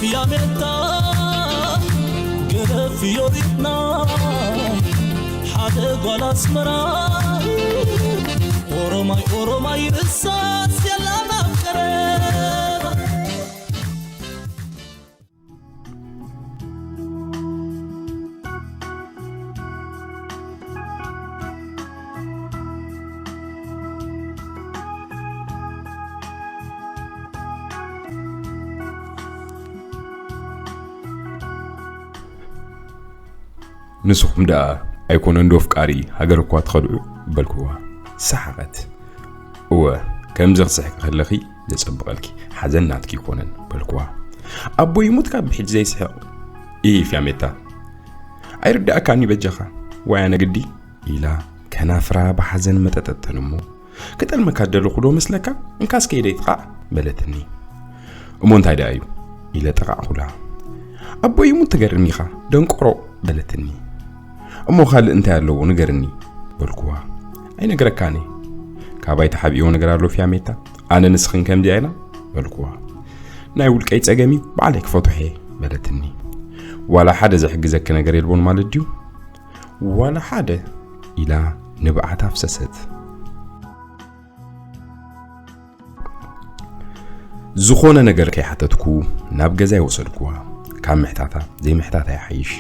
ያሜታ ገደፍ ዮሪትና ሓደ ጓል ኣስመራ ኦሮማይ ኦሮማይ ርሳስ የላና ቀረባ። ንስኹም ደኣ ኣይኮነን ዶ ኣፍቃሪ ሃገር እኳ ትኸድዑ? በልክዋ። ሰሓቐት። እወ፣ ከምዚ ክስሕቂ ከለኺ ዘጸብቐልኪ ሓዘን ናትኪ ይኮነን፣ በልክዋ። ኣቦይ ይሙት ካብ ብሕጂ ዘይስሕቕ። ኢሂ ፊያሜታ፣ ኣይርዳእካኒ በጃኻ፣ ዋይ ኣነ ግዲ፣ ኢላ ከናፍራ ብሓዘን መጠጠተን እሞ፣ ክጠልመካ ደለኹ ዶ መስለካ? እንካስ ከይደ ይጥቓዕ፣ በለትኒ። እሞ እንታይ ደኣ እዩ? ኢለ ጠቓዕኩላ። ኣቦይ ይሙት ትገርም ኢኻ፣ ደንቆሮ፣ በለትኒ። እሞ ካልእ እንታይ ኣለዎ ንገርኒ፣ በልኩዋ። ኣይነግረካን እየ። ካባይ ተሓቢእዎ ነገር ኣሎ ፊያሜታ፣ ኣነ ንስኽን ከምዚኣ ኢና፣ በልኩዋ። ናይ ውልቀይ ጸገም እዩ፣ ባዕለይ ክፈትሖ እየ፣ በለትኒ። ዋላ ሓደ ዝሕግዘኪ ነገር የልቦን ማለት ድዩ? ዋላ ሓደ፣ ኢላ ንብዓት ኣፍሰሰት። ዝኾነ ነገር ከይሓተትኩ ናብ ገዛይ ወሰድኩዋ። ካብ ምሕታታ ዘይምሕታታ ይሓይሽ።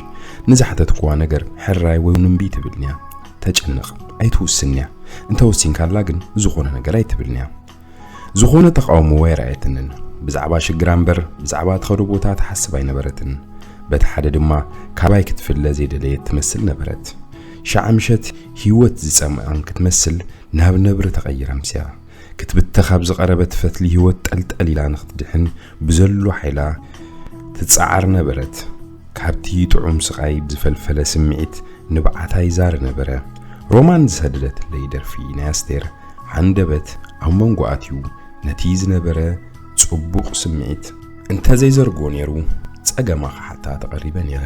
ንዝሓተትኩዋ ነገር ሕራይ ወይ እውን እምቢ ትብልንያ። ተጨንቕ፣ ኣይትውስንያ። እንተወሲንካላ ግን ዝኾነ ነገር ኣይትብልንያ። ዝኾነ ተቓውሞ ኣይረኣየትንን። ብዛዕባ ሽግራ እምበር ብዛዕባ ትኸዶ ቦታ ትሓስብ ኣይነበረትን። በቲ ሓደ ድማ ካባይ ክትፍለ ዘይደለየት ትመስል ነበረት። ሸዓ ምሸት ህይወት ዝጸምኣን ክትመስል ናብ ነብሪ ተቐይራ ምስያ ክትብተኽ ኣብ ዝቐረበት ፈትሊ ህይወት ጠልጠል ኢላ ንኽትድሕን ብዘሎ ሓይላ ትጸዓር ነበረት። ካብቲ ጥዑም ስቓይ ብዝፈልፈለ ስምዒት ንብዓታ ይዛሪ ነበረ። ሮማን ዝሰደደትለይ ደርፊ ናይ ኣስቴር ሃንደበት ኣብ መንጎ ኣትዩ ነቲ ዝነበረ ጽቡቕ ስምዒት እንተዘይዘርጎ ነይሩ ጸገማ ክሓታ ተቐሪበ ነይረ።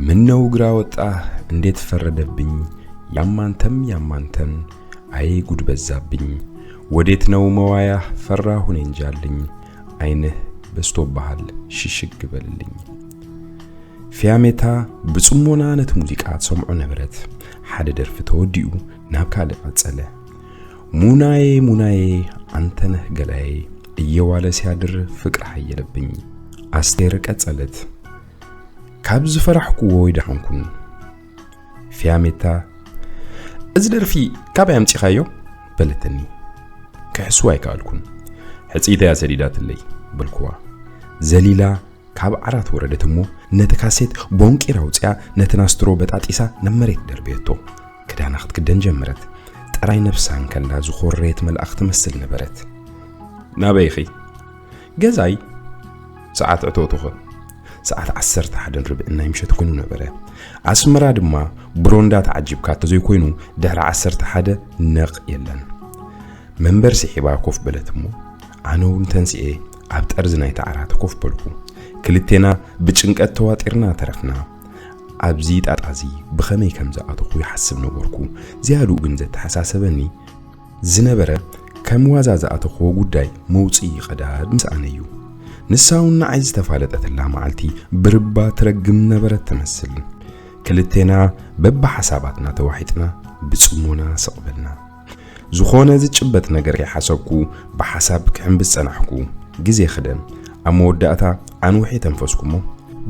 ምነው ግራ ወጣ እንዴት ፈረደብኝ ያማንተም ያማንተን ኣይ ጉድ በዛብኝ ወዴት ነው መዋያ ፈራሁ እኔ እንጃልኝ ኣይንህ በስቶብሃል ሽሽግ በልልኝ። ፊያሜታ ብጽሞና ነቲ ሙዚቃ ትሰምዖ ነበረት። ሓደ ደርፊ ተወዲኡ ናብ ካልእ ቀጸለ። ሙናዬ ሙናዬ ኣንተነህ ገላዬ እየዋለ ሲያድር ፍቅር ሓየለብኝ። ኣስቴር ቀጸለት። ካብ ዝፈራሕኩዎ ኣይደሓንኩን። ፊያሜታ፣ "እዚ ደርፊ ካበይ ኣምጺኻዮ?" በለትኒ። ክሕስዋ ኣይከኣልኩን። "ሕጽይተያ ሰዲዳትለይ" በልኩዋ። ዘሊላ ካብ ዓራት ወረደት እሞ ነቲ ካሴት ቦንቂራ ኣውጺኣ ነቲ ናስትሮ በጣጢሳ ናብ መሬት ደርበየቶ። ክዳና ክትክደን ጀመረት። ጥራይ ነብሳ እንከላ ዝኾረየት መልኣኽ ትመስል ነበረት። "ናበይ ኢኺ?" "ገዛይ?" "ሰዓት ዕቶትኸ?" "ሰዓት ዓሰርተ ሓደን ርብዕን ናይ ምሸት ኮይኑ ነበረ። ኣስመራ ድማ ብሮንዳ ተዓጂብካ እንተዘይኮይኑ ድሕሪ ዓሰርተ ሓደ ነቕ የለን።" መንበር ስሒባ ኮፍ በለት እሞ፣ ኣነ እውን ተንሲኤ ኣብ ጠርዚ ናይቲ ዓራት ኮፍ በልኩ። ክልቴና ብጭንቀት ተዋጢርና ተረፍና። ኣብዚ ጣጣ እዚ ብኸመይ ከም ዝኣተኹ ይሓስብ ነበርኩ። ዝያድኡ ግን ዘተሓሳሰበኒ ዝነበረ፣ ከም ዋዛ ዝኣተኽዎ ጉዳይ መውጽኢ ቀዳድ ምስኣነ እዩ። ንሳ እውን ንዓይ ዝተፋለጠትላ መዓልቲ ብርባ ትረግም ነበረት ትመስል። ክልቴና በብሓሳባትና ተዋሒጥና ብጽሞና ስቕ በልና። ዝኾነ ዝጭበጥ ነገር ከይሓሰብኩ ብሓሳብ ክሕምብስ ጸናሕኩ። ግዜ ክደ። ኣብ መወዳእታ ኣንውሕ የተንፈስኩ እሞ፣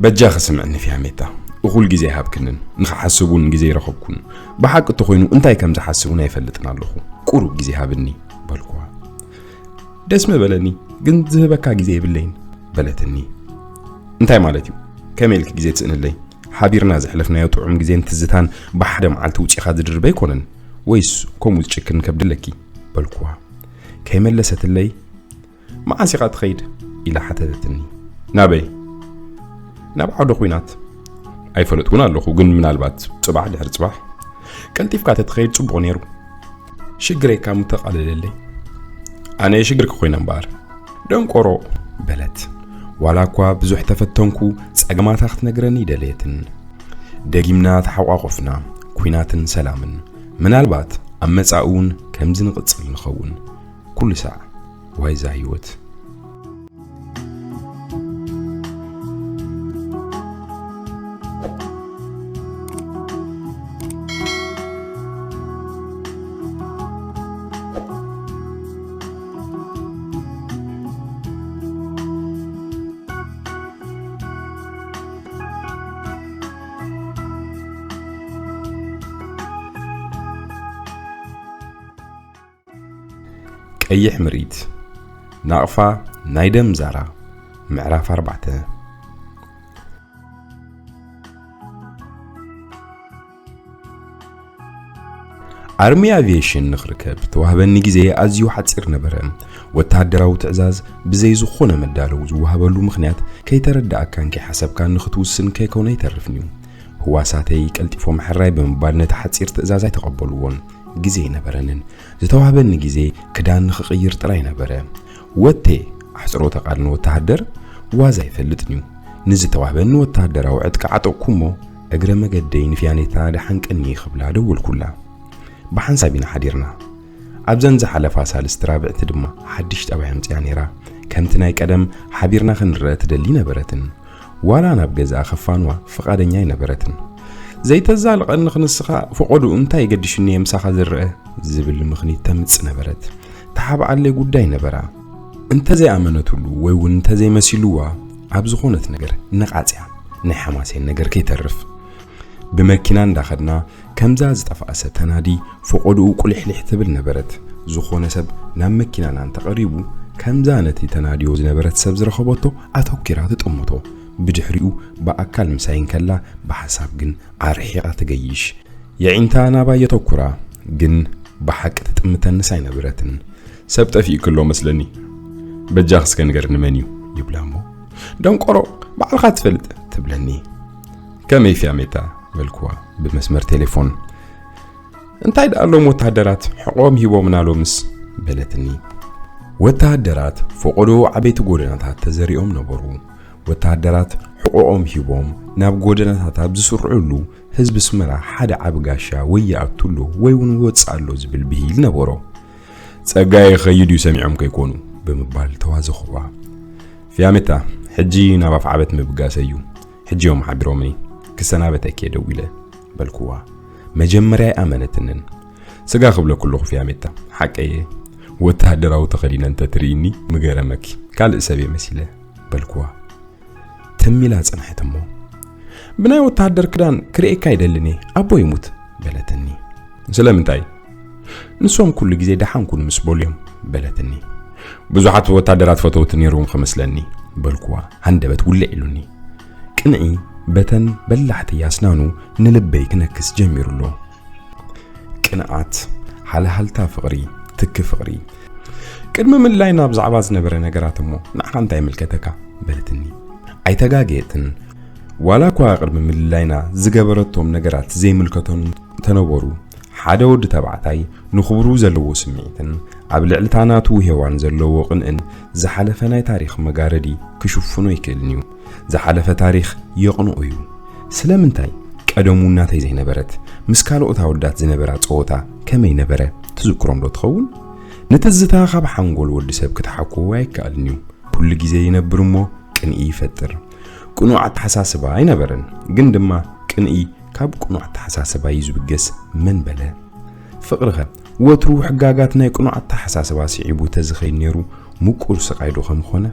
"በጃኺ ስምዕኒ ፊያሜታ፣ እኹል ግዜ ኣይሃብክንን፣ ንኽሓስብ እውን ግዜ ኣይረኸብኩን። ብሓቂ እንተኾይኑ እንታይ ከም ዝሓስብ እውን ኣይፈልጥን ኣለኹ። ቁሩብ ግዜ ሃብኒ" በልኩዋ። "ደስ ምበለኒ፣ ግን ዝህበካ ግዜ የብለይን" በለትኒ። "እንታይ ማለት እዩ? ከመይ ኢልኪ ግዜ ትስእንለይ? ሓቢርና ዘሕለፍናዮ ጥዑም ግዜን ትዝታን ብሓደ መዓልቲ ውጺኻ ዝድርብ ኣይኮነን። ወይስ ከምኡ ዝጭክን ከብዲ ኣለኪ?" በልኩዋ። ከይመለሰትለይ፣ "መዓስ ኢኻ ትኸይድ?" ኢላ ሓተተትኒ። "ናበይ?" "ናብ ዓውደ ኲናት?" "ኣይፈለጥኩን ኣለኹ፣ ግን ምናልባት ጽባሕ ድሕሪ ጽባሕ?" "ቀልጢፍካ ተትኸይድ ጽቡቕ ነይሩ። ሽግረይ እካ ምተቓለለለይ። ኣነ ሽግርኪ ኮይነ እምበኣር?" "ደንቆሮ!" በለት። ዋላ እኳ ብዙሕ ተፈተንኩ፣ ጸገማታ ክትነግረኒ ኣይደለየትን። ደጊምና ተሓቋቖፍና፣ ኲናትን ሰላምን። ምናልባት ኣብ መጻኢ እውን ከምዚ ንቕጽል ንኸውን። ኩሉ ሳዕ ዋይዛ ህይወት። ቀይሕ ምርኢት፣ ናቕፋ ናይ ደም ዛራ። ምዕራፍ ኣርባዕተ። ኣርሚ ኣቪዬሽን ንኽርከብ ተዋህበኒ ግዜ ኣዝዩ ሓጺር ነበረ። ወተሃደራዊ ትዕዛዝ ብዘይ ዝኾነ መዳለዊ ዝወሃበሉ ምኽንያት ከይተረዳእካን ከይሓሰብካን ንኽትውስን ከይኮነ ኣይተርፍን'ዩ። ህዋሳተይ ቀልጢፎም ሕራይ ብምባል ነቲ ሓጺር ትእዛዝ ኣይተቐበልዎን። ግዜ ኣይነበረንን። ዝተዋህበኒ ግዜ ክዳን ንኽቕይር ጥራይ ነበረ። ወቴ፣ ኣሕጽሮተ ቃል ንወተሃደር ዋዛ ኣይፈልጥን'ዩ። ንዝተዋህበኒ ወተሃደራዊ ዕጥቂ ዓጠቕኩ እሞ፣ እግረ መገደይ ንፊያኔታ ደሓን ቀኒ ክብላ ደወልኩላ። ብሓንሳብ ኢና ሓዲርና። ኣብዘን ዝሓለፋ ሳልስቲ ራብዕቲ ድማ ሓድሽ ጠባይ ኣምጺኣ ነይራ። ከምቲ ናይ ቀደም ሓቢርና ክንረኣ ትደሊ ነበረትን። ዋላ ናብ ገዛኣ ከፋንዋ ፍቓደኛ ኣይነበረትን። ዘይተዛልቐኒ ክንስኻ ፈቐድኡ እንታይ የገድሽኒ እየ ምሳኻ ዝረአ ዝብል ምኽኒት ተምጽእ ነበረት። ተሓብኣለይ ጉዳይ ነበራ። እንተዘይኣመነትሉ ወይ እውን እንተዘይመሲልዋ ኣብ ዝኾነት ነገር ነቓጽያ ናይ ሓማሴን ነገር ከይተርፍ። ብመኪና እንዳኸድና ከምዛ ዝጠፍኣ ሰብ ተናዲ ፈቐድኡ ቁሊሕሊሕ ትብል ነበረት። ዝኾነ ሰብ ናብ መኪናና እንተቐሪቡ ከምዛ ነቲ ተናድዮ ዝነበረት ሰብ ዝረኸበቶ ኣተኲራ ትጥምቶ። ብድሕሪኡ ብኣካል ምሳይ እንከላ ብሓሳብ ግን ኣርሒቓ ትገይሽ። የዒንታ ናባይ የተኩራ ግን ብሓቂ ትጥምተንስ ኣይነበረትን። ሰብ ጠፊእኪ ኣሎ መስለኒ። በጃኺ እስከ ንገርኒ መን እዩ? ይብላ እሞ ደንቆሮ ባዕልኻ ትፈልጥ ትብለኒ። ከመይ ፊያሜታ? በልኩዋ ብመስመር ቴሌፎን። እንታይ ደኣ ኣሎም ወተሃደራት ሕቖም ሂቦምና ሎምስ? በለትኒ። ወተሃደራት ፈቐዶ ዓበይቲ ጎደናታት ተዘሪኦም ነበሩ። ወተሃደራት ሕቖኦም ሂቦም ናብ ጎደናታት ኣብ ዝስርዑሉ ህዝቢ ኣስመራ ሓደ ዓቢ ጋሻ ወይ ይኣቱ ኣሎ ወይ እውን ይወጽእ ኣሎ ዝብል ብሂል ነበሮ። ጸጋይ ክኸይድ እዩ ሰሚዖም ከይኮኑ ብምባል ተዋዘኹዋ። ፊያሜታ፣ ሕጂ ናብ ኣፍዓበት ምብጋሰ እዩ። ሕጂ እዮም ሓቢሮምኒ። ክሰናበተኪ እየ ደዊለ በልኩዋ። መጀመርያ ኣይኣመነትንን። ስጋ ክብለኩ ኣለኹ ፊያሜታ፣ ሓቀየ። ወተሃደራዊ ተኸዲነ እንተትርእይኒ ምገረመኪ። ካልእ ሰብ እየ መሲለ በልኩዋ። ትም ኢላ ጸንሐት እሞ፣ ብናይ ወተሃደር ክዳን ክርእየካ ኣይደልን እየ፣ ኣቦ ይሙት በለትኒ። ስለምንታይ? ንሶም ኩሉ ግዜ ደሓን ኩኑ ምስ በሉ እዮም በለትኒ። ብዙሓት ወታደራት ፈተውቲ ነይሮም ክመስለኒ በልኩዋ፣ ሃንደበት ውልዕ ኢሉኒ። ቅንዒ በተን በላሕቲ ኣስናኑ ንልበይ ክነክስ ጀሚሩ ኣሎ። ቅንዓት፣ ሃልሃልታ ፍቕሪ፣ ትኪ ፍቕሪ። ቅድሚ ምልላይና ብዛዕባ ዝነበረ ነገራት እሞ ንዓኻ እንታይ ይምልከተካ? በለትኒ። ኣይተጋገየትን። ዋላ እኳ ቅድሚ ምልላይና ዝገበረቶም ነገራት ዘይምልከቶም እንተነበሩ፣ ሓደ ወዲ ተባዕታይ ንኽብሩ ዘለዎ ስምዒትን ኣብ ልዕሊ ታናቱ ሄዋን ዘለዎ ቅንእን ዝሓለፈ ናይ ታሪኽ መጋረዲ ክሽፍኖ ኣይክእልን እዩ። ዝሓለፈ ታሪኽ የቕንኦ እዩ። ስለምንታይ ቀደሙ እናተይ ዘይነበረት? ምስ ካልኦት ኣወዳት ዝነበራ ጸወታ ከመይ ነበረ? ትዝክሮም ዶ ትኸውን? ንትዝታ ካብ ሓንጎል ወዲ ሰብ ክትሓክዎ ኣይከኣልን እዩ። ኩሉ ግዜ ይነብር እሞ ቅንኢ ይፈጥር። ቅኑዕ ኣተሓሳስባ ኣይነበረን፣ ግን ድማ ቅንኢ ካብ ቅኑዕ ኣተሓሳስባ እዩ ዝብገስ። መን በለ? ፍቕሪኸ ወትሩ ሕጋጋት ናይ ቅኑዕ ኣተሓሳስባ ስዒቡ ተዝኸይድ ነይሩ ምቁር ስቓይ ዶ ከምኾነ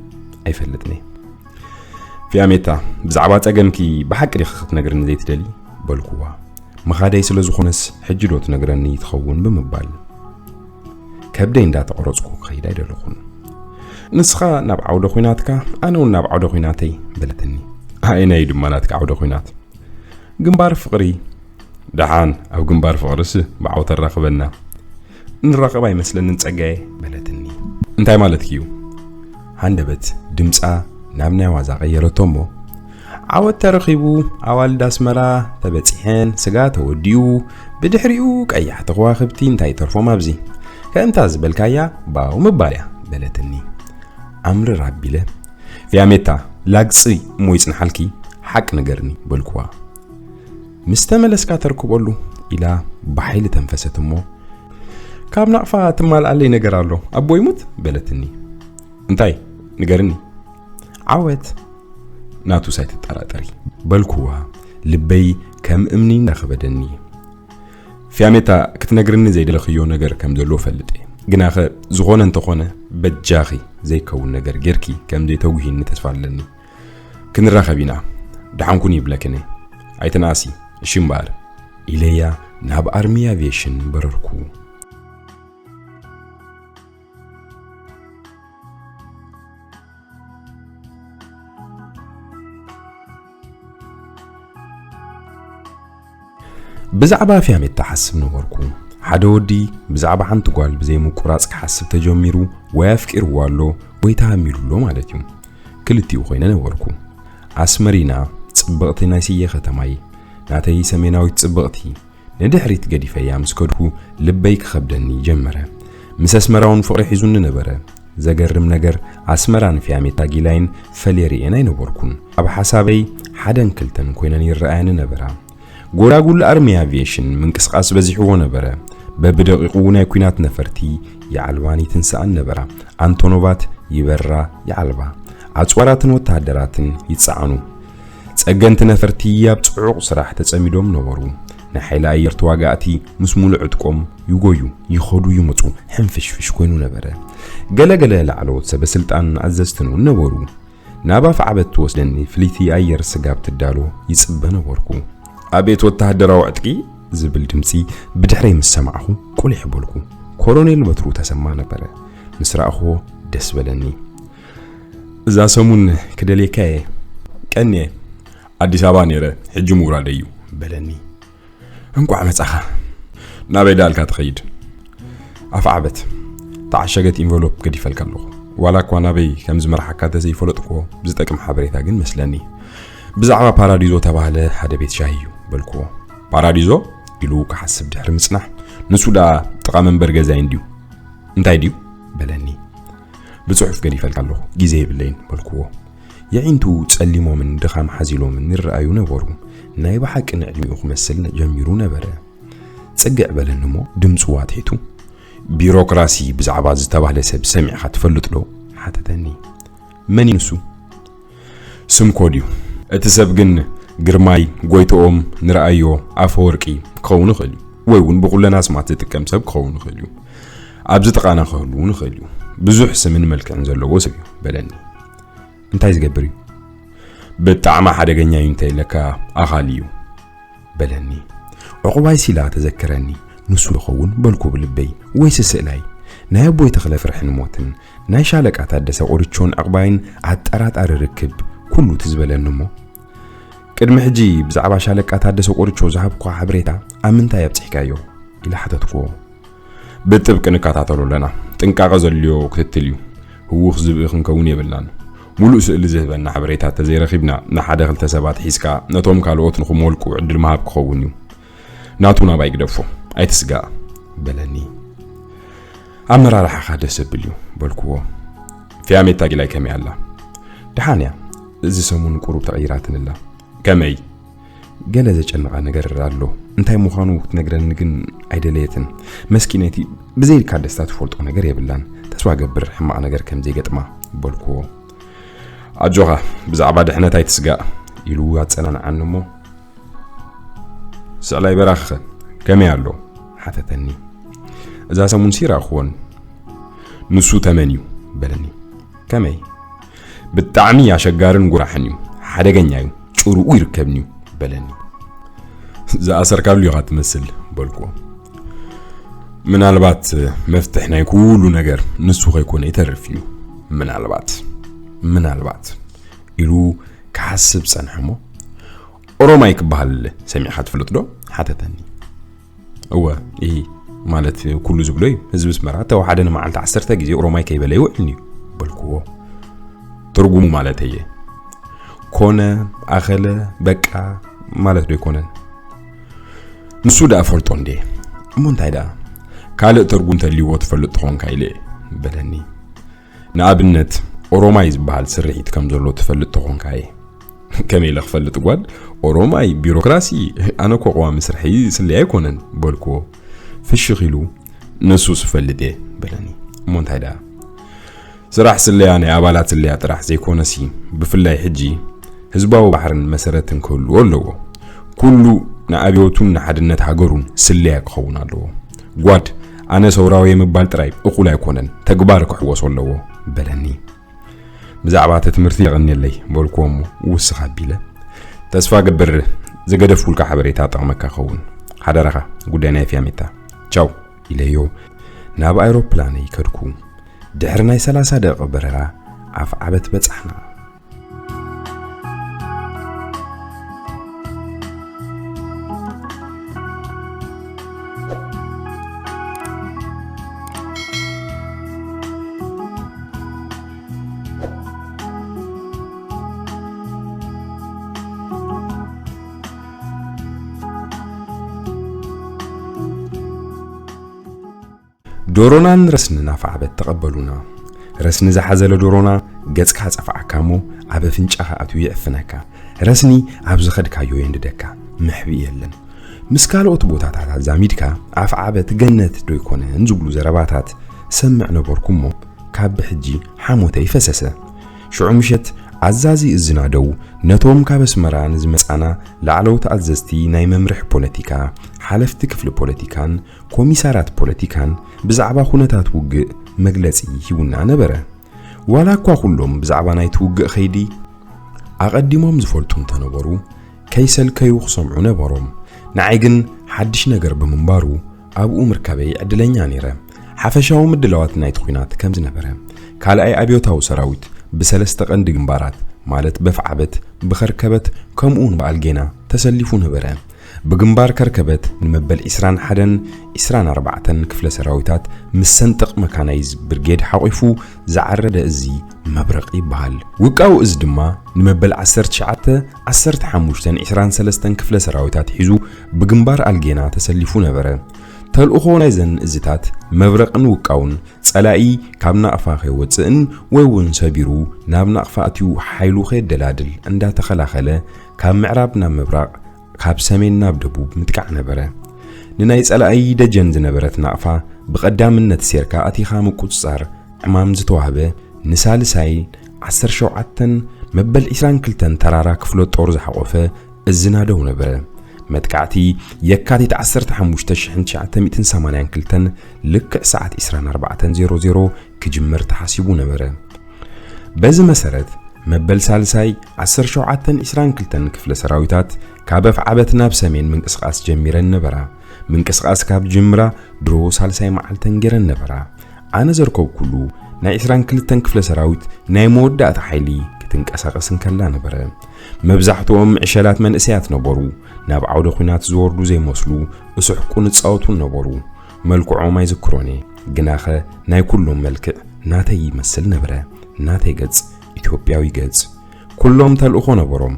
ኣይፈልጥን እየ። ፊያሜታ፣ ብዛዕባ ጸገምኪ ብሓቂ ዲኺ ክትነግርኒ ዘይትደሊ? በልኩዋ። ምኻደይ ስለ ዝኾነስ ሕጂ ዶ ትነግረኒ ትኸውን ብምባል ከብደይ እንዳተቆረጽኩ ክኸይድ ኣይደለኹን። ንስኻ ናብ ዓውደ ኹናትካ፣ ኣነ እውን ናብ ዓውደ ኹናተይ በለትኒ። ኣየናይ ድማ ናትካ ዓውደ ኹናት? ግንባር ፍቕሪ። ደሓን ኣብ ግንባር ፍቕርስ ብዓው ተራኽበና። ንራኸብ ኣይመስለንን ጸጋየ በለትኒ። እንታይ ማለትኪ እዩ? ሃንደበት ድምጻ ናብ ናይ ዋዛ ቀየረቶ እሞ፣ ዓወት ተረኺቡ፣ ኣዋልድ ኣስመራ ተበጺሐን፣ ስጋ ተወዲኡ፣ ብድሕሪኡ ቀያሕቲ ከዋኽብቲ እንታይ ተርፎም ኣብዚ? ከምታ ዝበልካያ ባው ምባል እያ በለትኒ። ኣምርር ኣቢለ፣ ፊያሜታ፣ ላግጺ እሞ ይጽንሓልኪ፣ ሓቂ ንገርኒ በልኩዋ። ምስ ተመለስካ ተርክበሉ ኢላ ብሓይሊ ተንፈሰት እሞ፣ ካብ ናቕፋ ትማልኣለይ ነገር ኣሎ፣ ኣቦ ይሙት በለትኒ። እንታይ? ንገርኒ። ዓወት። ናቱስ ኣይትጠራጠሪ በልኩዋ፣ ልበይ ከም እምኒ እናኸበደኒ። ፊያሜታ፣ ክትነግርኒ ዘይደለኽዮ ነገር ከም ዘሎ እፈልጥ እየ። ግናኸ ዝኾነ እንተኾነ በጃኺ ዘይከውን ነገር ጌርኪ ከም ዘይተጉሂኒ ተስፋ ኣለኒ። ክንራኸብ ኢና። ደሓን ኩኒ ይብለክን እየ። ኣይትንኣሲ፣ እሺ እምበኣር። ኢለያ ናብ ኣርሚ ኣቪዬሽን በረርኩ። ብዛዕባ ፊያሜታ ሓስብ ነበርኩ። ሓደ ወዲ ብዛዕባ ሓንቲ ጓል ብዘይ ምቁራጽ ክሓስብ ተጀሚሩ፣ ወይ ኣፍቂርዋ ኣሎ ወይ ተሃሚሉ ኣሎ ማለት እዩ። ክልቲኡ ኮይነ ነበርኩ። ኣስመሪና ጽብቕቲ ናይ ስየ ከተማይ፣ ናተይ ሰሜናዊት ጽብቕቲ። ንድሕሪት ገዲፈያ ምስ ከድኩ ልበይ ክኸብደኒ ጀመረ። ምስ ኣስመራውን ፍቕሪ ሒዙኒ ነበረ። ዘገርም ነገር፣ ኣስመራን ፊያሜታ ጊላይን ፈልየ ርእየን ኣይነበርኩን። ኣብ ሓሳበይ ሓደን ክልተን ኮይነን ይረኣያኒ ነበራ። ጎላጉል ኣርሚ ኣቪዬሽን ምንቅስቓስ በዚሕዎ ነበረ። በብደቂቑ ናይ ኲናት ነፈርቲ ይዓልባን ይትንስኣን ነበራ። ኣንቶኖቫት ይበራ ይዓልባ። ኣጽዋራትን ወተሃደራትን ይጸዓኑ። ጸገንቲ ነፈርቲ ኣብ ጽዑቕ ስራሕ ተጸሚዶም ነበሩ። ናይ ሓይሊ ኣየር ተዋጋእቲ ምስ ሙሉእ ዕጥቆም ይጎዩ፣ ይኸዱ ይመጹ፣ ሕንፍሽፍሽ ኮይኑ ነበረ። ገለ ገለ ላዕለዎት ሰበ ስልጣን ኣዘዝትን እውን ነበሩ። ናብ ኣፍዓበት ትወስደኒ ፍልይቲ ኣየር ስጋብ ትዳሎ ይጽበ ነበርኩ። "ኣቤት ወተሃደራዊ ዕጥቂ!" ዝብል ድምጺ ብድሕረይ ምስ ሰማዕኹ ቁሊሕ በልኩ። ኮሎኔል በትሩ ተሰማ ነበረ። ምስ ረኣኹዎ ደስ በለኒ። "እዛ ሰሙን ክደልየካ እየ። ቀንየ፣ ኣዲስ ኣበባ ነይረ፣ ሕጂ ምውራደይ እዩ" በለኒ። "እንቋዕ መጻኻ። ናበይ ዳልካ ትኸይድ?" "ኣፍዓበት። ተዓሸገት ኢንቨሎፕ ገዲፈልካ ኣለኹ። ዋላ እኳ ናበይ ከም ዝመርሓካ ተዘይፈለጥኩዎ፣ ዝጠቅም ሓበሬታ ግን መስለኒ። ብዛዕባ ፓራዲዞ ተባህለ ሓደ ቤት ሻሂ እዩ" በልኩዎ። "ፓራዲዞ?" ኢሉ ክሓስብ ድሕሪ ምጽናሕ፣ "ንሱ ደኣ ጥቓ መንበር ገዛይ እንድዩ። እንታይ ድዩ?" በለኒ። "ብጽሑፍ ገዲፈልካ ኣለኹ፣ ግዜ የብለይን" በልኩዎ። የዒንቱ ጸሊሞምን ድኻም ሓዚሎምን ይረኣዩ ነበሩ። ናይ ብሓቂ ንዕድሚኡ ክመስል ጀሚሩ ነበረ። ጽግዕ በለኒ እሞ ድምጹ ኣትሒቱ፣ "ቢሮክራሲ ብዛዕባ ዝተባህለ ሰብ ሰሚዕካ ትፈልጥ ዶ?" ሓተተኒ። "መን እዩ ንሱ?" "ስምኮ ድዩ? እቲ ሰብ ግን ግርማይ፣ ጎይትኦም፣ ንርኣዮ፣ ኣፈወርቂ ክኸውን ይኽእል እዩ። ወይ እውን ብኹለን ኣስማት ዝጥቀም ሰብ ክኸውን ይኽእል እዩ። ኣብዚ ጥቓና ክህሉ እውን ይኽእል እዩ። ብዙሕ ስምን መልክዕን ዘለዎ ሰብ እዩ" በለኒ። "እንታይ ዝገብር እዩ?" "ብጣዕሚ ሓደገኛ እዩ እንተ ኢለካ ኣኻሊ እዩ" በለኒ። ዕቑባይ ሲላ ተዘከረኒ። "ንሱ ይኸውን" በልኩ ብልበይ። "ወይስ ስእላይ? ናይ ኣቦይ ተኽለ ፍርሕን ሞትን፣ ናይ ሻለቃ ታደሰ ቆርቾን ዕቑባይን ኣጠራጣሪ ርክብ፣ ኩሉ ትዝ በለኒ እሞ። ቅድሚ ሕጂ ብዛዕባ ሻለቃ ታደሰ ቆርቾ ዝሃብኳ ሓበሬታ ኣብ ምንታይ ኣብጺሕካዮ?" ኢለ ሓተትኩዎ። "ብጥብቂ ንከታተሎ ኣለና። ጥንቃቐ ዘድልዮ ክትትል እዩ። ህዉኽ ዝብኢ ክንከውን የብልናን። ሙሉእ ስእሊ ዝህበና ሓበሬታ ተዘይረኺብና፣ ንሓደ ክልተ ሰባት ሒዝካ ነቶም ካልኦት ንኽሞልቁ ዕድል ምሃብ ክኸውን እዩ። ናቱ ናባይ ግደፎ፣ ኣይትስጋእ" በለኒ። "ኣመራርሓኻ ደስ ዘብል እዩ" በልኩዎ። "ፊያሜታ ጊላይ ከመይ ኣላ?" "ደሓን እያ። እዚ ሰሙን ቁሩብ ተቐይራትንላ." "ከመይ?" "ገለ ዘጨንቓ ነገር ኣሎ። እንታይ ምዃኑ ክትነግረኒ ግን ኣይደለየትን። መስኪነይቲ ብዘይ ኢልካ ደስታ ትፈልጦ ነገር የብላን። ተስፋ ገብር ሕማቕ ነገር ከም ዘይገጥማ" በልኩዎ። "ኣጆኻ፣ ብዛዕባ ድሕነት ኣይትስጋእ" ኢሉ ኣጸናንዓኒ እሞ፣ "ስዕላይ በራኺኸ ከመይ ኣሎ?" ሓተተኒ። "እዛ ሰሙን ሲራ ክኾን?" "ንሱ ተመን እዩ" በለኒ። "ከመይ?" "ብጣዕሚ ኣሸጋርን ጉራሕን እዩ። ሓደገኛ እዩ። ጭርኡ ይርከብኒ እዩ" በለኒ። "ዝኣሰርካሉ ኢኻ ትመስል" በልኩዎ። "ምናልባት መፍትሕ ናይ ኩሉ ነገር ንሱ ከይኮነ ይተርፍ እዩ። ምናልባት፣ ምናልባት" ኢሉ ክሓስብ ጸንሐ እሞ፣ "ኦሮማይ ክበሃል ሰሚዕካ ትፈልጥ ዶ?" ሓተተኒ። "እወ፣ ኢሂ፣ ማለት ኩሉ ዝብሎ እዩ። ህዝቢ ኣስመራ ተወሓደ ንመዓልቲ ዓሰርተ ግዜ ኦሮማይ ከይበለ ይውዕል እዩ" በልኩዎ። "ትርጉሙ ማለት እየ?" "ኮነ፣ ኣኸለ፣ በቃ ማለት ዶ ኣይኮነን?" "ንሱ ደኣ ፈልጦ እንዴ? እሞ እንታይ ደኣ? ካልእ ትርጉም ተልይዎ ትፈልጥ ተኾንካ ኢለ" በለኒ። "ንኣብነት ኦሮማይ ዝበሃል ስርሒት ከም ዘሎ ትፈልጥ ተኾንካ እየ" "ከመይ ኢለ ክፈልጥ ጓል? ኦሮማይ፣ ቢሮክራሲ፣ ኣነ እኮ ቀዋሚ ስርሐይ ስለያ ኣይኮነን" በልኩዎ። ፍሽኽ ኢሉ "ንሱስ እፈልጥ እየ" በለኒ። "እሞ እንታይ ደኣ?" "ስራሕ ስለያ ናይ ኣባላት ስለያ ጥራሕ ዘይኮነሲ፣ ብፍላይ ሕጂ ህዝባዊ ባሕርን መሰረትን ክህልዎ ኣለዎ። ኩሉ ንኣብዮቱን ንሓድነት ሃገሩን ስለያ ክኸውን ኣለዎ። ጓድ፣ ኣነ ሰውራዊ ምባል ጥራይ እኹል ኣይኮነን፣ ተግባር ክሕወሶ ኣለዎ" በለኒ። "ብዛዕባ እቲ ትምህርቲ የቐንየለይ" በልኩዎ እሞ ውስኽ ኣቢለ፣ "ተስፋ ገብር ዝገደፍኩልካ ሓበሬታ ጠቕመካ ኸውን። ሓደራኻ፣ ጉዳይ ናይ ፊያሜታ። ቻው" ኢለዮ ናብ ኣይሮፕላነይ ከድኩ። ድሕሪ ናይ ሰላሳ ደቂቕ በረራ ኣፍዓበት በጻሕና። ዶሮናን ረስንን ኣፍዓበት ተቐበሉና። ረስኒ ዝሓዘለ ዶሮና ገጽካ ጸፍዓካ እሞ ኣብ ኣፍንጫኻ ኣትዩ ይዕፍነካ። ረስኒ ኣብ ዝኸድካዮ የንድደካ፣ መሕብኢ የለን። ምስ ካልኦት ቦታታት ኣዛሚድካ ኣፍዓበት ገነት ዶ ይኮነን ዝብሉ ዘረባታት ሰምዕ ነበርኩ እሞ ካብ ብሕጂ ሓሞተይ ፈሰሰ። ሽዑ ምሸት ኣዛዚ እዝና ደው ነቶም ካብ ኣስመራ ንዝመጻና ላዕለዎት ኣዘዝቲ ናይ መምርሒ ፖለቲካ፣ ሓለፍቲ ክፍሊ ፖለቲካን ኮሚሳራት ፖለቲካን ብዛዕባ ኩነታት ውግእ መግለጺ ሂቡና ነበረ። ዋላ እኳ ኩሎም ብዛዕባ ናይቲ ውግእ ኸይዲ ኣቐዲሞም ዝፈልጡ እንተነበሩ፣ ከይሰልከዩ ክሰምዑ ነበሮም። ንዓይ ግን ሓድሽ ነገር ብምንባሩ ኣብኡ ምርካበይ ዕድለኛ ነይረ። ሓፈሻዊ ምድላዋት ናይቲ ኲናት ከም ዝነበረ፣ ካልኣይ ኣብዮታዊ ሰራዊት ብሰለስተ ቀንዲ ግንባራት፣ ማለት በፍዓበት፣ ብኸርከበት፣ ከምኡውን ብኣልጌና ተሰሊፉ ነበረ። ብግንባር ከርከበት ንመበል ዕስራን ሓደን ዕስራን ኣርባዕተን ክፍለ ሰራዊታት ምስ ሰንጥቕ መካናይዝ ብርጌድ ሓቒፉ ዝዓረደ እዚ መብረቕ ይበሃል። ውቃዊ እዚ ድማ ንመበል ዓሰርተ ትሽዓተ፣ ዓሰርተ ሓሙሽተን ዕስራን ሰለስተን ክፍለ ሰራዊታት ሒዙ ብግንባር ኣልጌና ተሰሊፉ ነበረ። ተልእኾ ናይዘን እዝታት መብረቕን ውቃውን ጸላኢ ካብ ናቕፋ ከይወጽእን ወይ እውን ሰቢሩ ናብ ናቕፋ ኣትዩ ሓይሉ ከየደላድል እንዳተኸላኸለ ካብ ምዕራብ ናብ ምብራቕ ካብ ሰሜን ናብ ደቡብ ምጥቃዕ ነበረ። ንናይ ጸላኢ ደጀን ዝነበረት ናቕፋ ብቐዳምነት ሴርካ ኣቲኻ ምቁጽጻር ዕማም ዝተዋህበ ንሳልሳይ ዓሰርተ ሸውዓተን መበል ዕስራን ክልተን ተራራ ክፍለ ጦር ዝሓቖፈ እዝና ደው ነበረ። መጥቃዕቲ የካቲት ዓሰርተ ሓሙሽተ ሽሕን ትሽዓተ ሚእትን ሰማንያን ክልተን ልክዕ ሰዓት ዕስራን ኣርባዕተን ዜሮ ዜሮ ክጅመር ተሓሲቡ ነበረ። በዚ መሰረት መበል ሳልሳይ ዓሰርተ ሸውዓተን ዕስራን ክልተን ክፍለ ሰራዊታት ካብ ኣፍዓበት ናብ ሰሜን ምንቅስቓስ ጀሚረን ነበራ። ምንቅስቓስ ካብ ጅምራ ድሮ ሳልሳይ መዓልተን ገይረን ነበራ። ኣነ ዘርከብኩሉ ናይ ዕስራን ክልተን ክፍለ ሰራዊት ናይ መወዳእታ ሓይሊ ክትንቀሳቐስ እንከላ ነበረ። መብዛሕትኦም ዕሸላት መንእሰያት ነበሩ። ናብ ዓውደ ኲናት ዝወርዱ ዘይመስሉ፣ እሱሕቁ ንጻወቱን ነበሩ። መልክዖም ኣይዝክሮን እየ፣ ግናኸ ናይ ኩሎም መልክዕ ናተይ ይመስል ነበረ። ናተይ ገጽ፣ ኢትዮጵያዊ ገጽ። ኩሎም ተልእኾ ነበሮም።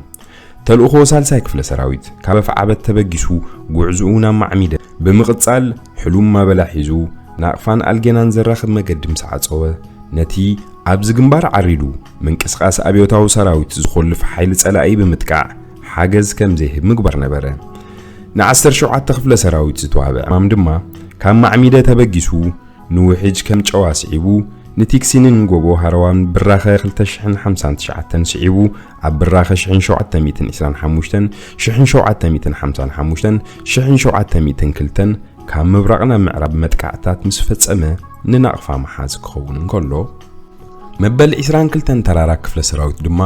ተልእኾ ሳልሳይ ክፍለ ሰራዊት ካብ ኣፍዓበት ተበጊሱ ጉዕዝኡ ናብ ማዕሚደ ብምቕጻል፣ ሕሉም ማበላ ሒዙ ናቕፋን ኣልጌናን ዘራኽብ መገዲ ምስ ዓጸወ፣ ነቲ ኣብዚ ግንባር ዓሪዱ ምንቅስቓስ ኣብዮታዊ ሰራዊት ዝኾልፍ ሓይሊ ጸላኢ ብምጥቃዕ ሓገዝ ከም ዘይህብ ምግባር ነበረ። ንዓሰርተ ሸውዓተ ክፍለ ሰራዊት ዝተዋህበ ዕማም ድማ ካብ ማዕሚደ ተበጊሱ ንውሕጅ ከም ጨዋ ስዒቡ፣ ንቲክሲንን ጎቦ ሃረዋን ብራኸ ክልተ ሽሕን ሓምሳን ትሽዓተን ስዒቡ፣ ኣብ ብራኸ ሽሕን ሸውዓተ ሚእትን ዕስራን ሓሙሽተን፣ ሽሕን ሸውዓተ ሚእትን ሓምሳን ሓሙሽተን፣ ሽሕን ሸውዓተ ሚእትን ክልተን ካብ ምብራቕ ናብ ምዕራብ መጥቃዕትታት ምስ ፈጸመ፣ ንናቕፋ መሓዝ ክኸውን እንከሎ፣ መበል ዕስራን ክልተን ተራራ ክፍለ ሰራዊት ድማ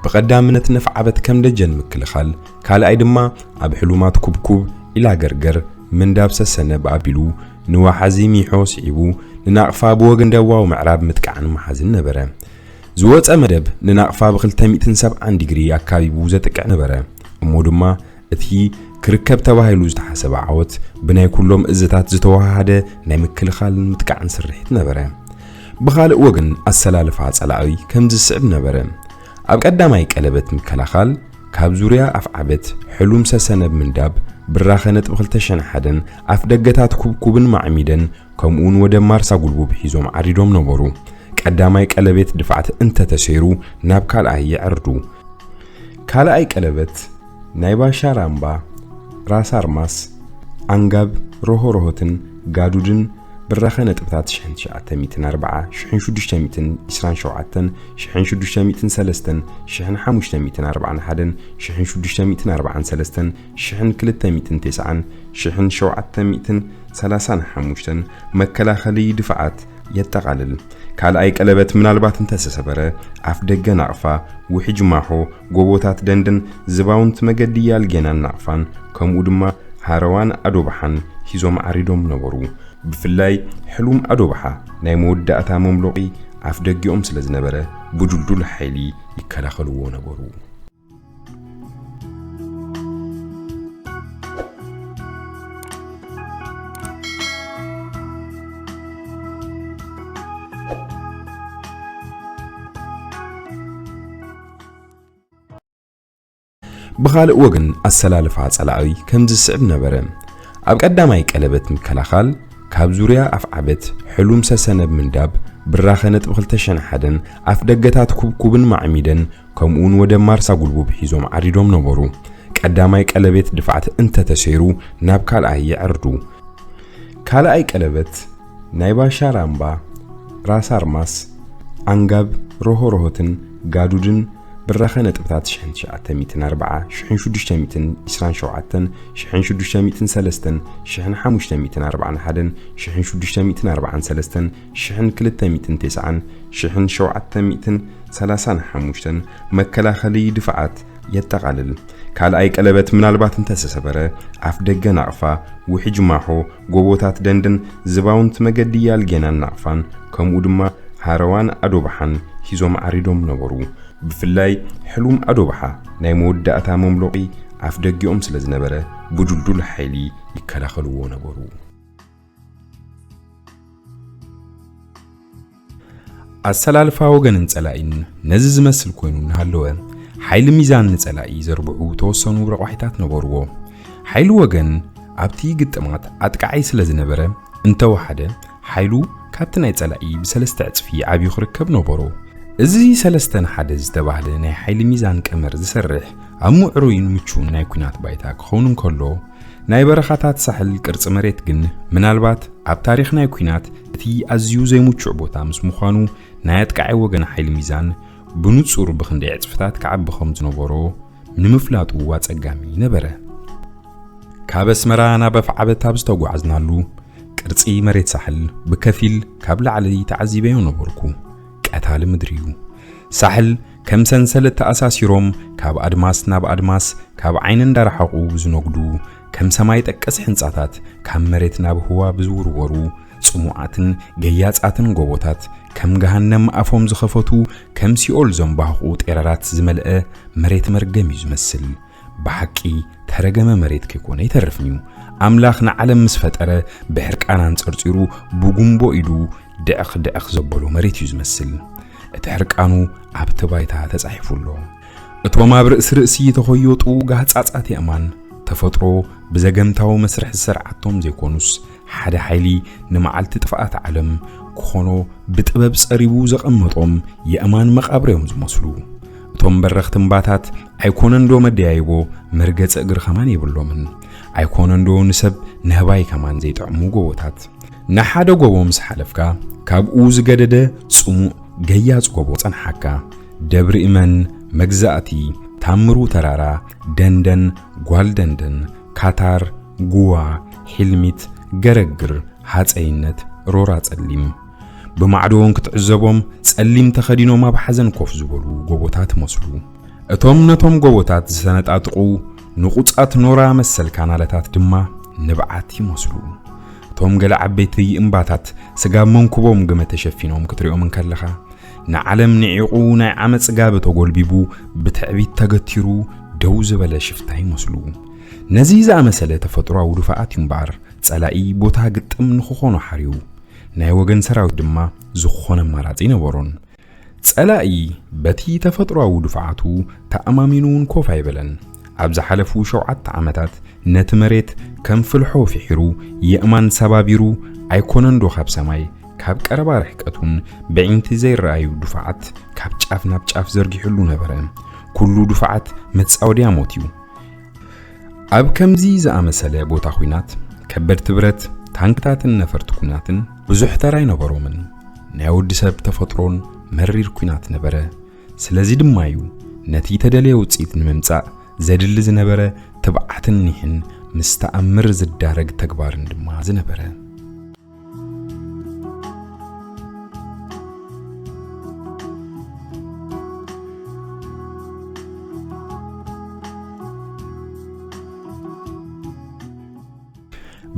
ብቐዳምነት ነፍዓበት ከም ደጀን ምክልኻል፣ ካልኣይ ድማ ኣብ ሕሉማት ኩብኩብ፣ ኢላገርገር፣ ምንዳብ ሰሰነ ብኣቢሉ ንወሓዚ ሚሖ ስዒቡ ንናቕፋ ብወገን ደቡባዊ ምዕራብ ምጥቃዕን መሓዝን ነበረ። ዝወጸ መደብ ንናቕፋ ብክልተ ሚእትን ሰብዓን ዲግሪ ኣካቢቡ ዘጥቅዕ ነበረ። እሞ ድማ እቲ ክርከብ ተባሂሉ ዝተሓሰበ ዓወት ብናይ ኩሎም እዝታት ዝተወሃሃደ ናይ ምክልኻልን ምጥቃዕን ስርሒት ነበረ። ብኻልእ ወገን ኣሰላልፋ ጸላኢ ከም ዝስዕብ ነበረ። ኣብ ቀዳማይ ቀለበት ምከላኻል፣ ካብ ዙርያ ኣፍዓበት ሕሉም ሰሰነብ ምንዳብ ብራኸ ነጥቢ ክልተ ሽሕን ሓደን ኣፍ ደገታት ኩብኩብን ማዕሚደን ከምኡውን ወደ ማርሳ ጉልቡብ ሒዞም ዓሪዶም ነበሩ። ቀዳማይ ቀለቤት ድፍዓት እንተተሰይሩ ናብ ካልኣይ ይዕርዱ። ካልኣይ ቀለበት ናይ ባሻር ኣምባ፣ ራስ ኣርማስ፣ ኣንጋብ፣ ሮሆሮሆትን ጋዱድን ብራኸ ነጥብታት ሽሕን ትሽዓተ ሚእትን ኣርብዓ፣ ሽሕን ሽዱሽተ ሚእትን ዕስራን ሸውዓተን፣ ሽሕን ሽዱሽተ ሚእትን ሰለስተን፣ ሽሕን ሓሙሽተ ሚእትን ኣርባዓን ሓደን፣ ሽሕን ሽዱሽተ ሚእትን ኣርባዓን ሰለስተን፣ ሽሕን ክልተ ሚእትን ተስዓን፣ ሽሕን ሸውዓተ ሚእትን ሰላሳን ሓሙሽተን መከላኸሊ ድፍዓት የጠቓልል። ካልኣይ ቀለበት ምናልባት እንተተሰበረ፣ ኣፍ ደገ ናቕፋ፣ ውሕጅ ማሖ፣ ጎቦታት ደንደን፣ ዝባውንቲ መገዲ ያልጌናን ናቕፋን፣ ከምኡ ድማ ሃረዋን ኣዶባሓን ሒዞም ዓሪዶም ነበሩ። ብፍላይ ሕሉም ኣዶባሓ ናይ መወዳእታ መምሎቒ ኣፍ ደጊኦም ስለ ዝነበረ፣ ብዱልዱል ሓይሊ ይከላኸልዎ ነበሩ። ብኻልእ ወገን ኣሰላልፋ ጸላኢ ከም ዝስዕብ ነበረ። ኣብ ቀዳማይ ቀለበት ምከላኻል፣ ካብ ዙርያ ኣፍዓበት ሕሉም ሰሰነ ብምንዳብ ብራኸ ነጥቢ ክልተ ሽሕን ሓደን ኣፍ ደገታት ኩብኩብን ማዕሚደን ከምኡውን ወደ ማርሳ ጉልቡብ ሒዞም ዓሪዶም ነበሩ። ቀዳማይ ቀለቤት ድፍዓት እንተተሰይሩ ናብ ካልኣይ ይዕርዱ። ካልኣይ ቀለበት ናይ ባሻር ኣምባ፣ ራስ ኣርማስ፣ ዓንጋብ፣ ሮሆሮሆትን ጋዱድን ብራኸ ነጥብታት ሽሕን ትሽዓተ ሚእትን ኣርብዓ፣ ሽሕን ሽዱሽተ ሚእትን ዕስራን ሸውዓተን፣ ሽሕን ሽዱሽተ ሚእትን ሰለስተን፣ ሽሕን ሓሙሽተ ሚእትን ኣርባዓን ሓደን፣ ሽሕን ሽዱሽተ ሚእትን ኣርባዓን ሰለስተን፣ ሽሕን ክልተ ሚእትን ተስዓን፣ ሽሕን ሸውዓተ ሚእትን ሰላሳን ሓሙሽተን መከላኸሊ ድፍዓት የጠቓልል። ካልኣይ ቀለበት ምናልባት እንተተሰበረ፣ ኣፍ ደገ ናቕፋ፣ ውሕጅ ማሖ፣ ጎቦታት ደንደን፣ ዝባውንቲ መገዲ ያልጌናን ናቕፋን፣ ከምኡ ድማ ሃረዋን ኣዶባሓን ሒዞም ዓሪዶም ነበሩ። ብፍላይ ሕሉም ኣዶባሓ ናይ መወዳእታ መምሎቒ ኣፍ ደጊኦም ስለ ዝነበረ፣ ብድልዱል ሓይሊ ይከላኸልዎ ነበሩ። ኣሰላልፋ ወገንን ጸላኢን ነዚ ዝመስል ኮይኑ እናሃለወ፣ ሓይሊ ሚዛን ንጸላኢ ዘርብሑ ተወሰኑ ረቋሒታት ነበርዎ። ሓይሊ ወገን ኣብቲ ግጥማት ኣጥቃዓይ ስለ ዝነበረ፣ እንተወሓደ ሓይሉ ካብቲ ናይ ጸላኢ ብሰለስተ ዕጽፊ ዓብዩ ክርከብ ነበሮ። እዚ ሰለስተ ንሓደ ዝተባህለ ናይ ሓይሊ ሚዛን ቀመር ዝሰርሕ ኣብ ምዕሩይን ምቹውን ናይ ኲናት ባይታ ክኸውን እንከሎ፣ ናይ በረኻታት ሳሕል ቅርጺ መሬት ግን ምናልባት ኣብ ታሪኽ ናይ ኲናት እቲ ኣዝዩ ዘይምቹእ ቦታ ምስ ምዃኑ፣ ናይ ኣጥቃዓይ ወገን ሓይሊ ሚዛን ብንጹር ብኽንደይ ዕጽፍታት ክዓቢ ከም ዝነበሮ ንምፍላጡ ኣጸጋሚ ነበረ። ካብ ኣስመራ ናብ ኣፍዓበት ኣብ ዝተጓዓዝናሉ፣ ቅርጺ መሬት ሳሕል ብከፊል ካብ ላዕሊ ተዓዚበዮ ነበርኩ። ቀታሊ ምድሪ እዩ። ሳሕል ከም ሰንሰለት ተኣሳሲሮም፣ ካብ ኣድማስ ናብ ኣድማስ፣ ካብ ዓይኒ እንዳረሓቑ ዝነጉዱ፣ ከም ሰማይ ጠቀስ ሕንጻታት ካብ መሬት ናብ ህዋ ብዝውርወሩ ጽሙዓትን ገያጻትን ጎቦታት፣ ከም ገሃነም ኣፎም ዝኸፈቱ፣ ከም ሲኦል ዘንባህቑ ጤረራት ዝመልአ መሬት መርገም እዩ ዝመስል። ብሓቂ ተረገመ መሬት ከይኮነ ኣይተርፍን እዩ። ኣምላኽ ንዓለም ምስ ፈጠረ ብሕርቃን ኣንጸርጺሩ ብጉንቦ ኢዱ ድዕኽ ድዕኽ ዘበሎ መሬት እዩ ዝመስል። እቲ ሕርቃኑ ኣብቲ ባይታ ተጻሒፉ ኣሎ። እቶም ኣብ ርእሲ ርእሲ ተኾየጡ ጋህጻጻት የእማን ተፈጥሮ ብዘገምታዊ መስርሕ ዝሰርዓቶም ዘይኮኑስ፣ ሓደ ሓይሊ ንመዓልቲ ጥፍኣት ዓለም ክኾኖ ብጥበብ ጸሪቡ ዘቐመጦም የእማን መቓብር እዮም ዝመስሉ። እቶም በረኽቲ እምባታት ኣይኮነን ዶ መደያይቦ መርገጺ እግሪ ከማን የብሎምን። ኣይኮነን ዶ ንሰብ ነህባይ ከማን ዘይጥዕሙ ጎቦታት። ንሓደ ጎቦ ምስ ሓለፍካ፣ ካብኡ ዝገደደ ጽሙእ ገያጽ ጎቦ ጸንሓካ። ደብሪ እመን፣ መግዛእቲ፣ ታምሩ ተራራ፣ ደንደን፣ ጓል ደንደን፣ ካታር፣ ጉዋ፣ ሒልሚት፣ ገረግር፣ ሃጸይነት፣ ሮራ ጸሊም። ብማዕዶውን ክትዕዘቦም ጸሊም ተኸዲኖም ኣብ ሓዘን ኮፍ ዝበሉ ጎቦታት ይመስሉ። እቶም ነቶም ጎቦታት ዝሰነጣጥቑ ንቑጻት ኖራ መሰል ካናለታት ድማ ንብዓት ይመስሉ። እቶም ገለ ዓበይቲ እምባታት ስጋብ መንኩቦም ግመ ተሸፊኖም ክትሪኦም እንከለኻ፣ ንዓለም ንዒቑ ናይ ዓመጽ ጋቢ ተጎልቢቡ ብትዕቢት ተገቲሩ ደው ዝበለ ሽፍታ ይመስሉ። ነዚ ዝኣመሰለ ተፈጥሮኣዊ ድፋኣት እዩ እምበኣር ጸላኢ ቦታ ግጥም ንኽኾኖ ሓርዩ። ናይ ወገን ሰራዊት ድማ ዝኾነ ኣማራጺ ኣይነበሮን። ጸላኢ በቲ ተፈጥሮኣዊ ድፍዓቱ ተኣማሚኑ እውን ኮፍ ኣይበለን። ኣብ ዝሓለፉ ሸውዓተ ዓመታት ነቲ መሬት ከም ፍልሖ ፍሒሩ የእማን ሰባቢሩ ኣይኮነን ዶ ካብ ሰማይ ካብ ቀረባ ርሕቀት እውን ብዒንቲ ዘይረኣዩ ድፋዓት ካብ ጫፍ ናብ ጫፍ ዘርጊሑሉ ነበረ። ኩሉ ድፋዓት መጻወድያ ሞት እዩ። ኣብ ከምዚ ዝኣመሰለ ቦታ ኲናት፣ ከበድቲ ብረት፣ ታንክታትን ነፈርቲ ኲናትን ብዙሕ ተራ ኣይነበሮምን። ናይ ወዲ ሰብ ተፈጥሮን መሪር ኲናት ነበረ። ስለዚ ድማ እዩ ነቲ ተደለየ ውጽኢት ንምምጻእ ዘድሊ ዝነበረ ትብዓትን ኒሕን ምስ ተኣምር ዝዳረግ ተግባርን ድማ ዝነበረ።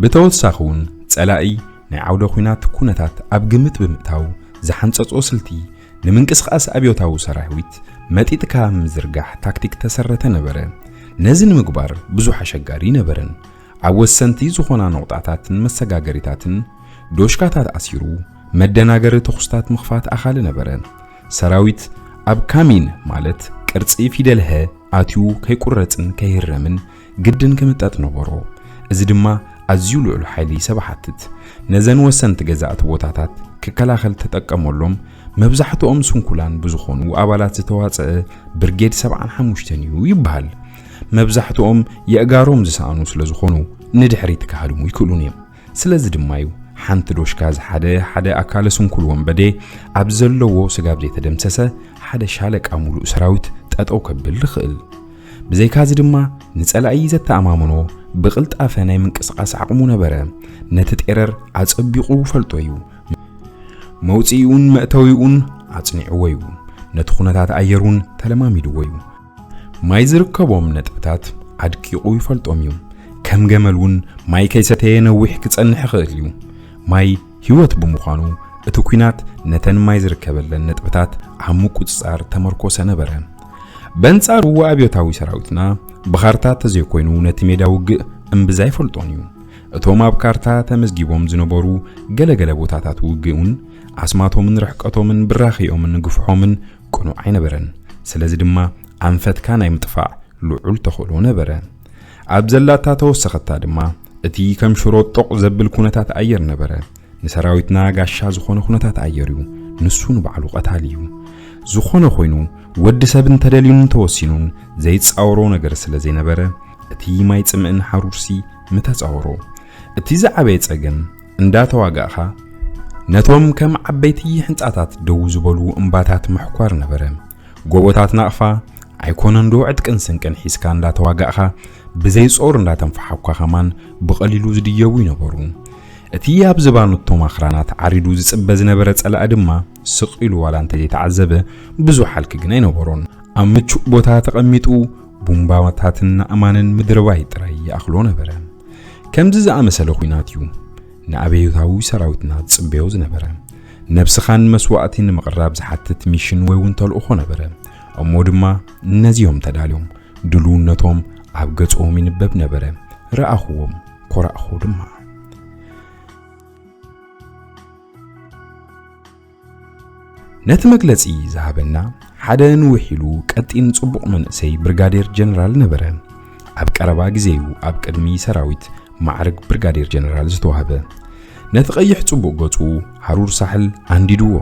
ብተወሳኺ እውን ጸላኢ ናይ ዓውደ ኲናት ኩነታት ኣብ ግምት ብምእታው ዝሓንጸጾ ስልቲ ንምንቅስቓስ ኣብዮታዊ ሰራዊት መጢጥካ ምዝርጋሕ ታክቲክ ተሰረተ ነበረ። ነዚ ንምግባር ብዙሕ ኣሸጋሪ ነበረን። ኣብ ወሰንቲ ዝኾና ነቑጣታትን መሰጋገሪታትን ዶሽካታት ኣሲሩ መደናገሪ ተኹስታት ምኽፋት ኣኻሊ ነበረ። ሰራዊት ኣብ ካሚን ማለት ቅርጺ ፊደል ሀ ኣትዩ ከይቁረጽን ከይህረምን ግድን ክምጠጥ ነበሮ። እዚ ድማ ኣዝዩ ልዑል ሓይሊ ሰብ ሓትት። ነዘን ወሰንቲ ገዛእቲ ቦታታት ክከላኸል ተጠቀመሎም። መብዛሕትኦም ስንኩላን ብዝኾኑ ኣባላት ዝተዋፀአ ብርጌድ ሰብዓን ሓሙሽተን እዩ ይበሃል። መብዛሕትኦም የእጋሮም ዝሰኣኑ ስለ ዝኾኑ ንድሕሪት ክሃድሙ ይክእሉን እዮም። ስለዚ ድማ እዩ ሓንቲ ዶሽካ ዝሓደ ሓደ ኣካለ ስንኩል ወንበዴ ኣብ ዘለዎ ስጋብ ዘይተደምሰሰ ሓደ ሻለቃ ሙሉእ ሰራዊት ጠጠው ከብል ዝኽእል። ብዘይካዚ ድማ ንጸላኢ ዘተኣማምኖ ብቕልጣፈ ናይ ምንቅስቓስ ዓቕሙ ነበረ። ነቲ ጤረር ኣጸቢቑ ፈልጦ እዩ። መውጽኢኡን መእተዊኡን ኣጽኒዕዎ እዩ። ነቲ ኩነታት ኣየር እውን ተለማሚድዎ እዩ። ማይ ዝርከቦም ነጥብታት ኣድቂቑ ይፈልጦም እዩ። ከም ገመል እውን ማይ ከይሰተየ ነዊሕ ክጸንሕ ይኽእል እዩ። ማይ ህይወት ብምዃኑ እቲ ኲናት ነተን ማይ ዝርከበለን ነጥብታት ኣብ ምቁጽጻር ተመርኮሰ ነበረ። በንጻሩ ኣብዮታዊ ሰራዊትና ብኻርታ ተዘይኮይኑ ነቲ ሜዳ ውግእ እምብዛ ይፈልጦን እዩ። እቶም ኣብ ካርታ ተመዝጊቦም ዝነበሩ ገለገለ ቦታታት ውግእ እውን ኣስማቶምን ርሕቀቶምን ብራኺኦምን ግፍሖምን ቅኑዕ ኣይነበረን። ስለዚ ድማ ኣንፈትካ ናይ ምጥፋእ ልዑል ተኽእሎ ነበረ። ኣብ ዘላታ ተወሰኸታ ድማ እቲ ከም ሽሮ ጦቕ ዘብል ኩነታት ኣየር ነበረ። ንሰራዊትና ጋሻ ዝኾነ ኩነታት ኣየር እዩ። ንሱ ንባዕሉ ቀታሊ እዩ። ዝኾነ ኮይኑ ወዲ ሰብ እንተደልዩን እንተወሲኑን ዘይጻወሮ ነገር ስለ ዘይነበረ እቲ ማይ ጽምእን ሓሩርሲ ምተጻወሮ። እቲ ዝዓበየ ጸገም እንዳተዋጋእኻ ነቶም ከም ዓበይቲ ሕንጻታት ደው ዝበሉ እምባታት ምሕኳር ነበረ። ጎቦታት ናቕፋ ኣይኮነን ዶ ዕጥቅን ስንቅን ሒዝካ እንዳተዋጋእኻ ብዘይ ጾር እንዳተንፈሓኳ ከማን ብቐሊሉ ዝድየቡ ይነበሩ። እቲ ኣብ ዝባኑ እቶም ኣኽራናት ዓሪዱ ዝጽበ ዝነበረ ጸላኢ ድማ ስቕ ኢሉ ዋላ እንተዘይተዓዘበ ብዙሕ ሓልኪ ግን ኣይነበሮን። ኣብ ምቹእ ቦታ ተቐሚጡ ቡምባታትን ኣእማንን ምድርባይ ጥራይ ይኣኽሎ ነበረ። ከምዚ ዝኣመሰለ ኹናት እዩ ንኣብዮታዊ ሰራዊትና ዝጽበዮ ዝነበረ። ነብስኻን መስዋእቲ ንምቕራብ ዝሓትት ሚሽን ወይ እውን ተልእኾ ነበረ። እሞ ድማ ነዚኦም ተዳልዮም ድልውነቶም ኣብ ገጾም ይንበብ ነበረ። ረኣኽዎም፣ ኮራእኹ ድማ። ነቲ መግለጺ ዝሃበና ሓደ ንውሕ ኢሉ ቀጢን ጽቡቕ መንእሰይ ብርጋዴር ጀነራል ነበረ። ኣብ ቀረባ ግዜ እዩ ኣብ ቅድሚ ሰራዊት ማዕርግ ብርጋዴር ጀነራል ዝተዋህበ። ነቲ ቀይሕ ጽቡቕ ገጹ ሃሩር ሳሕል ኣንዲድዎ፣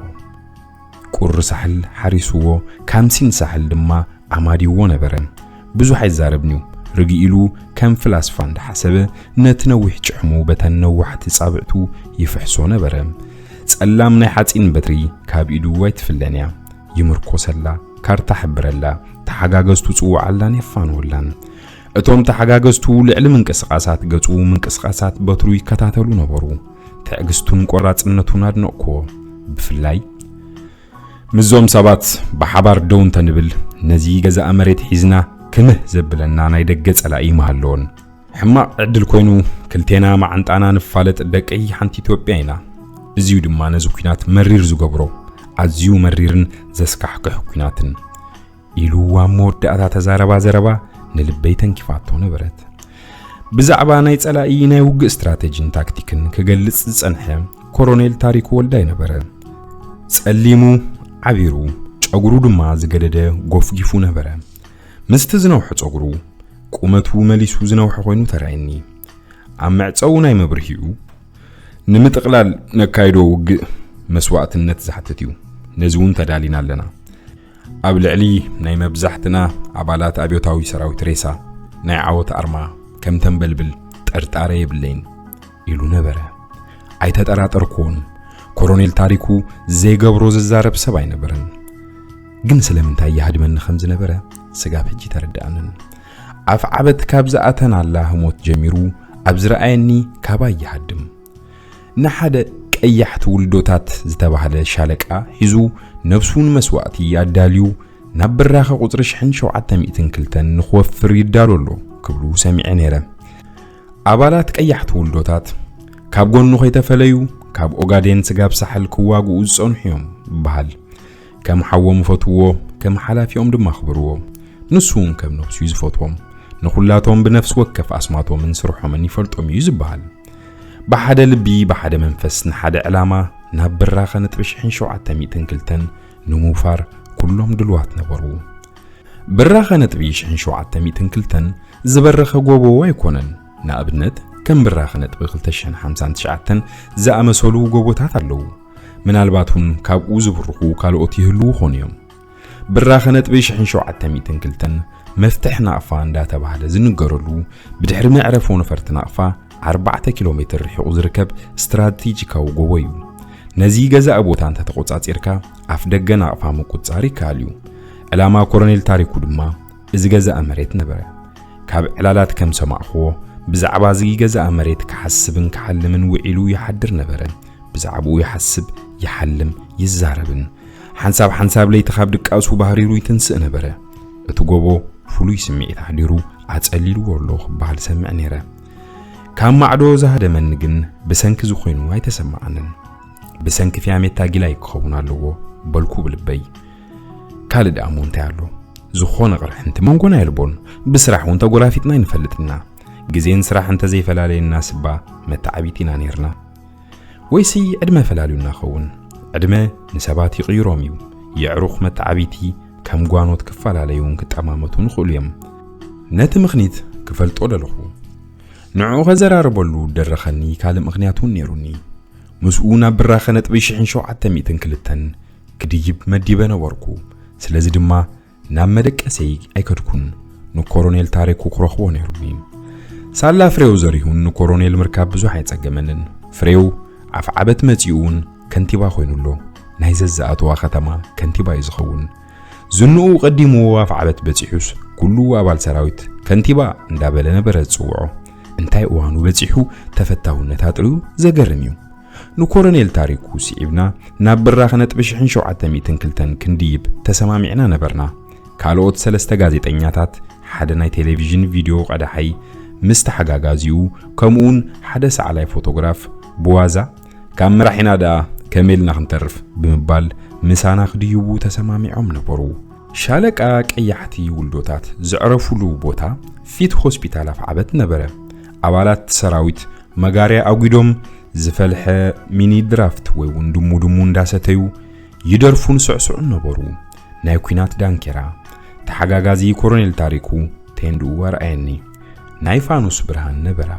ቁሪ ሳሕል ሓሪስዎ፣ ካምሲን ሳሕል ድማ ኣማዲዎ ነበረ። ብዙሕ ኣይዛረብን እዩ። ርግእ ኢሉ ከም ፍላስፋ እንዳሓሰበ ነቲ ነዊሕ ጭሕሙ በተን ነዋሕቲ ጻብዕቱ ይፍሕሶ ነበረ። ጸላም ናይ ሓጺን በትሪ ካብ ኢዱ ኣይትፍለን እያ። ይምርኮሰላ፣ ካርታ ሕብረላ፣ ተሓጋገዝቱ ጽውዓላን የፋንወላን። እቶም ተሓጋገዝቱ ልዕሊ ምንቅስቓሳት ገጹ ምንቅስቓሳት በትሩ ይከታተሉ ነበሩ። ትዕግስቱን ቆራጽነቱን ኣድነቕኩዎ። ብፍላይ ምስዞም ሰባት ብሓባር ደው እንተንብል ነዚ ገዛእ መሬት ሒዝና ክምህ ዘብለና ናይ ደገ ጸላኢ ምሃለዎን። ሕማቕ ዕድል ኮይኑ ክልቴና መዓንጣና ንፋለጥ ደቂ ሓንቲ ኢትዮጵያ ኢና። እዚዩ ድማ ነዚ ኲናት መሪር ዝገብሮ፣ ኣዝዩ መሪርን ዘስካሕክሕ ኲናትን። ኢሉ ኣብ መወዳእታ ተዛረባ ዘረባ ንልበይ ተንኪፋቶ ነበረት። ብዛዕባ ናይ ጸላኢ ናይ ውግእ ስትራተጂን ታክቲክን ክገልጽ ዝጸንሐ ኮሮኔል ታሪኩ ወልዳይ ነበረ። ጸሊሙ ዓቢሩ፣ ጨጉሩ ድማ ዝገደደ ጎፍጊፉ ነበረ። ምስቲ ዝነውሐ ጸጉሩ፣ ቁመቱ መሊሱ ዝነውሐ ኮይኑ ተራእየኒ። ኣብ መዕጸዊ ናይ መብርሂኡ፣ ንምጥቕላል ነካይዶ ውግእ መስዋእትነት ዝሓትት እዩ። ነዚ እውን ተዳሊና ኣለና። ኣብ ልዕሊ ናይ መብዛሕትና ኣባላት ኣብዮታዊ ሰራዊት ሬሳ ናይ ዓወት ኣርማ ከም ተንበልብል ጥርጣረ የብለይን ኢሉ ነበረ። ኣይተጠራጠርኩዎን። ኮሮኔል ታሪኩ ዘይገብሮ ዝዛረብ ሰብ ኣይነበረን። ግን ስለምንታይ ይሃድመኒ ከም ዝነበረ ስጋብ ሕጂ ተረድኣንን። ኣፍ ዓበት ካብ ዝኣተናላ ህሞት ጀሚሩ ኣብ ዝረኣየኒ ካባይ ይሃድም። ንሓደ ቀያሕቲ ውልዶታት ዝተባህለ ሻለቃ ሒዙ ነብሱ ንመስዋእቲ ኣዳልዩ ናብ ብራኸ ቁጽሪ ሽሕን ሸውዓተ ሚእትን ክልተን ንኽወፍር ይዳሎ ኣሎ ክብሉ ሰሚዐ ነይረ። ኣባላት ቀያሕቲ ውልዶታት ካብ ጎኑ ከይተፈለዩ ካብ ኦጋዴን ስጋብ ሳሕል ክዋግኡ ዝጸንሑ እዮም ይበሃል። ከም ሓዎም ይፈትውዎ፣ ከም ሓላፊኦም ድማ ኣኽብርዎ። ንሱ እውን ከም ነፍሱ እዩ ዝፈትዎም። ንኹላቶም ብነፍሲ ወከፍ ኣስማቶምን ስርሖምን ይፈልጦም እዩ ዝበሃል። ብሓደ ልቢ፣ ብሓደ መንፈስ ንሓደ ዕላማ ናብ ብራኸ ነጥቢ ሽሕን ሸውዓተ ሚእትን ክልተን ንምውፋር ኩሎም ድልዋት ነበሩ። ብራኸ ነጥቢ ሽሕን ሸውዓተ ሚእትን ክልተን ዝበረኸ ጎቦ ኣይኮነን። ንኣብነት፣ ከም ብራኸ ነጥቢ ክልተ ሽሕን ሓምሳን ትሽዓተን ዝኣመሰሉ ጎቦታት ኣለዉ። ምናልባት እውን ካብኡ ዝብርኹ ካልኦት ይህልዉ ኾኑ እዮም። ብራኸ ነጥቢ ሽሕን ሸውዓተ ሚእትን ክልተን መፍትሕ ናቕፋ እንዳተባህለ ዝንገረሉ፣ ብድሕሪ መዕረፎ ነፈርቲ ናቕፋ ኣርባዕተ ኪሎ ሜትር ርሒቑ ዝርከብ ስትራቴጂካዊ ጎቦ እዩ። ነዚ ገዛኢ ቦታ እንተተቖጻጺርካ፣ ኣፍ ደገ ናቕፋ ምቁጽጻር ይከኣል እዩ። ዕላማ ኮሎኔል ታሪኩ ድማ እዚ ገዛኢ መሬት ነበረ። ካብ ዕላላት ከም ሰማዕኽዎ፣ ብዛዕባ እዚ ገዛኢ መሬት ክሓስብን ክሓልምን ውዒሉ ይሓድር ነበረ። ብዛዕባኡ ይሓስብ፣ ይሓልም፣ ይዛረብን። ሓንሳብ ሓንሳብ ለይቲ ካብ ድቃሱ ባህሪሩ ይትንስእ ነበረ። እቲ ጎቦ ፍሉይ ስምዒት ኣሕዲሩ ኣጸሊልዎ ኣሎ ክበሃል ሰምዕ ነይረ። ካብ ማዕዶ ዝሃደመኒ ግን ብሰንኪ ዝኾይኑ ኣይተሰማዓንን። ብሰንኪ ፊያሜታ ጊላይ ክኸውን ኣለዎ በልኩ ብልበይ። ካልእ ደኣ እሞ እንታይ ኣሎ? ዝኾነ ቅርሕንቲ መንጎና የልቦን። ብስራሕ እውን ተጎላፊጥና ኣይንፈልጥና። ግዜን ስራሕ እንተዘይፈላለየና ስባ መተዓቢት ኢና ነይርና። ወይሲ ዕድመ ፈላልዩና ኸውን? ዕድመ ንሰባት ይቕይሮም እዩ። የዕሩኽ መተዓቢቲ ከም ጓኖት ክፈላለዩን ክጠማመቱን ይኽእሉ እዮም። ነቲ ምኽኒት ክፈልጦ ደለኹ። ንዕኡ ከዘራርበሉ ደረኸኒ ካልእ ምኽንያት እውን ነይሩኒ። ምስኡ ናብ ብራኸ ነጥቢ ሽሕን ሸውዓተ ሚእትን ክልተን ክድይብ መዲበ ነበርኩ። ስለዚ ድማ ናብ መደቀሰይ ኣይከድኩን። ንኮሎኔል ታሪኩ ክረኽቦ ነይሩኒ። ሳላ ፍሬው ዘሪሁን ንኮሎኔል ምርካብ ብዙሕ ኣይጸገመንን። ፍሬው ኣፍዓበት መጺኡ እውን ከንቲባ ኮይኑ ኣሎ። ናይ ዘዝኣተዋ ከተማ ከንቲባ እዩ ዝኸውን። ዝንኡ ቀዲምዎ ኣፍዓበት በጺሑስ ኩሉ ኣባል ሰራዊት ከንቲባ እንዳበለ ነበረ ዝጽውዖ። እንታይ እዋኑ በጺሑ ተፈታውነት ኣጥርዩ ዘገርም እዩ። ንኮሎኔል ታሪኩ ስዒብና ናብ ብራኸ ነጥቢ ሽሕን ሸውዓተ ሚእትን ክልተን ክንድይብ ተሰማሚዕና ነበርና። ካልኦት ሰለስተ ጋዜጠኛታት፣ ሓደ ናይ ቴሌቪዥን ቪድዮ ቀዳሓይ ምስ ተሓጋጋዚኡ፣ ከምኡውን ሓደ ሰዓላይ ፎቶግራፍ ብዋዛ፣ ካብ መራሒና ደኣ ከመይ ኢልና ክንተርፍ ብምባል ምሳና ክድይቡ ተሰማሚዖም ነበሩ። ሻለቃ ቀያሕቲ ውልዶታት ዘዕረፉሉ ቦታ ፊት ሆስፒታል ኣፍዓበት ነበረ። ኣባላት ሰራዊት መጋርያ ኣጒዶም ዝፈልሐ ሚኒ ድራፍት ወይ እውን ድሙ ድሙ እንዳሰተዩ ይደርፉን ስዕስዑን ነበሩ። ናይ ኲናት ዳንኬራ። ተሓጋጋዚ ኮሎኔል ታሪኩ ቴንድኡ ኣርኣየኒ። ናይ ፋኑስ ብርሃን ነበራ።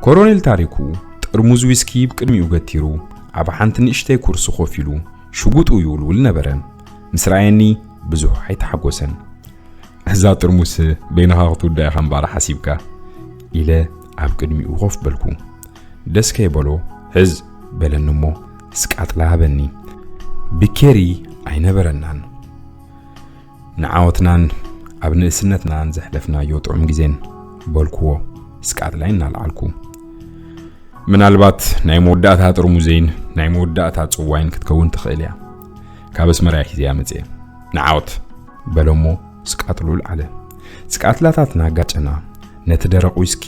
ኮሎኔል ታሪኩ ጥርሙዝ ዊስኪ ብቅድሚኡ ገቲሩ፣ ኣብ ሓንቲ ንእሽተይ ኩርሲ ኮፍ ኢሉ ሽጉጡ ይውልውል ነበረ። ምስ ረኣየኒ ብዙሕ ኣይተሓጎሰን። "እዛ ጥርሙስ በይንኻ ክትውዳእ ኢኻ እምበኣር ሓሲብካ?" ኢለ ኣብ ቅድሚኡ ኮፍ በልኩ። ደስ ከይበሎ፣ "ሕዝ" በለኒ እሞ ስቃጥላ ሃበኒ። ብኬሪ ኣይነበረናን። ንዓወትናን ኣብ ንእስነትናን ዘሕለፍናዮ ጥዑም ግዜን በልኩዎ፣ ስቃጥላይ እናልዓልኩ። "ምናልባት ናይ መወዳእታ ጥርሙዘይን ናይ መወዳእታ ጽዋይን ክትከውን ትኽእል እያ። ካብ ኣስመራ እየ ሒዘያ መጽየ። ንዓወት!" በለሞ ስቃጥሉ ልዓለ። ስቃጥላታትና ጋጨና። ነቲ ደረቕ ዊስኪ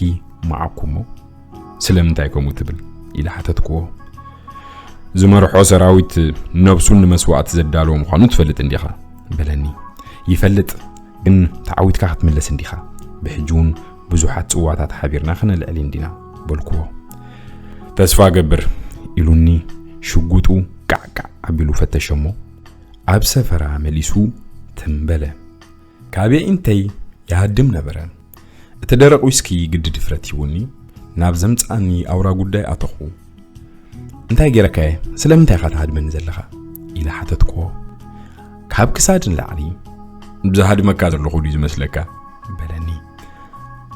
መዓኩሞ። "ስለምንታይ ከምኡ ትብል?" ኢለ ሓተትክዎ። "ዝመርሖ ሰራዊት ነብሱን ንመስዋእቲ ዘዳለወ ምዃኑ ትፈልጥ እንዲኻ?" በለኒ። "ይፈልጥ፣ ግን ተዓዊትካ ክትምለስ እንዲኻ። ብሕጂ እውን ብዙሓት ጽዋታት ሓቢርና ክነልዕል እንዲና" በልክዎ። "ተስፋ ገብር" ኢሉኒ ሽጉጡ ቃዕቃዕ ኣቢሉ ፈተሸሞ። ኣብ ሰፈራ መሊሱ ትም በለ። ካብ የዒንተይ ይሃድም ነበረ። እቲ ደረቕ ዊስኪ ግዲ ድፍረት ሂቡኒ፣ ናብ ዘምጽኣኒ ኣውራ ጉዳይ ኣተኹ። "እንታይ ገይረካየ? ስለምንታይ ኢኻ ትሃድመኒ ዘለኻ?" ኢለ ሓተትክዎ። ካብ ክሳድ ንላዕሊ፣ "ዝሃድመካ ዘለኹ ድዩ ዝመስለካ?" በለኒ።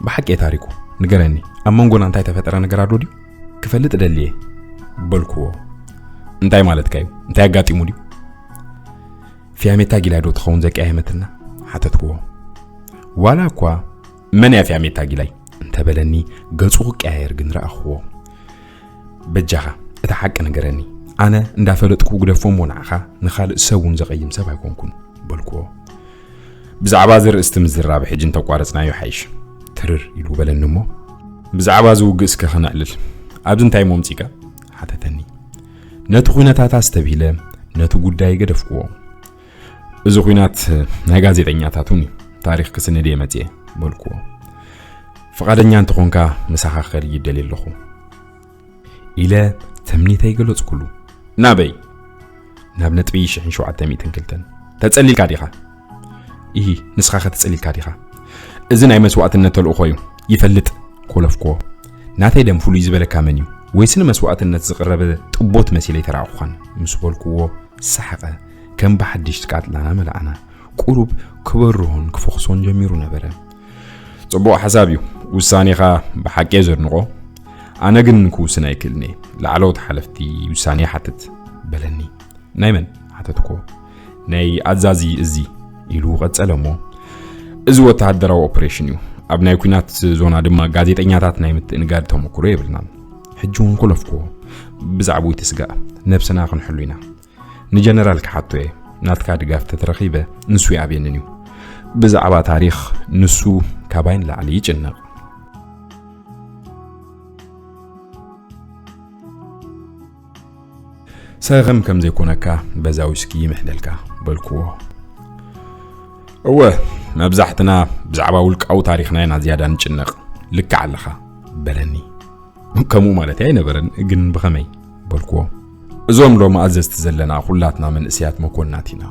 "ብሓቂ ታሪኩ፣ ንገረኒ፣ ኣብ መንጎና እንታይ ተፈጠረ ነገር ኣሎ ድዩ? ክፈልጥ ደልየ" በልክዎ። "እንታይ ማለትካ እዩ? እንታይ ኣጋጢሙ ድዩ?" "ፊያሜታ ጊላዶ ትኸውን ዘቀያየመትና?" ሓተትክዎ። ዋላ እኳ "መን እያ ፊያሜታ ጊላይ?" እንተበለኒ፣ ገጹ ክቀያየር ግን ረኣኽዎ። "በጃኻ፣ እቲ ሓቂ ንገረኒ። ኣነ እንዳፈለጥኩ ግደፎ እሞ ንዓኻ ንኻልእ ሰብ እውን ዘቐይም ሰብ ኣይኮንኩን" በልክዎ። "ብዛዕባ እዚ ርእስቲ ምዝራብ ሕጂ እንተቋረጽናዮ ሓይሽ" ትርር ኢሉ በለኒ እሞ፣ "ብዛዕባ እዚ ውግእ እስከ ከነዕልል፣ ኣብዚ እንታይ እሞ ኣምጺእካ?" ሓተተኒ። ነቲ ኲነታት ኣስተብሂለ፣ ነቲ ጉዳይ ገደፍክዎ። "እዚ ኲናት ናይ ጋዜጠኛታት እውን እዩ። ታሪኽ ክስንድ እየ መጽየ" በልክዎ። "ፍቓደኛ እንተኾንካ ምሳኻ ክኸድ ይደልየ ኣለኹ" ኢለ ተምኒተይ ገለጽኩሉ። ናበይ? ናብ ነጥቢ ሽሕን ሸውዓተ ሚእትን ክልተን። ተጸሊልካ ዲኻ? ኢሂ፣ ንስኻ ከ ተጸሊልካ ዲኻ? እዚ ናይ መስዋእትነት ተልእኾ እዩ። ይፈልጥ። ኮለፍኮ። ናተይ ደም ፍሉይ ዝበለካ መን እዩ? ወይስ ንመስዋእትነት ዝቕረበ ጥቦት መሲለ ኣይተራእኹኻን? ምስ በልኩዎ ሰሓቐ። ከም ብሓድሽ ትቃጥላና መላእና። ቁሩብ ክበርሆን ክፈኽሶን ጀሚሩ ነበረ። ጽቡቕ ሓሳብ እዩ። ውሳኔኻ ብሓቂ እየ ዘድንቖ። ኣነ ግን ክውስን ኣይክእልን እየ። ላዕለዎት ሓለፍቲ ውሳኔ ይሓትት በለኒ። ናይ መን? ሓተትኮ። ናይ ኣዛዚ እዚ ኢሉ ቀጸለ እሞ፣ እዚ ወተሃደራዊ ኦፕሬሽን እዩ። ኣብ ናይ ኲናት ዞና ድማ ጋዜጠኛታት ናይ ምትእንጋድ ተመክሮ የብልናን። ሕጂ እውን ኮለፍኮ። ብዛዕባኡ ኣይትስጋእ። ነብስና ክንሕሉ ኢና። ንጀነራል ክሓቶ እየ። ናትካ ድጋፍ ተተረኺበ ንሱ ይኣብየንን እዩ። ብዛዕባ ታሪኽ ንሱ ካባይ ንላዕሊ ይጭነቕ። ሰኸም ከም ዘይኮነካ በዛ ዊስኪ ይምሕለልካ በልክዎ። እወ፣ መብዛሕትና ብዛዕባ ውልቃዊ ታሪኽና ኢና ዝያዳ ንጭነቕ። ልክዕ ኣለኻ በለኒ። ከምኡ ማለት ኣይነበረን፣ ግን ብኸመይ? በልክዎ። እዞም ሎም ኣዘዝቲ ዘለና ኩላትና መንእሰያት መኮንናት ኢና።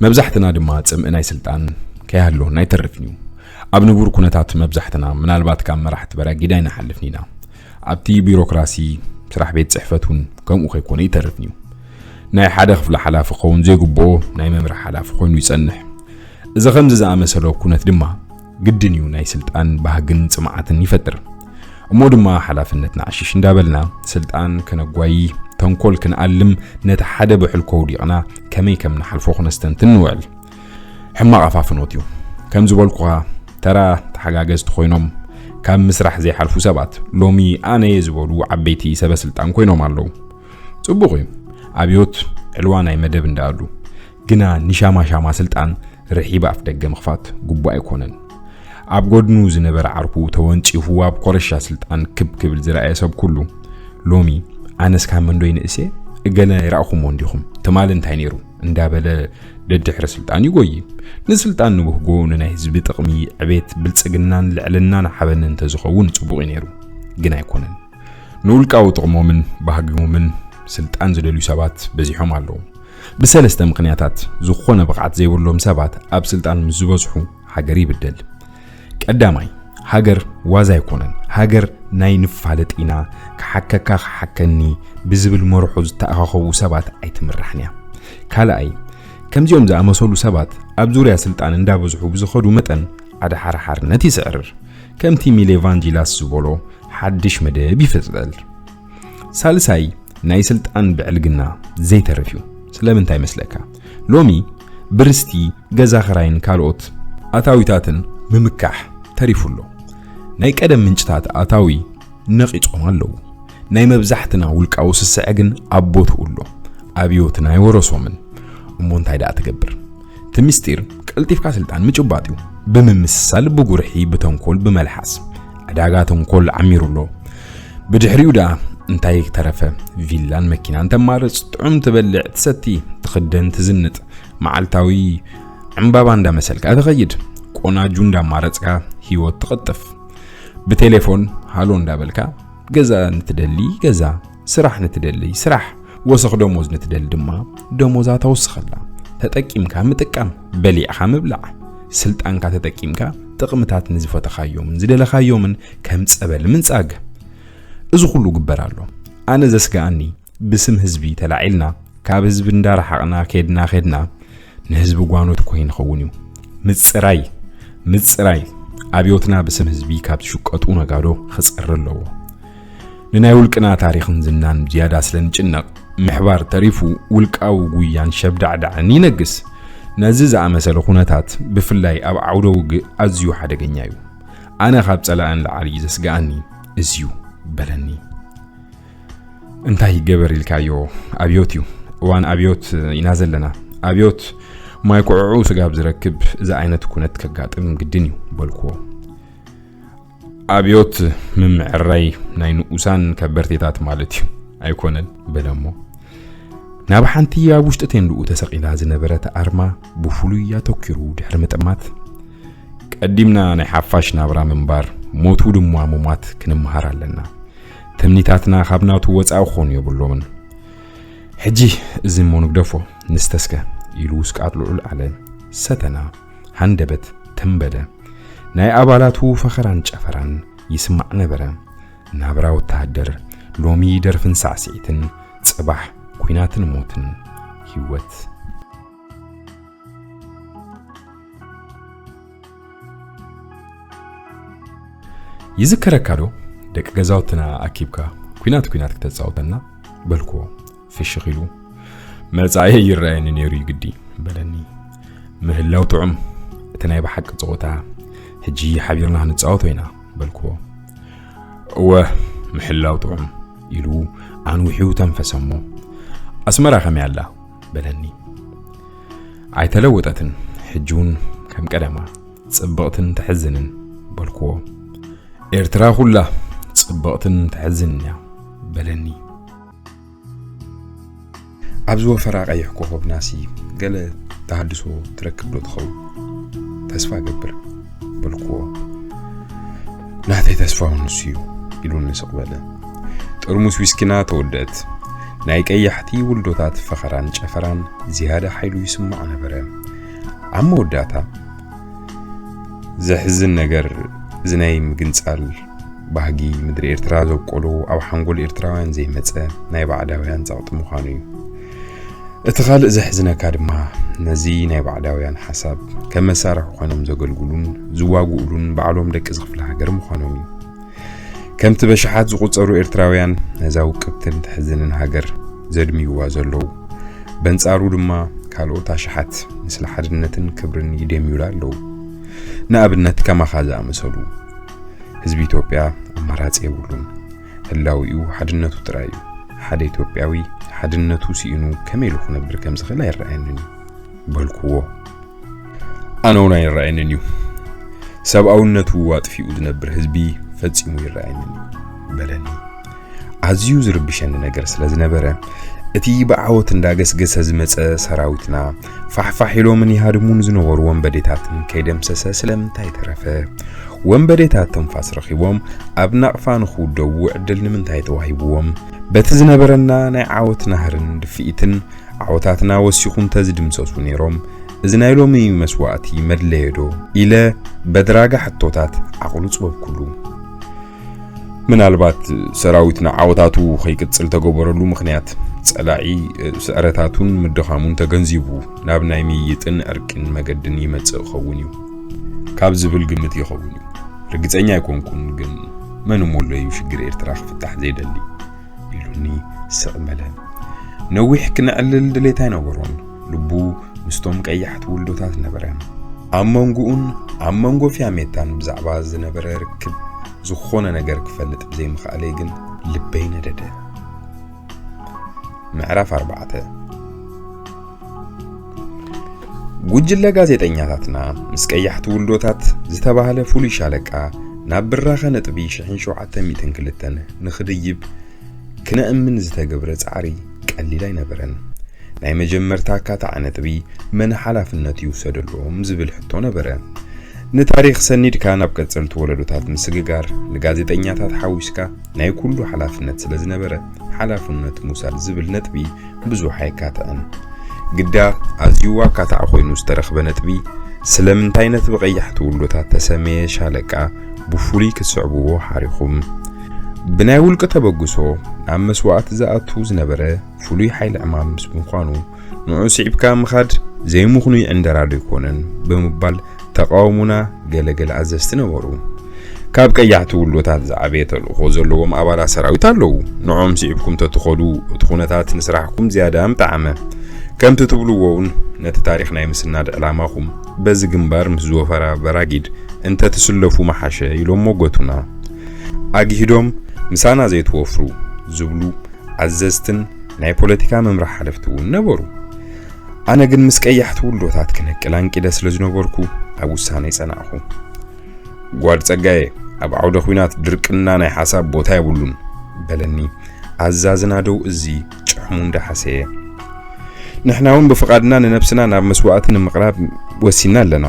መብዛሕትና ድማ ጽምኢ ናይ ስልጣን ከይሃልወና ኣይተርፍን እዩ። ኣብ ንቡር ኩነታት መብዛሕትና ምናልባት ካብ መራሕቲ በራጊድ ኣይንሓልፍን ኢና። ኣብቲ ቢሮክራሲ ስራሕ ቤት ጽሕፈት እውን ከምኡ ከይኮነ ይተርፍን እዩ። ናይ ሓደ ክፍሊ ሓላፊ ክኸውን ዘይግብኦ ናይ መምርሒ ሓላፊ ኮይኑ ይጸንሕ። እዚ ከምዚ ዝኣመሰለ ኩነት ድማ ግድን እዩ ናይ ስልጣን ባህግን ጽምዓትን ይፈጥር። እሞ ድማ ሓላፍነትና ዕሽሽ እንዳበልና ስልጣን ከነጓይ ተንኮል ክንኣልም ነቲ ሓደ ብሕል ከውዲቕና ከመይ ከም ንሓልፎ ክነስተንትን ንውዕል። ሕማቕ ኣፋፍኖት እዩ። ከም ዝበልኩኻ ተራ ተሓጋገዝቲ ኮይኖም ካብ ምስራሕ ዘይሓልፉ ሰባት ሎሚ ኣነ እየ ዝበሉ ዓበይቲ ሰበ ስልጣን ኮይኖም ኣለዉ። ጽቡቕ እዩ። ኣብዮት ዕልዋ ናይ መደብ እንዳኣሉ ግና ንሻማ ሻማ ስልጣን ርሒብ ኣፍ ደገ ምኽፋት ግቡእ ኣይኮነን። ኣብ ጎድኑ ዝነበረ ዓርኩ ተወንጪፉ ኣብ ኮረሻ ስልጣን ክብ ክብል ዝረኣየ ሰብ ኩሉ ሎሚ ኣነስ ካብ መንዶ ይንእስ እየ? እገለ ይረኣኹሞ እንዲኹም ትማሊ እንታይ ነይሩ እንዳበለ ደድሕሪ ስልጣን ይጎይ። ንስልጣን ንብህጎ ንናይ ህዝቢ ጥቕሚ ዕቤት ብልጽግናን ልዕልናን ሓበን እንተዝኸውን ጽቡቕ እዩ ነይሩ። ግን ኣይኮነን። ንውልቃዊ ጥቕሞምን ባህግሞምን ስልጣን ዝደልዩ ሰባት በዚሖም ኣለዉ። ብሰለስተ ምኽንያታት ዝኾነ ብቕዓት ዘይብሎም ሰባት ኣብ ስልጣን ምስ ዝበዝሑ ሃገር ይብደል። ቀዳማይ፣ ሃገር ዋዛ ኣይኮነን። ሃገር ናይ ንፋለጥ ኢና፣ ክሓከካ ክሓከኒ ብዝብል መርሖ ዝተኣኻኸቡ ሰባት ኣይትምራሕን እያ። ካልኣይ፣ ከምዚኦም ዝኣመሰሉ ሰባት ኣብ ዙርያ ስልጣን እንዳበዝሑ ብዝኸዱ መጠን ኣድሓርሓርነት ይስዕርር። ከምቲ ሚሌ ቫንጂላስ ዝበሎ ሓድሽ መደብ ይፍጠር። ሳልሳይ፣ ናይ ስልጣን ብዕልግና ዘይተርፍ እዩ። ስለምንታይ መስለካ? ሎሚ ብርስቲ፣ ገዛ ኽራይን ካልኦት ኣታዊታትን ምምካሕ ተሪፉ ኣሎ። ናይ ቀደም ምንጭታት ኣታዊ ነቒጾም ኣለዉ። ናይ መብዛሕትና ውልቃዊ ስስዐ ግን ኣብ ቦትኡ ኣሎ። ኣብዮትና ኣይወረሶምን። እሞ እንታይ ደኣ ትገብር? እቲ ምስጢር ቀልጢፍካ ስልጣን ምጭባጥ እዩ። ብምምስሳል፣ ብጉርሒ፣ ብተንኮል፣ ብመልሓስ። ዕዳጋ ተንኮል ዓሚሩ ኣሎ። ብድሕሪኡ ደኣ እንታይ ተረፈ? ቪላን መኪናን ተማርጽ፣ ጥዑም ትበልዕ፣ ትሰቲ፣ ትኽደን፣ ትዝንጥ፣ መዓልታዊ ዕምባባ እንዳመሰልካ ትኸይድ፣ ቆናጁ እንዳማረጽካ ህይወት ትቕጥፍ። ብቴሌፎን ሃሎ እንዳበልካ ገዛ ንትደሊ ገዛ፣ ስራሕ ንትደሊ ስራሕ፣ ወሰኽ ደሞዝ ንትደሊ ድማ ደሞዛ ተወስኸላ። ተጠቂምካ ምጥቃም፣ በሊዕኻ ምብላዕ፣ ስልጣንካ ተጠቂምካ ጥቕምታት ንዝፈተኻዮምን ዝደለኻዮምን ከም ጸበል ምንጻግ። እዚ ኩሉ ግበር ኣሎ። ኣነ ዘስግኣኒ ብስም ህዝቢ ተላዒልና ካብ ህዝቢ እንዳረሓቕና ኬድና ኬድና ንህዝቢ ጓኖት ኮይንኸውን እዩ። ምጽራይ፣ ምጽራይ፣ ኣብዮትና ብስም ህዝቢ ካብ ዝሽቀጡ ነጋዶ ክጸሪ ኣለዎ። ንናይ ውልቅና ታሪኽን ዝናን ዝያዳ ስለ ንጭነቕ፣ ምሕባር ተሪፉ ውልቃዊ ጉያን ሸብዳዕዳዕን ይነግስ። ነዚ ዝኣመሰለ ኩነታት ብፍላይ ኣብ ዓውደ ውግእ ኣዝዩ ሓደገኛ እዩ። ኣነ ካብ ጸላእን ላዕሊ ዘስግኣኒ እዚዩ በለኒ። እንታይ ይገበር ኢልካዮ? ኣብዮት እዩ። እዋን ኣብዮት ኢና ዘለና። ኣብዮት ማይ ኩዕዑ ስጋብ ዝረክብ እዚ ዓይነት ኩነት ከጋጥም ግድን እዩ በልክዎ። ኣብዮት ምምዕራይ ናይ ንኡሳን ከበርቴታት ማለት እዩ ኣይኮነን በለሞ። ናብ ሓንቲ ኣብ ውሽጢ ቴንድኡ ተሰቒላ ዝነበረት ኣርማ ብፍሉይ ኣተኪሩ ድሕሪ ምጥማት፣ ቀዲምና ናይ ሓፋሽ ናብራ ምንባር፣ ሞቱ ድማ ምሟት ክንምሃር ኣለና። ትምኒታትና ካብ ናቱ ወጻኢ ክኾኑ የብሎምን። ሕጂ እዚ እሞ ንግደፎ፣ ንስተስከ፣ ኢሉ ውስቃጥ ልዑል ኣለ። ሰተና፣ ሃንደበት፣ ተንበደ። ናይ ኣባላቱ ፈኸራን ጨፈራን ይስማዕ ነበረ። ናብራ ወተሃደር ሎሚ ደርፍን ሳዕስዒትን፣ ጽባሕ ኲናትን ሞትን ህይወት። ይዝከረካ ዶ ደቂ ገዛውትና ኣኪብካ ኲናት ኲናት ክተጻውተና? በልክዎ ፍሽኽ ኢሉ። መጻኢ ይረኣየኒ ነይሩ እዩ ግዲ በለኒ። ምህላው ጥዑም፣ እቲ ናይ ብሓቂ ጸወታ ሕጂ ሓቢርና ክንጻወቶ ኢና በልክዎ። እወ፣ ምሕላው ጥዑም ኢሉ ኣንዊሑ ተንፈሰ እሞ፣ ኣስመራ ከመይ ኣላ በለኒ። ኣይተለወጠትን፣ ሕጂ እውን ከም ቀደማ ጽብቕትን ተሕዝንን በልክዎ። ኤርትራ ኩላ ጽብቕትን ተሕዝንን እያ በለኒ። ኣብ ዝወፈራ ቀይሕ ኮኸብናሲ ገለ ተሃድሶ ትረክብ ዶ ትኸውን? ተስፋ እገብር በልክዎ። ናተይ ተስፋ እውን ንሱ እዩ ኢሉኒ ስቕ በለ። ጥርሙስ ዊስኪና ተወደአት። ናይ ቀያሕቲ ውልዶታት ፈኸራን ጨፈራን ዝያዳ ሓይሉ ይስማዕ ነበረ። ኣብ መወዳእታ፣ ዘሕዝን ነገር፣ እዚ ናይ ምግንጻል ባህጊ ምድሪ ኤርትራ ዘብቆሎ፣ ኣብ ሓንጎል ኤርትራውያን ዘይመጸ ናይ ባዕዳውያን ጸቕጢ ምዃኑ እዩ። እቲ ካልእ ዘሕዝነካ ድማ፣ ነዚ ናይ ባዕዳውያን ሓሳብ ከም መሳርሒ ኮይኖም ዘገልግሉን ዝዋግኡሉን ባዕሎም ደቂ እዚ ክፍለ ሃገር ምዃኖም እዩ። ከምቲ በሽሓት ዝቑጸሩ ኤርትራውያን ነዛ ውቅብትን ትሕዝንን ሃገር ዘድምይዋ ዘለዉ፣ በንጻሩ ድማ ካልኦት ኣሽሓት ንስለ ሓድነትን ክብርን ይደምዩላ ኣለዉ። ንኣብነት ከማኻ ዝኣመሰሉ። ህዝቢ ኢትዮጵያ ኣማራጺ የብሉን። ህላዊኡ ሓድነቱ ጥራይ እዩ። ሓደ ኢትዮጵያዊ ሓድነቱ ስኢኑ ከመይ ኢሉ ክነብር ከም ዝኽእል ኣይረኣየንን እዩ በልክዎ። ኣነ እውን ኣይረኣየንን እዩ። ሰብኣውነቱ ኣጥፊኡ ዝነብር ህዝቢ ፈጺሙ ይረኣየንን እዩ በለኒ። ኣዝዩ ዝርብሸኒ ነገር ስለ ዝነበረ፣ እቲ ብዓወት እንዳገስገሰ ዝመጸ ሰራዊትና ፋሕፋሕ ኢሎምን ይሃድሙን ዝነበሩ ወንበዴታትን ከይደምሰሰ ስለምንታይ ተረፈ? ወንበዴታት ትንፋስ ረኺቦም ኣብ ናቕፋ ንኽውደቡ ዕድል ንምንታይ ተዋሂብዎም? በቲ ዝነበረና ናይ ዓወት ናህርን ድፍኢትን ዓወታትና ወሲኹ እንተዝድምሰሱ ነይሮም፣ እዚ ናይ ሎሚ መስዋእቲ መድለየ ዶ? ኢለ በድራጋ ሕቶታት ዓቕሉ ጽበብኩሉ። ምናልባት ሰራዊትና ዓወታቱ ከይቅጽል ተገበረሉ ምኽንያት፣ ጸላኢ ስዕረታቱን ምድኻሙን ተገንዚቡ ናብ ናይ ምይይጥን ዕርቅን መገድን ይመጽእ ኸውን እዩ ካብ ዝብል ግምት ይኸውን እዩ። ርግጸኛ ኣይኮንኩን፣ ግን መን እሞ ኣሎ እዩ ሽግር ኤርትራ ክፍታሕ ዘይደሊ? ኢሉኒ ስቕ በለ። ነዊሕ ክነዕልል ድሌት ኣይነበሮን። ልቡ ምስቶም ቀያሕቲ ውልዶታት ነበረ። ኣብ መንጎኡን ኣብ መንጎ ፊያሜታን ብዛዕባ ዝነበረ ርክብ ዝኾነ ነገር ክፈልጥ ብዘይምኽኣለይ ግን ልበይ ነደደ። ምዕራፍ ኣርባዕተ። ጉጅለ ጋዜጠኛታትና ምስ ቀያሕቲ ውልዶታት ዝተባህለ ፍሉይ ሻለቃ ናብ ብራኸ ነጥቢ ሽሕን ሸውዓተ ሚእትን ክልተን ንኽድይብ ክነእምን ዝተገብረ ጻዕሪ ቀሊል ኣይነበረን። ናይ መጀመርታ ኣካታዒ ነጥቢ መን ሓላፍነት ይውሰደሎም ዝብል ሕቶ ነበረ። ንታሪኽ ሰኒድካ ናብ ቀጸልቲ ወለዶታት ምስግጋር፣ ንጋዜጠኛታት ሓዊስካ ናይ ኩሉ ሓላፍነት ስለ ዝነበረ፣ ሓላፍነት ምውሳድ ዝብል ነጥቢ ብዙሕ ኣይካትዕን። ግዳ ኣዝዩ ኣካታዒ ኮይኑ ዝተረኽበ ነጥቢ፣ ስለምንታይ ነቲ ብቐያሕቲ ውልዶታት ተሰመየ ሻለቃ ብፍሉይ ክትስዕብዎ ሓሪኹም? ብናይ ውልቂ ተበግሶ ናብ መስዋእቲ ዝኣቱ ዝነበረ ፍሉይ ሓይሊ ዕማም ምስ ምዃኑ፣ ንዑ ስዒብካ ምኻድ ዘይምኽኑይ ዕንደራ ዶ ኣይኮነን? ብምባል ተቓውሞና ገለገለ ኣዘዝቲ ነበሩ። ካብ ቀያሕቲ ውልዶታት ዝዓበየ ተልእኾ ዘለዎም ኣባላት ሰራዊት ኣለዉ። ንዖም ስዒብኩም ተትኸዱ፣ እቲ ኩነታት ንስራሕኩም ዝያዳ ምጠዓመ። ከምቲ ትብልዎ እውን፣ ነቲ ታሪኽ ናይ ምስናድ ዕላማኹም፣ በዚ ግንባር ምስ ዝወፈራ በራጊድ እንተትስለፉ ምሓሸ ኢሎም ሞገቱና። ኣግሂዶም፣ ምሳና ዘይትወፍሩ ዝብሉ ኣዘዝትን ናይ ፖለቲካ መምርሒ ሓለፍቲ እውን ነበሩ። ኣነ ግን ምስ ቀያሕቲ ውልዶታት ክነቅል ኣንቂደ ስለ ዝነበርኩ፣ ኣብ ውሳነይ ጸናዕኹ። ጓድ ጸጋየ፣ ኣብ ዓውደ ኲናት ድርቅና ናይ ሓሳብ ቦታ የብሉን፣ በለኒ ኣዛዝና ደው እዚ ጭሕሙ እንዳሓሰየ። ንሕና እውን ብፍቓድና ንነብስና ናብ መስዋእቲ ንምቕራብ ወሲና ኣለና።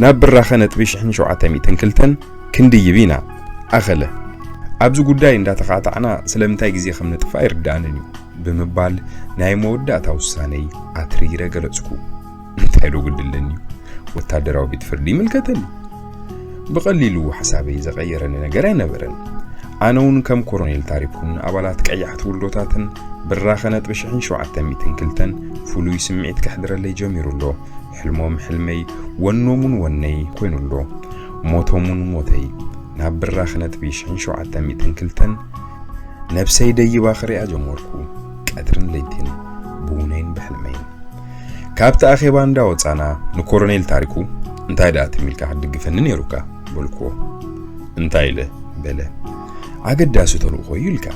ናብ ብራኸ ነጥቢ ሽሕን ሸውዓተ ሚእትን ክልተን ክንድይብ ኢና። ኣኸለ። ኣብዚ ጉዳይ እንዳተኻታዕና ስለምንታይ ግዜ ከም ነጥፍእ ኣይርድኣንን እዩ ብምባል ናይ መወዳእታ ውሳነይ ኣትሪረ ገለጽኩ። እንታይ ዶ ግድለኒ እዩ? ወታደራዊ ቤት ፍርዲ ይምልከተኒ። ብቐሊሉ ሓሳበይ ዘቐየረኒ ነገር ኣይነበረን። ኣነ እውን ከም ኮሎኔል ታሪኩን ኣባላት ቀያሕቲ ውልዶታትን ብራኸ ነጥቢ ሽሕን ሸውዓተ ሚእትን ክልተን ፍሉይ ስምዒት ከሕድረለይ ጀሚሩ ኣሎ። ሕልሞም ሕልመይ፣ ወኖም እውን ወነይ ኮይኑ ኣሎ። ሞቶም እውን ሞተይ። ናብ ብራኸ ነጥቢ ሽሕን ሸውዓተ ሚእትን ክልተን ነብሰይ ደይባ ክሪኣ ጀመርኩ። ቀትርን ለይትን ብውነይን ብሕልመይን። ካብቲ ኣኼባ እንዳወጻና ንኮሎኔል ታሪኩ፣ "እንታይ ደኣ ትም ኢልካ ክትድግፈኒ ነይሩካ?" በልኩዎ። "እንታይ ኢለ?" በለ። "ኣገዳሲ ተልእኾ እዩ ኢልካ።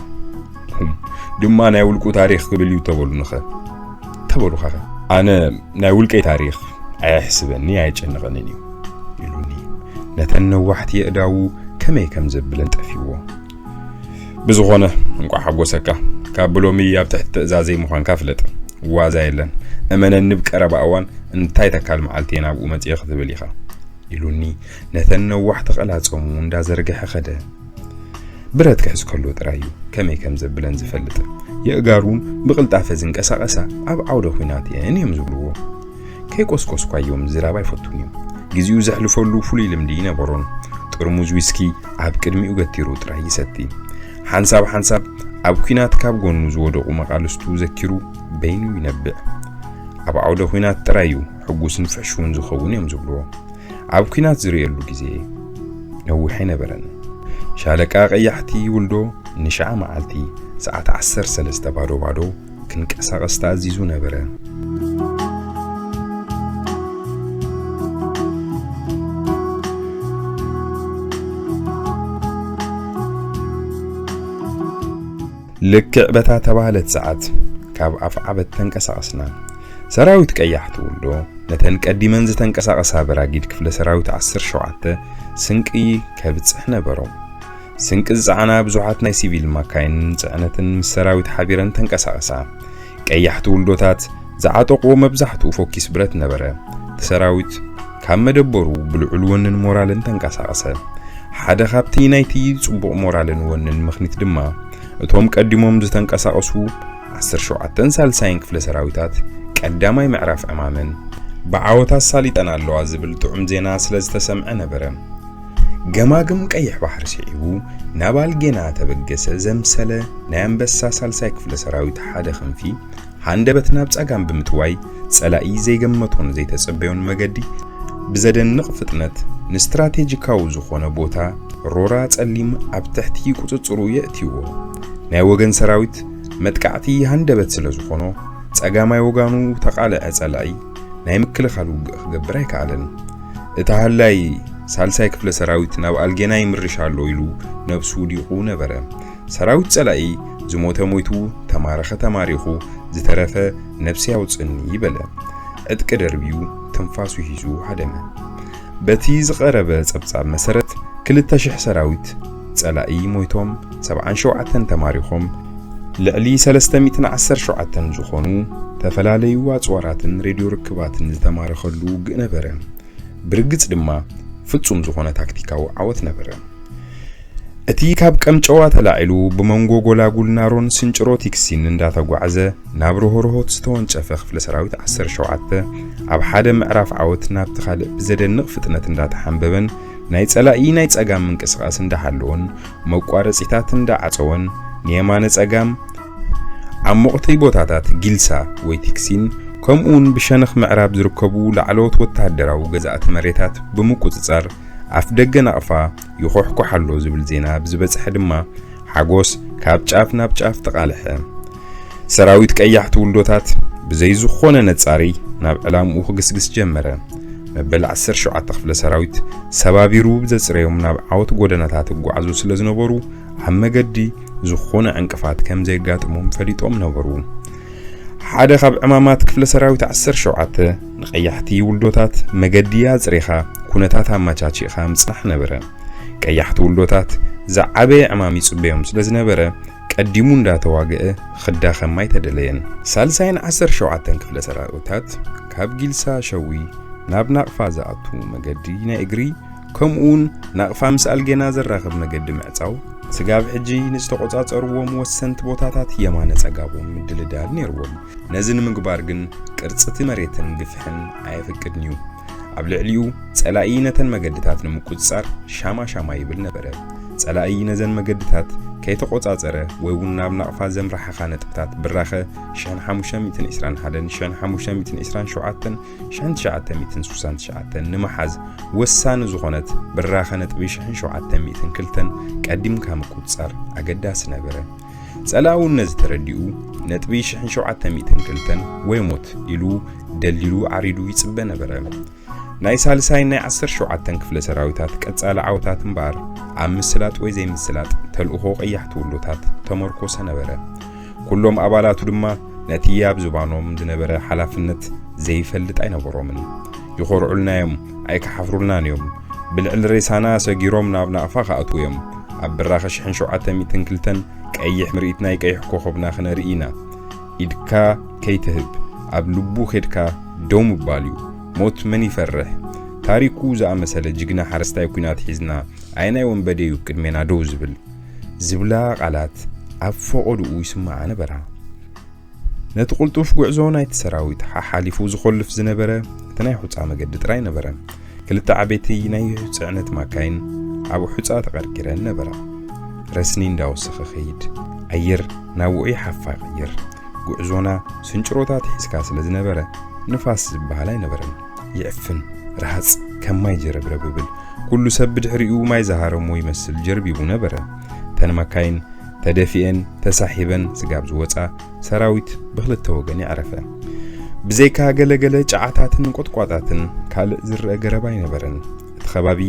ሁም፣ ድማ ናይ ውልቁ ታሪኽ ክብል እዩ ተበሉንኸ?" "ተበሉኻኸ?" "ኣነ ናይ ውልቀይ ታሪኽ ኣየሕስበኒ ኣየጨንቐንን እዩ" ኢሉኒ። ነተን ነዋሕቲ የእዳዉ ከመይ ከም ዘብለን ጠፊዎ። "ብዝኾነ፣ እንቋዕ ሓጎሰካ። ካብ ብሎሚ ኣብ ትሕቲ ትእዛዘይ ምዃንካ ፍለጥ። ዋዛ የለን። እመነኒ፣ ብቀረባ እዋን እንታይ ተካል መዓልቲ እየ ናብኡ መጺኤ ክትብል ኢኻ" ኢሉኒ፣ ነተን ነዋሕቲ ቀላጸሙ እንዳዘርግሐ ኸደ። ብረት ክሕዝ ከሎ ጥራይ እዩ ከመይ ከም ዘብለን ዝፈልጥ። የእጋሩን ብቕልጣፈ ዝንቀሳቐሳ ኣብ ዓውደ ኹናት እየን እዮም ዝብልዎ። ከይቆስቆስኳዮ ምዝራብ ኣይፈቱን እዩ። ግዜኡ ዘሕልፈሉ ፍሉይ ልምዲ ይነበሮን። ጥርሙዝ ዊስኪ ኣብ ቅድሚኡ ገቲሩ ጥራይ ይሰቲ። ሓንሳብ ሓንሳብ ኣብ ኲናት ካብ ጎኑ ዝወደቑ መቓልስቱ ዘኪሩ በይኑ ይነብዕ። ኣብ ዓውደ ኲናት ጥራይ እዩ ሕጉስን ፍሕሹውን ዝኸውን እዮም ዝብልዎ። ኣብ ኲናት ዝርእየሉ ግዜ ነዊሕ ኣይነበረን። ሻለቃ ቀያሕቲ ውልዶ ንሽዓ መዓልቲ ሰዓት ዓሰርተ ሰለስተ ባዶ ባዶ ክንቀሳቐስ ተኣዚዙ ነበረ። ልክዕ በታ ተባህለት ሰዓት ካብ ኣፍዓበት ተንቀሳቐስና። ሰራዊት ቀያሕቲ ውልዶ ነተን ቀዲመን ዝተንቀሳቐሳ በራጊድ ክፍለ ሰራዊት ዓሰርተ ሸውዓተ ስንቂ ከብጽሕ ነበሮ። ስንቂ ዝጸዓና ብዙሓት ናይ ሲቪል ማካይንን ጽዕነትን ምስ ሰራዊት ሓቢረን ተንቀሳቐሳ። ቀያሕቲ ውልዶታት ዝዓጠቕዎ መብዛሕትኡ ፎኪስ ብረት ነበረ። እቲ ሰራዊት ካብ መደበሩ ብልዑል ወንን ሞራልን ተንቀሳቐሰ። ሓደ ካብቲ ናይቲ ጽቡቕ ሞራልን ወንን ምኽኒት ድማ፣ እቶም ቀዲሞም ዝተንቀሳቐሱ ዓሰርተ ሸውዓተን ሳልሳይን ክፍለ ሰራዊታት ቀዳማይ ምዕራፍ ዕማመን ብዓወት ኣሳሊጠን ኣለዋ ዝብል ጥዑም ዜና ስለ ዝተሰምዐ ነበረ። ገማግም ቀይሕ ባሕሪ ስዒቡ ናብ ኣልጌና ተበገሰ ዘምሰለ ናይ ኣንበሳ ሳልሳይ ክፍለ ሰራዊት ሓደ ክንፊ፣ ሃንደበት ናብ ጸጋም ብምጥዋይ፣ ጸላኢ ዘይገመቶን ዘይተጸበዮን መገዲ ብዘደንቕ ፍጥነት ንስትራቴጂካዊ ዝኾነ ቦታ ሮራ ጸሊም ኣብ ትሕቲ ቁጽጽሩ የእትይዎ። ናይ ወገን ሰራዊት መጥቃዕቲ ሃንደበት ስለ ዝኾኖ፣ ጸጋማይ ወጋኑ ተቓልዐ ጸላኢ ናይ ምክልኻል ውግእ ክገብር ኣይከኣለን። እቲ ሃላይ ሳልሳይ ክፍለ ሰራዊት ናብ ኣልጌና ይምርሽ ኣሎ ኢሉ ነብሱ ውዲቑ ነበረ። ሰራዊት ጸላኢ ዝሞተ ሞይቱ፣ ተማረኸ ተማሪኹ፣ ዝተረፈ ነብሲ ያውጽኒ በለ። ዕጥቂ ደርብዩ ትንፋሱ ሒዙ ሃደመ። በቲ ዝቐረበ ጸብጻብ መሰረት፣ ክልተ ሽሕ ሰራዊት ጸላኢ ሞይቶም፣ ሰብዓን ሸውዓተን ተማሪኾም፣ ልዕሊ ሰለስተ ሚእትን ዓሰርተ ሸውዓተን ዝኾኑ ተፈላለዩ ኣጽዋራትን ሬድዮ ርክባትን ዝተማረኸሉ ውግእ ነበረ። ብርግጽ ድማ ፍጹም ዝኾነ ታክቲካዊ ዓወት ነበረ። እቲ ካብ ቀምጨዋ ተላዒሉ ብመንጎ ጎላጉል ናሮን ስንጭሮ ቲክሲን እንዳተጓዕዘ ናብ ሮሆርሆት ዝተወንጨፈ ክፍለ ሰራዊት ዓሰርተ ሸውዓተ ኣብ ሓደ ምዕራፍ ዓወት ናብቲ ካልእ ብዘደንቕ ፍጥነት እንዳተሓንበበን ናይ ጸላኢ ናይ ጸጋም ምንቅስቓስ እንዳሃለወን መቋረጺታት እንዳዓጸወን ንየማነ ጸጋም ዓሞቕቲ ቦታታት ጊልሳ ወይ ቲክሲን ከምኡውን ብሸነኽ ምዕራብ ዝርከቡ ላዕለዎት ወተሃደራዊ ገዛእቲ መሬታት ብምቁጽጻር ኣፍ ደገ ናቕፋ ይኾሕኮሕ ኣሎ ዝብል ዜና ብዝበጽሐ ድማ ሓጎስ ካብ ጫፍ ናብ ጫፍ ተቓልሐ። ሰራዊት ቀያሕቲ ውልዶታት ብዘይ ዝኾነ ነጻሪ ናብ ዕላምኡ ክግስግስ ጀመረ። መበል ዓሰርተ ሸውዓተ ክፍለ ሰራዊት ሰባቢሩ ብዘጽረዮም ናብ ዓወት ጎደናታት እጓዓዙ ስለ ዝነበሩ ኣብ መገዲ ዝኾነ ዕንቅፋት ከም ዘየጋጥሞም ፈሊጦም ነበሩ። ሓደ ካብ ዕማማት ክፍለ ሰራዊት ዓሰርተ ሸውዓተ ንቐያሕቲ ውልዶታት መገዲ ኣጽሪኻ ኩነታት ኣመቻቺእኻ ምጽናሕ ነበረ። ቀያሕቲ ውልዶታት ዝዓበየ ዕማም ይጽበዮም ስለ ዝነበረ ቀዲሙ እንዳተዋግአ ክዳኸም ኣይተደለየን። ሳልሳይን ዓሰርተ ሸውዓተን ክፍለ ሰራዊታት ካብ ጊልሳ ሸዊ ናብ ናቕፋ ዝኣቱ መገዲ ናይ እግሪ ከምኡውን ናቕፋ ምስ ኣልጌና ዘራኽብ መገዲ ምዕጻው፣ ስጋብ ሕጂ ንዝተቖጻጸርዎም ወሰንቲ ቦታታት የማነ ጸጋቦም ምድልዳል ነይርዎም። ነዚ ንምግባር ግን ቅርጺ እቲ መሬትን ግፍሕን ኣየፍቅድን እዩ። ኣብ ልዕሊኡ ጸላኢ ነተን መገድታት ንምቁጽጻር ሻማ ሻማ ይብል ነበረ። ጸላኢ ነዘን መገድታት ከይተቖጻጸረ ወይ እውን ናብ ናቕፋ ዘምራሓኻ ነጥብታት ብራኸ ሽሕን ሓሙሽተ ሚእትን ዕስራን ሓደን ሽሕን ሓሙሽተ ሚእትን ዕስራን ሸውዓተን ሽሕን ትሽዓተ ሚእትን ስሳን ትሽዓተን ንምሓዝ ወሳኒ ዝኾነት ብራኸ ነጥቢ ሽሕን ሸውዓተ ሚእትን ክልተን ቀዲምካ ምቁጽጻር ኣገዳሲ ነበረ። ጸላኡ ነዚ ተረዲኡ ነጥቢ ሽሕን ሸውዓተ ሚእትን ክልተን ወይ ሞት ኢሉ ደልዲሉ ዓሪዱ ይጽበ ነበረ። ናይ ሳልሳይ ናይ ዓሰርተ ሸውዓተን ክፍለ ሰራዊታት ቀጻሊ ዓወታት እምበኣር ኣብ ምስላጥ ወይ ዘይምስላጥ ተልእኾ ቀያሕቲ ውሎታት ተመርኮሰ ነበረ። ኩሎም ኣባላቱ ድማ ነቲ ኣብ ዝባኖም ዝነበረ ሓላፍነት ዘይፈልጥ ኣይነበሮምን። ይኾርዑልና እዮም፣ ኣይከሓፍሩልናን እዮም። ብልዕሊ ሬሳና ሰጊሮም ናብ ናቕፋ ክኣትዉ እዮም። ኣብ ብራኸ ሽሕን ሸውዓተ ሚእትን ክልተን ቀይሕ ምርኢት ናይ ቀይሕ ኮኸብና ክነርኢ ኢና። ኢድካ ከይትህብ ኣብ ልቡ ኬድካ ደው ምባል እዩ። ሞት መን ይፈርሕ? ታሪኩ ዝኣመሰለ ጅግና ሓረስታይ ኲናት ሒዝና ኣየናይ ወንበዴ እዩ ቅድሜና ደው ዝብል? ዝብላ ቃላት ኣብ ፈቐድኡ ይስምዓ ነበራ። ነቲ ቅልጡፍ ጉዕዞ ናይቲ ሰራዊት ሓሓሊፉ ዝኾልፍ ዝነበረ እቲ ናይ ሑጻ መገዲ ጥራይ ነበረ። ክልተ ዓበይቲ ናይ ጽዕነት ማካይን ኣብ ሑጻ ተቐርቂረን ነበራ። ረስኒ እንዳወሰኸ ኸይድ፣ ኣየር ናብ ውዑይ ሓፋ ይቕይር። ጉዕዞና ስንጭሮታት ሒዝካ ስለ ዝነበረ ንፋስ ዝበሃል ኣይነበረን። ይዕፍን፣ ረሃጽ ከም ማይ ጀረብረብ ይብል። ኩሉ ሰብ ብድሕሪኡ ማይ ዝሃረሞ ይመስል ጀርቢቡ ነበረ። እተን ማካይን ተደፊኤን ተሳሒበን ስጋብ ዝወጻ ሰራዊት ብኽልተ ወገን የዕረፈ። ብዘይካ ገለገለ ጨዓታትን ቆጥቋጣትን ካልእ ዝረአ ገረብ ኣይነበረን። እቲ ከባቢ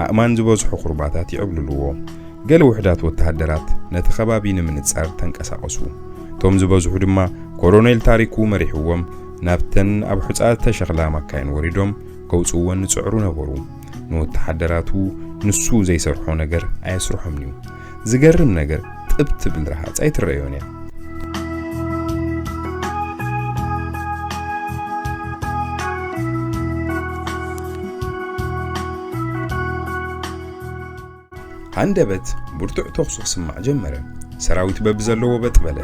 ኣእማን ዝበዝሖ ኩርባታት ይዕብልልዎ። ገለ ውሑዳት ወተሃደራት ነቲ ከባቢ ንምንጻር ተንቀሳቐሱ። እቶም ዝበዝሑ ድማ ኮሎኔል ታሪኩ መሪሕዎም ናብተን ኣብ ሑጻ ተሸኽላ ማካይን ወሪዶም ከውጽእወን ዝጽዕሩ ነበሩ። ንወተሃደራቱ ንሱ ዘይሰርሖ ነገር ኣየስርሖምን እዩ። ዝገርም ነገር ጥብ ትብል ረሃጽ ኣይትረኣዮን እያ። ሃንደበት ብርቱዕ ተኹሲ ክስማዕ ጀመረ። ሰራዊት በብዘለዎ በጥ በለ።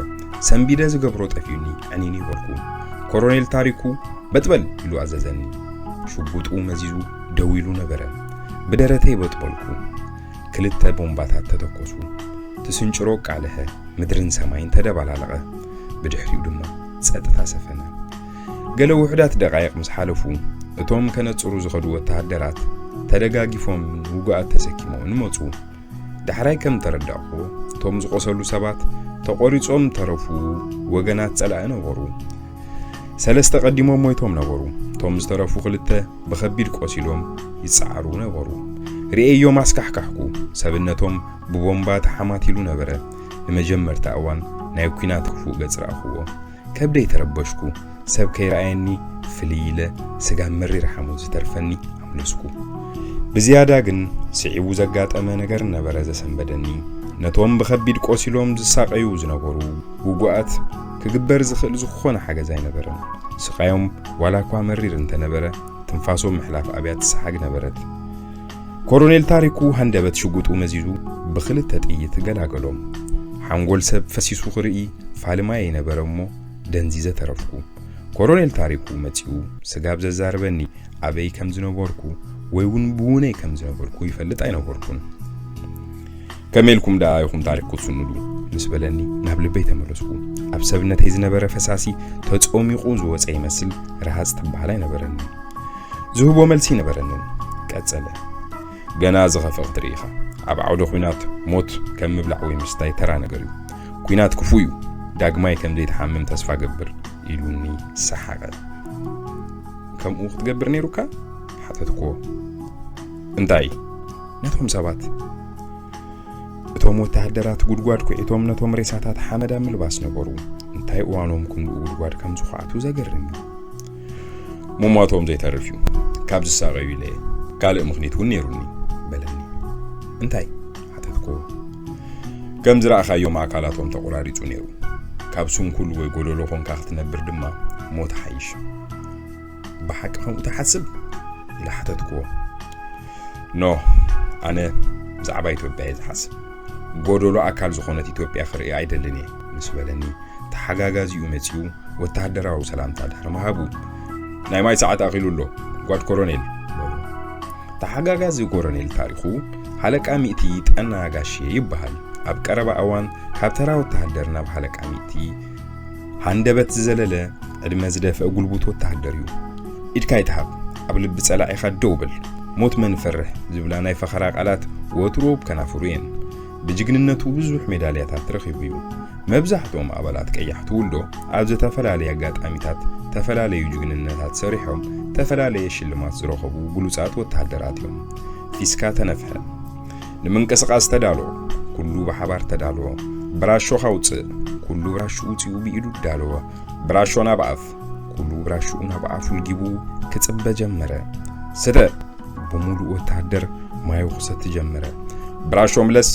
ሰንቢደ ዝገብሮ ጠፊኡኒ ዕኒኒ በልኩ። ኮሎኔል ታሪኩ በጥ በል ኢሉ ኣዘዘኒ። ሽጉጡ መዚዙ ደው ኢሉ ነበረ። ብደረተይ በጥ በልኩ። ክልተ ቦምባታት ተተኮሱ። ትስንጭሮ ቃልሐ፣ ምድርን ሰማይን ተደባላለቐ። ብድሕሪኡ ድማ ጸጥታ ሰፈነ። ገለ ውሑዳት ደቃይቕ ምስ ሓለፉ፣ እቶም ከነጽሩ ዝኸዱ ወተሃደራት ተደጋጊፎም ውጉኣት ተሰኪሞምን መጹ። ዳሕራይ ከም ተረዳእኩዎ፣ እቶም ዝቖሰሉ ሰባት ተቖሪጾም ተረፉ ወገናት ጸላኢ ነበሩ። ሰለስተ ቀዲሞም ሞይቶም ነበሩ። እቶም ዝተረፉ ክልተ ብኸቢድ ቆሲሎም ይጸዓሩ ነበሩ። ርእየዮም ኣስካሕካሕኩ። ሰብነቶም ብቦምባ ተሓማቲሉ ነበረ። ንመጀመርታ እዋን ናይ ኲናት ክፉእ ገጽ ረኣኹዎ። ከብደይ ተረበሽኩ። ሰብ ከይረኣየኒ ፍልይ ኢለ ስጋብ መሪር ሓሞት ዝተርፈኒ ኣምለስኩ። ብዝያዳ ግን ስዒቡ ዘጋጠመ ነገር ነበረ ዘሰንበደኒ። ነቶም ብኸቢድ ቆሲሎም ዝሳቐዩ ዝነበሩ ውጉኣት ክግበር ዝኽእል ዝኾነ ሓገዝ ኣይነበረን። ስቓዮም ዋላ እኳ መሪር እንተነበረ፣ ትንፋሶም ምሕላፍ ኣብያ ትሰሓግ ነበረት። ኮሎኔል ታሪኩ ሃንደበት ሽጉጡ መዚዙ ብኽልተ ጥይት ገላገሎም። ሓንጎል ሰብ ፈሲሱ ክርኢ ፋልማየ ነበረ እሞ ደንዚዘ ተረፍኩ። ኮሎኔል ታሪኩ መጺኡ ስጋብ ዘዛርበኒ ኣበይ ከም ዝነበርኩ ወይ እውን ብውነይ ከም ዝነበርኩ ይፈልጥ ኣይነበርኩን። "ከመይ ኢልኩም ደኣ ኢኹም ታሪክ ክትስንዱ?" ምስ በለኒ ናብ ልበይ ተመለስኩ። ኣብ ሰብነተይ ዝነበረ ፈሳሲ ተጾሚቑ ዝወጸ ይመስል፣ ረሃጽ ትበሃል ኣይነበረኒ። ዝህቦ መልሲ ኣይነበረንን። ቀጸለ፣ "ገና ዝኸፍእ ክትርኢ ኢኻ። ኣብ ዓውደ ኲናት ሞት ከም ምብላዕ ወይ ምስታይ ተራ ነገር እዩ። ኲናት ክፉእ እዩ። ዳግማይ ከም ዘይትሓምም ተስፋ ገብር" ኢሉኒ ሰሓቐ። "ከምኡ ክትገብር ነይሩካ?" ሓተትኩዎ። "እንታይ?" "ነቶም ሰባት፣ እቶም ወተሃደራት ጉድጓድ ኩዒቶም ነቶም ሬሳታት ሓመድ ኣብ ምልባስ ነበሩ። እንታይ እዋኖም ክንድኡ ጉድጓድ ከም ዝኹዓቱ ዘገርም እዩ። ምሟቶም ዘይተርፍ እዩ። ካብ ዝሳቐዩ ኢለ እየ። ካልእ ምኽኒት እውን ነይሩኒ" በለኒ። "እንታይ?" ሓተትኩዎ። "ከም ዝረኣኻዮም ኣካላቶም ተቖራሪጹ ነይሩ። ካብ ስንኩል ወይ ጎደሎ ኾንካ ክትነብር ድማ ሞት ሓይሽ። ብሓቂ ከምኡ ትሓስብ?" ኢለ ሓተትኩዎ። ኖ፣ ኣነ ብዛዕባ ኢትዮጵያ እየ ዝሓስብ። ጎደሎ ኣካል ዝኾነት ኢትዮጵያ ክርኢ ኣይደልን እየ ምስ በለኒ፣ ተሓጋጋዚኡ መጺኡ ወተሃደራዊ ሰላምታ ድሕሪ ምሃቡ፣ "ናይ ማይ ሰዓት ኣኺሉ ኣሎ ጓድ ኮሎኔል" በሉ። ተሓጋጋዚ ኮሎኔል ታሪኹ ሃለቃ ሚእቲ ጠና ጋሼ ይበሃል። ኣብ ቀረባ እዋን ካብ ተራ ወተሃደር ናብ ሃለቃ ሚእቲ ሃንደበት ዝዘለለ ዕድመ ዝደፍአ ጉልቡት ወተሃደር እዩ። "ኢድካ ይትሃብ፣ ኣብ ልቢ ጸላዒኻ ደው በል፣ ሞት መን ይፈርሕ" ዝብላ ናይ ፈኸራ ቃላት ወትሩ ኣብ ከናፍሩ እየን። ብጅግንነቱ ብዙሕ ሜዳልያታት ረኺቡ እዩ። መብዛሕትኦም ኣባላት ቀያሕቲ ውልዶ ኣብ ዝተፈላለየ ኣጋጣሚታት ዝተፈላለዩ ጅግንነታት ሰሪሖም ዝተፈላለየ ሽልማት ዝረኸቡ ብሉጻት ወተሃደራት እዮም። ፊስካ ተነፍሐ። ንምንቅስቓስ ተዳሎ፣ ኩሉ ብሓባር ተዳሎ። ብራሾኻ ውጽእ፣ ኩሉ ብራሹ ውጺኡ ብኢዱ ዳለወ። ብራሾ ናብ ኣፍ፣ ኩሉ ብራሽኡ ናብ ኣፉ ልጊቡ ክጽበ ጀመረ። ስተ! ብምሉእ ወተሃደር ማዩ ክሰቲ ጀመረ። ብራሾ ምለስ!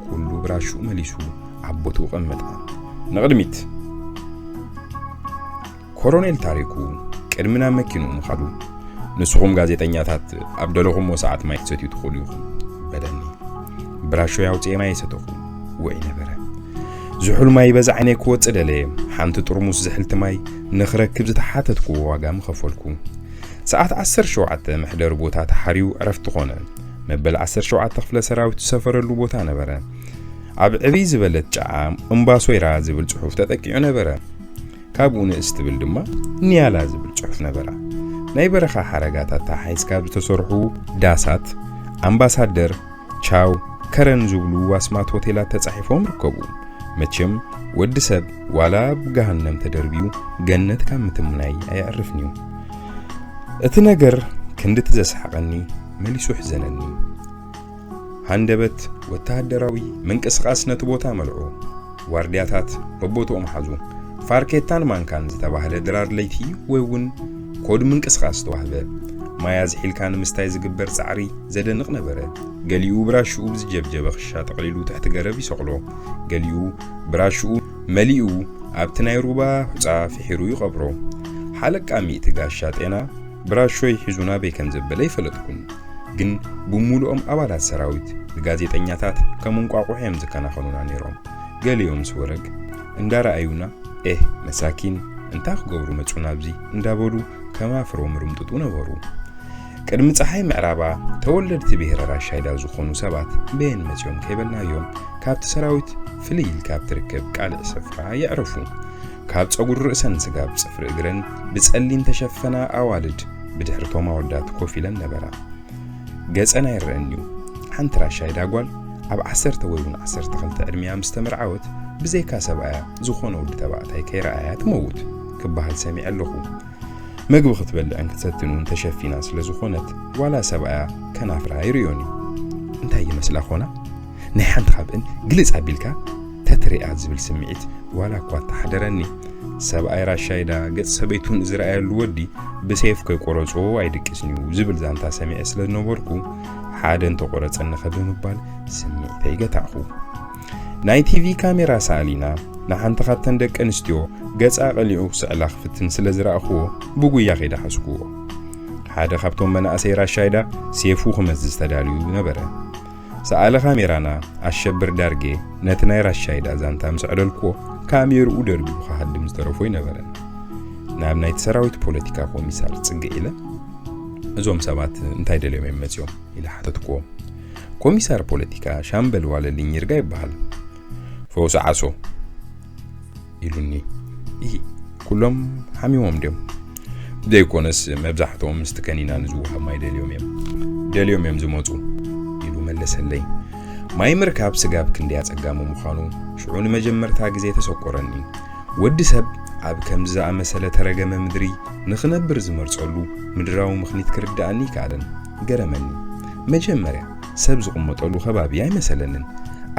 ኩሉ ብራሽኡ መሊሱ ኣብ ቦትኡ ቀመጠ። ንቕድሚት! ኮሎኔል ታሪኩ ቅድሚ ናብ መኪንኡ ምኻዱ፣ "ንስኹም ጋዜጠኛታት ኣብ ደለኹምዎ ሰዓት ማይ ክትሰትዩ ትኽእሉ ኢኹም" በለኒ። ብራሾይ ኣውፅኤ ማይ ሰተኹ። ውዑይ ነበረ። ዝሑል ማይ በዚ ዓይነይ ክወፅእ ደለየ። ሓንቲ ጥርሙስ ዝሕልቲ ማይ ንኽረክብ ዝተሓተትኩዎ ዋጋ ምኸፈልኩ። ሰዓት ዓሰርተ ሸውዓተ መሕደሪ ቦታ ተሓርዩ ዕረፍቲ ኾነ። መበል ዓሰርተ ሸውዓተ ክፍለ ሰራዊት ዝሰፈረሉ ቦታ ነበረ። ኣብ ዕብይ ዝበለት ጨዓ እምባሶይራ ዝብል ጽሑፍ ተጠቂዑ ነበረ። ካብኡ ንእስ ትብል ድማ ኒያላ ዝብል ጽሑፍ ነበራ። ናይ በረኻ ሓረጋታት ተሓሒዝካ ዝተሰርሑ ዳሳት፣ ኣምባሳደር፣ ቻው፣ ከረን ዝብሉ ኣስማት ሆቴላት ተጻሒፎም ይርከቡ። መቸም ወዲ ሰብ ዋላ ኣብ ገሃነም ተደርብዩ ገነት ካብ ምትምናይ ኣየዕርፍን እዩ። እቲ ነገር ክንድቲ ዘስሓቐኒ መሊሱ ሕዘነኒ። ሃንደበት ወተሃደራዊ ምንቅስቓስ ነቲ ቦታ መልዖ። ዋርድያታት በቦትኦም ሓዙ። ፋርኬታን ማንካን ዝተባህለ ድራር ለይቲ ወይ እውን ኮድ ምንቅስቓስ ተዋህበ። ማይ ኣዝሒልካ ንምስታይ ዝግበር ጻዕሪ ዘደንቕ ነበረ። ገሊኡ ብራሽኡ ብዝጀብጀበ ክሻ ጠቕሊሉ ትሕቲ ገረብ ይሰቕሎ። ገሊኡ ብራሽኡ መሊኡ ኣብቲ ናይ ሩባ ሑጻ ፍሒሩ ይቐብሮ። ሓለቃ ሚእቲ ጋሻ ጤና ብራሾይ ሒዙ ናበይ ከም ዘበለ ኣይፈለጥኩን። ግን ብምሉኦም ኣባላት ሰራዊት ንጋዜጠኛታት ከም እንቋቑሖ እዮም ዝከናኸኑና ነይሮም። ገሊኦም ስወረግ እንዳረኣዩና፣ "ኤህ መሳኪን፣ እንታይ ክገብሩ መጹ ናብዚ?" እንዳበሉ ከማፍሮም ርምጥጡ ነበሩ። ቅድሚ ጸሓይ ምዕራባ ተወለድቲ ብሄረ ራሻይዳ ዝኾኑ ሰባት በየን መጺኦም ከይበልናዮም፣ ካብቲ ሰራዊት ፍልይ ኢልካ ኣብ ትርከብ ቃልዕ ስፍራ የዕረፉ። ካብ ጸጉሪ ርእሰን ስጋብ ጽፍሪ እግረን ብጸሊም ተሸፈና ኣዋልድ ብድሕርቶም ኣወዳት ኮፍ ኢለን ነበራ። ገጸን ኣይረኣን እዩ። ሓንቲ ራሻይዳ ጓል ኣብ ዓሰርተ ወይ እውን ዓሰርተ ክልተ ዕድሚኣ ምስ ተመርዓወት፣ ብዘይካ ሰብኣያ ዝኾነ ወዲ ተባዕታይ ከይረኣያ ትመውት ክበሃል ሰሚዐ ኣለኹ። መግቢ ክትበልዕን ክትሰትን እውን ተሸፊና ስለ ዝኾነት፣ ዋላ ሰብኣያ ከናፍራ ኣይርእዮን እዩ። እንታይ ይመስላ ኾና? ናይ ሓንቲ ካብእን ግልጽ ኣቢልካ ተትሪኣ ዝብል ስምዒት ዋላ እኳ ተሓደረኒ። ሰብኣይ ራሻይዳ ገጽ ሰበይቱ ንዝረኣየሉ ወዲ ብሴፍ ከይቆረጾ ኣይድቅስን እዩ ዝብል ዛንታ ሰሚዐ ስለ ዝነበርኩ፣ ሓደ እንተቆረጸኒኸ ብምባል ስምዒተይ ገታዕኹ። ናይ ቲቪ ካሜራ ሰኣሊና ንሓንቲ ካብተን ደቂ ኣንስትዮ ገጻ ቀሊዑ ክስዕላ ክፍትን ስለ ዝረኣኹዎ፣ ብጉያ ከይደ ሓዝኩዎ። ሓደ ካብቶም መናእሰይ ራሻይዳ ሴፉ ክመዝዝ ተዳልዩ ነበረ። ሰኣሊ ካሜራና ኣሸብር ዳርጌ ነቲ ናይ ራሻይዳ ዛንታ ምስ ኣዕለልኩዎ፣ ካሜርኡ ደርቢዩ ክሃድም ዝተረፎ ኣይነበረን። ናብ ናይቲ ሰራዊት ፖለቲካ ኮሚሳር ጽግዕ ኢለ፣ "እዞም ሰባት እንታይ ደልዮም እዮም መጺኦም?" ኢለ ሓተትኩዎ። ኮሚሳር ፖለቲካ ሻምበል ዋለልኝ ይርጋ ይበሃል። "ፈውሲ ዓሶ" ኢሉኒ። "ኢሂ፣ ኩሎም ሓሚሞም ድዮም? ዘይኮነስ መብዛሕትኦም ምስቲ ከኒና ንዝወሃብ ማይ ደልዮም እዮም፣ ደልዮም እዮም ዝመጹ" ኢሉ መለሰለይ። ማይ ምርካብ ስጋብ ክንደይ ኣጸጋሚ ምዃኑ ሽዑ ንመጀመርታ ግዜ ተሰቆረኒ። ወዲ ሰብ ኣብ ከምዚ ዝኣመሰለ ተረገመ ምድሪ ንኽነብር ዝመርጸሉ ምድራዊ ምኽኒት ክርድኣኒ ኣይከኣለን። ገረመኒ። መጀመርያ ሰብ ዝቕመጠሉ ከባቢ ኣይመሰለንን።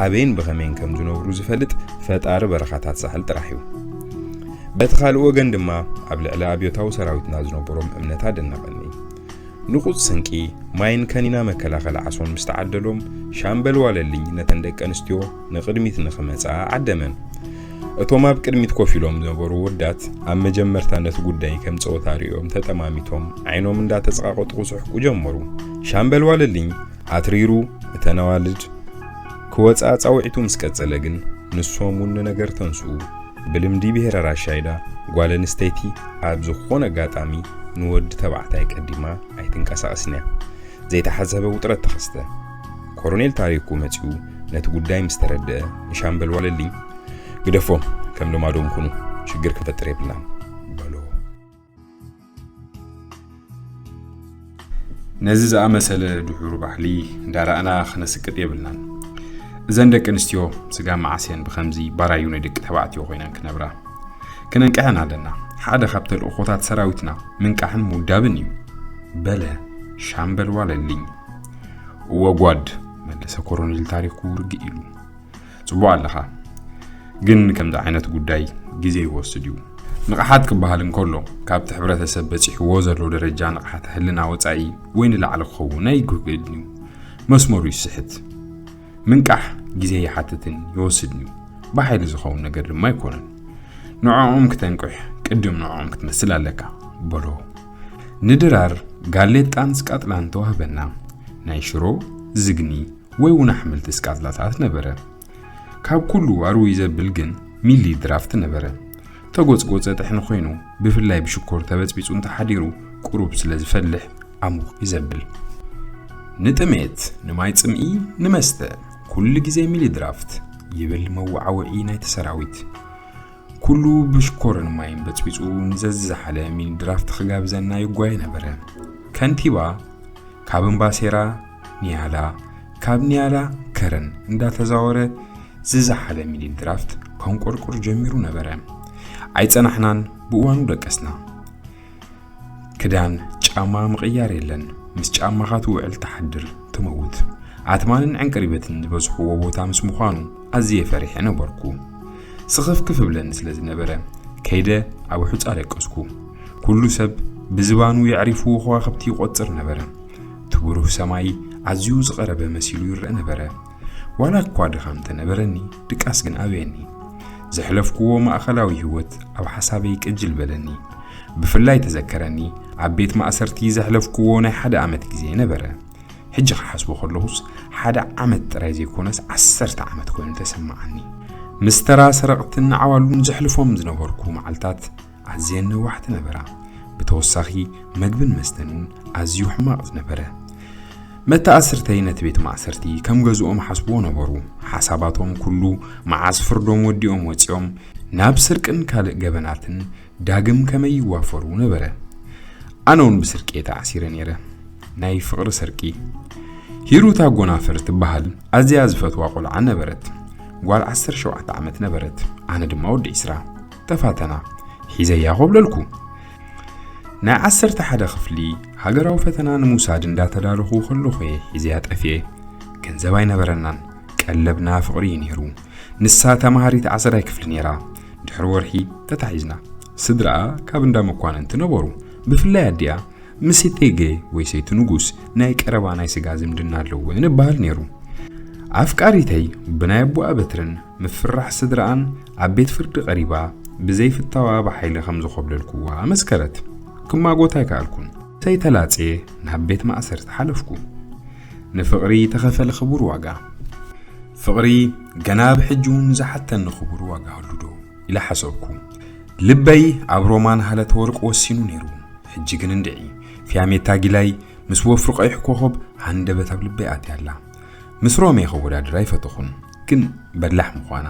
ኣበይን ብኸመይን ከም ዝነብሩ ዝፈልጥ ፈጣሪ በረኻታት ሳሕል ጥራሕ እዩ። በቲ ካልእ ወገን ድማ ኣብ ልዕሊ ኣብዮታዊ ሰራዊትና ዝነበሮም እምነት ኣደነቐኒ። ንቑጽ ስንቂ፣ ማይን ከኒና መከላኸሊ ዓሶን ምስ ተዓደሎም፣ ሻምበል ዋለልኝ ነተን ደቂ ኣንስትዮ ንቕድሚት ንኽመጻ ዓደመን። እቶም ኣብ ቅድሚት ኮፍ ኢሎም ዝነበሩ ወዳት ኣብ መጀመርታ ነቲ ጉዳይ ከም ጸወታ ርእዮም ተጠማሚቶም ዓይኖም እንዳተጸቓቐጡ ክስሕቁ ጀመሩ። ሻምበል ዋለልኝ ኣትሪሩ እተን ኣዋልድ ክወጻ ጻውዒቱ ምስ ቀጸለ ግን፣ ንሶም እውን ንነገር ተንስኡ። ብልምዲ ብሄረ ራሻይዳ፣ ጓል ኣንስተይቲ ኣብ ዝኾነ ኣጋጣሚ ንወዲ ተባዕታይ ቀዲማ ኣይትንቀሳቐስን እያ። ዘይተሓሰበ ውጥረት ተኸስተ። ኮሎኔል ታሪኩ መጺኡ ነቲ ጉዳይ ምስ ተረድአ፣ ንሻምበል ዋለልኝ፣ "ግደፎም፣ ከም ልማዶም ኩኑ፣ ሽግር ክንፈጥር የብልናን" በሎ። ነዚ ዝኣመሰለ ድሑር ባህሊ እንዳረኣና ክነስቅጥ የብልናን። እዘን ደቂ ኣንስትዮ ስጋ መዓስየን ብኸምዚ ባራዩ ናይ ደቂ ተባዕትዮ ኮይነን ክነብራ። ክነንቅሐን ኣለና። ሓደ ካብ ተልእኾታት ሰራዊትና ምንቃሕን ምውዳብን እዩ፣ በለ ሻምበል ዋለልኝ። "እወ ጓድ" መለሰ ኮሎኔል ታሪኩ ርግእ ኢሉ። "ጽቡቕ ኣለኻ። ግን ከምዚ ዓይነት ጉዳይ ግዜ ይወስድ እዩ። ንቕሓት ክበሃል እንከሎ፣ ካብቲ ሕብረተሰብ በጺሕዎ ዘሎ ደረጃ ንቕሓት ህልና ወጻኢ ወይ ንላዕሊ ክኸውን ኣይግድን እዩ። መስመሩ ይስሕት። ምንቃሕ ግዜ ይሓትትን ይወስድን እዩ። ብሓይሊ ዝኸውን ነገር ድማ ኣይኮነን። ንዕኦም ክተንቅሕ ቅድም ንዕኦም ክትመስል ኣለካ" በሎ። ንድራር ጋሌጣን ስቃጥላን ተዋህበና። ናይ ሽሮ፣ ዝግኒ ወይ እውን ኣሕምልቲ ስቃጥላታት ነበረ። ካብ ኩሉ ኣርውይ ዘብል ግን ሚሊ ድራፍት ነበረ። ተጎጽጎጸ ጥሕኒ ኮይኑ፣ ብፍላይ ብሽኮር ተበጽቢጹ እንተሓዲሩ ቁሩብ ስለ ዝፈልሕ ኣሙቕ እዩ ዘብል። ንጥሜት፣ ንማይ ጽምኢ፣ ንመስተ፣ ኩሉ ግዜ ሚሊ ድራፍት ይብል መወዓውዒ ናይቲ ሰራዊት። ኩሉ ብሽኮርን ማይን በጽቢጹ ንዘዝዝሓለ ሚኒ ድራፍት ክጋብዘና ይጓየ ነበረ። ከንቲባ ካብ እምባሴራ ኒያላ፣ ካብ ኒያላ ከረን እንዳተዛወረ ዝዝሓለ ሚኒ ድራፍት ከንቆርቁር ጀሚሩ ነበረ። ኣይጸናሕናን፣ ብእዋኑ ደቀስና። ክዳን፣ ጫማ ምቕያር የለን። ምስ ጫማኻ ትውዕል ትሓድር ትመውት። ኣትማንን ዕንቅሪበትን ዝበዝሕዎ ቦታ ምስ ምዃኑ ኣዝየ ፈሪሐ ነበርኩ። ስኽፍክፍ እብለኒ ስለ ዝነበረ ከይደ ኣብ ሑጻ ደቀስኩ። ኩሉ ሰብ ብዝባኑ የዕሪፍዎ ከዋኽብቲ ይቖጽር ነበረ። እቲ ብሩህ ሰማይ ኣዝዩ ዝቐረበ መሲሉ ይረአ ነበረ። ዋላ እኳ ድኻም ተነበረኒ፣ ድቃስ ግን ኣበየኒ። ዘሕለፍክዎ ማእኸላዊ ህይወት ኣብ ሓሳበይ ቅጅል በለኒ። ብፍላይ ተዘከረኒ፣ ኣብ ቤት ማእሰርቲ ዘሕለፍክዎ ናይ ሓደ ዓመት ግዜ ነበረ። ሕጂ ክሓስቦ ከለኹስ፣ ሓደ ዓመት ጥራይ ዘይኮነስ፣ ዓሰርተ ዓመት ኮይኑ ተሰማዓኒ። ምስ ተራ ሰረቕትን ዓዋሉን ዘሕልፎም ዝነበርኩ መዓልታት ኣዝየን ነዋሕቲ ነበራ። ብተወሳኺ፣ መግብን መስተን እውን ኣዝዩ ሕማቕ ዝነበረ። መተኣስርተይ ነቲ ቤት ማእሰርቲ ከም ገዝኦም ሓስብዎ ነበሩ። ሓሳባቶም ኩሉ መዓስ ፍርዶም ወዲኦም ወጺኦም ናብ ስርቅን ካልእ ገበናትን ዳግም ከመይ ይዋፈሩ ነበረ። ኣነ እውን ብስርቂ እየ ተኣሲረ ነይረ። ናይ ፍቕሪ ስርቂ። ሂሩት ኣጎናፍር ትበሃል ኣዝያ ዝፈትዋ ቆልዓ ነበረት። ጓል ዓሰርተ ሸውዓተ ዓመት ነበረት። ኣነ ድማ ወዲ ዕስራ። ተፋተና። ሒዘያ ኮብለልኩ። ናይ ዓሰርተ ሓደ ክፍሊ ሃገራዊ ፈተና ንምውሳድ እንዳተዳለኹ ከለኹ እየ ሒዘያ ጠፊኤ። ገንዘብ ኣይነበረናን። ቀለብና ፍቕሪ እዩ ነይሩ። ንሳ ተማሃሪት ዓሰርዳይ ክፍሊ ነይራ። ድሕሪ ወርሒ ተታሒዝና። ስድራኣ ካብ እንዳ መኳንንቲ ነበሩ። ብፍላይ ኣዲኣ ምስ እቴጌ ወይ ሰይቲ ንጉስ ናይ ቀረባ ናይ ስጋ ዝምድና ኣለወን እበሃል ነይሩ። ኣፍቃሪተይ ብናይ ኣቦኣ በትርን ምፍርራሕ ስድራኣን ኣብ ቤት ፍርዲ ቀሪባ ብዘይፍታዋ ብሓይሊ ከም ዝኾብለልኩዋ ኣመስከረት። ክማጎት ኣይከኣልኩን። ሰይተላጽየ ናብ ቤት ማእሰርቲ ሓለፍኩ። ንፍቕሪ ተኸፈለ ክቡር ዋጋ። ፍቕሪ ገና ብሕጂ እውን ዝሓተኒ ክቡር ዋጋ ኣሉ ዶ ኢለ ሓሰብኩ። ልበይ ኣብ ሮማን ሃለተ ወርቅ ወሲኑ ነይሩ። ሕጂ ግን እንድዒ፣ ፊያሜታ ጊላይ ምስ ወፍሪ ቀይሕ ኮኸብ ሃንደበት ኣብ ልበይ ኣትያ ኣላ። ምስ ሮሜ ከወዳድራ ኣይፈተኹን፣ ግን በላሕ ምዃና፣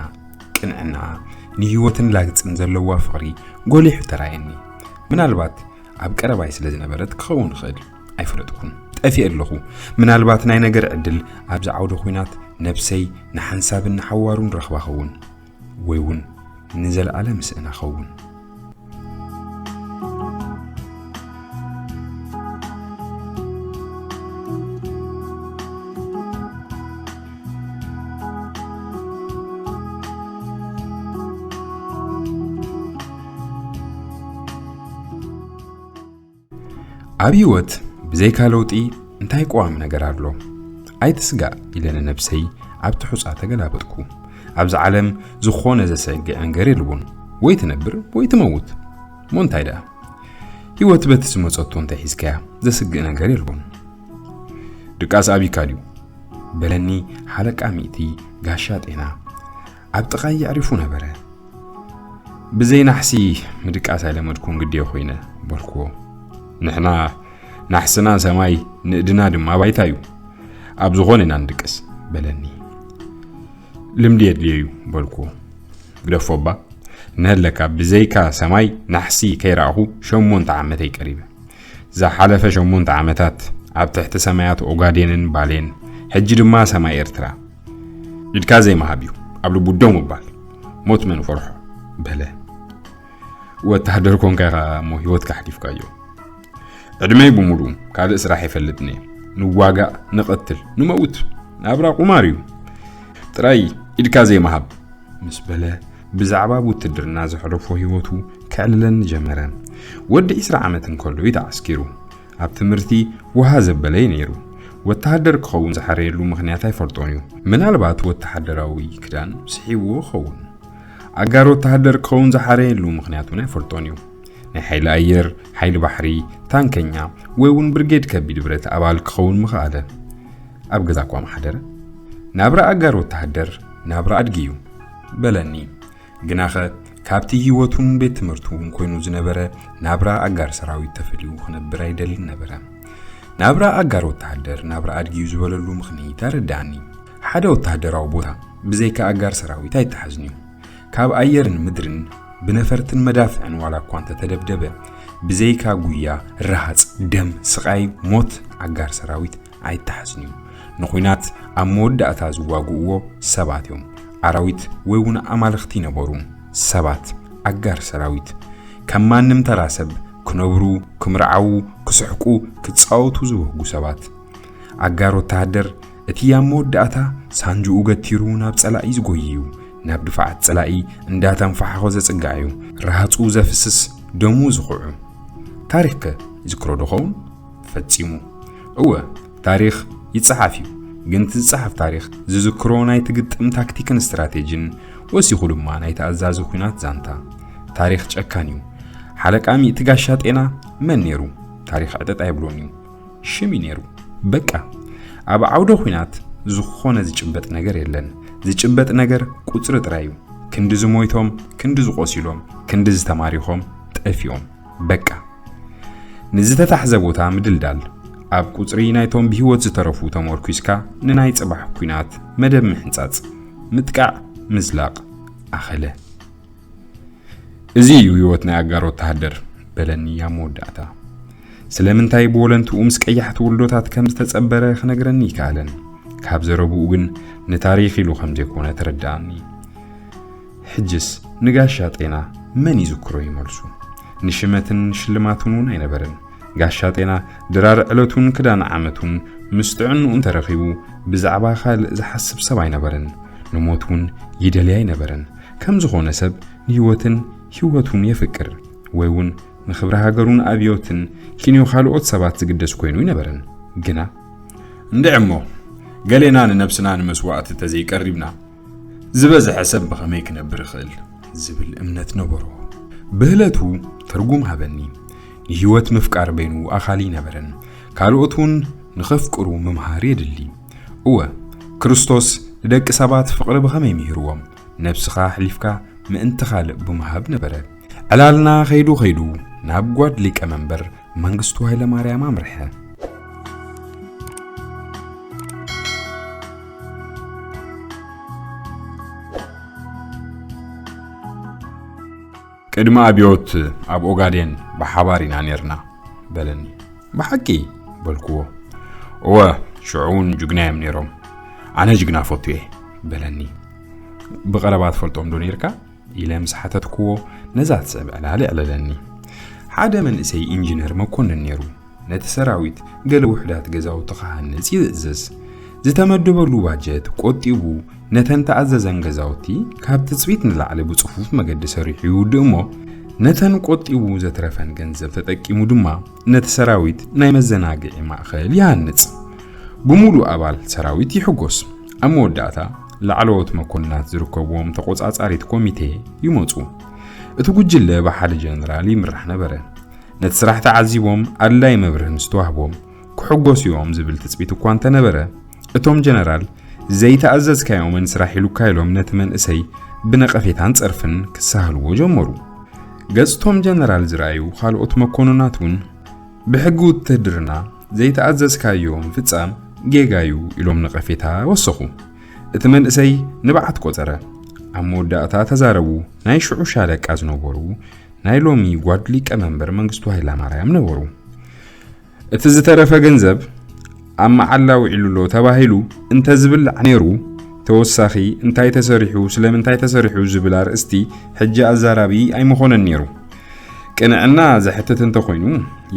ቅንዕናኣ፣ ንህይወትን ላግጽን ዘለዋ ፍቕሪ ጎሊሑ ተራየኒ። ምናልባት ኣብ ቀረባይ ስለ ዝነበረት ክኸውን ይኽእል፣ ኣይፈለጥኩን። ጠፊኤ ኣለኹ። ምናልባት ናይ ነገር ዕድል ኣብዚ ዓውደ ኲናት ነብሰይ ንሓንሳብን ንሓዋሩን ረኽባ ኸውን፣ ወይ እውን ንዘለኣለም ስእና ኸውን። ኣብ ህይወት ብዘይካ ለውጢ እንታይ ቀዋሚ ነገር ኣሎ? ኣይትስጋእ ኢለ ንነብሰይ ኣብቲ ሑጻ ተገላበጥኩ። ኣብዚ ዓለም ዝኾነ ዘሰግእ ነገር የልቦን። ወይ ትነብር ወይ ትመውት። እሞ እንታይ ደኣ? ህይወት በቲ ዝመጸቶ እንተሒዝካያ ዘስግእ ነገር የልቦን። ድቃስ ኣቢካ ድዩ? በለኒ ሓለቃ ሚእቲ ጋሻ ጤና። ኣብ ጥቓይ የዕሪፉ ነበረ። ብዘይ ናሕሲ ምድቃስ ኣይለመድኩን ግዴ ኮይነ በልክዎ። ንሕና ናሕስና ሰማይ ንእድና ድማ ባይታ እዩ። ኣብ ዝኾነ ኢና ንድቅስ በለኒ። ልምዲ የድልዮ እዩ በልክዎ። ግደፎ እባ ነለካ ብዘይካ ሰማይ ናሕሲ ከይረኣኹ ሸሞንተ ዓመተይ ቀሪበ። ዝሓለፈ ሸሞንተ ዓመታት ኣብ ትሕቲ ሰማያት ኦጋዴንን ባሌን፣ ሕጂ ድማ ሰማይ ኤርትራ። ኢድካ ዘይምሃብ እዩ ኣብ ልቡ ደው ምባል። ሞት መን ፈርሖ በለ። ወታሃደር ኮንካ ኢኻ እሞ ህይወትካ ኣሕሊፍካዮ። ዕድመይ ብምሉእ ካልእ ስራሕ ይፈልጥን እየ። ንዋጋእ፣ ንቐትል፣ ንመውት። ናብራ ቁማር እዩ። ጥራይ ኢድካ ዘይምሃብ ምስ በለ ብዛዕባ ውትድርና ዘሕለፎ ህይወቱ ከዕልለኒ ጀመረ። ወዲ ዒስራ ዓመት እንከሎ እዩ ተዓስኪሩ። ኣብ ትምህርቲ ውሃ ዘበለ እዩ ነይሩ። ወተሃደር ክኸውን ዝሓረየሉ ምኽንያት ኣይፈልጦን እዩ። ምናልባት ወተሃደራዊ ክዳን ስሒብዎ ክኸውን። ኣጋር ወተሃደር ክኸውን ዝሓረየሉ ምኽንያት እውን ኣይፈልጦን እዩ። ናይ ሓይሊ ኣየር፣ ሓይሊ ባሕሪ፣ ታንከኛ ወይ እውን ብርጌድ ከቢድ ብረት ኣባል ክኸውን ምኽኣለ። ኣብ ገዛ እኳ ምሓደረ። ናብራ ኣጋር ወተሃደር ናብራ ኣድጊ እዩ በለኒ። ግናኸ ካብቲ ህይወቱን ቤት ትምህርቱን ኮይኑ ዝነበረ ናብራ ኣጋር ሰራዊት ተፈልዩ ክነብር ኣይደልን ነበረ። ናብራ ኣጋር ወተሃደር ናብራ ኣድጊ እዩ ዝበለሉ ምኽንያት ኣረዳእኒ። ሓደ ወተሃደራዊ ቦታ ብዘይካ ኣጋር ሰራዊት ኣይተሓዝን እዩ። ካብ ኣየርን ምድርን ብነፈርትን መዳፍዕን ዋላ እኳ እንተተደብደበ፣ ብዘይካ ጉያ፣ ረሃጽ፣ ደም፣ ስቓይ፣ ሞት ኣጋር ሰራዊት ኣይተሓዝን እዩ። ንኹናት ኣብ መወዳእታ ዝዋግእዎ ሰባት እዮም። ኣራዊት ወይ እውን ኣማልኽቲ ይነበሩ። ሰባት፣ ኣጋር ሰራዊት፣ ከም ማንም ተራ ሰብ ክነብሩ፣ ክምርዓዉ፣ ክስሕቁ፣ ክጻወቱ ዝብህጉ ሰባት። ኣጋር ወተሃደር እቲ ኣብ መወዳእታ ሳንጅኡ ገቲሩ ናብ ጸላኢ ዝጎይ እዩ። ናብ ድፋዓት ጸላኢ እንዳተንፋሕኾ ዘጽጋዕ እዩ። ረሃጹ ዘፍስስ፣ ደሙ ዝኹዑ። ታሪኽከ ይዝክሮ ዶ ኸውን? ፈጺሙ። እወ፣ ታሪኽ ይጸሓፍ እዩ። ግን እቲ ዝጸሓፍ ታሪኽ ዝዝክሮ ናይቲ ግጥም ታክቲክን ስትራቴጂን ወሲኹ ድማ ናይቲ ኣዛዚ ኲናት ዛንታ። ታሪኽ ጨካን እዩ። ሓለቃ ሚእቲ ጋሻ ጤና መን ነይሩ? ታሪኽ ዕጥጥ ኣይብሎን እዩ። ሽም እዩ ነይሩ። በቃ። ኣብ ዓውደ ኲናት ዝኾነ ዝጭበጥ ነገር የለን። ዝጭበጥ ነገር ቁጽሪ ጥራይ እዩ። ክንዲ ዝሞይቶም፣ ክንዲ ዝቆሲሎም፣ ክንዲ ዝተማሪኾም፣ ጠፊኦም። በቃ። ንዝተታሕዘ ቦታ ምድልዳል፣ ኣብ ቁጽሪ ናይቶም ብህይወት ዝተረፉ ተመርኲስካ ንናይ ጽባሕ ኲናት መደብ ምሕንጻጽ፣ ምጥቃዕ፣ ምዝላቕ፣ ኣኸለ። እዚ እዩ ህይወት ናይ ኣጋር ወተሃደር በለኒ ኣብ መወዳእታ። ስለምንታይ ብወለንትኡ ምስ ቀያሕቲ ውልዶታት ከም ዝተጸበረ ክነግረኒ ይከኣለን። ካብ ዘረብኡ ግን ንታሪኽ ኢሉ ከም ዘይኮነ ተረድኣኒ። ሕጅስ ንጋሻ ጤና መን ይዝክሮ እዩ መልሱ። ንሽመትን ሽልማትን እውን ኣይነበረን። ጋሻ ጤና ድራር ዕለቱን ክዳን ዓመቱን ምስ ጥዕንኡ እንተረኺቡ ብዛዕባ ካልእ ዝሓስብ ሰብ ኣይነበረን። ንሞት እውን ይደልይ ኣይነበረን። ከም ዝኾነ ሰብ ንህይወትን ህይወቱን የፍቅር ወይ እውን ንኽብሪ ሃገሩን ኣብዮትን ኪንዮ ካልኦት ሰባት ዝግደስ ኮይኑ ኣይነበረን። ግና እንድዒ እሞ ገሌና ንነብስና ንመስዋእቲ ተዘይቀሪብና ዝበዝሐ ሰብ ብኸመይ ክነብር ይኽእል ዝብል እምነት ነበሮ። ብህለቱ ትርጉም ሃበኒ። ንህይወት ምፍቃር በይኑ ኣኻሊ ኣይነበረን። ካልኦት እውን ንኸፍቅሩ ምምሃር የድሊ። እወ፣ ክርስቶስ ንደቂ ሰባት ፍቕሪ ብኸመይ ምሂርዎም፣ ነብስኻ ኣሕሊፍካ ምእንቲ ካልእ ብምሃብ ነበረ። ዕላልና ከይዱ ከይዱ ናብ ጓድ ሊቀ መንበር መንግስቱ ሃይለማርያም ኣምርሐ። ቅድሚ ኣብዮት ኣብ ኦጋዴን ብሓባር ኢና ኔርና በለኒ። ብሓቂ በልክዎ። እወ፣ ሽዑ እውን ጅግና እዮም ኔሮም። ኣነ ጅግና ፈቱ እየ በለኒ። ብቐረባ ትፈልጦም ዶ ኔርካ? ኢለ ምስ ሓተትክዎ ነዛ ትስዕብ ዕላል የዕለለኒ። ሓደ መንእሰይ ኢንጂነር መኮንን ኔሩ። ነቲ ሰራዊት ገለ ውሑዳት ገዛውቲ ክሃንጽ ይእዝዝ። ዝተመደበሉ ባጀት ቆጢቡ ነተን ተኣዘዘን ገዛውቲ ካብ ትጽቢት ንላዕሊ ብጽፉፍ መገዲ ሰሪሑ ይውድእ እሞ፣ ነተን ቆጢቡ ዘትረፈን ገንዘብ ተጠቂሙ ድማ ነቲ ሰራዊት ናይ መዘናግዒ ማእኸል ይሃንጽ። ብምሉእ ኣባል ሰራዊት ይሕጎስ። ኣብ መወዳእታ ላዕለዎት መኮንናት ዝርከብዎም ተቖጻጻሪት ኮሚቴ ይመጹ። እቲ ጉጅለ ብሓደ ጀነራል ይምራሕ ነበረ። ነቲ ስራሕ ተዓዚቦም ኣድላዪ መብርሂ ምስ ተዋህቦም፣ ክሕጎሱ እዮም ዝብል ትጽቢት እኳ እንተነበረ፣ እቶም ጀነራል ዘይተኣዘዝካዮምን ስራሕ ኢሉካ ኢሎም ነቲ መንእሰይ ብነቐፌታን ጸርፍን ክሳህልዎ ጀመሩ። ገጽቶም ጀነራል ዝረኣዩ ካልኦት መኮንናት እውን ብሕጊ ውትድርና ዘይተኣዘዝካዮ ምፍጻም ጌጋዩ ኢሎም ነቐፌታ ወሰኹ። እቲ መንእሰይ ንብዓት ቆጸረ። ኣብ መወዳእታ ተዛረቡ። ናይ ሽዑ ሻለቃ ዝነበሩ ናይ ሎሚ ጓድ ሊቀመንበር መንግስቱ ሃይለማርያም ነበሩ። እቲ ዝተረፈ ገንዘብ ኣብ መዓላ ውዒሉ ኣሎ ተባሂሉ እንተዝብላዕ ነይሩ፣ ተወሳኺ እንታይ ተሰሪሑ፣ ስለምንታይ ተሰሪሑ ዝብል ኣርእስቲ ሕጂ ኣዛራቢ ኣይምኾነን ነይሩ። ቅንዕና ዘሕትት እንተኾይኑ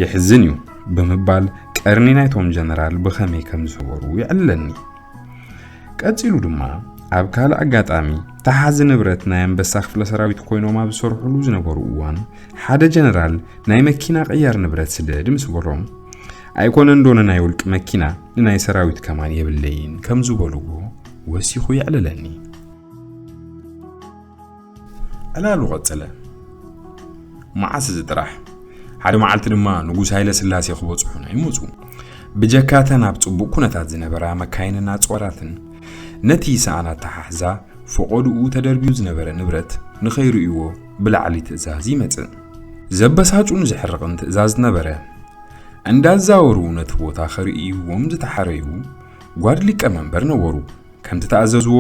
የሕዝን እዩ ብምባል ቀርኒ ናይቶም ጀነራል ብኸመይ ከም ዝሰበሩ ይዕለኒ። ቀጺሉ ድማ ኣብ ካልእ ኣጋጣሚ ተሓዚ ንብረት ናይ ኣንበሳ ክፍለ ሰራዊት ኮይኖም ኣብ ዝሰርሕሉ ዝነበሩ እዋን ሓደ ጀነራል ናይ መኪና ቅያር ንብረት ስደድ ምስ በሎም፣ ኣይኮነን ዶ ንናይ ውልቂ መኪና ንናይ ሰራዊት ከማን የብለይን ከም ዝበልዎ ወሲኹ የዕልለኒ። ዕላሉ ቀጸለ። መዓስ እዚ ጥራሕ? ሓደ መዓልቲ ድማ ንጉስ ሃይለ ስላሴ ክበጽሑና ይመጹ። ብጀካተን ኣብ ጽቡቕ ኩነታት ዝነበራ መካይንን ኣጽዋራትን ነቲ ሰኣን ኣተሓሕዛ ፈቐድኡ ተደርብዩ ዝነበረ ንብረት ንኸይርእይዎ ብላዕሊ ትእዛዝ ይመጽእ። ዘበሳጩን ዘሕርቕን ትእዛዝ ነበረ። እንዳዛወሩ ነቲ ቦታ ከርእይዎም ዝተሓረዩ ጓድ ሊቀመንበር ነበሩ። ከምቲ ተኣዘዝዎ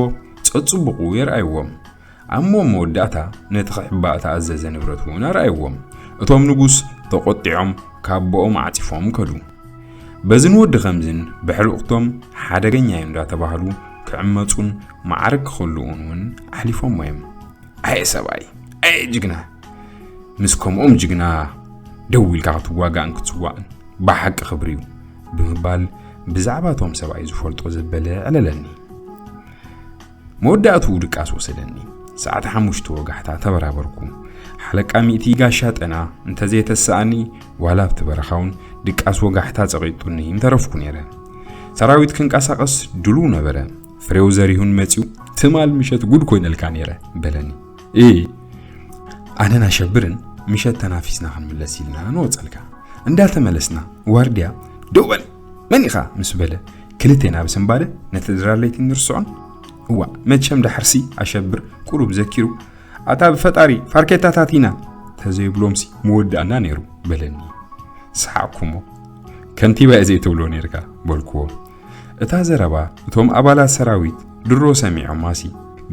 ጸጽቡቑ የርኣይዎም። ኣብ መወዳእታ ነቲ ክሕባእ ተኣዘዘ ንብረት እውን ኣርኣይዎም። እቶም ንጉስ ተቖጢዖም ካቦኦም ዓጺፎም ከዱ። በዝን ወዲ ከምዝን ብሕልቕቶም ሓደገኛ እዩ እንዳተባህሉ ክዕመጹን ማዕርግ ክኽልኡን እውን ኣሕሊፎሞ እዮም። ኣየ ሰብኣይ፣ ኣየ ጅግና፣ ምስ ከምኦም ጅግና ደው ኢልካ ክትዋጋእን ክትስዋእን ብሓቂ ክብሪ እዩ ብምባል ብዛዕባ እቶም ሰብኣይ ዝፈልጦ ዘበለ ዕለለኒ። መወዳእትኡ ድቃስ ወሰደኒ። ሰዓት ሓሙሽተ ወጋሕታ ተበራበርኩ። ሓለቃ ሚእቲ ጋሻ ጠና እንተዘየተሰኣኒ ዋላ ኣብቲ በረኻውን ድቃስ ወጋሕታ ጸቒጡኒ ምተረፍኩ ነይረ። ሰራዊት ክንቀሳቐስ ድሉው ነበረ። ፍሬው ዘሪሁን መጺኡ ትማል ምሸት ጉድ ኮይነልካ ነይረ በለኒ። እ ኣነን ኣሸብርን ምሸት ተናፊስና ክንምለስ ኢልና ንወጸልካ። እንዳተመለስና ዋርድያ ደው በል መን ኢኻ ምስ በለ ክልቴና ብስንባደ ነቲ ድራር ለይቲ ንርስዖን። እዋ መቸም ዳሕርሲ ኣሸብር ቁሩብ ዘኪሩ ኣታ ብፈጣሪ ፋርኬታታት ኢና ተዘይብሎምሲ መወዳእና ነይሩ በለኒ። ሰሓቕኩሞ። ከንቲባ እየ ዘይትብሎ ነይርካ በልኩዎ። እታ ዘረባ እቶም ኣባላት ሰራዊት ድሮ ሰሚዖማሲ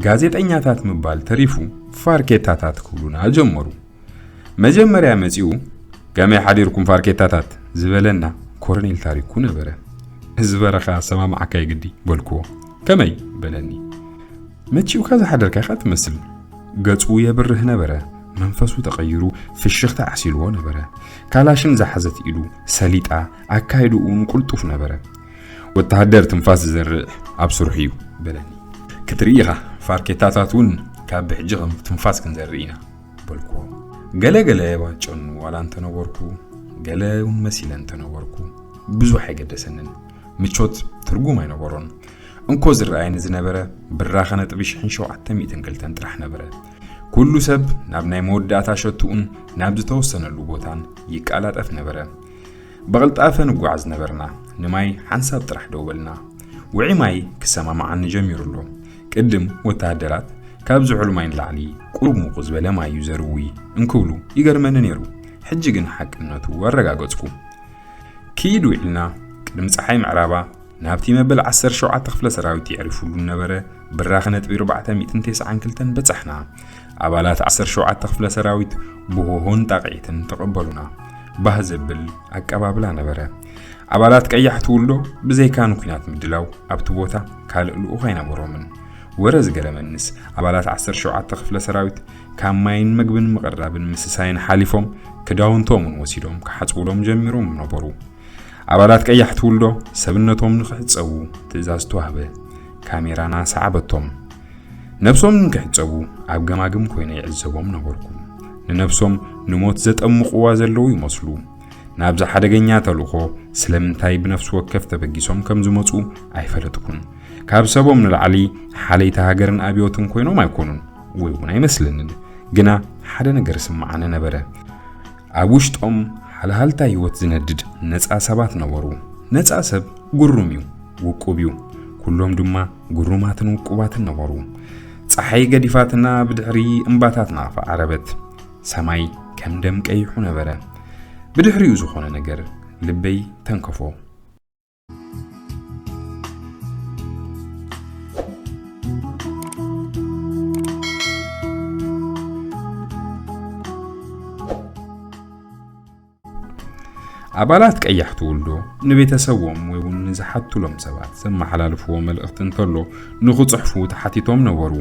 ጋዜጠኛታት ምባል ተሪፉ ፋርኬታታት ክብሉና ጀመሩ። መጀመርያ መጺኡ ከመይ ሓዲርኩም ፋርኬታታት ዝበለና ኮረኔል ታሪኩ ነበረ። እዚ በረኻ ኣሰማምዓካ የግዲ በልኩዎ። ከመይ በለኒ። መቺኡካ ዝሓደርካ ኢኻ ትመስል። ገጹ የብርህ ነበረ። መንፈሱ ተቐይሩ ፍሽኽታ ዓሲልዎ ነበረ። ካላሽን ዝሓዘት ኢዱ ሰሊጣ ኣካይድኡን ቁልጡፍ ነበረ። ወተሃደር ትንፋስ ዝዘርእ ኣብ ስርሑ እዩ በለኒ። ክትርኢ ኢኻ ፋርኬታታት እውን ካብ ብሕጂ ከም ትንፋስ ክንዘርእ ኢና በልኩዎ። ገለ ገለ ባጨኑ ዋላ እንተነበርኩ ገለ እውን መሲለ እንተነበርኩ ብዙሕ ኣይገደሰንን። ምቾት ትርጉም ኣይነበሮን። እንኮ ዝረኣየኒ ዝነበረ ብራኸ ነጥቢ ሽሕን ሸውዓተ ሚእትን ክልተን ጥራሕ ነበረ። ኩሉ ሰብ ናብ ናይ መወዳእታ ሸትኡን ናብ ዝተወሰነሉ ቦታን ይቃላጠፍ ነበረ። ብቕልጣፈ ንጓዓዝ ነበርና። ንማይ ሓንሳብ ጥራሕ ደው በልና። ውዒ ማይ ክሰማማዓኒ ጀሚሩ ኣሎ። ቅድም ወተሃደራት ካብ ዝሑል ማይ ንላዕሊ ቁሩብ ሙቑ ዝበለ ማይ እዩ ዘርዊ እንክብሉ ይገርመኒ ነይሩ። ሕጂ ግን ሓቅነቱ ኣረጋገጽኩ። ክይድ ውዒልና ቅድሚ ጸሓይ ምዕራባ ናብቲ መበል ዓሰርተ ሸውዓተ ክፍለ ሰራዊት የዕሪፉሉ ነበረ ብራኸ ነጥቢ ኣርባዕተ ሚእትን ተስዓን ክልተን በጻሕና። ኣባላት ዓሰርተ ሸውዓተ ክፍለ ሰራዊት ብሆሆን ጣቕዒትን ተቐበሉና። ባህ ዘብል ኣቀባብላ ነበረ። ኣባላት ቀያሕቲ ውልዶ ብዘይካ ንኲናት ምድላው ኣብቲ ቦታ ካልእ ልኡኽ ኣይነበሮምን። ወረ ዝገረመንስ ኣባላት ዓሰርተ ሸውዓተ ክፍለ ሰራዊት ካብ ማይን መግብን ምቕራብን ምስሳይን ሓሊፎም ክዳውንቶም እውን ወሲዶም ክሓጽቡሎም ጀሚሮም ነበሩ። ኣባላት ቀያሕቲ ውልዶ ሰብነቶም ንክሕጸቡ ትእዛዝ ተዋህበ። ካሜራና ሰዓበቶም። ነብሶም ንክሕጸቡ ኣብ ገማግም ኮይነ ይዕዘቦም ነበርኩ። ንነብሶም ንሞት ዘጠምቕዋ ዘለዉ ይመስሉ። ናብዚ ሓደገኛ ተልእኾ ስለምንታይ ብነፍሲ ወከፍ ተበጊሶም ከም ዝመጹ ኣይፈለጥኩን። ካብ ሰቦም ንላዕሊ ሓለይቲ ሃገርን ኣብዮትን ኮይኖም ኣይኮኑን፣ ወይ እውን ኣይመስለንን። ግና ሓደ ነገር ስምዓኒ ነበረ። ኣብ ውሽጦም ሃልሃልታ ህይወት ዝነድድ ነጻ ሰባት ነበሩ። ነጻ ሰብ ግሩም እዩ፣ ውቁብ እዩ። ኩሎም ድማ ግሩማትን ውቁባትን ነበሩ። ጸሓይ ገዲፋትና ብድሕሪ እምባታት ናፋ ዓረበት። ሰማይ ከም ደም ቀይሑ ነበረ። ብድሕሪኡ ዝኾነ ነገር ልበይ ተንከፎ። ኣባላት ቀያሕቲ ውልዶ ንቤተሰቦም ወይ እውን ንዝሓትሎም ሰባት ዘመሓላልፍዎ መልእኽቲ እንተሎ ንኽጽሕፉ ተሓቲቶም ነበሩ።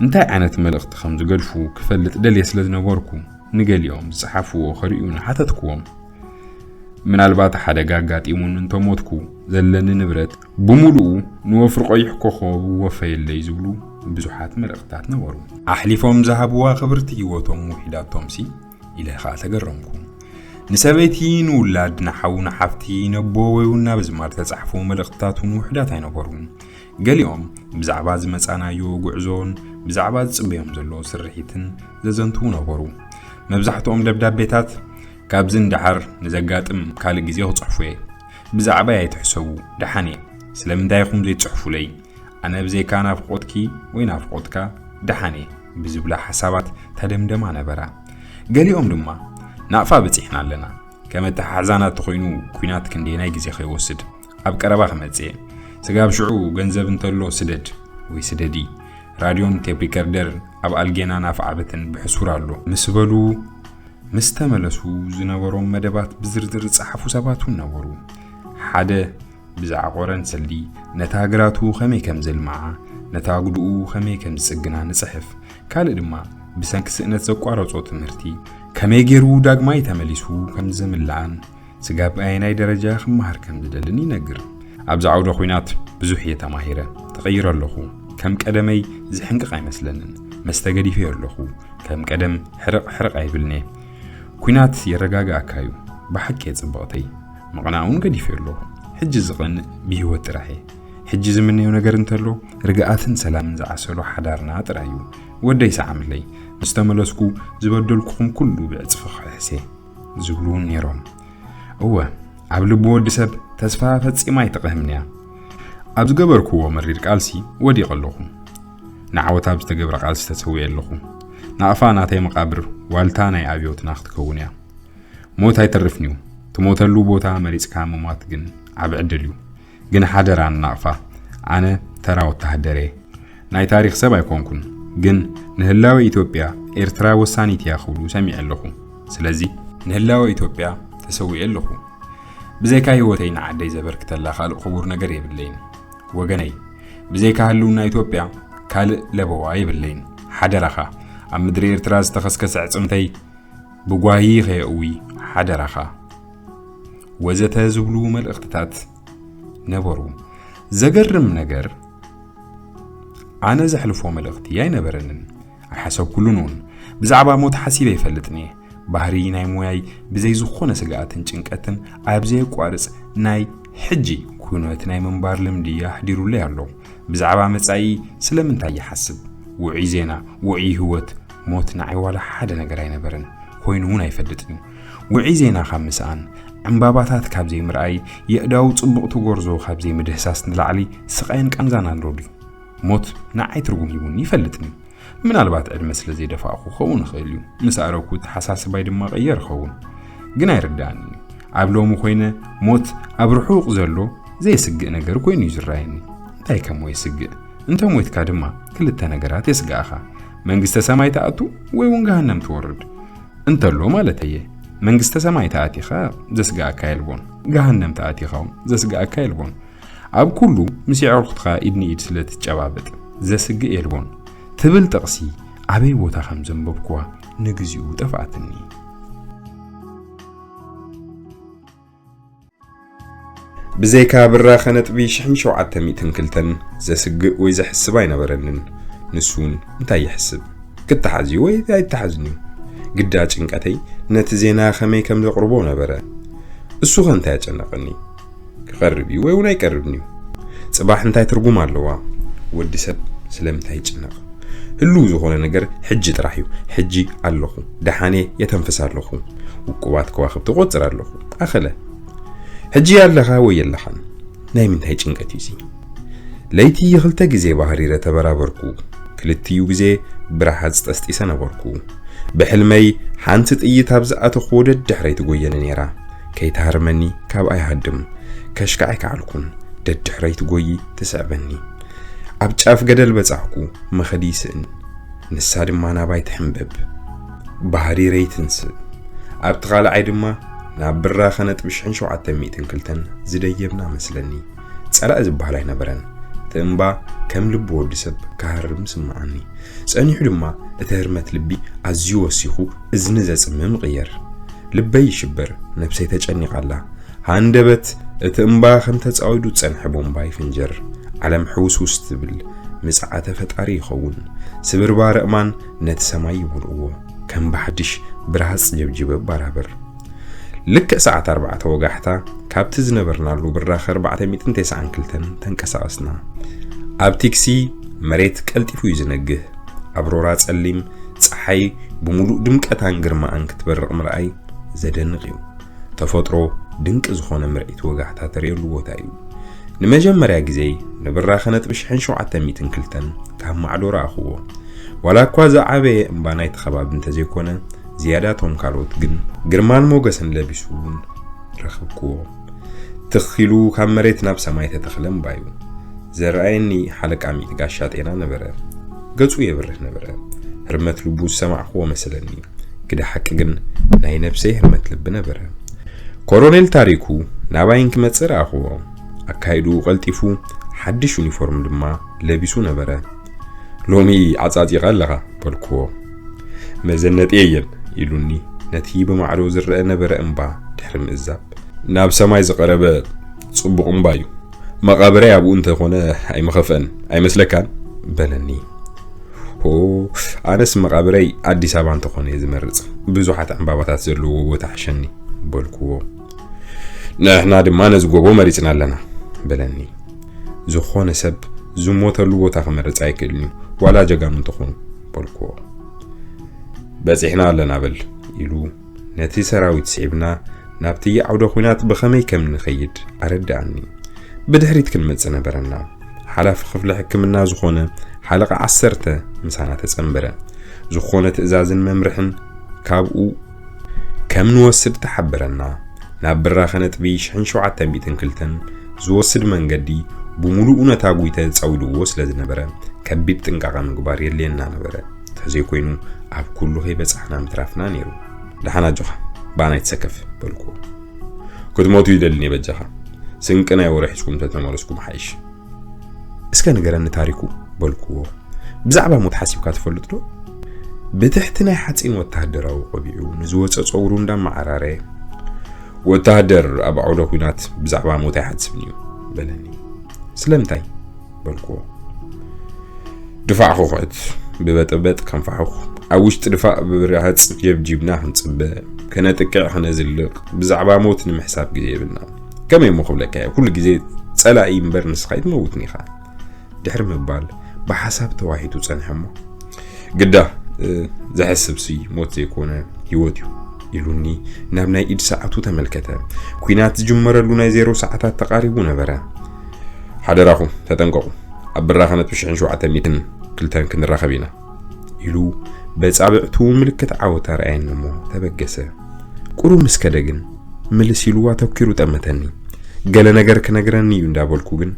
እንታይ ዓይነት መልእኽቲ ከም ዝገድፉ ክፈልጥ ደልየ ስለ ዝነበርኩ፣ ንገሊኦም ዝጸሓፍዎ ከርእዩኒ ሓተትክዎም። ምናልባት ሓደጋ ኣጋጢሙን እንተሞትኩ፣ ዘለኒ ንብረት ብምሉኡ ንወፍሪ ቀይሕ ኮኸብ ወፈየለይ ዝብሉ ብዙሓት መልእኽትታት ነበሩ። ኣሕሊፎም ዝሃብዋ ክብርቲ ህይወቶም ውሒዳቶምሲ ኢለ ኸኣ ተገረምኩ። ንሰበይቲ፣ ንውላድ፣ ንሓው፣ ንሓፍቲ፣ ነቦ ወይ እውን ናብ ኣዝማድ ተጻሕፉ መልእኽትታት እውን ውሑዳት ኣይነበሩን። ገሊኦም ብዛዕባ ዝመጻናዮ ጉዕዞን ብዛዕባ ዝጽበዮም ዘሎ ስርሒትን ዘዘንትዉ ነበሩ። መብዛሕትኦም ደብዳቤታት፣ "ካብዚ ንደሓር ንዘጋጥም ካልእ ግዜ ክጽሕፎ እየ። ብዛዕባይ ኣይትሕሰቡ፣ ደሓን እየ። ስለምንታይ ኢኹም ዘይትጽሕፉለይ? ኣነ ብዘይካ ናፍቖትኪ ወይ ናፍቖትካ ደሓን እየ" ብዝብላ ሓሳባት ተደምደማ ነበራ። ገሊኦም ድማ፣ "ናቕፋ በጺሕና ኣለና። ከም ኣተሓሕዛና እንተኾይኑ፣ ኲናት ክንደየናይ ግዜ ከይወስድ ኣብ ቀረባ ክመጽእ እየ። ስጋብ ሽዑ ገንዘብ እንተሎ ስደድ ወይ ስደዲ። ራድዮን ቴፕ ሪከርደር ኣብ ኣልጌና ናፍ ዓበትን ብሕሱር ኣሎ" ምስ በሉ፣ ምስ ተመለሱ ዝነበሮም መደባት ብዝርዝር ዝጸሓፉ ሰባት እውን ነበሩ። ሓደ ብዝዓቖረን ሰልዲ ነታ ግራቱ ከመይ ከም ዘልምዓ፣ ነታ ጉድኡ ከመይ ከም ዝጽግና ንጽሕፍ። ካልእ ድማ ብሰንኪ ስእነት ዘቋረጾ ትምህርቲ ከመይ ገይሩ ዳግማይ ተመሊሱ ከም ዝምልኣን ስጋብ ኣየናይ ደረጃ ክመሃር ከም ዝደልን ይነግር። "ኣብዚ ዓውደ ኲናት ብዙሕ እየ ተማሂረ፣ ተቐይረ ኣለኹ። ከም ቀደመይ ዝሕንቅቕ ኣይመስለንን። መስተ ገዲፈዮ ኣለኹ። ከም ቀደም ሕርቕ ሕርቕ ኣይብልን'የ። ኲናት የረጋግኣካ እዩ። ብሓቂ እየ ጽብቕተይ። ምቕናእ እውን ገዲፈዮ ኣለኹ። ሕጂ ዝቐንእ ብህይወት ጥራሕ እየ። ሕጂ ዝምነዮ ነገር እንተሎ ርግኣትን ሰላምን ዝዓሰሎ ሓዳርና ጥራይ እዩ። ወደይ ሰዓምለይ፣ ምስ ተመለስኩ ዝበደልኩኹም ኩሉ ብዕጽፊ ክሕሴ" ዝብሉ እውን ነይሮም። እወ፣ ኣብ ልቢ ወዲ ሰብ ተስፋ ፈጺማ ኣይትቕህምን እያ። ኣብ ዝገበርክዎ መሪር ቃልሲ ወዲቐ ኣለኹ። ንዓወት ኣብ ዝተገብረ ቃልሲ ተሰዊኤ ኣለኹ። ናቕፋ ናተይ መቓብር ዋልታ ናይ ኣብዮትና ክትከውን እያ። ሞት ኣይተርፍን እዩ። ትሞተሉ ቦታ መሪጽካ ምሟት ግን ዓቢ ዕድል እዩ። ግን ሓደራ ንናቕፋ፣ ኣነ ተራ ወተሃደር እየ። ናይ ታሪኽ ሰብ ኣይኮንኩን፣ ግን ንህላወ ኢትዮጵያ ኤርትራ ወሳኒት እያ ክብሉ ሰሚዐ ኣለኹ። ስለዚ ንህላወ ኢትዮጵያ ተሰዊኤ ኣለኹ። ብዘይካ ህይወተይ ንዓደይ ዘበርክተላ ካልእ ክቡር ነገር የብለይን። ወገነይ፣ ብዘይካ ህልውና ኢትዮጵያ ካልእ ለበዋ የብለይን። ሓደራኻ፣ ኣብ ምድሪ ኤርትራ ዝተኸስከሰ ዕጽምተይ ብጓሂ ከየእዊ ሓደራኻ፣ ወዘተ ዝብሉ መልእኽትታት ነበሩ። ዘገርም ነገር፣ ኣነ ዘሕልፎ መልእኽቲ ኣይነበረንን፣ ኣይሓሰብኩሉን እውን። ብዛዕባ ሞት ሓሲበ ኣይፈልጥን እየ። ባህሪ ናይ ሞያይ ብዘይ ዝኾነ ስግኣትን ጭንቀትን ኣብ ዘየቋርጽ ናይ ሕጂ ኩነት ናይ ምንባር ልምዲ ኣሕዲሩለይ ኣሎ። ብዛዕባ መጻኢ ስለምንታይ ይሓስብ? ውዑይ ዜና፣ ውዑይ ህይወት፣ ሞት ንዓይ ዋላ ሓደ ነገር ኣይነበረን፣ ኮይኑ እውን ኣይፈልጥን እዩ። ውዑይ ዜና ካብ ምስኣን፣ ዕምባባታት ካብ ዘይምርኣይ፣ የእዳው ጽቡቕቲ ጎርዞ ካብ ዘይምድህሳስ ንላዕሊ ስቓይን ቃንዛን ኣሎ ድዩ? ሞት ንዓይ ትርጉም ሂቡኒ ይፈልጥን እዩ። ምናልባት ዕድመ ስለ ዘይደፋእኩ ክኸውን ይኽእል እዩ። ምስ ኣረግኩ ተሓሳስባይ ድማ ቀየር ይኸውን። ግን ኣይርድኣንን እዩ። ኣብ ሎሚ ኮይነ ሞት ኣብ ርሑቕ ዘሎ ዘየስግእ ነገር ኮይኑ እዩ ዝረኣየኒ። እንታይ ከሞ የስግእ? እንተ ሞይትካ ድማ ክልተ ነገራት የስግኣኻ። መንግስተ ሰማይ ትኣቱ ወይ እውን ገሃነም ትወርድ። እንተሎ ማለተየ። መንግስተ ሰማይ ተኣቲኻ ዘስግኣካ የልቦን። ገሃነም ተኣቲኻ እውን ዘስግኣካ የልቦን። ኣብ ኩሉ ምስ የዕሩኽትኻ ኢድ ንኢድ ስለ ትጨባበጥ ዘስግእ የልቦን ትብል ጥቕሲ ኣበይ ቦታ ከም ዘንበብኩዋ ንግዚኡ ጠፍኣትኒ። ብዘይካ ብራኸ ነጥቢ ሽሕን ሸውዓተ ሚእትን ክልተን ዘስግእ ወይ ዘሕስብ ኣይነበረንን። ንሱ እውን እንታይ ይሕስብ? ክተሓዝ እዩ ወይ ኣይተሓዝን እዩ? ግዳ ጭንቀተይ ነቲ ዜና ከመይ ከም ዘቕርቦ ነበረ። እሱ ኸ እንታይ ኣጨነቐኒ? ክቐርብ እዩ ወይ እውን ኣይቀርብን እዩ? ጽባሕ እንታይ ትርጉም ኣለዋ? ወዲ ሰብ ስለምንታይ ይጭነቕ? ህሉው ዝኾነ ነገር ሕጂ ጥራሕ እዩ። ሕጂ ኣለኹ፣ ደሓን እየ፣ የተንፍስ ኣለኹ። ውቁባት ከዋኽብቲ እቖጽር ኣለኹ። ኣኸለ። ሕጂ ኣለኻ ወይ የለኻን? ናይ ምንታይ ጭንቀት እዩ እዚ? ለይቲ ክልተ ግዜ ባህሪረ ተበራበርኩ። ክልቲኡ ግዜ ብረሃጽ ጠስጢሰ ነበርኩ። ብሕልመይ ሓንቲ ጥይት ኣብ ዝኣተኽዎ ደድሕረይ ትጎየኒ ነይራ። ከይትሃርመኒ ካብኣ ይሃድም። ከሽካዕ ኣይከዓልኩን። ደድሕረይ ትጎዪ ትስዕበኒ። ኣብ ጫፍ ገደል በጻሕኩ፣ መኸዲ ይስእን። ንሳ ድማ ናባይ ትሕንበብ። ባህሪረይ ትንስእ። ኣብቲ ካልኣይ ድማ ናብ ብራኸ ነጥቢ ሽሕን ሸውዓተን ሚእትን ክልተን ዝደየብና መስለኒ። ጸላኢ ዝበሃል ኣይነበረን። እቲ እምባ ከም ልቢ ወዲ ሰብ ክሃርም ስምዓኒ። ጸኒሑ ድማ እቲ ህርመት ልቢ ኣዝዩ ወሲኹ እዝኒ ዘጽምም ይቕየር። ልበይ ይሽበር፣ ነብሰይ ተጨኒቓ ኣላ። ሃንደበት እቲ እምባ ከም ተጻዊዱ ዝጸንሐ ቦምባ ይፍንጀር። ዓለም ሕውስውስ ትብል። ምጽዓተ ፈጣሪ ይኸውን። ስብርባር ኣእማን ነቲ ሰማይ ይመልእዎ። ከም ብሓድሽ ብርሃጽ ጀብጂበ ባራበር። ልክዕ ሰዓት ኣርባዕተ ወጋሕታ ካብቲ ዝነበርናሉ ብራኸ ኣርባዕተ ሚእትን ተስዓን ክልተን ተንቀሳቐስና። ኣብ ቲክሲ መሬት ቀልጢፉ እዩ ዝነግህ። ኣብ ሮራ ጸሊም ጸሓይ ብምሉእ ድምቀታን ግርማኣን ክትበርቕ ምርኣይ ዘደንቕ እዩ። ተፈጥሮ ድንቂ ዝኾነ ምርኢት ወጋሕታ ተርእየሉ ቦታ እዩ። ንመጀመርያ ግዜ ንብራኸ ነጥቢ ሽሕን ሸውዓተ ሚእትን ክልተን ካብ ማዕዶ ረኣኽዎ። ዋላ እኳ ዝዓበየ እምባ ናይቲ ከባቢ እንተዘይኮነ፣ ዝያዳ እቶም ካልኦት ግን ግርማን ሞገስን ለቢሱ እውን ረኽብክዎ። ትኽ ኢሉ ካብ መሬት ናብ ሰማይ ተተኽለ እምባ እዩ። ዘረኣየኒ ሓለቃ ሚእቲ ጋሻ ጤና ነበረ። ገጹ የብርህ ነበረ። ህርመት ልቡ ዝሰማዕክዎ መሰለኒ። ግደ ሓቂ ግን ናይ ነብሰይ ህርመት ልቢ ነበረ። ኮሎኔል ታሪኩ ናባይ እንክመጽእ ረኣኽዎ። ኣካይድኡ ቀልጢፉ፣ ሓድሽ ዩኒፎርም ድማ ለቢሱ ነበረ። "ሎሚ ዓጻጺኻ ኣለኻ?" በልክዎ። "መዘነጢ የየን" ኢሉኒ፣ ነቲ ብማዕዶ ዝረአ ነበረ እምባ ድሕሪ ምእዛብ። "ናብ ሰማይ ዝቐረበ ጽቡቕ እምባ እዩ። መቓብረይ ኣብኡ እንተኾነ ኣይምኸፍአን፣ ኣይመስለካን?" በለኒ። "ሆ፣ ኣነስ መቓብረይ ኣዲስ ኣበባ እንተኾነ እየ ዝመርጽ። ብዙሓት ዕምባባታት ዘለዎ ቦታ ሕሸኒ" በልክዎ። "ንሕና ድማ ነዚ ጎቦ መሪጽና ኣለና" በለኒ። "ዝኾነ ሰብ ዝሞተሉ ቦታ ክመርጽ ኣይክእልን እዩ፣ ዋላ ጀጋኑ እንተኾኑ" በልክዎ። "በጺሕና ኣለና በል" ኢሉ ነቲ ሰራዊት ስዒብና ናብቲ ዓውደ ኲናት ብኸመይ ከም ንኸይድ ኣረድኣኒ። ብድሕሪት ክንመጽእ ነበረና። ሓላፊ ክፍሊ ሕክምና ዝኾነ ሓለቓ ዓሰርተ ምሳና ተጸንበረ። ዝኾነ ትእዛዝን መምርሕን ካብኡ ከም ንወስድ ተሓበረና። ናብ ብራኸ ነጥቢ ሽሕን ሸውዓተ ሚእትን ክልተን ዝወስድ መንገዲ ብምሉኡ ነታ ጉይተ ጸዊድዎ ስለ ዝነበረ፣ ከቢድ ጥንቃቐ ምግባር የድልየና ነበረ። እንተዘይኮይኑ፣ ኣብ ኩሉ ከይበጻሕና ምትራፍና ነይሩ። "ደሓን ኣጆኻ፣ ብኣና ኣይትሰከፍ" በልኩ። "ክትሞቱ ይደልን እየ በጃኻ። ስንቂ ናይ ወረ ሒዝኩም እንተተመለስኩም ሓይሽ።" "እስከ ንገረኒ ታሪኩ" በልክዎ። "ብዛዕባ ሞት ሓሲብካ ትፈልጥ ዶ?" ብትሕቲ ናይ ሓጺን ወተሃደራዊ ቆቢዑ ንዝወጸ ጸጉሩ እንዳመዓራረ፣ "ወተሃደር ኣብ ዓውደ ኲናት ብዛዕባ ሞት ኣይሓስብን እዩ" በለኒ። "ስለምንታይ?" በልክዎ። "ድፋዕ ክኹዕት፣ ብበጠበጥ ከንፋሕኹ፣ ኣብ ውሽጢ ድፋዕ ብብርሃጽ ጀብጂብና ክንጽበ፣ ከነጥቅዕ ከነዝልቕ፣ ብዛዕባ ሞት ንምሕሳብ ግዜ የብልና። ከመይ እሞ ክብለካ እየ፣ ኩሉ ግዜ ጸላኢ እምበር ንስኻ ኣይትመውትን ኢኻ" ድሕሪ ምባል ብሓሳብ ተዋሒጡ ጸንሐ እሞ፣ "ግዳ፣ እ፣ ዘሕስብሲ ሞት ዘይኮነ ህይወት እዩ" ኢሉኒ ናብ ናይ ኢድ ሰዓቱ ተመልከተ። ኲናት ዝጅመረሉ ናይ ዜሮ ሰዓታት ተቓሪቡ ነበረ። "ሓደራኹም ተጠንቀቑ፣ ኣብ ብራኸ ነጥቢ ሽሕን ሸውዓተ ሚእትን ክልተን ክንራኸብ ኢና" ኢሉ በጻብዕቱ ምልክት ዓወት ኣርኣየኒ እሞ ተበገሰ። ቁሩብ ምስ ከደ ግን ምልስ ኢሉ ኣተኲሩ ጠመተኒ። ገለ ነገር ክነግረኒ እዩ እንዳበልኩ ግን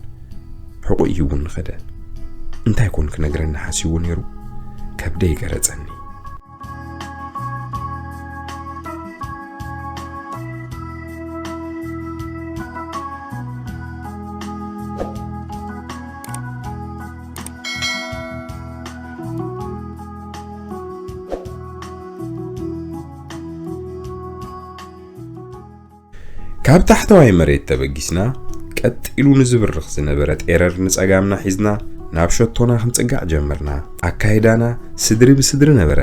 ሕቑእ ሂቡኒ ከደ። እንታይ ኮን ክነግረኒ ሓሲቡ ነይሩ? ከብደይ ገረጸኒ። ካብ ታሕተዋይ መሬት ተበጊስና፣ ቀጥ ኢሉ ንዝብርኽ ዝነበረ ጤረር ንጸጋምና ሒዝና ናብ ሸቶና ክንጽጋዕ ጀመርና። ኣካይዳና ስድሪ ብስድሪ ነበረ።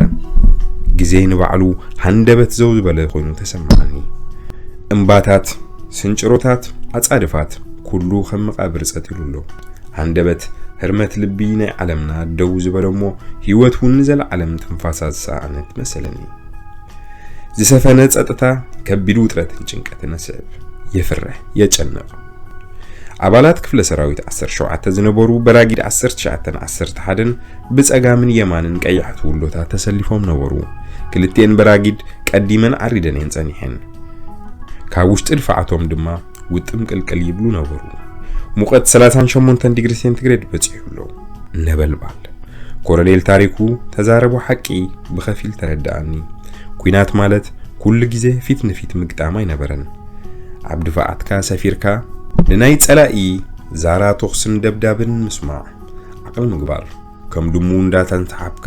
ግዜ ንባዕሉ ሃንደበት ዘው ዝበለ ኮይኑ ተሰማዓኒ። እምባታት፣ ስንጭሮታት፣ ኣጻድፋት፣ ኩሉ ከም መቓብር ጸጥ ኢሉ ኣሎ። ሃንደበት ህርመት ልቢ ናይ ዓለምና ደው ዝበለ እሞ፣ ህይወት እውን ንዘለዓለም ትንፋሳ ዝሰኣነት መሰለኒ። ዝሰፈነ ጸጥታ ከቢድ ውጥረትን ጭንቀትን ኣስዕብ። የፍርሕ፣ የጨንቕ። ኣባላት ክፍለ ሰራዊት ዓሰርተ ሸውዓተ ዝነበሩ በራጊድ ዓሰርተ ትሽዓተን ዓሰርተ ሓደን ብጸጋምን የማንን ቀያሕቲ ውሎታት ተሰሊፎም ነበሩ። ክልቲኤን በራጊድ ቀዲመን ዓሪደን እየን ጸኒሐን። ካብ ውሽጢ ድፋዓቶም ድማ ውጥም ቅልቅል ይብሉ ነበሩ። ሙቐት ሰላሳን ሸሞንተን ዲግሪ ሴንቲግሬድ በጺሑ ኣሎ። ነበልባል። ኮሎኔል ታሪኩ ተዛረቦ ሓቂ ብኸፊል ተረድኣኒ። ኲናት ማለት ኩሉ ግዜ ፊት ንፊት ምግጣም ኣይነበረን። ኣብ ድፋዓትካ ሰፊርካ ንናይ ጸላኢ ዛራ ተኹስን ደብዳብን ምስማዕ፣ ዓቕሊ ምግባር፣ ከም ድሙ እንዳተንተሓብካ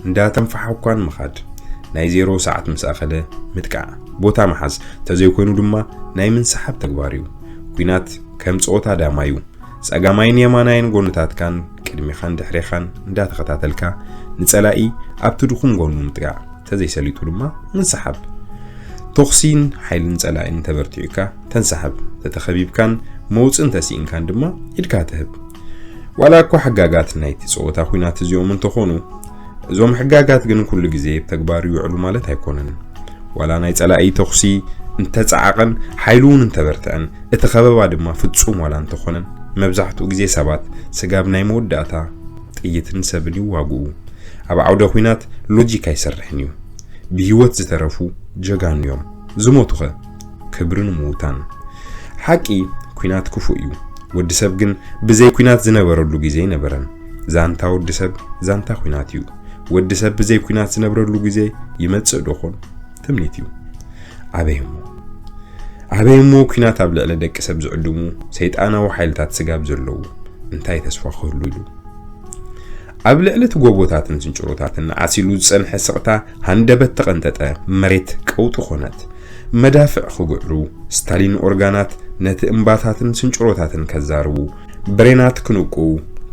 እንዳተንፈሓኳን ምኻድ፣ ናይ ዜሮ ሰዓት ምስ ኣኸለ ምጥቃዕ፣ ቦታ ምሓዝ፣ ተዘይኮይኑ ድማ ናይ ምንስሓብ ተግባር እዩ። ኲናት ከም ጸወታ ዳማ እዩ። ጸጋማይን የማናይን ጎንታትካን ቅድሚኻን ድሕሬኻን እንዳተኸታተልካ ንጸላኢ ኣብቲ ድኹም ጎኑ ምጥቃዕ፣ ተዘይሰሊጡ ድማ ምንስሓብ። ተኹሲን ሓይልን ጸላኢን ተበርቲዑካ ተንስሓብ፣ ተተኸቢብካን መውጽእን ተሲእንካን ድማ ኢድካ ትህብ። ዋላ እኳ ሕጋጋት ናይቲ ጸወታ ኲናት እዚኦም እንተኾኑ፣ እዞም ሕጋጋት ግን ኩሉ ግዜ ብተግባር ይውዕሉ ማለት ኣይኮነን። ዋላ ናይ ጸላኢ ተኹሲ እንተጸዓቐን ሓይሉ እውን እንተበርትዐን፣ እቲ ከበባ ድማ ፍጹም ዋላ እንተኾነን፣ መብዛሕትኡ ግዜ ሰባት ስጋብ ናይ መወዳእታ ጥይትን ሰብን ይዋግኡ። ኣብ ዓውደ ኲናት ሎጂክ ኣይሰርሕን እዩ። ብህይወት ዝተረፉ ጀጋኑ እዮም። ዝሞቱኸ? ክብሪ ንምዉታን። ሓቂ፣ ኲናት ክፉእ እዩ። ወዲ ሰብ ግን ብዘይ ኲናት ዝነበረሉ ግዜ ኣይነበረን። ዛንታ ወዲ ሰብ ዛንታ ኲናት እዩ። ወዲ ሰብ ብዘይ ኲናት ዝነብረሉ ግዜ ይመጽእ ዶ ኾን? ትምኒት እዩ። ኣበይ እሞ? ኣበይ እሞ ኲናት ኣብ ልዕሊ ደቂ ሰብ ዝዕድሙ ሰይጣናዊ ሓይልታት ስጋብ ዘለዉ እንታይ ተስፋ ክህሉ ኢሉ? ኣብ ልዕሊ እቲ ጎቦታትን ስንጭሮታትን ዓሲሉ ዝጸንሐ ስቕታ ሃንደበት ተቐንጠጠ፣ መሬት ቀውጢ ኾነት። መዳፍዕ ክግዕሩ፣ ስታሊን ኦርጋናት ነቲ እምባታትን ስንጭሮታትን ከዛርቡ፣ ብሬናት ክንቁ፣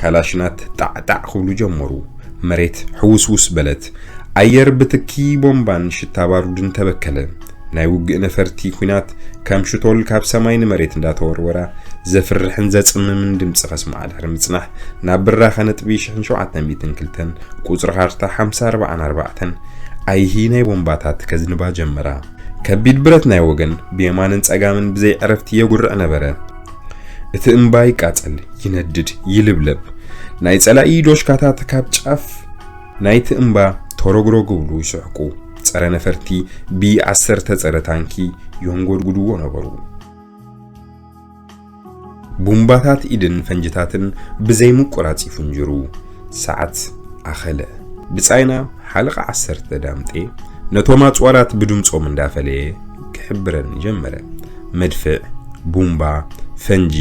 ካላሽናት ጣዕጣዕ ክብሉ ጀመሩ። መሬት ሕውስውስ በለት። ኣየር ብትኪ ቦምባን ሽታ ባሩድን ተበከለ። ናይ ውግእ ነፈርቲ ኲናት ከም ሽቶል ካብ ሰማይ ንመሬት እንዳተወርወራ፣ ዘፍርሕን ዘጽምምን ድምጺ ከስምዓ ድሕሪ ምጽናሕ፣ ናብ ብራኸ ነጥቢ ሽሕን ሸውዓተ ሚእትን ክልተን ቁጽሪ ካርታ ሓምሳ ኣርባዓን ኣርባዕተን ኣይሂ ናይ ቦምባታት ከዝንባ ጀመራ። ከቢድ ብረት ናይ ወገን ብየማንን ጸጋምን ብዘይ ዕረፍቲ የጉርዕ ነበረ። እቲ እምባ ይቃጸል፣ ይነድድ፣ ይልብለብ። ናይ ጸላኢ ዶሽካታት ካብ ጫፍ ናይቲ እምባ ተረግረግ ክብሉ ይስሕቁ። ጸረ ነፈርቲ ቢ ዓሰርተ ጸረ ታንኪ የንጎድጉድዎ ነበሩ። ቡምባታት ኢድን ፈንጅታትን ብዘይ ምቁራጽ ይፍንጅሩ። ሰዓት ኣኸለ። ብጻይና ሓለቓ ዓሰርተ ዳምጤ ነቶም ኣጽዋራት ብድምጾም እንዳፈለየ ክሕብረኒ ጀመረ። መድፍዕ፣ ቡምባ፣ ፈንጂ፣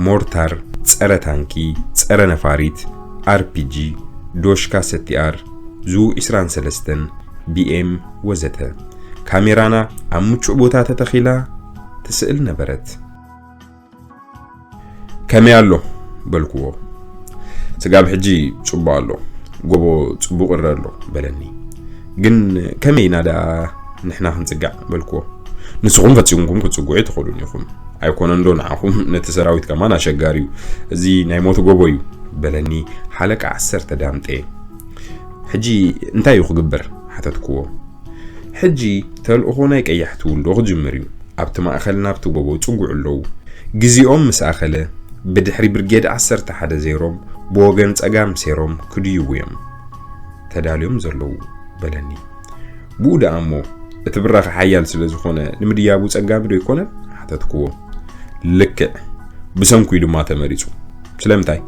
ሞርታር፣ ጸረ ታንኪ፣ ጸረ ነፋሪት፣ ኣር ፒ ጂ፣ ዶሽካ ሰቲ ኣር፣ ዙ ዒስራን ሰለስተን፣ ቢ ኤም ወዘተ። ካሜራና ኣብ ምቹእ ቦታ ተተኺላ ትስእል ነበረት። "ከመይ ኣሎ?" በልክዎ። "ስጋብ ሕጂ ጽቡቕ ኣሎ፣ ጎቦ ጽቡቕ ይረአ ኣሎ" በለኒ። "ግን ከመይ ኢና ደኣ ንሕና ክንጽጋዕ?" በልክዎ። "ንስኹም ፈጺምኩም ክትጽግዑ ኣይትኽእሉን ኢኹም። ኣይኮነን ዶ ንዓኹም፣ ነቲ ሰራዊት ከማን ኣሸጋሪ እዩ። እዚ ናይ ሞት ጎቦ እዩ" በለኒ ሓለቃ ዓሰርተ ዳምጤ። "ሕጂ እንታይ እዩ ክግበር?" ሓተትክዎ። "ሕጂ ተልእኾ ናይ ቀያሕቲ ውልዶ ክጅምር እዩ። ኣብቲ ማእኸል ናብቲ ጎቦ ይጽግዑ ኣለዉ። ግዜኦም ምስ ኣኸለ፣ ብድሕሪ ብርጌድ ዓሰርተ ሓደ ዜሮም፣ ብወገን ጸጋም ሴሮም ክድይቡ እዮም ተዳልዮም ዘለዉ" በለኒ። "ብኡ ደኣ እሞ፣ እቲ ብራኸ ሓያል ስለ ዝኾነ ንምድያቡ ጸጋሚ ዶ ኣይኮነን?" ሓተትክዎ። "ልክዕ፣ ብሰንኩ እዩ ድማ ተመሪጹ። ስለምንታይ?"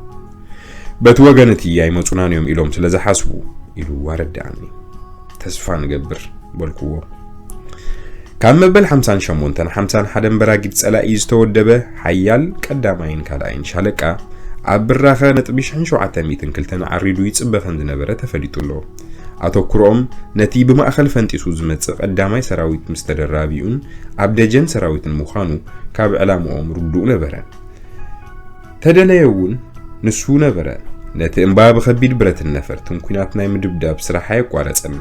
"በቲ ወገን እቲ ኣይመጹናን እዮም ኢሎም ስለ ዝሓስቡ" ኢሉ ኣረድኣኒ። "ተስፋ ንገብር" በልክዎ። ካብ መበል ሓምሳን ሸሞንተን ሓምሳን ሓደን በራጊድ ጸላኢ ዝተወደበ ሓያል ቀዳማይን ካልኣይን ሻለቃ፣ ኣብ ብራኸ ነጥቢ ሽሕን ሸውዓተ ሚእትን ክልተን ዓሪዱ ይጽበ ከም ዝነበረ ተፈሊጡ ኣሎ። ኣተኩሮኦም ነቲ ብማእኸል ፈንጢሱ ዝመጽእ ቀዳማይ ሰራዊት ምስ ተደራቢኡን ኣብ ደጀን ሰራዊትን ምዃኑ ካብ ዕላምኦም ርዱእ ነበረ። ተደለየ እውን ንሱ ነበረ። ነቲ እምባ ብኸቢድ ብረትን ነፈርትን ኲናት ናይ ምድብዳብ ስራሕ ኣየቋረጸን።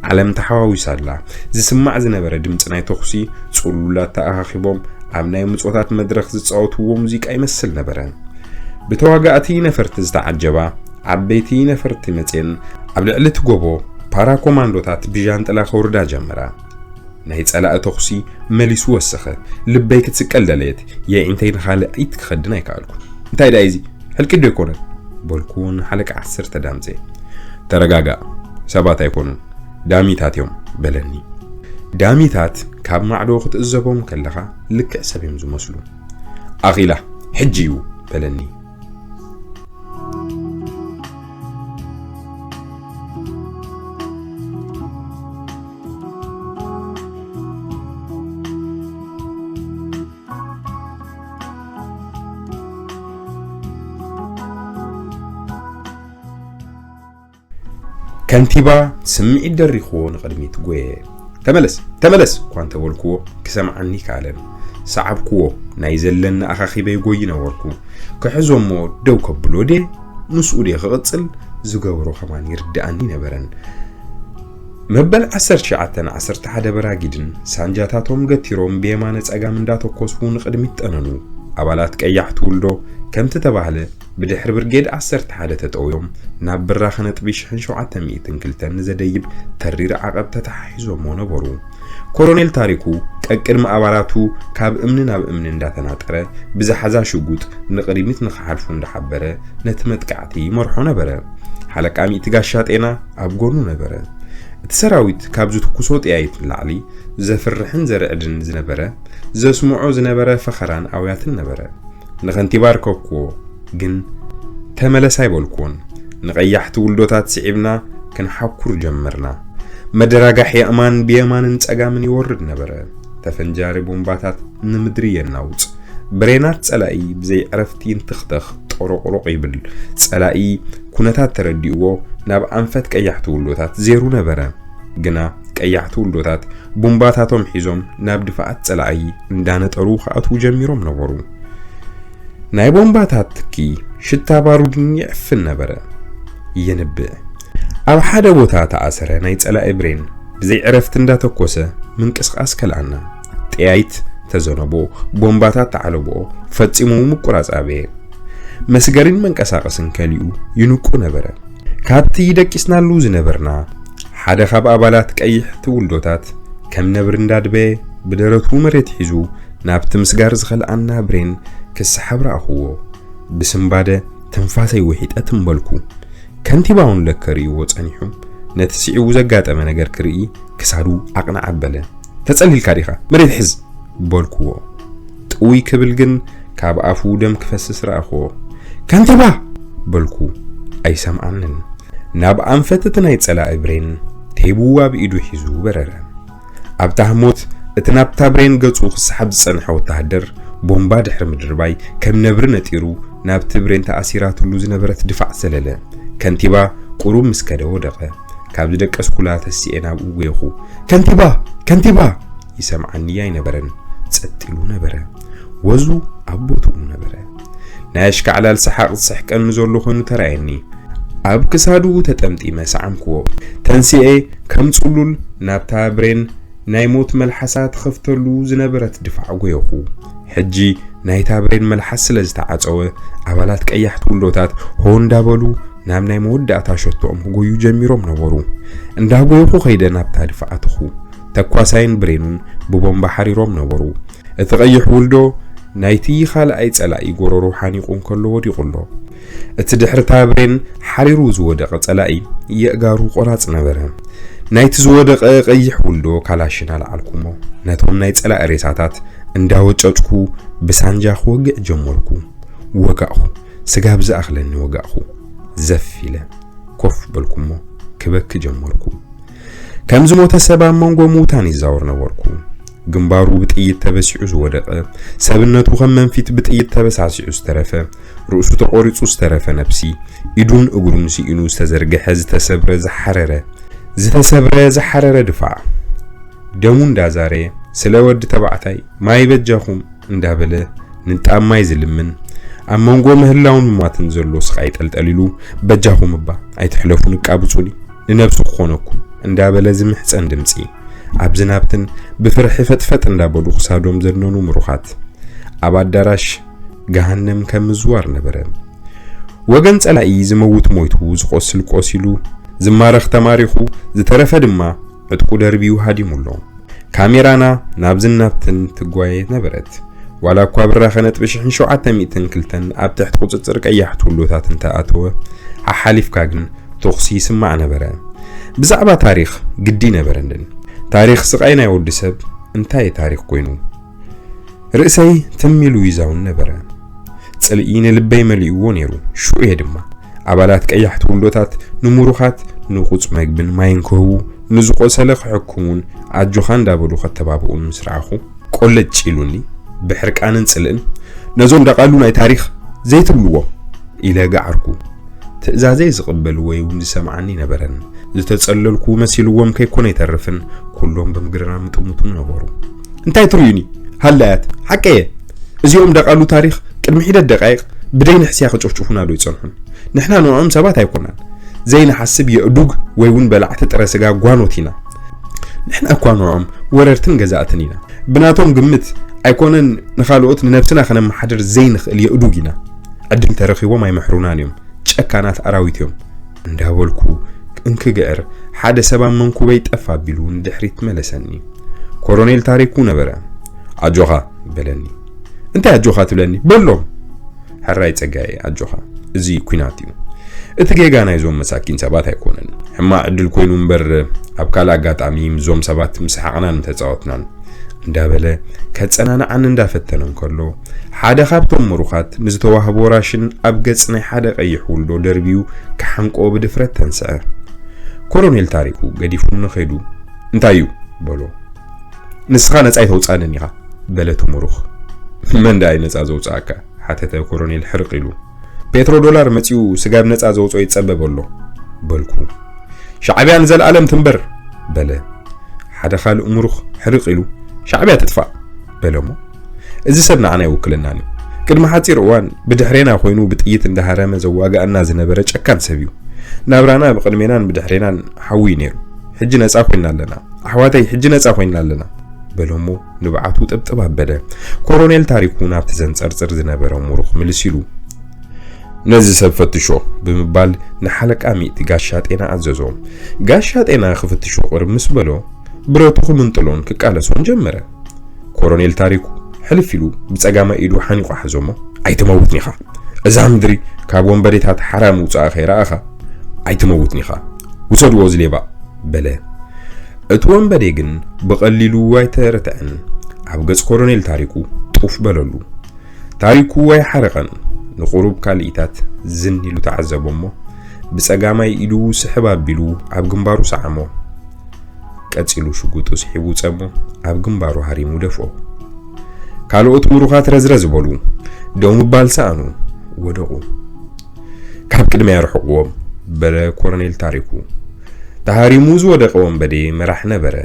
ዓለም ተሓዋዊሳ ኣላ። ዝስማዕ ዝነበረ ድምጺ ናይ ተኹሲ፣ ጽሉላት ተኣኻኺቦም ኣብ ናይ ምጾታት መድረኽ ዝጻወትዎ ሙዚቃ ይመስል ነበረ። ብተዋጋእቲ ነፈርቲ ዝተዓጀባ ዓበይቲ ነፈርቲ መጽየን ኣብ ልዕሊ እቲ ጎቦ ፓራ ኮማንዶታት ብዣንጥላ ከውርዳ ጀመራ። ናይ ጸላኢ ተኹሲ መሊሱ ወሰኸ። ልበይ ክትስቀል ደለየት። የዒንተይ ንኻልኣይት ክኸድን ኣይከኣልኩን። "እንታይ ደኣ እዚ? ሕልቂት ዶ ኣይኮነን?" በልኩዎ ንሓለቃ ዓሰርተ ዳምጼ። "ተረጋጋእ፣ ሰባት ኣይኮኑን፣ ዳሚታት እዮም" በለኒ። ዳሚታት ካብ ማዕዶ ክትእዘቦም ከለኻ ልክዕ ሰብ እዮም ዝመስሉ። "ኣኺላ፣ ሕጂ እዩ" በለኒ። ከንቲባ ስምዒት ደሪኽዎ ንቕድሚት ጎየ። "ተመለስ፣ ተመለስ!" እኳ እንተበልክዎ ክሰምዓኒ ከኣለን። ሰዓብክዎ፣ ናይ ዘለኒ ኣኻኺበ ይጎይ ነበርኩ። ክሕዞ እሞ ደው ከብሎ ድየ? ምስኡ ድየ ክቕጽል? ዝገብሮ ከማን ይርድኣኒ ነበረን። መበል ዓሰርተ ትሽዓተ ዓሰርተ ሓደ በራጊድን ሳንጃታቶም ገቲሮም ብየማነ ጸጋም እንዳተኮሱ ንቕድሚት ጠነኑ። ኣባላት ቀያሕቲ ውልዶ ከምቲ ተባህለ ብድሕሪ ብርጌድ ዓሰርተ ሓደ ተጠውዮም ናብ ብራኸ ነጥቢ ሽሕን ሸውዓተ ሚእትን ክልተን ንዘደይብ ተሪር ዓቐብ ተተሓሒዞሞ ነበሩ። ኮሎኔል ታሪኩ ቀቅድሚ ኣባላቱ ካብ እምኒ ናብ እምኒ እንዳተናጠረ ብዝሓዛ ሽጉጥ ንቕድሚት ንኽሓልፉ እንዳሓበረ ነቲ መጥቃዕቲ ይመርሖ ነበረ። ሓለቃ ሚእቲ ጋሻ ጤና ኣብ ጎኑ ነበረ። እቲ ሰራዊት ካብ ዝትኩሶ ጥያይት ንላዕሊ ዘፍርሕን ዘርዕድን ዝነበረ፣ ዘስምዖ ዝነበረ ፈኸራን ኣውያትን ነበረ። ንኸንቲባ ኣርከብክዎ፣ ግን ተመለስ ኣይበልክዎን። ንቐያሕቲ ውልዶታት ስዒብና ክንሓኩር ጀመርና። መደራጋሕ የእማን ብየማንን ጸጋምን ይወርድ ነበረ። ተፈንጃሪ ቦምባታት ንምድሪ የናውጽ። ብሬናት ጸላኢ ብዘይ ዕረፍቲ እንትኽተኽ ጦሮቕሮቕ ይብል። ጸላኢ ኩነታት ተረዲእዎ ናብ ኣንፈት ቀያሕቲ ውልዶታት ዜሩ ነበረ። ግና ቀያሕቲ ውልዶታት ቡምባታቶም ሒዞም ናብ ድፍኣት ጸላኢ እንዳነጠሩ ክኣትዉ ጀሚሮም ነበሩ። ናይ ቦምባታት ትኪ ሽታ ባሩድን ይዕፍን ነበረ። የንብዕ። ኣብ ሓደ ቦታ ተኣሰረ ናይ ጸላኢ ብሬን ብዘይ ዕረፍቲ እንዳተኮሰ ምንቅስቓስ ከልኣና። ጠያይት ተዘነቦ፣ ቦምባታት ተዓለብኦ፣ ፈጺሙ ምቁራጽ ኣበየ። መስገሪን መንቀሳቐስን ከሊኡ ይንቁ ነበረ። ካብቲ ደቂስናሉ ዝነበርና ሓደ ካብ ኣባላት ቀይሕቲ ውልዶታት ከም ነብሪ እንዳድበየ ብደረቱ መሬት ሒዙ ናብቲ ምስጋር ዝኸልኣና ብሬን ክሰሓብ ረኣኹዎ። ብስንባደ ትንፋሰይ ውሒጠ ትም በልኩ። ከንቲባውን ለከ ርእይዎ ጸኒሑ ነቲ ስዒቡ ዘጋጠመ ነገር ክርኢ ክሳዱ ኣቕንዕ ኣበለ። "ተጸሊልካ ዲኻ? መሬት ሕዝ!" በልኩዎ። ጥውይ ክብል ግን ካብ ኣፉ ደም ክፈስስ ረኣኹዎ። "ከንቲባ!" በልኩ። ኣይሰምዓንን። ናብ ኣንፈት እቲ ናይ ጸላኢ ብሬን ቴቡ ኣብ ኢዱ ሒዙ በረረ። ኣብ ታህሞት እቲ ናብታ ብሬን ገጹ ክሰሓብ ዝጸንሐ ወተሃደር ቦምባ ድሕሪ ምድርባይ ከም ነብሪ ነጢሩ ናብቲ ብሬን ተኣሲራትሉ ዝነበረት ድፋዕ ዘለለ። ከንቲባ ቁሩብ ምስ ከደ ወደቐ። ካብ ዝደቀስኩላ ተሲኤ ናብኡ ጎየኹ። "ከንቲባ! ከንቲባ!" ይሰምዓኒ ኣይነበረን። ጸጥ ኢሉ ነበረ። ወዙ ኣብ ቦትኡ ነበረ። ናይ ኣሽካዕላል ሰሓቕ ዝስሕቀኒ ዘሎ ኮይኑ ተራእየኒ። ኣብ ክሳዱ ተጠምጢመ ሰዓምክዎ። ተንሲኤ ከም ጽሉል ናብታ ብሬን ናይ ሞት መልሓሳ ትኸፍተሉ ዝነበረት ድፋዕ ጎየኹ። ሕጂ ናይታ ብሬን መልሓስ ስለ ዝተዓጸወ፣ ኣባላት ቀያሕቲ ውልዶታት ሆ እንዳበሉ ናብ ናይ መወዳእታ ሸቶኦም ክጎዩ ጀሚሮም ነበሩ። እንዳጎየኹ ከይደ ናብታ ድፋዕ ኣተኹ። ተኳሳይን ብሬኑን ብቦምባ ሓሪሮም ነበሩ። እቲ ቀይሕ ውልዶ ናይቲ ካልኣይ ጸላኢ ጎረሮ ሓኒቑ እንከሎ ወዲቑ ኣሎ። እቲ ድሕርታ ብሬን ሓሪሩ ዝወደቐ ጸላኢ የእጋሩ ቆራጽ ነበረ። ናይቲ ዝወደቐ ቀይሕ ውልዶ ካላሽን ኣልዓልኩሞ፣ ነቶም ናይ ጸላኢ ሬሳታት እንዳወጨጭኩ ብሳንጃ ክወግዕ ጀመርኩ። ወጋእኹ፣ ስጋብ ዝኣኽለኒ ወጋእኹ። ዘፍ ኢለ ኮፍ በልኩሞ፣ ክበኪ ጀመርኩ። ከም ዝሞተ ሰብ ኣብ መንጎ ምዉታን ይዛወር ነበርኩ። ግንባሩ ብጥይት ተበሲዑ ዝወደቐ፣ ሰብነቱ ከም መንፊት ብጥይት ተበሳሲዑ ዝተረፈ፣ ርእሱ ተቖሪጹ ዝተረፈ ነብሲ፣ ኢዱን እግሩን ስኢኑ ዝተዘርግሐ፣ ዝተሰብረ፣ ዝሓረረ፣ ዝተሰብረ፣ ዝሓረረ ድፋዕ። ደሙ እንዳዛረየ፣ ስለ ወዲ ተባዕታይ ማይ በጃኹም እንዳበለ ንጣብ ማይ ዝልምን፣ ኣብ መንጎ ምህላውን ምማትን ዘሎ ስቓይ ጠልጠሊሉ፣ በጃኹም እባ ኣይትሕለፉ ንቃብጹኒ፣ ንነብሱ ክኾነኩም እንዳበለ ዝምሕጸን ድምጺ፣ ኣብ ዝናብትን ብፍርሒ ፈጥፈጥ እንዳበሉ ክሳዶም ዘድነኑ ምሩኻት፣ ኣብ ኣዳራሽ ገሃነም ከም ምዝዋር ነበረ። ወገን ጸላኢ ዝመውት ሞይቱ፣ ዝቆስል ቆሲሉ፣ ዝማረኽ ተማሪኹ፣ ዝተረፈ ድማ ዕጥቁ ደርቢዩ ሃዲሙ ኣሎ። ካሜራና ናብዝን ናብትን ትጓየ ነበረት። ዋላ እኳ ብራኸ ነጥቢ ሽሕን ሸውዓተ ሚእትን ክልተን ኣብ ትሕቲ ቁጽጽር ቀያሕቲ ውሎታት እንተኣተወ፣ ሓሓሊፍካ ግን ተኹሲ ይስማዕ ነበረ። ብዛዕባ ታሪኽ ግዲ ነበረንን። ታሪኽ ስቓይ ናይ ወዲ ሰብ እንታይ ታሪኽ ኮይኑ? ርእሰይ ትም ኢሉ ይዛውን ነበረ። ጽልኢ ንልበይ መሊእዎ ነይሩ። ሽዑ እየ ድማ ኣባላት ቀያሕቲ ውልዶታት ንምሩኻት ንቑጽ መግብን ማይን ክህቡ፣ ንዝቖሰለ ክሕክሙን ኣጆኻ እንዳበሉ ከተባብኡን ምስ ረኣኹ፣ ቆለጭ ኢሉኒ። ብሕርቃንን ጽልእን፣ "ነዞም ደቓሉ ናይ ታሪኽ ዘይትብልዎም!" ኢለ ገዓርኩ። ትእዛዘይ ዝቕበል ወይ እውን ዝሰምዓኒ ነበረን። ዝተጸለልኩ መሲልዎም ከይኮነ ይተርፍን፣ ኩሎም ብምግራም ይጥምቱም ነበሩ። "እንታይ ትርእዩኒ? ሃላያት፣ ሓቀየ! እዚኦም ደቓሉ ታሪኽ ቅድሚ ሒደት ደቃይቕ ብደይ ንሕስያ ክጭፍጭፉና ዶ ይጸንሑን? ንሕና ንዕኦም ሰባት ኣይኮናን። ዘይንሓስብ የእዱግ ወይ እውን በላዕቲ ጥረ ስጋ ጓኖት ኢና። ንሕና እኳ ንዕኦም ወረርትን ገዛእትን ኢና። ብናቶም ግምት ኣይኮነን ንኻልኦት ንነብስና ከነመሓድር ዘይንኽእል የእዱግ ኢና። ዕድል ተረኺቦም ኣይምሕሩናን እዮም። ጨካናት ኣራዊት እዮም" እንዳበልኩ እንክግዕር፣ ሓደ ሰብ ኣብ መንኩበይ ጠፍ ኣቢሉ ንድሕሪት መለሰኒ። ኮሎኔል ታሪኩ ነበረ። "ኣጆኻ" በለኒ። "እንታይ ኣጆኻ ትብለኒ? በሎም!" "ሕራይ ጸጋየ፣ ኣጆኻ፣ እዚ ኲናት እዩ። እቲ ጌጋ ናይዞም መሳኪን ሰባት ኣይኮነን። ሕማቕ ዕድል ኮይኑ እምበር፣ ኣብ ካልእ ኣጋጣሚ ምስዞም ሰባት ምሰሓቕናን ምተጻወትናን" እንዳበለ ከጸናንዓኒ እንዳፈተነ እንከሎ፣ ሓደ ካብቶም ምሩኻት ንዝተዋህቦ ራሽን ኣብ ገጽ ናይ ሓደ ቀይሕ ውልዶ ደርብዩ ክሓንቆ ብድፍረት ተንስአ። ኮሎኔል ታሪኩ ገዲፉኒ ኸይዱ፣ "እንታይ እዩ?" በሎ። "ንስኻ ነጻ ኣይተውጽኣንን ኢኻ" በለ እቲ ምሩኽ። "መን ደኣ እዩ ነጻ ዘውጽኣካ?" ሓተተ ኮሎኔል ሕርቕ ኢሉ። "ፔትሮ ዶላር መጺኡ ስጋብ ነጻ ዘውጽኦ ይጸበብ ኣሎ" በልኩ። "ሻዕብያ ንዘለኣለም ትንበር!" በለ። ሓደ ካልእ ምሩኽ ሕርቕ ኢሉ፣ "ሻዕብያ ትጥፋእ!" በለሞ። "እዚ ሰብ ንዓና ኣይውክለናን እዩ። ቅድሚ ሓጺር እዋን ብድሕሬና ኮይኑ ብጥይት እንዳሃረመ ዘዋግኣና ዝነበረ ጨካን ሰብ እዩ። ናብራና ብቕድሜናን ብድሕሬናን ሓዊ እዩ ነይሩ። ሕጂ ነጻ ኮይና ኣለና። ኣሕዋተይ፣ ሕጂ ነጻ ኮይና ኣለና" በለሞ ንብዓቱ ጥብጥብ ኣበለ። ኮሎኔል ታሪኩ ናብቲ ዘንጸርጽር ዝነበረ ምሩኽ ምልስ ኢሉ፣ "ነዚ ሰብ ፈትሾ" ብምባል ንሓለቃ ሚእቲ ጋሻ ጤና ኣዘዞ። ጋሻ ጤና ክፍትሾ ቅርብ ምስ በሎ፣ ብረቱ ክምንጥሎን ክቃለሶን ጀመረ። ኮሎኔል ታሪኩ ሕልፍ ኢሉ ብጸጋማይ ኢዱ ሓኒቑ ሓዞሞ፣ "ኣይትመውትን ኢኻ። እዛ ምድሪ ካብ ወንበዴታት ሓራ ምውጻኣ ከይረኣኻ ኣይትመውትን ኢኻ። ውሰድዎ እዚ ሌባ!" በለ። እቲ ወንበዴ ግን ብቐሊሉ ኣይተረትዐን። ኣብ ገጽ ኮሎኔል ታሪኩ ጡፍ በለሉ። ታሪኩ ኣይሓረቐን። ንቑሩብ ካልኢታት ዝን ኢሉ ተዓዘቦ እሞ፣ ብጸጋማይ ኢዱ ስሕብ ኣቢሉ ኣብ ግንባሩ ሰዓሞ። ቀጺሉ ሽጉጡ ስሒቡ ጸሞ ኣብ ግንባሩ ሃሪሙ ደፍኦ። ካልኦት ምሩኻት ረዝረዝ በሉ። ደው ምባል ሰኣኑ፣ ወደቑ። "ካብ ቅድመይ ኣርሕቕዎም" በለ ኮሎኔል ታሪኩ። ተሃሪሙ ዝወደቐ ወንበዴ መራሕ ነበረ።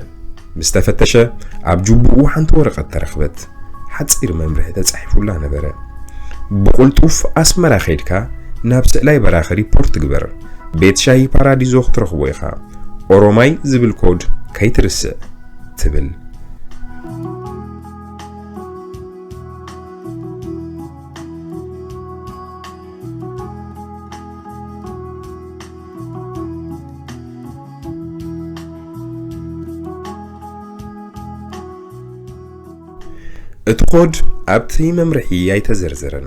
ምስ ተፈተሸ፣ ኣብ ጁቡኡ ሓንቲ ወረቐት ተረኽበት። ሓጺር መምርሒ ተጻሒፉላ ነበረ። "ብቕልጡፍ ኣስመራ ኸይድካ ናብ ስእላይ በራኺ ሪፖርት ግበር። ቤት ሻሂ ፓራዲዞ ክትረኽቦ ኢኻ። ኦሮማይ ዝብል ኮድ ከይትርስዕ" ትብል። እቲ ኮድ ኣብቲ መምርሒ ኣይተዘርዘረን።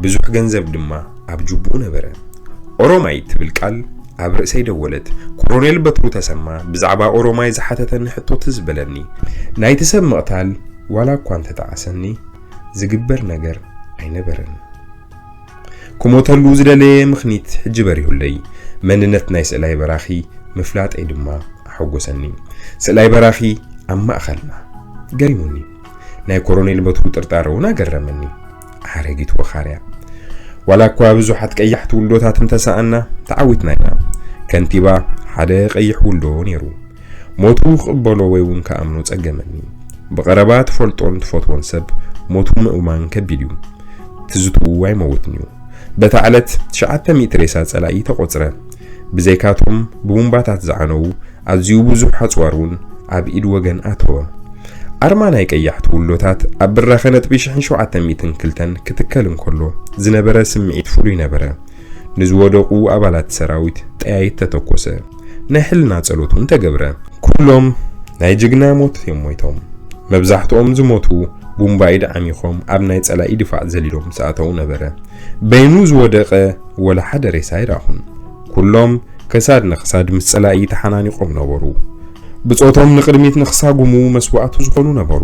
ብዙሕ ገንዘብ ድማ ኣብ ጁቡኡ ነበረ። ኦሮማይ ትብል ቃል ኣብ ርእሰይ ደወለት። ኮሎኔል በትሩ ተሰማ ብዛዕባ ኦሮማይ ዝሓተተኒ ሕቶ ትዝ በለኒ። ናይቲ ሰብ ምቕታል ዋላ እኳ እንተጠዓሰኒ፣ ዝግበር ነገር ኣይነበረን። ክሞተሉ ዝደለየ ምኽኒት ሕጂ በሪሁለይ። መንነት ናይ ስእላይ በራኺ ምፍላጠይ ድማ ኣሐጎሰኒ። ስእላይ በራኺ ኣብ ማእኸልና። ገሪሙኒ። ናይ ኮሎኔል በትሩ ጥርጣረ እውን ኣገረመኒ። ኣረጊት ወኻርያ። ዋላ እኳ ብዙሓት ቀያሕቲ ውልዶታት እንተሰኣና፣ ተዓዊትና ኢና። ከንቲባ ሓደ ቀይሕ ውልዶ ነይሩ። ሞቱ ክቕበሎ ወይ እውን ክኣምኖ ጸገመኒ። ብቐረባ ትፈልጦን ትፈትዎን ሰብ ሞቱ ምእማን ከቢድ እዩ። ትዝትኡ ኣይመውትን እዩ። በታ ዕለት ትሽዓተ ሚእቲ ሬሳ ጸላኢ ተቖጽረ። ብዘይካቶም ብቡምባታት ዝዓነዉ ኣዝዩ ብዙሕ ኣጽዋር እውን ኣብ ኢድ ወገን ኣተወ። ኣርማ ናይ ቀያሕቲ ውልዶታት ኣብ ብራኸ ነጥቢ ሽሕን ሸውዓተ ሚእትን ክልተን ክትከል እንከሎ ዝነበረ ስምዒት ፍሉይ ነበረ። ንዝወደቑ ኣባላት ሰራዊት ጠያይት ተተኮሰ። ናይ ሕልና ጸሎት እውን ተገብረ። ኩሎም ናይ ጅግና ሞት እዮም ሞይቶም። መብዛሕትኦም ዝሞቱ ቡምባኢድ ዓሚኾም ኣብ ናይ ጸላኢ ድፋዕ ዘሊሎም ምስ ኣተዉ ነበረ። በይኑ ዝወደቐ ወላ ሓደ ሬሳ ኣይረኣኹን። ኩሎም ከሳድ ንኸሳድ ምስ ጸላኢ ተሓናኒቖም ነበሩ። ብጾቶም ንቕድሚት ንኽሳጉሙ መስዋእቲ ዝኾኑ ነበሩ።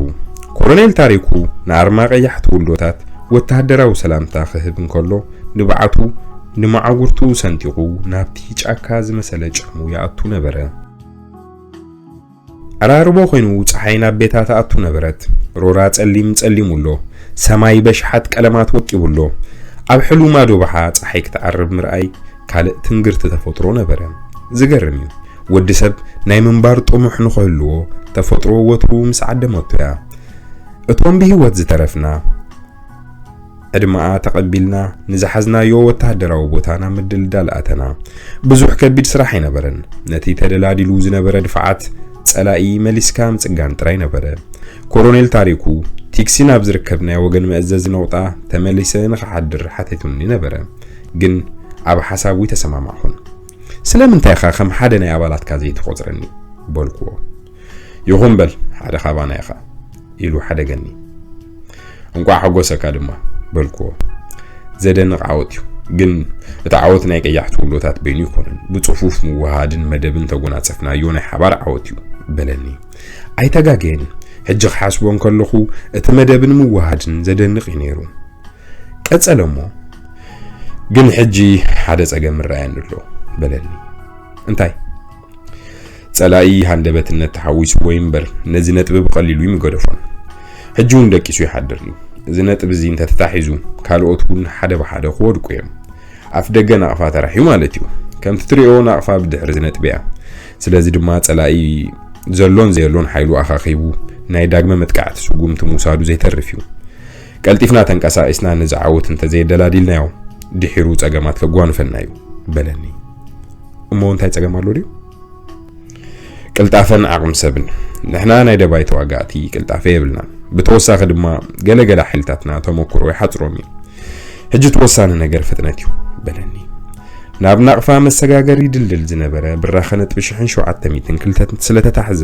ኮሎኔል ታሪኩ ንኣርማ ቀያሕቲ ውልዶታት ወተሃደራዊ ሰላምታ ክህብ እንከሎ፣ ንብዓቱ ንመዓጉርቱ ሰንጢቑ ናብቲ ጫካ ዝመሰለ ጭሕሙ ይኣቱ ነበረ። ዕራርቦ ኮይኑ ጸሓይ ናብ ቤታ ትኣቱ ነበረት። ሮራ ጸሊም ጸሊሙ ኣሎ። ሰማይ በሽሓት ቀለማት ወቂቡ ኣሎ። ኣብ ሕሉም ኣዶባሓ ጸሓይ ክትዓርብ ምርኣይ ካልእ ትንግርቲ ተፈጥሮ ነበረ። ዝገርም እዩ። ወዲ ሰብ ናይ ምንባር ጥሙሕ ንኽህልዎ ተፈጥሮ ወትሩ ምስ ዓደመቶ እያ። እቶም ብህይወት ዝተረፍና ዕድመኣ ተቐቢልና ንዝሓዝናዮ ወተሃደራዊ ቦታ ናብ ምድልዳል ኣተና። ብዙሕ ከቢድ ስራሕ ኣይነበረን። ነቲ ተደላዲሉ ዝነበረ ድፍዓት ጸላኢ መሊስካ ምጽጋን ጥራይ ነበረ። ኮሎኔል ታሪኩ ቲክሲ ናብ ዝርከብ ናይ ወገን መእዘዚ ነቑጣ ተመሊሰ ንኽሓድር ሓቲቱኒ ነበረ። ግን ኣብ ሓሳቡ ኣይተሰማማዕኹን። "ስለምንታይ ኢኻ ከም ሓደ ናይ ኣባላትካ ዘይትቖጽረኒ?" በልኩዎ። "ይኹን በል፣ ሓደ ካባና ኢኻ" ኢሉ ሓደገኒ። "እንቋዕ ሓጎሰካ ድማ" በልኩዎ። "ዘደንቕ ዓወት እዩ። ግን እቲ ዓወት ናይ ቀያሕቲ ውሎታት በይኑ ኣይኮነን። ብጽፉፍ ምውሃድን መደብን ተጎናጸፍናዮ ናይ ሓባር ዓወት እዩ" በለኒ። ኣይተጋገየን። ሕጂ ክሓስቦ እንከለኹ እቲ መደብን ምውሃድን ዘደንቕ እዩ ነይሩ። ቀጸለ እሞ፣ "ግን ሕጂ ሓደ ጸገም ይረኣየኒ ኣሎ" በለኒ። "እንታይ?" "ጸላኢ ሃንደበትነት ተሓዊስዎ እዩ እምበር፣ ነዚ ነጥቢ ብቐሊሉ ይምገደፎን። ሕጂ እውን ደቂሱ ይሓድር እዩ። እዚ ነጥቢ እዚ እንተተታሒዙ፣ ካልኦት እውን ሓደ ብሓደ ክወድቁ እዮም። ኣፍ ደገ ናቕፋ ተራሕዩ ማለት እዩ። ከምቲ ትሪኦ፣ ናቕፋ ብድሕሪ እዚ ነጥቢ እያ። ስለዚ ድማ ጸላኢ ዘሎን ዘየሎን ሓይሉ ኣኻኺቡ ናይ ዳግመ መጥቃዕቲ ስጉምቲ ምውሳዱ ዘይተርፍ እዩ። ቀልጢፍና ተንቀሳቒስና ነዚ ዓወት እንተዘየደላዲልናዮ፣ ድሒሩ ጸገማት ከጓንፈና እዩ" በለኒ። "እሞ እንታይ ጸገም ኣሎ ድዩ?" "ቅልጣፈን ዓቕሚ ሰብን። ንሕና ናይ ደባይ ተዋጋእቲ ቅልጣፈ የብልናን። ብተወሳኺ ድማ ገለገለ ሓይልታትና ተመኩሮ ይሓጽሮም እዩ። ሕጂ እቲ ወሳኒ ነገር ፍጥነት እዩ" በለኒ። ናብ ናቕፋ መሰጋገሪ ድልድል ዝነበረ ብራኸ ነጥቢ ሽሕን ሸውዓተ ሚእትን ክልተን ስለተታሕዘ፣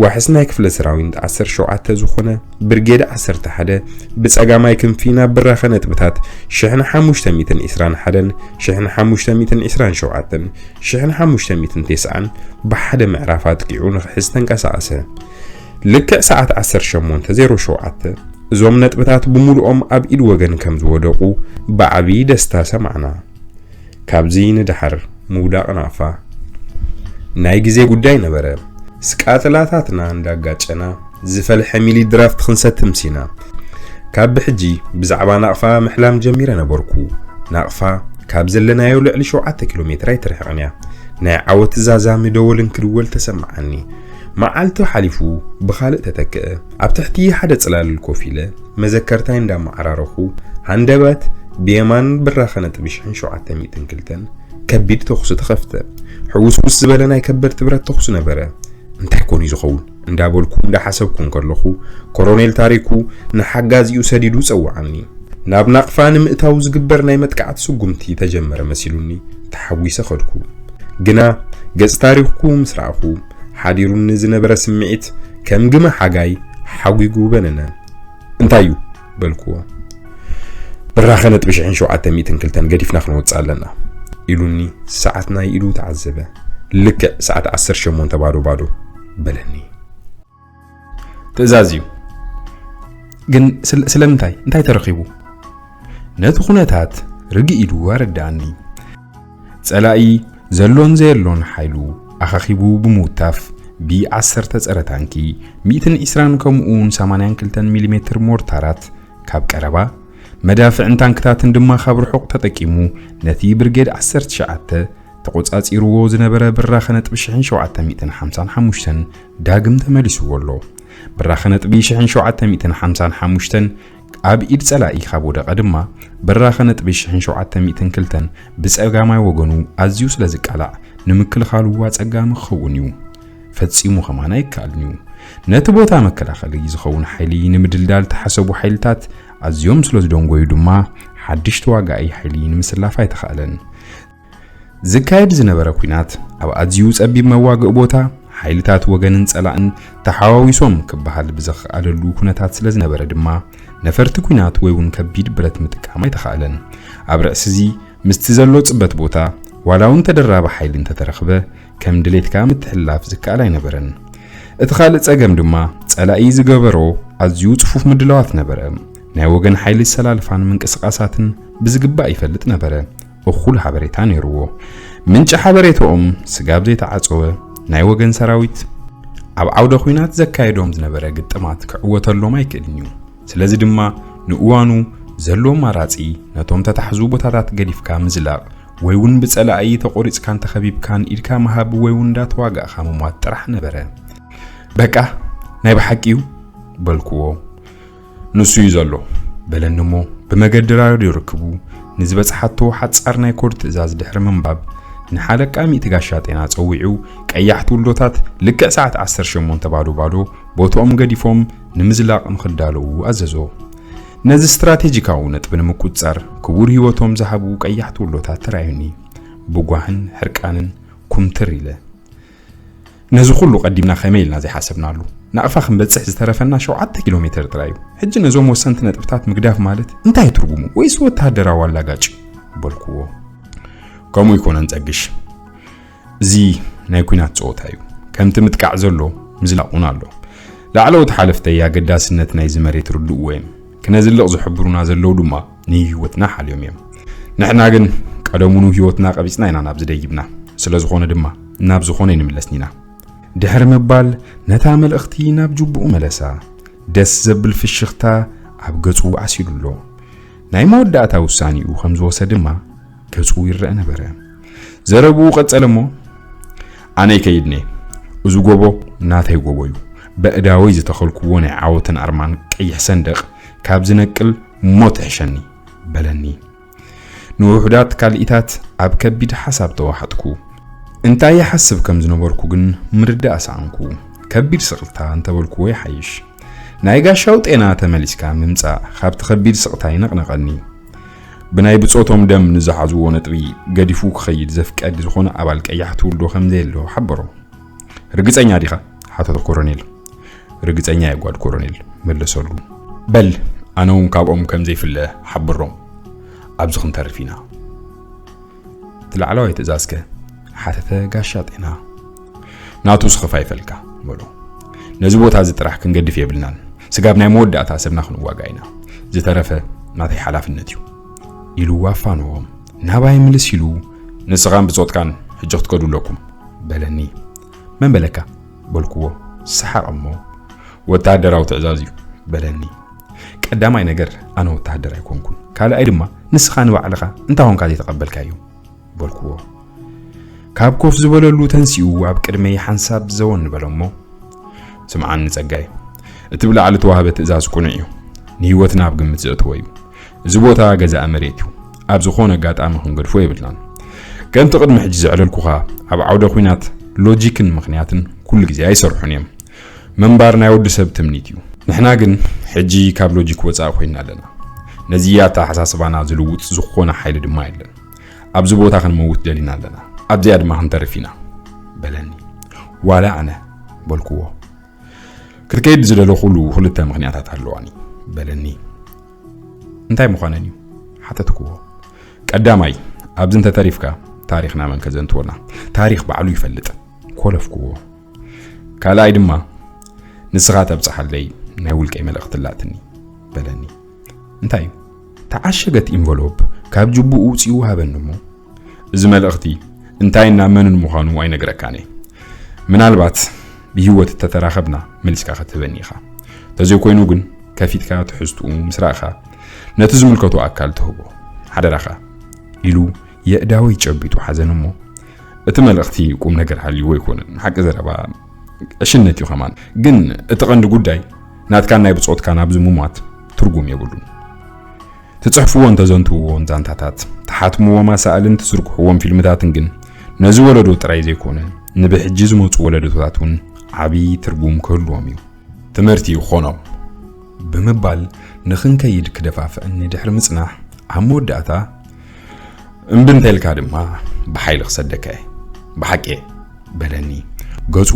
ዋሕስ ናይ ክፍለ ሰራዊት ዓሰርተ ሸውዓተ ዝኾነ ብርጌድ ዓሰርተ ሓደ ብጸጋማይ ክንፊ ናብ ብራኸ ነጥብታት ሽሕን ሓሙሽተ ሚእትን ዕስራን ሓደን ሽሕን ሓሙሽተ ሚእትን ዕስራን ሸውዓተን ሽሕን ሓሙሽተ ሚእትን ተስዓን ብሓደ ምዕራፍ ኣጥቂዑ ንኽሕዝ ተንቀሳቐሰ። ልክዕ ሰዓት ዓሰርተ ሸሞንተ ዜሮ ሸውዓተ እዞም ነጥብታት ብምሉኦም ኣብ ኢድ ወገን ከም ዝወደቑ ብዓቢ ደስታ ሰማዕና። ካብዚ ንደሓር ምውዳቕ ናቕፋ ናይ ግዜ ጉዳይ ነበረ። ስቃጥላታትና እንዳጋጨና ዝፈልሐ ሚሊ ድራፍት ክንሰቲ ምሲና። ካብ ብሕጂ ብዛዕባ ናቕፋ ምሕላም ጀሚረ ነበርኩ። ናቕፋ ካብ ዘለናዮ ልዕሊ ሸውዓተ ኪሎ ሜትር ኣይትርሕቕን እያ። ናይ ዓወት ዛዛሚ ደወልን ክድወል ተሰማዓኒ። መዓልቲ ሓሊፉ ብኻልእ ተተክአ። ኣብ ትሕቲ ሓደ ጽላል ኮፍ ኢለ መዘከርታይ እንዳመዓራረኹ፣ ሃንደበት ብየማን ብራኸ ነጥቢ ሽሕን ሸውዓተ ሚእትን ክልተን ከቢድ ተኹሲ ተኸፍተ። ሕውስውስ ዝበለ ናይ ከበድቲ ብረት ተኹሲ ነበረ። እንታይ ኮን እዩ ዝኸውን እንዳበልኩ እንዳሓሰብኩ እንከለኹ፣ ኮሮኔል ታሪኩ ንሓጋዚኡ ሰዲዱ ጸውዓኒ። ናብ ናቕፋ ንምእታው ዝግበር ናይ መጥቃዕቲ ስጉምቲ ተጀመረ መሲሉኒ ተሓጒሰ ኸድኩ። ግና ገጽ ታሪኩ ምስ ረኣኹ፣ ሓዲሩኒ ዝነበረ ስምዒት ከም ግመ ሓጋይ ሓጒጉ በነነ። "እንታይ እዩ?" በልኩዎ። "ብራኸ ነጥቢ ሽሕን ሸውዓተ ሚእትን ክልተን ገዲፍና ክንወጽእ ኣለና" ኢሉኒ ሰዓት ናይ ኢዱ ተዓዘበ። "ልክዕ ሰዓት ዓሰርተ ሸሞንተ ባዶ ባዶ" በለኒ። ትእዛዝ እዩ። ግን ስለ-፣ ስለምንታይ? እንታይ ተረኺቡ? ነቲ ኩነታት ርግእ ኢሉ ኣረድኣኒ። ጸላኢ ዘሎን ዘየሎን ሓይሉ ኣኻኺቡ ብምውታፍ፣ ቢ ዓሰርተ ጸረ ታንኪ፣ ሚእትን ዕስራን ከምኡውን ሰማንያን ክልተን ሚሊሜትር ሞርታራት ካብ ቀረባ፣ መዳፍዕን ታንክታትን ድማ ካብ ርሑቕ ተጠቂሙ፣ ነቲ ብርጌድ ዓሰርተ ትሽዓተ ተቖጻጺርዎ ዝነበረ ብራኸ ነጥቢ ሽሕን ሸውዓተ ሚእትን ሓምሳን ሓሙሽተን ዳግም ተመሊስዎ ኣሎ። ብራኸ ነጥቢ ሽሕን ሸውዓተ ሚእትን ሓምሳን ሓሙሽተን ኣብ ኢድ ጸላኢ ካብ ወደቐ ድማ፣ ብራኸ ነጥቢ ሽሕን ሸውዓተ ሚእትን ክልተን ብጸጋማይ ወገኑ ኣዝዩ ስለ ዝቃላዕ፣ ንምክልኻሉ ኣጸጋሚ ክኸውን እዩ። ፈጺሙ ከማን ኣይከኣልን እዩ። ነቲ ቦታ መከላኸሊ ዝኸውን ሓይሊ ንምድልዳል ተሓሰቡ ሓይልታት ኣዝዮም ስለ ዝደንጎዩ ድማ፣ ሓድሽ ተዋጋኢ ሓይሊ ንምስላፍ ኣይተኻእለን። ዝካየድ ዝነበረ ኲናት ኣብ ኣዝዩ ጸቢብ መዋግእ ቦታ፣ ሓይልታት ወገንን ጸላእን ተሓዋዊሶም ክበሃል ብዘኸኣለሉ ኩነታት ስለ ዝነበረ ድማ፣ ነፈርቲ ኲናት ወይ እውን ከቢድ ብረት ምጥቃም ኣይተኻእለን። ኣብ ርእሲ እዚ፣ ምስቲ ዘሎ ጽበት ቦታ፣ ዋላ እውን ተደራቢ ሓይሊ እንተተረኽበ፣ ከም ድሌትካ ምትሕልላፍ ዝከኣል ኣይነበረን። እቲ ካልእ ጸገም ድማ፣ ጸላኢ ዝገበሮ ኣዝዩ ጽፉፍ ምድላዋት ነበረ። ናይ ወገን ሓይሊ ሰላልፋን ምንቅስቓሳትን ብዝግባእ ይፈልጥ ነበረ። እኹል ሓበሬታ ነይርዎ። ምንጪ ሓበሬታኦም ስጋብ ዘይተዓጸወ፣ ናይ ወገን ሰራዊት ኣብ ዓውደ ኲናት ዘካየዶም ዝነበረ ግጥማት ክዕወተሎም ኣይክእልን እዩ። ስለዚ ድማ ንእዋኑ ዘሎ ኣማራጺ ነቶም ተታሕዙ ቦታታት ገዲፍካ ምዝላቕ ወይ እውን ብጸላኢ ተቖሪጽካን ተኸቢብካን ኢድካ ምሃብ ወይ እውን እንዳተዋጋእካ ምሟት ጥራሕ ነበረ። "በቃ ናይ ብሓቂ እዩ?" በልክዎ። "ንሱ እዩ ዘሎ" በለኒ እሞ፣ ብመገዲ ራድዮ ርክቡ ንዝበጽሓቶ ሓጻር ናይ ኮድ ትእዛዝ ድሕሪ ምንባብ፣ ንሓለቃ ሚእቲ ጋሻ ጤና ጸዊዑ፣ ቀያሕቲ ውልዶታት ልክዕ ሰዓት ዓሰርተ ሸሞንተ ባዶ ባዶ ቦትኦም ገዲፎም ንምዝላቕ ንኽዳለዉ ኣዘዞ። ነዚ ስትራቴጂካዊ ነጥቢ ንምቁጽጻር ክቡር ህይወቶም ዝሃቡ ቀያሕቲ ውልዶታት ተራእዩኒ። ብጓህን ሕርቃንን ኩምትር ኢለ፣ "ነዚ ኩሉ ቀዲምና ከመይ ኢልና ዘይሓሰብናሉ? ናቕፋ ክንበጽሕ ዝተረፈና ሸውዓተ ኪሎ ሜተር ጥራይ እዩ። ሕጂ ነዞም ወሰንቲ ነጥብታት ምግዳፍ ማለት እንታይ እዩ ትርጉሙ? ወይስ ወተሃደራዊ ኣላጋጭ?" በልክዎ። "ከምኡ ይኮነን ጸግሽ። እዚ ናይ ኲናት ጸወታ እዩ። ከምቲ ምጥቃዕ ዘሎ፣ ምዝላቕ እውን ኣሎ። ላዕለዎት ሓለፍተይ ኣገዳስነት ናይዚ መሬት ርድእዎ እዮም። ክነዝልቕ ዝሕብሩና ዘለዉ ድማ ንህይወትና ሓልዮም እዮም። ንሕና ግን ቀደሙኑ ህይወትና ቀቢጽና ኢና ናብዚ ደይብና። ስለ ዝኾነ ድማ ናብ ዝኾነ ኣይንምለስን ኢና" ድሕሪ ምባል፣ ነታ መልእኽቲ ናብ ጅቡኡ መለሳ። ደስ ዘብል ፍሽኽታ ኣብ ገጹ ዓሲሉ ኣሎ። ናይ መወዳእታ ውሳኔኡ ከም ዝወሰደ ድማ ገጹ ይረአ ነበረ። ዘረብኡ ቀጸለ እሞ፣ "ኣነ ይከይድኔ። እዚ ጎቦ ናተይ ጎቦ እዩ። በእዳወይ ዝተኸልኩዎ ናይ ዓወትን ኣርማን ቀይሕ ሰንደቕ ካብ ዝነቅል ሞት ይሕሸኒ" በለኒ። ንውሑዳት ካልኢታት ኣብ ከቢድ ሓሳብ ተዋሓጥኩ። እንታይ ይሓስብ ከም ዝነበርኩ ግን ምርዳእ ሰኣንኩ። ከቢድ ስቕታ እንተበልኩዎ ይሓይሽ። ናይ ጋሻው ጤና ተመሊስካ ምምጻእ ካብቲ ከቢድ ስቕታ ይነቕነቐኒ። ብናይ ብጾቶም ደም ንዝሓዝዎ ነጥቢ ገዲፉ ክኸይድ ዘፍቀድ ዝኾነ ኣባል ቀያሕቲ ውልዶ ከም ዘየሎ ሓበሮ። "ርግጸኛ ዲኻ?" ሓተቶ ኮሎኔል። "ርግጸኛ እየ ጓድ ኮሎኔል" መለሰሉ። "በል ኣነ እውን ካብኦም ከም ዘይፍለ ሓብሮም፣ ኣብዚ ክንተርፍ ኢና" "እቲ ላዕለዋይ ትእዛዝከ?" ሓተተ ጋሻ ጤና። "ናቱ ስኽፍ ኣይፈልካ" በሎ። "ነዚ ቦታ እዚ ጥራሕ ክንገድፍ የብልናን። ስጋብ ናይ መወዳእታ ሰብና ክንዋጋእ ኢና። ዝተረፈ ናተይ ሓላፍነት እዩ" ኢሉ ኣፋንዎም። ናባይ ምልስ ኢሉ፣ "ንስኻን ብጾትካን ሕጂ ክትከዱ ኣለኩም" በለኒ። "መን በለካ?" በልክዎ። ሰሓቕ እሞ፣ "ወተሃደራዊ ትእዛዝ እዩ" በለኒ። ቀዳማይ ነገር ኣነ ወተሃደር ኣይኮንኩን። ካልኣይ ድማ ንስኻ ንባዕልኻ እንታይ ኮንካ ዘይተቐበልካዮ? በልክዎ። ካብ ኮፍ ዝበለሉ ተንሲኡ ኣብ ቅድመይ ሓንሳብ ዘወን በለ እሞ፣ "ስምዓኒ ጸጋይ፣ እቲ ብላዕሊ ተዋህበ ትእዛዝ ቅኑዕ እዩ። ንህይወትና ኣብ ግምት ዘእተወ እዩ። እዚ ቦታ ገዛኢ መሬት እዩ። ኣብ ዝኾነ ኣጋጣሚ ክንገድፎ የብልናን። ከምቲ ቅድሚ ሕጂ ዘዕለልኩኻ፣ ኣብ ዓውደ ኲናት ሎጂክን ምኽንያትን ኩሉ ግዜ ኣይሰርሑን እዮም። ምንባር ናይ ወዲ ሰብ ትምኒት እዩ። ንሕና ግን ሕጂ ካብ ሎጂክ ወጻኢ ኮይና ኣለና። ነዚ ኣተሓሳስባና ዝልውጥ ዝኾነ ሓይሊ ድማ የለን። ኣብዚ ቦታ ክንመውት ደሊና ኣለና። ኣብዚኣ ድማ ክንተርፍ ኢና" በለኒ። "ዋላ ኣነ" በልክዎ። "ክትከይድ ዝደለኹሉ ክልተ ምኽንያታት ኣለዋኒ" በለኒ። "እንታይ ምዃነን እዩ?" ሓተትክዎ። "ቀዳማይ፣ ኣብዚ እንተተሪፍካ ታሪኽና መን ከዘንትወና? ታሪኽ ባዕሉ ይፈልጥ" ኮለፍክዎ። "ካልኣይ ድማ፣ ንስኻ ተብጽሓለይ ናይ ውልቀይ መልእኽቲ ኣላትኒ" በለኒ። "እንታይ እዩ?" ተዓሸገት ኢንቨሎፕ ካብ ጅቡኡ ውጽኡ ሃበኒ እሞ፣ "እዚ መልእኽቲ እንታይን ናብ መንን ምዃኑ ኣይነግረካን እየ። ምናልባት ብህይወት እተተራኸብና መሊስካ ክትህበኒ ኢኻ። ተዘይኮይኑ ግን ከፊትካ ትሕዝትኡ ምስ ረኣኻ ነቲ ዝምልከቶ ኣካል ትህቦ። ሓደራኻ" ኢሉ የእዳወይ ጨቢጡ ሓዘን እሞ፣ "እቲ መልእኽቲ ቁም ነገር ሃልይዎ ኣይኮነን። ሓቂ ዘረባ ዕሽነት እዩ ከማን። ግን እቲ ቀንዲ ጉዳይ ናትካን ናይ ብጾትካን ኣብዚ ምሟት ትርጉም የብሉን። ትጽሕፍዎን ተዘንትውዎን ዛንታታት፣ ትሓትምዎም ኣሳእልን ትዝርግሕዎም ፊልምታትን ግን ነዚ ወለዶ ጥራይ ዘይኮነ፣ ንብሕጂ ዝመጹ ወለዶታት እውን ዓቢ ትርጉም ክህልዎም እዩ። ትምህርቲ ይኾኖም" ብምባል ንኽንከይድ ክደፋፍአኒ ድሕሪ ምጽናሕ፣ ኣብ መወዳእታ፣ "እምቢ እንተልካ ድማ ብሓይሊ ክሰደካ እየ። ብሓቂ እየ" በለኒ። ገጹ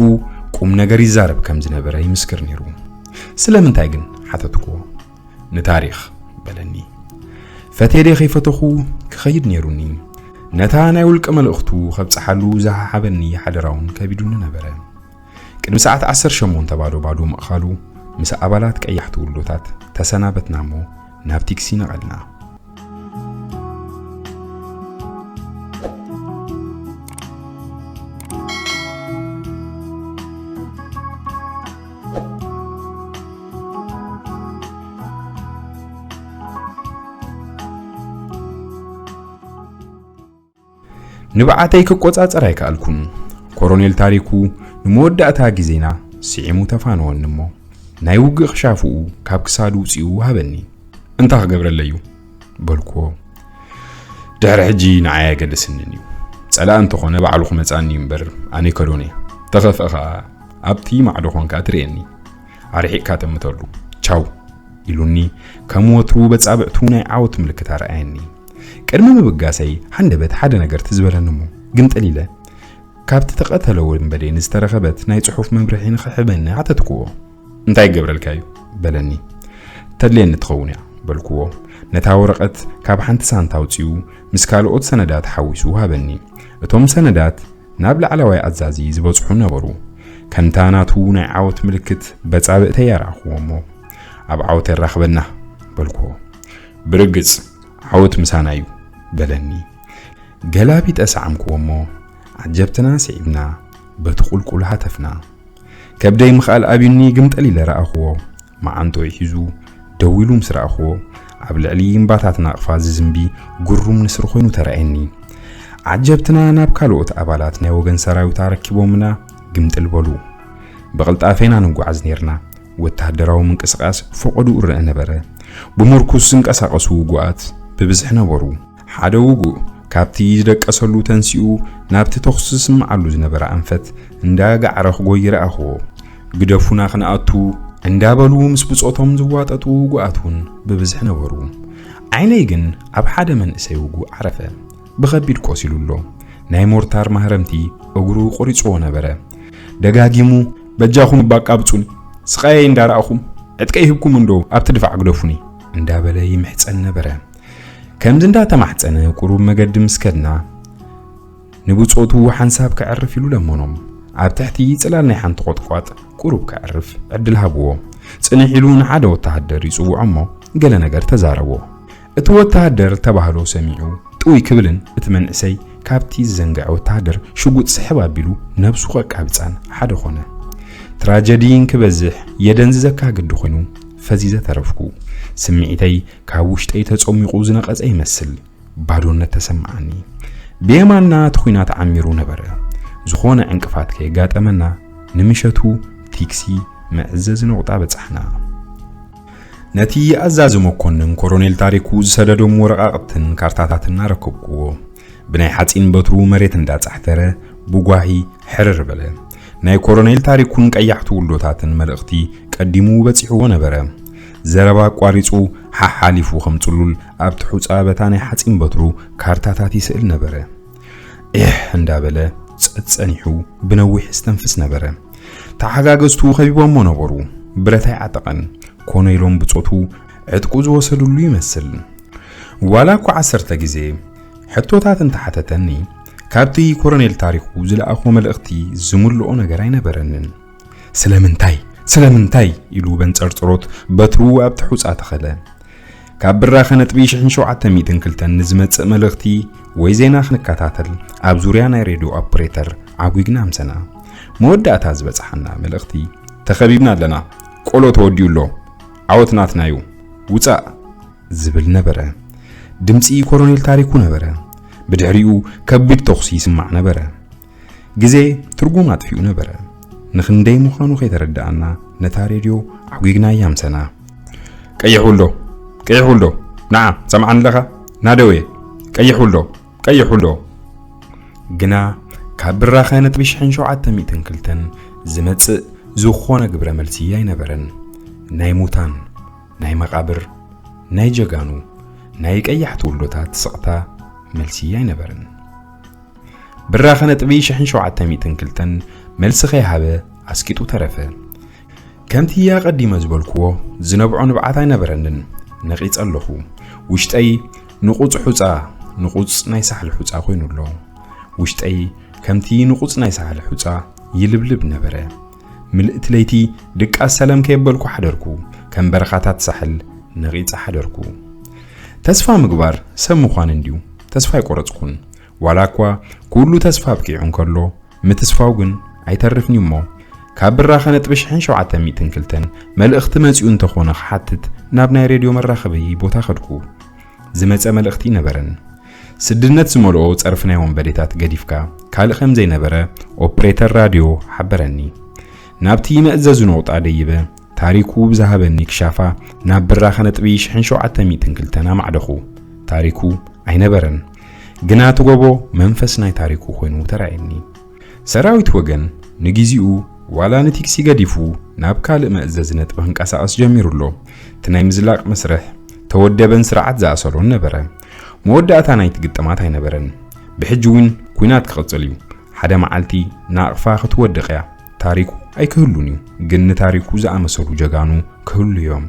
ቁም ነገር ይዛረብ ከም ዝነበረ ይምስክር ነይሩ። "ስለምንታይ ግን?" ሓተትኩዎ። "ንታሪኽ" በለኒ። ፈትየ ደይ ከይፈተኹ ክኸይድ ነይሩኒ። ነታ ናይ ውልቀ መልእኽቱ ከብጽሓሉ ዝሃሃበኒ ሓደራውን ከቢዱኒ ነበረ። ቅድሚ ሰዓት ዓሰርተ ሸሞንተ ባዶ ባዶ ምእኻሉ፣ ምስ ኣባላት ቀያሕቲ ውልዶታት ተሰናበትና እሞ ናብ ቲክሲ ነቐልና። ንብዓተይ ክቆጻጸር ኣይከኣልኩን። ኮሮኔል ታሪኩ ንመወዳእታ ግዜና ስዒሙ ተፋነወኒ እሞ፣ ናይ ውግእ ክሻፍኡ ካብ ክሳዱ ውጺኡ ሃበኒ። "እንታይ ክገብረለይ እዩ?" በልኩዎ። "ድሕሪ ሕጂ ንዓይ ኣይገድስንን እዩ። ጸላኢ እንተኾነ ባዕሉ ክመጽኣኒ እዩ እምበር፣ ኣነ ይከዶን እየ። ተኸፍአ ኸኣ ኣብቲ ማዕዶ ኾንካ ትርእየኒ። ኣርሒቕካ ጠምተሉ። ቻው!" ኢሉኒ፣ ከም ወትሩ በጻብዕቱ ናይ ዓወት ምልክት ኣርኣየኒ። ቅድሚ ምብጋሰይ ሃንደበት ሓደ ነገር ትዝ በለኒ እሞ፣ ግምጥል ኢለ ካብቲ ተቐተለ ወንበዴ ንዝተረኸበት ናይ ጽሑፍ መምርሒ ንኽሕበኒ ሓተትኩዎ። "እንታይ ይገብረልካ እዩ?" በለኒ። "ተድልየኒ ትኸውን እያ" በልኩዎ። ነታ ወረቐት ካብ ሓንቲ ሳንታ ኣውጺኡ ምስ ካልኦት ሰነዳት ሓዊሱ ሃበኒ። እቶም ሰነዳት ናብ ላዕለዋይ ኣዛዚ ዝበጽሑ ነበሩ። ከምታ ናቱ ናይ ዓወት ምልክት በጻብዕተይ ኣርኣኽዎ እሞ፣ "ኣብ ዓወት የራኽበና" በልኩዎ። "ብርግጽ ዓወት ምሳና እዩ" በለኒ። ገላቢጠ ሰዓምክዎ እሞ፣ ዓጀብትና ስዒብና በቲ ቁልቁል ሃተፍና። ከብደይ ምኽኣል ኣብዩኒ ግምጠል ኢለ ረኣኽዎ። መዓንጥኡ ሒዙ ደው ኢሉ ምስ ረኣኽዎ፣ ኣብ ልዕሊ እምባታት ናቕፋ ዝዝንቢ ግሩም ንስሪ ኮይኑ ተራእየኒ። ዓጀብትና ናብ ካልኦት ኣባላት ናይ ወገን ሰራዊት ኣረኪቦምና ግምጥል በሉ። ብቕልጣፈ ኢና ንጓዓዝ ኔርና። ወተሃደራዊ ምንቅስቓስ ፈቐድኡ ይረአ ነበረ። ብምርኩስ ዝንቀሳቐሱ ውጉኣት ብብዝሒ ነበሩ። ሓደ ውጉእ ካብቲ ዝደቀሰሉ ተንሲኡ ናብቲ ተኹሲ ዝስምዓሉ ዝነበረ ኣንፈት እንዳ ገዓረ ክጎይ ረኣኽዎ። ግደፉና ክንኣቱ እንዳበሉ ምስ ብጾቶም ዝዋጠጡ ውጉኣት እውን ብብዝሒ ነበሩ። ዓይነይ ግን ኣብ ሓደ መንእሰይ ውጉእ ዓረፈ። ብኸቢድ ቆሲሉ ኣሎ። ናይ ሞርታር ማህረምቲ እግሩ ቆሪጽዎ ነበረ። ደጋጊሙ፣ "በጃኹም እባ ኣቃብጹኒ፣ ስቓየይ እንዳረኣኹም ዕጥቀይ ሂብኩም እንዶ ኣብቲ ድፋዕ ግደፉኒ" እንዳበለ ይምሕጸን ነበረ። ከምዚ እንዳተማሕጸነ ቁሩብ መገዲ ምስ ከድና፣ ንብጾቱ ሓንሳብ ከዕርፍ ኢሉ ለመኖም። ኣብ ትሕቲ ጽላል ናይ ሓንቲ ቆጥቋጥ ቁሩብ ከዕርፍ ዕድል ሃብዎ። ጽንሕ ኢሉ ንሓደ ወተሃደር ይጽውዖ እሞ ገለ ነገር ተዛረቦ። እቲ ወተሃደር ተባህሎ ሰሚዑ ጥውይ ክብልን እቲ መንእሰይ ካብቲ ዝዘንግዐ ወተሃደር ሽጉጥ ስሕብ ኣቢሉ ነብሱ ከቃብጻን ሓደ ኾነ። ትራጀዲ እንክበዝሕ የደንዝዘካ ግዲ ኾይኑ ፈዚዘ ተረፍኩ። ስምዒተይ ካብ ውሽጠይ ተጸሚቑ ዝነቐጸ ይመስል። ባዶነት ተሰምዓኒ። ብየማንና እቲ ኲናት ዓሚሩ ነበረ። ዝኾነ ዕንቅፋት ከየጋጠመና ንምሸቱ ቲክሲ መዕዘዚ ነቑጣ በጻሕና። ነቲ ኣዛዚ መኮንን ኮሎኔል ታሪኩ ዝሰደዶም ወረቓቕትን ካርታታትን ኣረከብኩዎ። ብናይ ሓጺን በትሩ መሬት እንዳጻሕተረ ብጓሂ ሕርር በለ። ናይ ኮሎኔል ታሪኩን ቀያሕቲ ውልዶታትን መልእኽቲ ቀዲሙ በጺሕዎ ነበረ። ዘረባ ኣቋሪጹ ሓሓሊፉ ከም ጽሉል ኣብቲ ሑጻ በታ ናይ ሓጺን በትሩ ካርታታት ይስእል ነበረ። ኤህ እንዳበለ ጸጸኒሑ ብነዊሕ ዝተንፍስ ነበረ። ተሓጋገዝቱ ከቢቦሞ ነበሩ። ብረት ኣይዓጠቐን። ኮነ ኢሎም ብጾቱ ዕጥቁ ዝወሰዱሉ ይመስል። ዋላ እኳ ዓሰርተ ግዜ ሕቶታት እንተሓተተኒ፣ ካብቲ ኮሎኔል ታሪኩ ዝለኣኾ መልእኽቲ ዝምልኦ ነገር ኣይነበረንን። "ስለምንታይ? ስለምንታይ?" ኢሉ በንጸርጽሮት በትሩ ኣብቲ ሑጻ ተኸለ። ካብ ብራኸ ነጥቢ ሽሕን ሸውዓተ ሚእትን ክልተን ንዝመጽእ መልእኽቲ ወይ ዜና ክንከታተል ኣብ ዙርያ ናይ ሬድዮ ኦፕሬተር ዓጒግና ኣምሰና። መወዳእታ ዝበጽሓና መልእኽቲ፣ "ተኸቢብና ኣለና። ቆሎ ተወዲኡ ኣሎ። ዓወት ናትና እዩ። ውጻእ!" ዝብል ነበረ። ድምጺ ኮሎኔል ታሪኩ ነበረ። ብድሕሪኡ ከቢድ ተኹሲ ይስማዕ ነበረ። ግዜ ትርጉም ኣጥፊኡ ነበረ። ንኽንደይ ምዃኑ ከይተረድኣና ነታ ሬድዮ ዓጒግናያ ኣምሰና። "ቀይሕ ውልዶ፣ ቀይሕ ውልዶ፣ ንዓ፣ ሰምዓኒ ኣለኻ? ናደውየ፣ ቀይሕ ውልዶ፣ ቀይሕ ውልዶ!" ግና ካብ ብራኸ ነጥቢ ሽሕን ሸውዓተ ሚእትን ክልተን ዝመጽእ ዝኾነ ግብረ መልሲ ኣይነበረን። ናይ ሙታን፣ ናይ መቓብር፣ ናይ ጀጋኑ፣ ናይ ቀያሕቲ ውልዶታት ስቕታ መልሲ ኣይነበረን። ብራኸ ነጥቢ ሽሕን ሸውዓተ ሚእትን ክልተን መልሲ ከይሃበ ኣስቂጡ ተረፈ። ከምቲ ኣቐዲመ ዝበልክዎ፣ ዝነብዖ ንብዓት ኣይነበረንን። ነቒጸ ኣለኹ። ውሽጠይ ንቑጽ ሑጻ፣ ንቑጽ ናይ ሳሕሊ ሑጻ ኮይኑ ኣሎ። ውሽጠይ ከምቲ ንቑጽ ናይ ሳሕሊ ሑጻ ይልብልብ ነበረ። ምልእቲ ለይቲ ድቃስ ሰለም ከየበልኩ ሓደርኩ። ከም በረኻታት ሳሕል ነቒጸ ሓደርኩ። ተስፋ ምግባር ሰብ ምዃን እንድዩ። ተስፋ ኣይቆረጽኩን። ዋላ እኳ ኩሉ ተስፋ ኣብቂዑ እንከሎ፣ ምትስፋው ግን ኣይተርፍን እዩ እሞ፣ ካብ ብራኸ ነጥቢ ሽሕን ሸውዓተ ሚእትን ክልተን መልእኽቲ መጺኡ እንተኾነ ክሓትት ናብ ናይ ሬድዮ መራኸቢ ቦታ ከድኩ። ዝመጸ መልእኽቲ ነበረን። ስድነት ዝመልኦ ጸርፊ ናይ ወንበዴታት ገዲፍካ ካልእ ከም ዘይነበረ ኦፕሬተር ራድዮ ሓበረኒ። ናብቲ መእዘዚ ነቑጣ ደይበ፣ ታሪኩ ብዝሃበኒ ክሻፋ ናብ ብራኸ ነጥቢ ሽሕን ሸውዓተ ሚእትን ክልተን ኣማዕደኹ። ታሪኩ ኣይነበረን። ግና እቲ ጎቦ መንፈስ ናይ ታሪኩ ኮይኑ ተራእየኒ። ሰራዊት ወገን ንግዜኡ ዋላ ንቲክሲ ገዲፉ ናብ ካልእ መእዘዚ ነጥቢ ክንቀሳቐስ ጀሚሩ ኣሎ። እቲ ናይ ምዝላቕ መስርሕ ተወደበን ስርዓት ዝኣሰሎን ነበረ። መወዳእታ ናይቲ ግጥማት ኣይነበረን። ብሕጂ እውን ኲናት ክቕጽል እዩ። ሓደ መዓልቲ ናቕፋ ክትወድቕ እያ። ታሪኩ ኣይክህሉን እዩ፣ ግን ንታሪኩ ዝኣመሰሉ ጀጋኑ ክህሉ እዮም።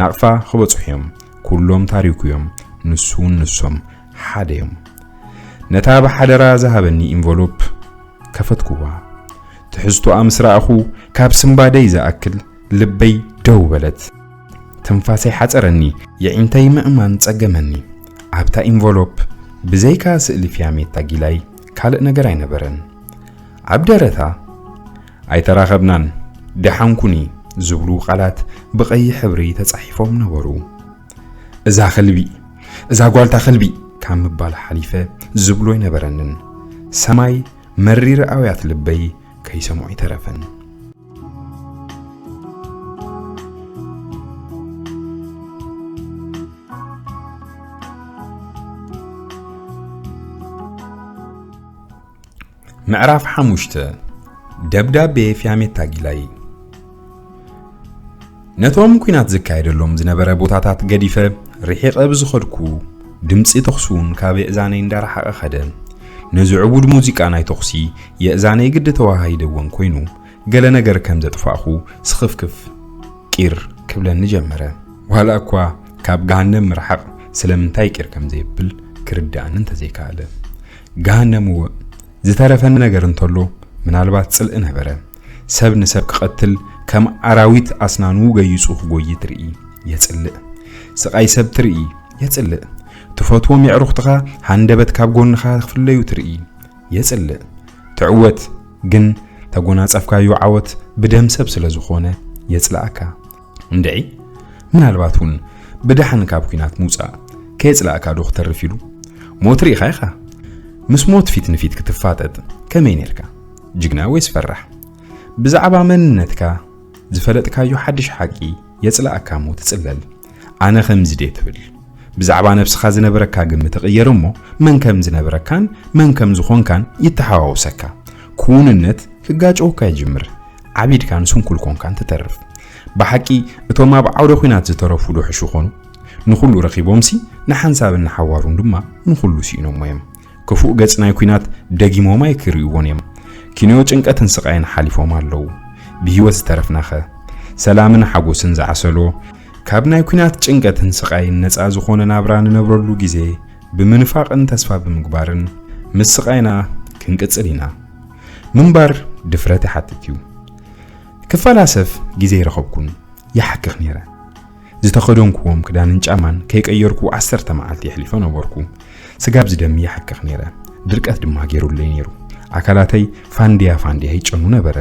ናቕፋ ክበጽሑ እዮም። ኩሎም ታሪኩ እዮም። ንሱ ንሶም ሓደ እዮም። ነታ ብሓደራ ዝሃበኒ ኢንቨሎፕ ከፈትኩዋ። ትሕዝቶኣ ምስ ረኣኹ፣ ካብ ስንባደይ ዝኣክል ልበይ ደው በለት። ትንፋሰይ ሓጸረኒ፣ የዒንተይ ምእማን ጸገመኒ። ኣብታ ኢንቨሎፕ ብዘይካ ስእሊ ፊያሜታ ጊላይ ካልእ ነገር ኣይነበረን። ኣብ ደረታ "ኣይተራኸብናን፣ ደሓን ኩኒ" ዝብሉ ቃላት ብቐይሕ ሕብሪ ተጻሒፎም ነበሩ። "እዛ ከልቢ፣ እዛ ጓልታ ከልቢ" ካብ ምባል ሓሊፈ ዝብሎ ኣይነበረንን። ሰማይ መሪር ኣውያት ልበይ ከይሰምዖ ኣይተረፈን። ምዕራፍ ሓሙሽተ። ደብዳቤ ፊያሜታ ጊላይ። ነቶም ኲናት ዝካየደሎም ዝነበረ ቦታታት ገዲፈ ርሒቐ ብዝኸድኩ፣ ድምጺ ተኹሲ እውን ካብ የእዛነይ እንዳረሓቐ ኸደ። ነዚ ዕቡድ ሙዚቃ ናይ ተኹሲ የእዛነይ ግዲ ተወሃሂደወን ኮይኑ፣ ገለ ነገር ከም ዘጥፋእኹ ስኽፍክፍ ቂር ክብለኒ ጀመረ። ዋላ እኳ ካብ ገሃነም ምርሓቕ ስለምንታይ ቂር ከም ዘየብል ክርድኣኒ እንተዘይከኣለ። ገሃነም እወ፣ ዝተረፈኒ ነገር እንተሎ ምናልባት ጽልኢ ነበረ። ሰብ ንሰብ ክቐትል ከም ኣራዊት ኣስናኑ ገይጹ ክጎዪ ትርኢ፣ የጽልእ። ስቓይ ሰብ ትርኢ፣ የጽልእ። ትፈትዎም የዕሩኽትኻ ሃንደበት ካብ ጎንኻ ክፍለዩ ትርኢ፣ የጽልእ። ትዕወት፣ ግን ተጎናጸፍካዮ ዓወት ብደም ሰብ ስለ ዝኾነ የጽልኣካ። እንድዒ፣ ምናልባት እውን ብደሓን ካብ ኲናት ምውጻእ ከየጽልኣካ ዶ ክተርፍ ኢሉ? ሞት ርኢኻ ኢኻ። ምስ ሞት ፊት ንፊት ክትፋጠጥ ከመይ ኔርካ? ጅግና ወይስ ፈራሕ? ብዛዕባ መንነትካ ዝፈለጥካዮ ሓድሽ ሓቂ የጽልኣካ እሞ ትጽለል። ኣነ ከምዚ ድየ ትብል። ብዛዕባ ነብስኻ ዝነበረካ ግምት ይቕየር እሞ፣ መን ከም ዝነበረካን መን ከም ዝኾንካን ይተሓዋወሰካ። ክውንነት ክጋጨወካ ይጅምር። ዓቢድካን ስንኩል ኮንካን ትተርፍ። ብሓቂ፣ እቶም ኣብ ዓውደ ኲናት ዝተረፉ ዶ ሕሹ ኾኑ? ንኹሉ ረኺቦምሲ፣ ንሓንሳብን ንሓዋሩን ድማ ንኹሉ ስኢኖሞ እዮም። ክፉእ ገጽ ናይ ኲናት ደጊሞም ኣይክርእይዎን እዮም። ኪንዮ ጭንቀትን ስቓይን ሓሊፎም ኣለዉ። ብህይወት ዝተረፍናኸ? ሰላምን ሓጎስን ዝዓሰሎ፣ ካብ ናይ ኲናት ጭንቀትን ስቓይን ነጻ ዝኾነ ናብራ ንነብረሉ ግዜ ብምንፋቕን ተስፋ ብምግባርን ምስ ስቓይና ክንቅጽል ኢና። ምንባር ድፍረት ይሓትት እዩ። ክፈላሰፍ ግዜ ኣይረኸብኩን። ይሓክኽ ነይረ። ዝተኸደንኩዎም ክዳንን ጫማን ከይቀየርኩ ዓሰርተ መዓልቲ የሕሊፎ ነበርኩ። ስጋብ ዝደሚ ይሓክኽ ነይረ። ድርቀት ድማ ገይሩለይ ነይሩ። ኣካላተይ ፋንድያ ፋንድያ ይጨኑ ነበረ።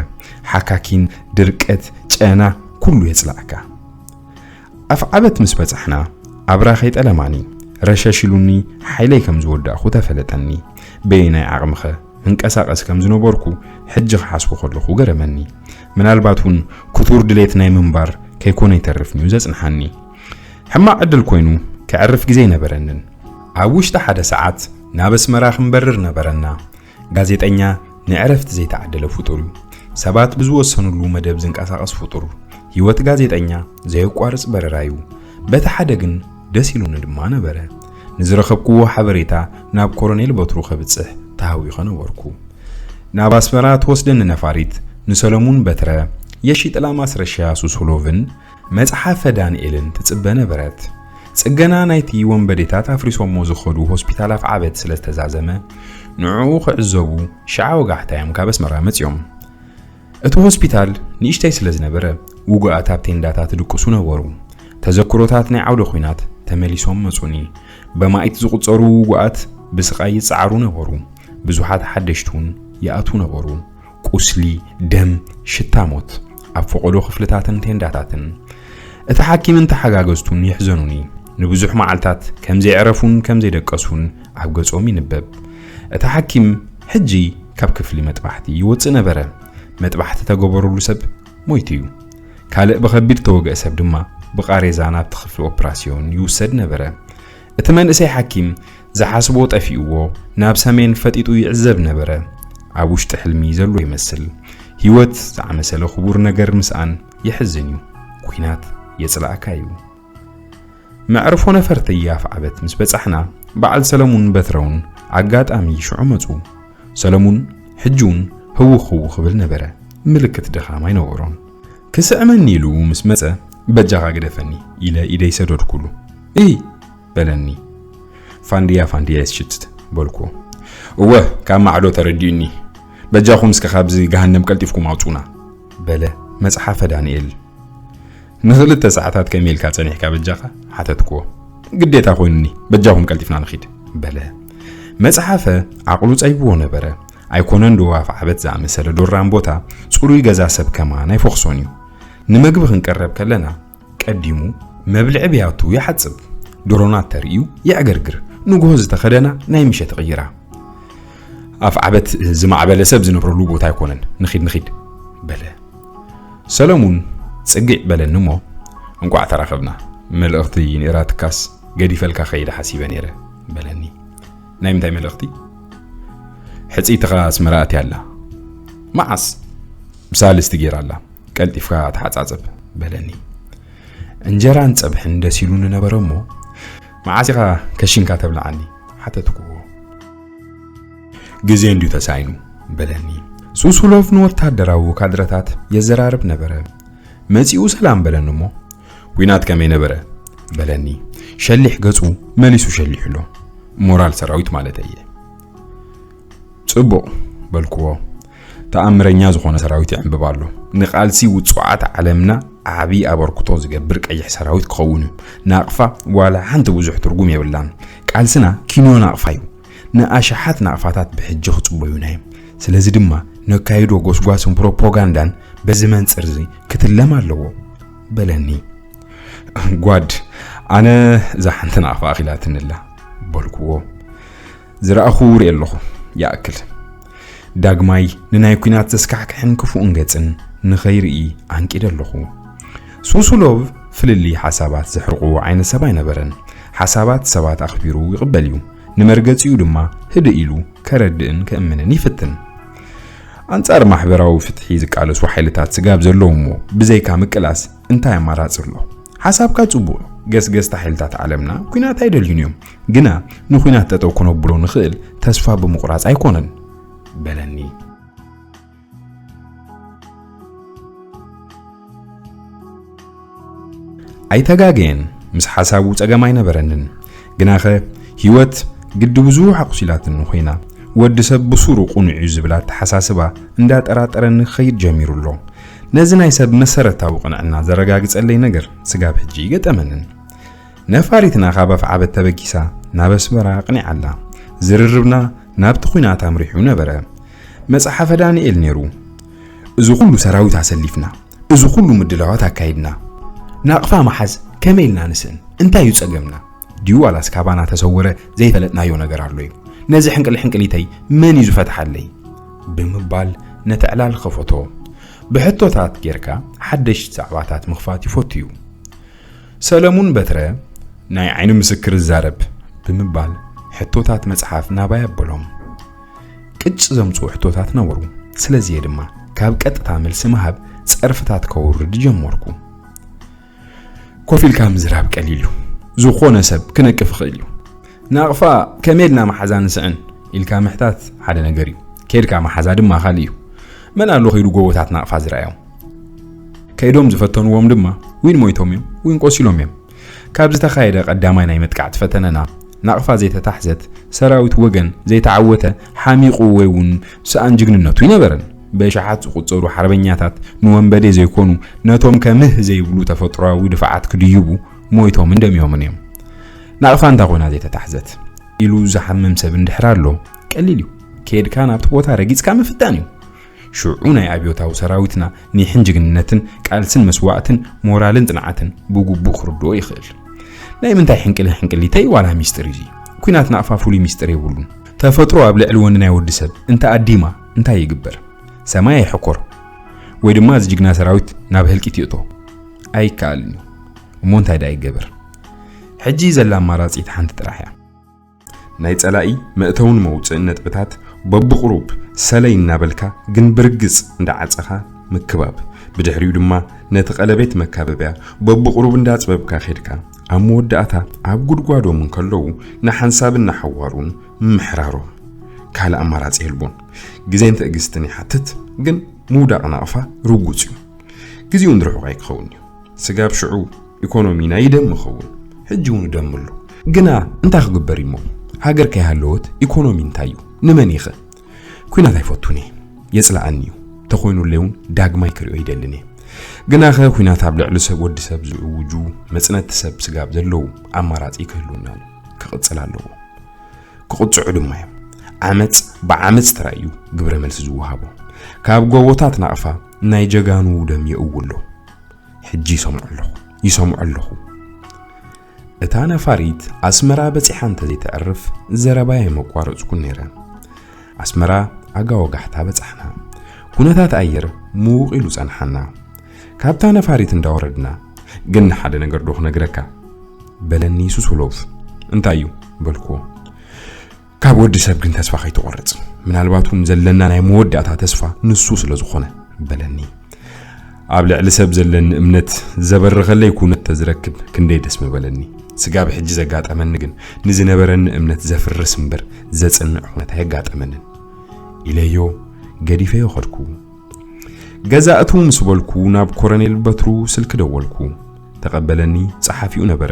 ሓካኪን፣ ድርቀት፣ ጨና፣ ኩሉ የጽላእካ። ኣፍዓበት ምስ በጻሕና፣ ኣብራኸይ ጠለማኒ። ረሸሽ ኢሉኒ፣ ሓይለይ ከም ዝወዳእኹ ተፈለጠኒ። በየናይ ዓቕምኸ? እንቀሳቐስ ከም ዝነበርኩ ሕጂ ክሓስቦ ከለኹ ገረመኒ። ምናልባት እውን ክቱር ድሌት ናይ ምንባር ከይኮነ ኣይተርፍን እዩ ዘጽንሓኒ። ሕማቕ ዕድል ኮይኑ፣ ከዕርፍ ግዜ ኣይነበረንን። ኣብ ውሽጢ ሓደ ሰዓት ናብ ኣስመራ ክንበርር ነበረና። ጋዜጠኛ ንዕረፍቲ ዘይተዓደለ ፍጡር እዩ። ሰባት ብዝወሰኑሉ መደብ ዝንቀሳቐስ ፍጡር። ህይወት ጋዜጠኛ ዘየቋርጽ በረራ እዩ። በቲ ሓደ ግን ደስ ኢሉኒ ድማ ነበረ። ንዝረኸብክዎ ሓበሬታ ናብ ኮሎኔል በትሩ ከብጽሕ ተሃዊኸ ነበርኩ። ናብ ኣስመራ ትወስደኒ ነፋሪት ንሰለሙን በትረ፣ የሺጥላ ማስረሻ ሱሱሎቭን መጽሓፈ ዳንኤልን ትጽበ ነበረት። ጽገና ናይቲ ወንበዴታት ኣፍሪሶሞ ዝኸዱ ሆስፒታል ኣፍዓበት ስለ ዝተዛዘመ፣ ንዕኡ ክዕዘቡ ሽዓ ወጋሕታ እዮም ካብ ኣስመራ መጺኦም። እቲ ሆስፒታል ንእሽተይ ስለ ዝነበረ፣ ውጉኣት ኣብ ቴንዳታት ይድቅሱ ነበሩ። ተዘክሮታት ናይ ዓውደ ኲናት ተመሊሶም መጹኒ። በማኢት ዝቑጸሩ ውጉኣት ብስቓይ ይጸዓሩ ነበሩ። ብዙሓት ሓደሽቲ እውን ይኣትዉ ነበሩ። ቁስሊ፣ ደም፣ ሽታ ሞት ኣብ ፈቐዶ ክፍልታትን ቴንዳታትን። እቲ ሓኪምን ተሓጋገዝቱን የሕዘኑኒ። ንብዙሕ መዓልታት ከም ዘየዕረፉን ከም ዘይደቀሱን ኣብ ገጾም ይንበብ። እቲ ሓኪም ሕጂ ካብ ክፍሊ መጥባሕቲ ይወጽእ ነበረ። መጥባሕቲ ተገበረሉ ሰብ ሞይቱ እዩ። ካልእ ብኸቢድ ተወግአ ሰብ ድማ ብቓሬዛ ናብቲ ክፍሊ ኦፕራስዮን ይውሰድ ነበረ። እቲ መንእሰይ ሓኪም ዝሓስቦ ጠፊእዎ ናብ ሰሜን ፈጢጡ ይዕዘብ ነበረ። ኣብ ውሽጢ ሕልሚ ዘሎ ይመስል። ህይወት ዝኣመሰለ ክቡር ነገር ምስኣን የሕዝን እዩ። ኲናት የጽልኣካ እዩ። መዕርፎ ነፈርቲ ኣፍዓበት ምስ በጻሕና፣ በዓል ሰለሙን በትረውን ኣጋጣሚ ሽዑ መጹ። ሰለሙን ሕጂ እውን ህውኽ ህውኽ ክብል ነበረ። ምልክት ድኻም ኣይነበሮን። ክስዕመኒ ኢሉ ምስ መጸ፣ "በጃኻ ግደፈኒ" ኢለ ኢደይ ሰደድኩሉ። "እይ!" በለኒ። "ፋንድያ ፋንድያ የስሽትት" በልኩ። "እወ፣ ካብ ማዕዶ ተረዲኡኒ። በጃኹም እስከ ካብዚ ገሃነም ቀልጢፍኩም ኣውጹና" በለ መጽሓፈ ዳንኤል። "ንኽልተ ሰዓታት ከመይ ኢልካ ጸኒሕካ በጃኻ?" ሓተትክዎ። "ግዴታ ኮይኑኒ፣ በጃኹም ቀልጢፍና ንኺድ" በለ። መጽሓፈ ዓቕሉ ጸይብዎ ነበረ። ኣይኮነን ዶ ኣፍዓበት ዝኣመሰለ ዶራም ቦታ ጽሩይ ገዛ ሰብ ከማን ኣይፈኽሶን እዩ። ንመግቢ ክንቀረብ ከለና ቀዲሙ መብልዒ ብያቱ ይሓጽብ። ድሮናት ተርእዩ የዕገርግር። ንግሆ ዝተኸደና ናይ ምሸት ይቕይራ። "ኣፍዓበት ዝማዕበለ ሰብ ዝነብረሉ ቦታ ኣይኮነን። ንኺድ ንኺድ" በለ። ሰለሙን ጽግዕ በለኒ እሞ፣ "እንቋዕ ተራኸብና። መልእኽቲ ነይራትካስ ገዲፈልካ ከይደ ሓሲበ ነይረ" በለኒ። "ናይ ምንታይ መልእኽቲ?" "ሕጽይትኻ ኣስመራ ኣትያ ኣላ።" "መዓስ?" "ብሳልስቲ ገይራ ኣላ። ቀልጢፍካ ተሓጻጸብ" በለኒ። እንጀራን ጸብሕን ደስ ኢሉኒ ነበረ እሞ፣ "መዓስ ኢኻ ከሽንካ ተብልዓኒ?" ሓተትክዎ። "ግዜ እንድዩ ተሳኢኑ" በለኒ። ሱሱሎቭ ንወታደራዊ ካድረታት የዘራርብ ነበረ። መጺኡ ሰላም በለኒ እሞ፣ "ኲናት ከመይ ነበረ?" በለኒ። ሸሊሕ ገጹ መሊሱ ሸሊሑ ኣሎ። ሞራል ሰራዊት ማለት እየ። "ጽቡቕ" በልክዎ። "ተኣምረኛ ዝኾነ ሰራዊት ይዕንብብ ኣሎ። ንቃልሲ ውጹዓት ዓለምና ዓቢ ኣበርክቶ ዝገብር ቀይሕ ሰራዊት ክኸውን እዩ። ናቕፋ ዋላ ሓንቲ ብዙሕ ትርጉም የብላን። ቃልስና ኪንዮ ናቕፋ እዩ። ንኣሽሓት ናቕፋታት ብሕጂ ክጽበዩና እዮም። ስለዚ ድማ ነካይዶ ጎስጓስን ፕሮፓጋንዳን በዚ መንጽር እዚ ክትለም ኣለዎ" በለኒ። "ጓድ፣ ኣነ እዛ ሓንቲ ናቕፋ ኣኺላትኒ ኣላ" በልክዎ። "ዝረኣኹ ርኢ ኣለኹ፣ ይኣክል። ዳግማይ ንናይ ኲናት ዘስካሕክሕን ክፉእን ገጽን ንኸይርኢ ኣንቂደ ኣለኹ።" ሱሱሎቭ ፍልልይ ሓሳባት ዘሕርቕዎ ዓይነት ሰብ ኣይነበረን። ሓሳባት ሰባት ኣኽቢሩ ይቕበል እዩ። ንመርገጺኡ ድማ ህድእ ኢሉ ከረድእን ከእምንን ይፍትን። ኣንጻር ማሕበራዊ ፍትሒ ዝቃለሱ ሓይልታት ስጋብ ዘለዉ እሞ፣ ብዘይካ ምቅላስ እንታይ ኣማራጺ ኣሎ? ሓሳብካ ጽቡቕ። ገስገስቲ ሓይልታት ዓለምና ኲናት ኣይደልዩን እዮም። ግና ንኲናት ጠጠው ክነብሎ ንኽእል ተስፋ ብምቑራጽ ኣይኮነን በለኒ። ኣይተጋገየን፣ ምስ ሓሳቡ ጸገም ኣይነበረንን። ግናኸ ህይወት ግዲ ብዙሕ ኣቑሲላትኒ ኮይና፣ ወዲ ሰብ ብሱሩ ቁኑዕ እዩ ዝብል ኣተሓሳስባ እንዳጠራጠረኒ ክኸይድ ጀሚሩ ኣሎ። ነዚ ናይ ሰብ መሰረታዊ ቅንዕና ዘረጋግጸለይ ነገር ስጋብ ሕጂ ይገጠመንን። ነፋሪትና ካብ ኣፍዓበት ተበጊሳ ናብ ኣስመራ ኣቕኒዓ ኣላ። ዝርርብና ናብቲ ኲናት ኣምሪሑ ነበረ። መጽሓፈ ዳንኤል ነይሩ። እዚ ኩሉ ሰራዊት ኣሰሊፍና፣ እዚ ኩሉ ምድላዋት ኣካይድና፣ ናቕፋ ምሓዝ ከመይ ኢልና ንስእን? እንታይ እዩ ጸገምና? ድዩ ዋላስ ካባና ተሰወረ ዘይፈለጥናዮ ነገር ኣሎ እዩ? ነዚ ሕንቅል ሕንቅሊተይ መን እዩ ዝፈትሓለይ? ብምባል ነቲ ዕላል ከፈቶ። ብሕቶታት ጌርካ ሓደሽቲ ዛዕባታት ምኽፋት ይፈቱ እዩ። ሰለሙን በትረ ናይ ዓይኒ ምስክር ይዛረብ ብምባል ሕቶታት መጽሓፍ ናባይ ኣበሎም። ቅጭ ዘምጽኡ ሕቶታት ነበሩ። ስለዚ እየ ድማ ካብ ቀጥታ መልሲ ምሃብ ጸርፍታት ከውርድ ጀመርኩ። ኮፍ ኢልካ ምዝራብ ቀሊል እዩ። ዝኾነ ሰብ ክነቅፍ ይኽእል እዩ። ናቕፋ ከመይ ኢልና መሓዛ ንስዕን ኢልካ ምሕታት ሓደ ነገር እዩ። ኬድካ መሓዛ ድማ ካልእ እዩ። መን ኣሎ ከይዱ ጎቦታት ናቕፋ ዝረኣዮም? ከይዶም ዝፈተንዎም ድማ ዊን ሞይቶም እዮም፣ ዊን ቆሲሎም እዮም። ካብ ዝተኻየደ ቀዳማይ ናይ መጥቃዕቲ ፈተነና፣ ናቕፋ ዘይተታሕዘት፣ ሰራዊት ወገን ዘይተዓወተ፣ ሓሚቑ ወይ እውን ሰኣን ጅግንነቱ ይነበረን። በሽሓት ዝቑጸሩ ሓርበኛታት ንወንበዴ ዘይኮኑ፣ ነቶም ከምህህ ዘይብሉ ተፈጥሮኣዊ ድፋዓት ክድይቡ ሞይቶምን ደሚዮምን እዮም። ናቕፋ እንታ ኮይና ዘይተታሕዘት ኢሉ ዝሓምም ሰብ እንድሕር ኣሎ፣ ቀሊል እዩ። ከይድካ ናብቲ ቦታ ረጊጽካ ምፍታን እዩ። ሽዑ ናይ ኣብዮታዊ ሰራዊትና ኒሕን ጅግንነትን ቃልስን መስዋእትን ሞራልን ጽንዓትን ብግቡእ ክርድኦ ይኽእል። ናይ ምንታይ ሕንቅሊ ሕንቅሊተይ ዋላ ሚስጥር እዩ። ኩናት ናቕፋ ፍሉይ ሚስጥር የብሉን። ተፈጥሮ ኣብ ልዕሊ ወኒ ናይ ወዲ ሰብ እንተ ኣዲማ እንታይ ይግበር? ሰማይ ኣይሕኮር ወይ ድማ እዚ ጅግና ሰራዊት ናብ ህልቂት ይእቶ ኣይከኣልን እዩ። እሞ እንታይ ደኣ ይገበር? ሕጂ ዘላ ኣማራጺት ሓንቲ ጥራሕ እያ። ናይ ጸላኢ መእተውን መውጽእን ነጥብታት በብቕሩብ ሰለይ እናበልካ ግን ብርግጽ እንዳዓጸኻ ምክባብ። ብድሕሪኡ ድማ ነቲ ቀለቤት መካበብያ በብቕሩብ እንዳጽበብካ ኸድካ ኣብ መወዳእታ ኣብ ጉድጓዶም እንከለዉ ንሓንሳብን ንሓዋሩን ምሕራሮም። ካልእ ኣማራጺ የልቦን። ግዜን ትዕግስትን ይሓትት፣ ግን ምውዳቕ ናቕፋ ርጉጽ እዩ። ግዜኡ ንርሑቕ ኣይክኸውን እዩ። ስጋብ ሽዑ ኢኮኖሚና ይደም ይኸውን። ሕጂ እውን ይደም ኣሎ። ግና እንታይ ክግበር እሞ? ሃገር ከይሃለወት ኢኮኖሚ እንታይ እዩ? ንመን ኢኸ? ኲናት ኣይፈቱን እየ። የጽልኣኒ እዩ። ተኾይኑለይ እውን ዳግማይ ክሪኦ ይደልን እየ። ግናኸ ኲናት ኣብ ልዕሊ ሰብ ወዲ ሰብ ዝእውጁ መጽነትቲ ሰብ ስጋብ ዘለዉ ኣማራጺ ክህልወና ክቕጽል ኣለዎ። ክቕጽዑ ድማ እዮም። ዓመጽ ብዓመጽ ጥራይ እዩ ግብረ መልሲ ዝወሃቦ። ካብ ጎቦታት ናቕፋ ናይ ጀጋኑ ደም የእዊ ኣሎ። ሕጂ ይሰምዖ ኣለኹ፣ ይሰምዖ ኣለኹ። እታ ነፋሪት ኣስመራ በጺሓ እንተዘይተዕርፍ ዘረባይ ኣይመቋረጽኩን ነይረ። ኣስመራ ኣጋ ወጋሕታ በጻሕና። ኩነታት ኣየር ምውቕ ኢሉ ጸንሓና። ካብታ ነፋሪት እንዳወረድና፣ "ግን ሓደ ነገር ዶ ክነግረካ?" በለኒ ሱሱሎቭ። "እንታይ እዩ?" በልኩዎ። "ካብ ወዲ ሰብ ግን ተስፋ ከይትቆርጽ። ምናልባት እውን ዘለና ናይ መወዳእታ ተስፋ ንሱ ስለ ዝኾነ" በለኒ። ኣብ ልዕሊ ሰብ ዘለኒ እምነት ዘበርኸለይ ኩነት ተዝረክብ ክንደይ ደስ ምበለኒ። ስጋብ ሕጂ ዘጋጠመኒ ግን ንዝነበረኒ እምነት ዘፍርስ እምበር ዘጽንዕ ኩነት ኣየጋጠመንን። ኢለዮ ገዲፈዮ ኸድኩ። ገዛ እትው ምስ በልኩ ናብ ኮረኔል በትሩ ስልኪ ደወልኩ። ተቐበለኒ፣ ጸሓፊኡ ነበረ።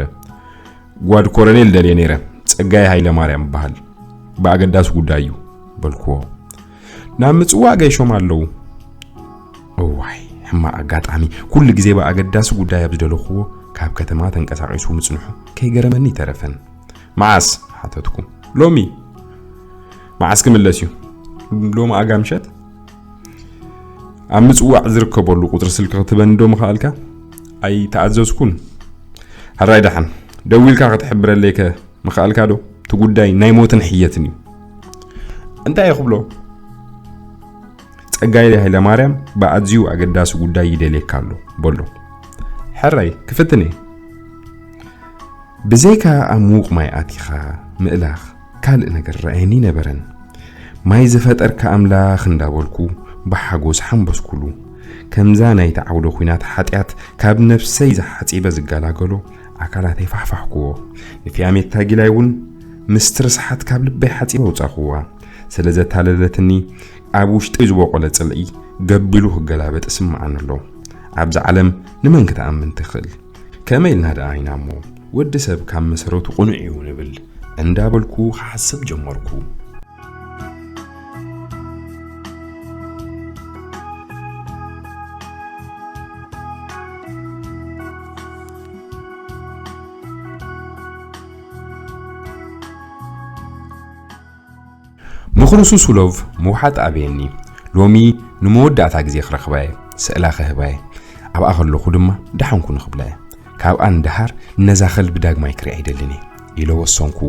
"ጓድ ኮረኔል ደልየ ነይረ፣ ጸጋይ ሃይለማርያም እበሃል። ብኣገዳሲ ጉዳይ እዩ" በልክዎ። "ናብ ምጽዋዕ ገይሾም ኣለዉ።" እዋይ፣ ሕማቕ ኣጋጣሚ። ኩሉ ግዜ ብኣገዳሲ ጉዳይ ኣብ ዝደለኽዎ ካብ ከተማ ተንቀሳቒሱ ምጽንሑ ከይገረመኒ ኣይተረፈን። "መዓስ?" ሓተትኩ። "ሎሚ።" "መዓስ ክምለስ እዩ?" "ሎሚ ኣጋ ምሸት?" "ኣብ ምጽዋዕ ዝርከበሉ ቁጽሪ ስልኪ ክትበኒ ዶ ምኸኣልካ?" "ኣይተኣዘዝኩን።" "ሕራይ ደሓን፣ ደዊልካ ክትሕብረለይከ ምኸኣልካ ዶ? እቲ ጉዳይ ናይ ሞትን ሕየትን እዩ።" "እንታይ እየ ክብሎ?" "ጸጋይ ሃይለማርያም ብኣዝዩ ኣገዳሲ ጉዳይ ይደልየካ ኣሎ" በሎ። "ሕራይ ክፍትን እየ።" ብዘይካ ኣብ ምዉቕ ማይ ኣቲኻ ምእላኽ ካልእ ነገር ረኣየኒ ነበረን። "ማይ ዝፈጠርካ ኣምላኽ" እንዳበልኩ ብሓጎስ ሓንበስኩሉ። ከምዛ ናይቲ ዓውደ ኲናት ሓጢኣት ካብ ነፍሰይ ዝሓጺበ ዝገላገሎ ኣካላተይ ፋሕፋሕኩዎ። ንፊያሜታ ጊላይ እውን ምስቲ ርስሓት ካብ ልበይ ሓጺበ ኣውጻኹዋ። ስለ ዘታለለትኒ ኣብ ውሽጠይ ዝበቖለ ጽልኢ ገቢሉ ክገላበጥ እስምዓኒ ኣሎ። ኣብዛ ዓለም ንመን ክትኣምን ትኽእል? ከመይ ኢልና ደኣ ኢና እሞ ወዲ ሰብ ካብ መሰረቱ ቅኑዕ እዩ ንብል እንዳበልኩ ክሓስብ ጀመርኩ። ምኽሪ ሱሱሎቭ ምውሓጥ ኣበየኒ። ሎሚ ንመወዳእታ ግዜ ክረኽባ እየ፣ ስእላ ክህባ እየ። ኣብኣ ከለኹ ድማ ደሓንኩ ንኽብላ እየ። ካብኣ ንደሃር ነዛ ከልቢ ዳግማይ ክሪኣ ኣይደልን እየ ኢለ ወሰንኩ።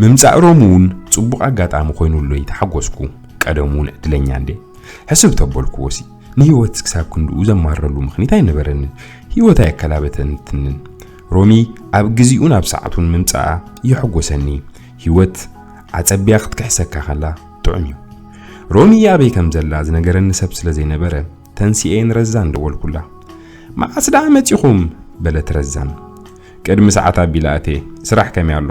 ምምጻእ ሮም እውን ጽቡቕ ኣጋጣሚ ኮይኑለይ ተሓጎስኩ። ቀደም እውን ዕድለኛ እንዴ? ሕስብ ተበልኩዎሲ፣ ንህይወት ክሳብ ክንድኡ ዘማረሉ ምኽኒት ኣይነበረንን። ህይወት ኣየከላበተትንን። ሮሚ ኣብ ግዚኡን ኣብ ሰዓቱን ምምጻኣ የሐጎሰኒ። ህይወት ኣጸቢያ ክትክሕሰካ ከላ ጥዑም እዩ። ሮሚ ኣበይ ከም ዘላ ዝነገረኒ ሰብ ስለ ዘይነበረ፣ ተንሲኤ ንረዛን ደወልኩላ። "መዓስ ደኣ መጺኹም?" በለት ረዛን። "ቅድሚ ሰዓት ኣቢለ ኣትየ። ስራሕ ከመይ ኣሎ?"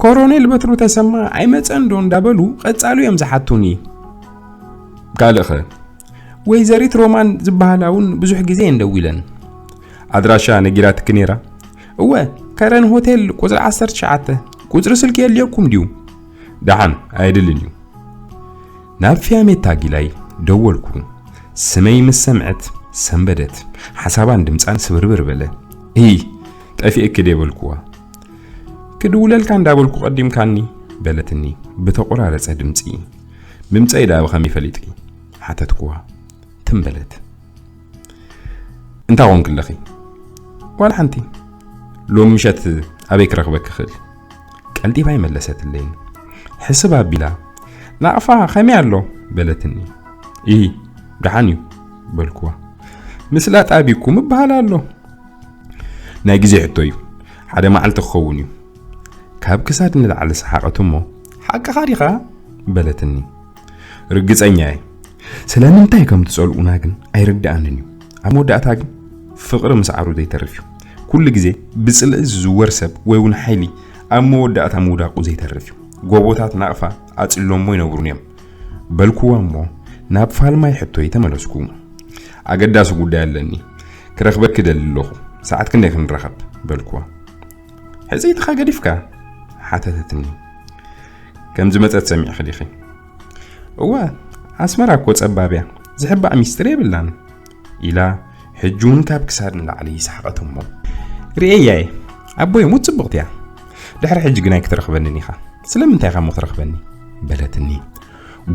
"ኮሮኔል በትሩ ተሰማ ኣይመጸን ዶ እንዳበሉ ቀጻሉ እዮም ዝሓቱኒ።" "ካልእኸ?" ወይዘሪት ሮማን ዝበሃላ እውን ብዙሕ ግዜ እየን ደዊለን። ኣድራሻ ነጊራትኪ ነይራ? እወ፣ ከረን ሆቴል ቁጽሪ ዓሰርተ ትሽዓተ። ቁጽሪ ስልኪ የድልየኩም ድዩ? ደሓን፣ ኣየድልን እዩ። ናብ ፊያሜታ ጊላይ ደወልኩ። ስመይ ምስ ሰምዐት ሰንበደት። ሓሳባን ድምጻን ስብርብር በለ። "እይ፣ ጠፊእኪ ድየ?" በልኩዋ። "ክድውለልካ እንዳበልኩ ቀዲምካኒ?" በለትኒ ብተቆራረጸ ድምጺ። "ምምጸይ ደኣ ብኸመይ ፈሊጥኪ?" ሓተትኩዋ። ትም በለት። "እንታይ ኮንኪ ኣለኺ?" "ዋላ ሓንቲ። ሎሚ ምሸት ኣበይ ክረኽበኪ ክእል?" ቀልጢፋ ኣይመለሰትለይን። ሕስብ ኣቢላ፣ "ናቕፋ ከመይ ኣሎ?" በለትኒ። "ኢሂ፣ ደሓን እዩ" በልኩዋ። "ምስላ ጣቢኩ ምበሃል ኣሎ?" "ናይ ግዜ ሕቶ እዩ። ሓደ መዓልቲ ክኸውን እዩ።" ካብ ክሳድ ንላዕሊ ሰሓቐት እሞ፣ "ሓቅኻ ዲኻ?" በለትኒ። "ርግጸኛ እየ። ስለምንታይ ከም ትጸልኡና ግን ኣይርድኣንን እዩ። ኣብ መወዳእታ ግን ፍቕሪ ምስዓሩ ዘይተርፍ እዩ። ኩሉ ግዜ ብጽልኢ ዝዝወር ሰብ ወይ እውን ሓይሊ ኣብ መወዳእታ ምውዳቑ ዘይተርፍ እዩ። ጎቦታት ናቕፋ ኣጽሊሎሞ ይነብሩን እዮም" በልኩዋ እሞ ናብ ፋልማይ ሕቶይ ተመለስኩ። "ኣገዳሲ ጉዳይ ኣለኒ። ክረኽበኪ ደሊ ኣለኹ። ሰዓት ክንደይ ክንራኸብ?" በልኩዋ። "ሕጽይትኻ ገዲፍካ?" ሓተተትኒ። "ከም ዝመጸት ሰሚዕኺ ዲኺ?" "እወ፣ ኣስመራ እኮ ጸባብ እያ። ዝሕባእ ሚስጥር የብላን" ኢላ ሕጂ እውን ካብ ክሳድ ንላዕሊ ሰሓቐት እሞ፣ "ርእየያ እየ። ኣቦይ ሙት ጽብቕቲ እያ። ድሕሪ ሕጂ ግን ኣይክትረኽበንን ኢኻ። ስለምንታይ ኢኻ እሞ ክትረኽበኒ?" በለትኒ።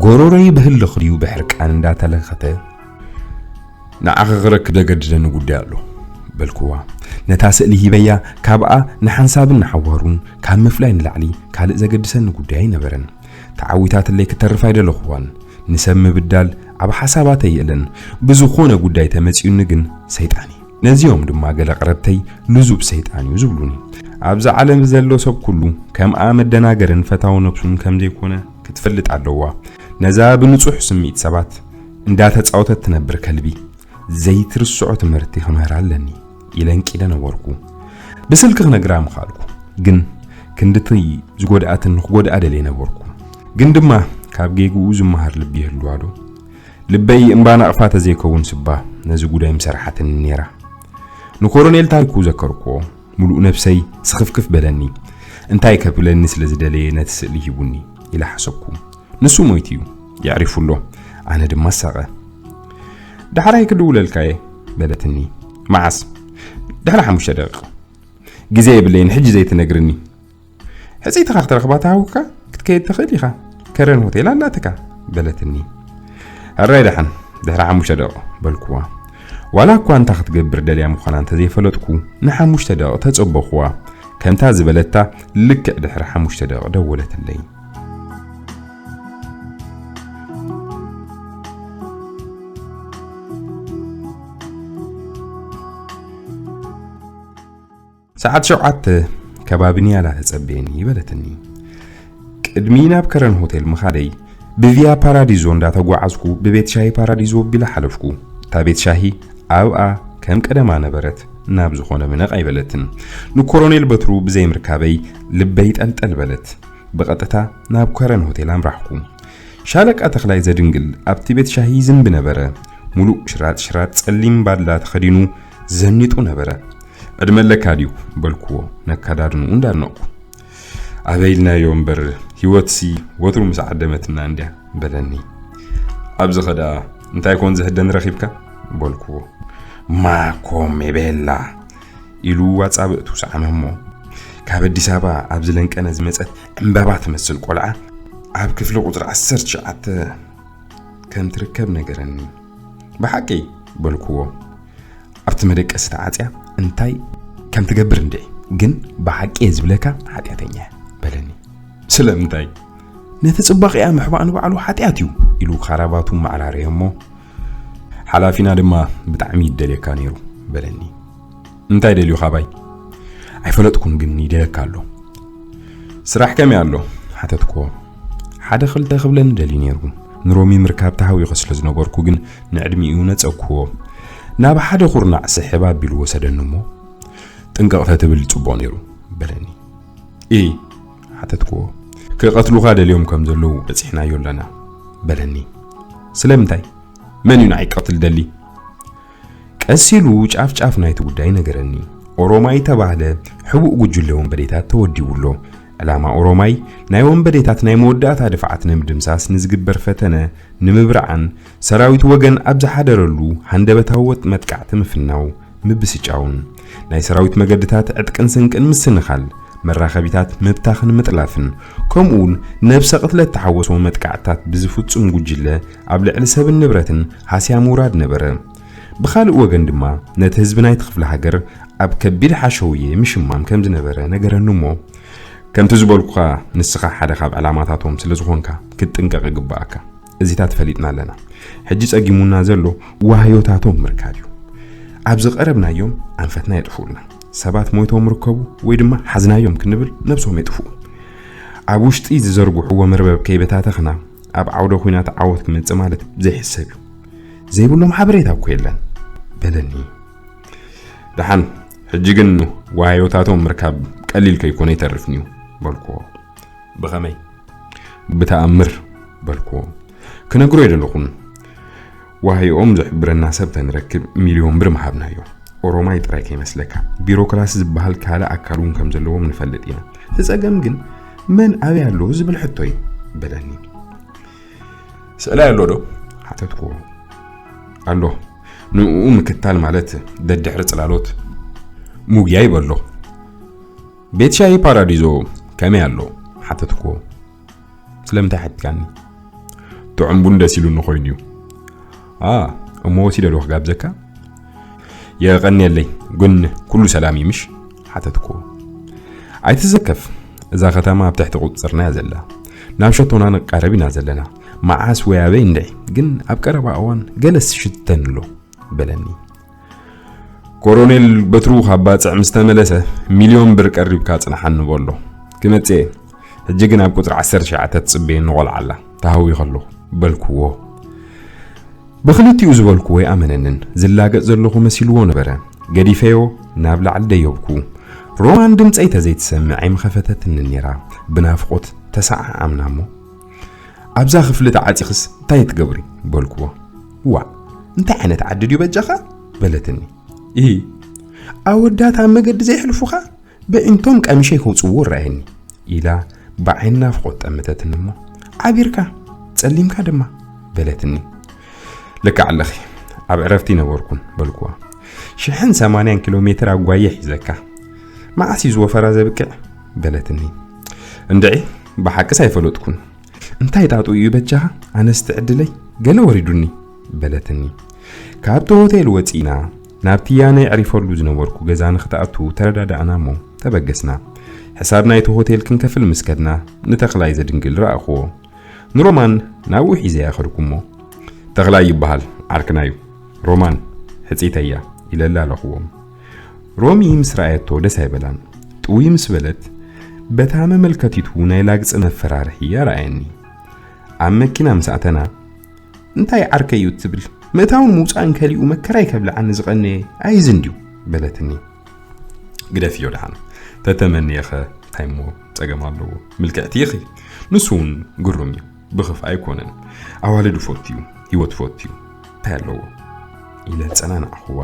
ጎሮሮይ ብህልኽ ድዩ ብሕርቃን እንዳተለኸተ፣ "ንዓኺ ክረክብ ዘገድደኒ ጉዳይ ኣሎ" በልክዋ። ነታ ስእሊ ሂበያ፣ ካብኣ ንሓንሳብን ንሓዋሩን ካብ ምፍላይ ንላዕሊ ካልእ ዘገድሰኒ ጉዳይ ኣይነበረን። ተዓዊታትለይ ክትተርፍ ኣይደለኽዋን። ንሰብ ምብዳል ኣብ ሓሳባ ተይእለን። ብዝኾነ ጉዳይ ተመጺኡኒ ግን ሰይጣን እዩ። ነዚኦም ድማ ገለ ቀረብተይ ልዙብ ሰይጣን እዩ ዝብሉኒ። ኣብዛ ዓለም ዘሎ ሰብ ኩሉ ከምኣ መደናገርን ፈታዊ ነብሱን ከም ዘይኮነ ክትፈልጥ ኣለዋ። ነዛ ብንጹሕ ስምዒት ሰባት እንዳተጻወተት ትነብር ከልቢ ዘይትርስዖ ትምህርቲ ክምህራ ኣለኒ ኢለ እንቂደ ነበርኩ። ብስልኪ ክነግራ ምኻልኩ፣ ግን ክንድቲ ዝጎድኣትን ንክጎድኣ ደልየ ነበርኩ። ግን ድማ ካብ ጌግኡ ዝመሃር ልቢ ይህልዋ ዶ? ልበይ እምባ ናቕፋ ተዘይከውን ስባ ነዚ ጉዳይ ምሰርሓትኒ ነይራ። ንኮሎኔል ታሪኩ ዘከርኩዎ። ምሉእ ነብሰይ ስኽፍክፍ በለኒ። እንታይ ከብለኒ ስለ ዝደለየ ነቲ ስእሊ ሂቡኒ ኢለ ሓሰብኩ። ንሱ ሞይቱ እዩ፣ የዕሪፉ ኣሎ። ኣነ ድማ ሳቐ። "ዳሕራይ ክድውለልካ እየ" በለትኒ። "መዓስ?" "ድሕሪ ሓሙሽተ ደቂቕ." "ግዜ የብለይን፣ ሕጂ ዘይትነግርኒ?" "ሕጽይትኻ ክትረኽባ ተሃዊኽካ ክትከይድ ትኽእል ኢኻ። ከረን ሆቴል ኣላትካ" በለትኒ። "ሕራይ ደሓን፣ ድሕሪ ሓሙሽተ ደቂቕ" በልኩዋ። ዋላ እኳ እንታይ ክትገብር ደልያ ምዃና እንተዘይፈለጥኩ፣ ንሓሙሽተ ደቂቕ ተጸበኹዋ። ከምታ ዝበለታ ልክዕ ድሕሪ ሓሙሽተ ደቂቕ ደወለትለይ። "ሰዓት ሸውዓተ ከባቢ ንያላ ተጸበየኒ" በለትኒ። ቅድሚ ናብ ከረን ሆቴል ምኻደይ ብቪያ ፓራዲዞ እንዳተጓዓዝኩ ብቤት ሻሂ ፓራዲዞ ኣቢለ ሓለፍኩ። እታ ቤት ሻሂ ኣብኣ ከም ቀደማ ነበረት፣ ናብ ዝኾነ ምነቕ ኣይበለትን። ንኮሎኔል በትሩ ብዘይምርካበይ ልበይ ጠልጠል በለት። ብቐጥታ ናብ ከረን ሆቴል ኣምራሕኩ። ሻለቃ ተኽላይ ዘድንግል ኣብቲ ቤት ሻሂ ይዝንቢ ነበረ። ሙሉእ ሽራጥ ሽራጥ ጸሊም ባድላ ተኸዲኑ ዘኒጡ ነበረ። "ዕድመ ኣለካ ድዩ?" በልክዎ ነካዳድንኡ እንዳድነቕኩ። "ኣበይ ኢልናዮ እምበር፣ ህይወትሲ ወትሩ ምስ ዓደመትና እንድያ" በለኒ። "ኣብዚ ኸዳ እንታይ ኮን ዝህደን ረኺብካ?" በልክዎ። "ማኮ ሜቤላ" ኢሉ ኣጻብዕቱ ሰዓመ እሞ፣ ካብ ኣዲስ ኣበባ ኣብ ዝለንቀነ ዝመጸት ዕምባባ ትመስል ቆልዓ ኣብ ክፍሊ ቁጽሪ ዓሰርተ ትሽዓተ ከም ትርከብ ነገረኒ። "ብሓቂ?" በልክዎ። "ኣብቲ መደቀሲ ተዓጽያ እንታይ ከም ትገብር እንድዒ፣ ግን ብሓቂ እየ ዝብለካ ሓጢኣተኛ እያ" በለኒ። "ስለምንታይ?" "ነቲ ጽባቐኣ ምሕባእ ንባዕሉ ሓጢኣት እዩ" ኢሉ ካራባቱ ማዕራረየ እሞ፣ "ሓላፊና ድማ ብጣዕሚ ይደልየካ ነይሩ" በለኒ። "እንታይ ደልዩ ካባይ?" "ኣይፈለጥኩን፣ ግን ይደልየካ ኣሎ" "ስራሕ ከመይ ኣሎ?" ሓተትክዎ። ሓደ ክልተ ክብለኒ ደልዩ ነይሩ። ንሮሚ ምርካብ ተሃዊኸ ስለ ዝነበርኩ ግን ንዕድሚኡ ነጸግክዎ። ናብ ሓደ ኩርናዕ ስሕብ ኣቢሉ ወሰደኒ እሞ፣ "ጥንቅቕ ተትብል ጽቡቕ ነይሩ" በለኒ። "እይ?" ሓተትክዎ። "ክቐትሉኻ ደልዮም ከም ዘለዉ በጺሕናዮ ኣለና" በለኒ። "ስለምንታይ?" መን እዩ ንዓይ ክቐትል ደሊ? ቀስ ኢሉ ጫፍ ጫፍ ናይቲ ጉዳይ ነገረኒ። ኦሮማይ ተባህለ ሕቡእ ጉጅለ ወንበዴታት ተወዲቡ ኣሎ። ዕላማ ኦሮማይ ናይ ወንበዴታት ናይ መወዳእታ ድፍዓት ንምድምሳስ ንዝግበር ፈተነ ንምብርዓን፣ ሰራዊት ወገን ኣብ ዝሓደረሉ ሃንደበታዊ ወጥ መጥቃዕቲ ምፍናው፣ ምብስጫውን፣ ናይ ሰራዊት መገድታት ዕጥቅን ስንቅን ምስንኻል፣ መራኸቢታት ምብታኽን ምጥላፍን፣ ከምኡውን ነብሰ ቅትለት ተሓወሶ መጥቃዕትታት ብዝፍጹም ጉጅለ ኣብ ልዕሊ ሰብን ንብረትን ሃስያ ምውራድ ነበረ። ብኻልእ ወገን ድማ ነቲ ህዝቢ ናይቲ ክፍለ ሃገር ኣብ ከቢድ ሓሸውየ ምሽማም ከም ዝነበረ ነገረኒ እሞ፣ ከምቲ ዝበልኩኻ ንስኻ ሓደ ካብ ዕላማታቶም ስለ ዝኾንካ ክትጥንቀቕ ይግብኣካ። እዚታት ፈሊጥና ኣለና። ሕጂ ጸጊሙና ዘሎ ዋህዮታቶም ምርካብ እዩ። ኣብ ዝቐረብናዮም ኣንፈትና የጥፍኡልና። ሰባት ሞይቶም ርከቡ ወይ ድማ ሓዝናዮም ክንብል ነብሶም የጥፍኡ። ኣብ ውሽጢ ዝዘርግሕዎ መርበብ ከይበታተኽና ኣብ ዓውደ ኲናት ዓወት ክመጽእ ማለት ዘይሕሰብ እዩ። ዘይብሎም ሓበሬታ እኮ የለን በለኒ። ደሓን፣ ሕጂ ግን ዋህዮታቶም ምርካብ ቀሊል ከይኮነ ይተርፍንዩ በልኩዎ። ብኸመይ? ብተኣምር በልኩዎ። ክነግሮ የደለኹን። ዋህዮኦም ዝሕብረና ሰብ ተንረክብ ሚልዮን ብር ምሃብናዮ። ኦሮማይ ጥራይ ከይመስለካ፣ ቢሮክራሲ ዝበሃል ካልእ ኣካል እውን ከም ዘለዎም ንፈልጥ ኢና። እቲ ጸገም ግን መን ኣበይ ኣሎ ዝብል ሕቶ እዩ በለኒ። ስእላይ ኣሎ ዶ? ሓተትኩዎ። ኣሎ። ንኡ ምክታል ማለት ደድሕሪ ጽላሎት ሙግያይ በሎ። ቤት ሻሂ ፓራዲዞ ከመይ ኣሎ? ሓተትኩዎ። ስለምንታይ ሓቲትካኒ? ጥዑም ቡን ደስ ኢሉኒ ኮይኑ እዩ። ኣ፣ እሞ ወሲደ ዶ ክጋብዘካ? የቐንየለይ፣ ግን ኩሉ ሰላም እዩ ምሽ? ሓተትኩዎ። ኣይትዘከፍ፣ እዛ ከተማ ኣብ ትሕቲ ቁጽጽርና እያ ዘላ። ናብ ሸቶና ንቃረብ ኢና ዘለና። መዓስ ወይ ኣበይ እንድዒ፣ ግን ኣብ ቀረባ እዋን ገለስ ሽተን ኣሎ በለኒ። ኮሮኔል በትሩ ካብ ባጽዕ ምስ ተመለሰ፣ ሚልዮን ብር ቀሪብካ ጽንሓኒ በሎ። ክመጽእ እየ። ሕጂ ግን ኣብ ቁጽሪ ዓሰርተ ትሽዓተ ትጽበየኒ ቆልዓ ኣላ፣ ተሃዊኸ ኣለኹ በልክዎ። ብኽልቲኡ ዝበልክዎ ኣይኣመነንን። ዝላገጽ ዘለኹ መሲልዎ ነበረ። ገዲፈዮ ናብ ላዕሊ ደየብኩ። ሮማን ድምጸይ ተዘይትሰምዕ ኣይምኸፈተትንን ነይራ። ብናፍቖት ተሰዓዓምና እሞ፣ ኣብዛ ክፍሊ ተዓጺኽስ እንታይ ትገብሪ? በልክዎ። ዋእ፣ እንታይ ዓይነት ዓዲ ድዩ በጃኻ? በለትኒ። ኢሂ፣ ኣወዳት ኣብ መገዲ ዘየሕልፉኻ በዒንቶም ቀሚሸይ ከውጽዎ ረኣየኒ ኢላ ብዓይኒ ናፍቖት ጠመተትኒ እሞ፣ ዓቢርካ፣ ጸሊምካ ድማ በለትኒ። ልክዕ ኣለኺ፣ ኣብ ዕረፍቲ ነበርኩን በልክዋ። ሽሕን ሰማንያን ኪሎ ሜትር ኣጓየ ሒዘካ፣ መዓስ እዩ ዝወፈራ ዘብቅዕ? በለትኒ። እንድዒ፣ ብሓቅስ ኣይፈለጥኩን። እንታይ ጣጡ እዩ በጃኻ? ኣነስ ትዕድለይ ገለ ወሪዱኒ በለትኒ። ካብቲ ሆቴል ወጺና ናብቲ ኣነ የዕሪፈሉ ዝነበርኩ ገዛ ንክትኣቱ ተረዳዳእና እሞ ተበገስና። ሕሳብ ናይቲ ሆቴል ክንከፍል ምስ ከድና ንተኽላይ ዘድንግል ረኣኽዎ። ንሮማን ናብኡ ሒዘያ ከድኩ እሞ፣ ተኽላይ ይበሃል ዓርክና እዩ፣ ሮማን ሕጽይተይ እያ ኢለ ኣላለኹዎም። ሮሚ ምስ ረኣየቶ ደስ ኣይበላን። ጥውይ ምስ በለት በታ መመልከቲቱ ናይ ላግጺ መፈራርሒ ኣርኣየኒ። ኣብ መኪና ምስ ኣተና፣ እንታይ ዓርከይ እዩ እትብል? ምእታውን ምውጻእን ከሊኡ መከራይ ከብልዓኒ ዝቐነየ ኣይዚ እንድዩ በለትኒ። ግደፍዮ ደሓን፣ ተተመንየኸ እንታይ እሞ ጸገም ኣለዎ? ምልክዕቲ ኢኺ። ንሱ እውን ግሩም እዩ፣ ብኽፍ ኣይኮነን። ኣዋልድ ይፈቱ እዩ፣ ህይወት ይፈቱ እዩ፣ እንታይ ኣለዎ? ኢለ ጸናናዕኽዋ።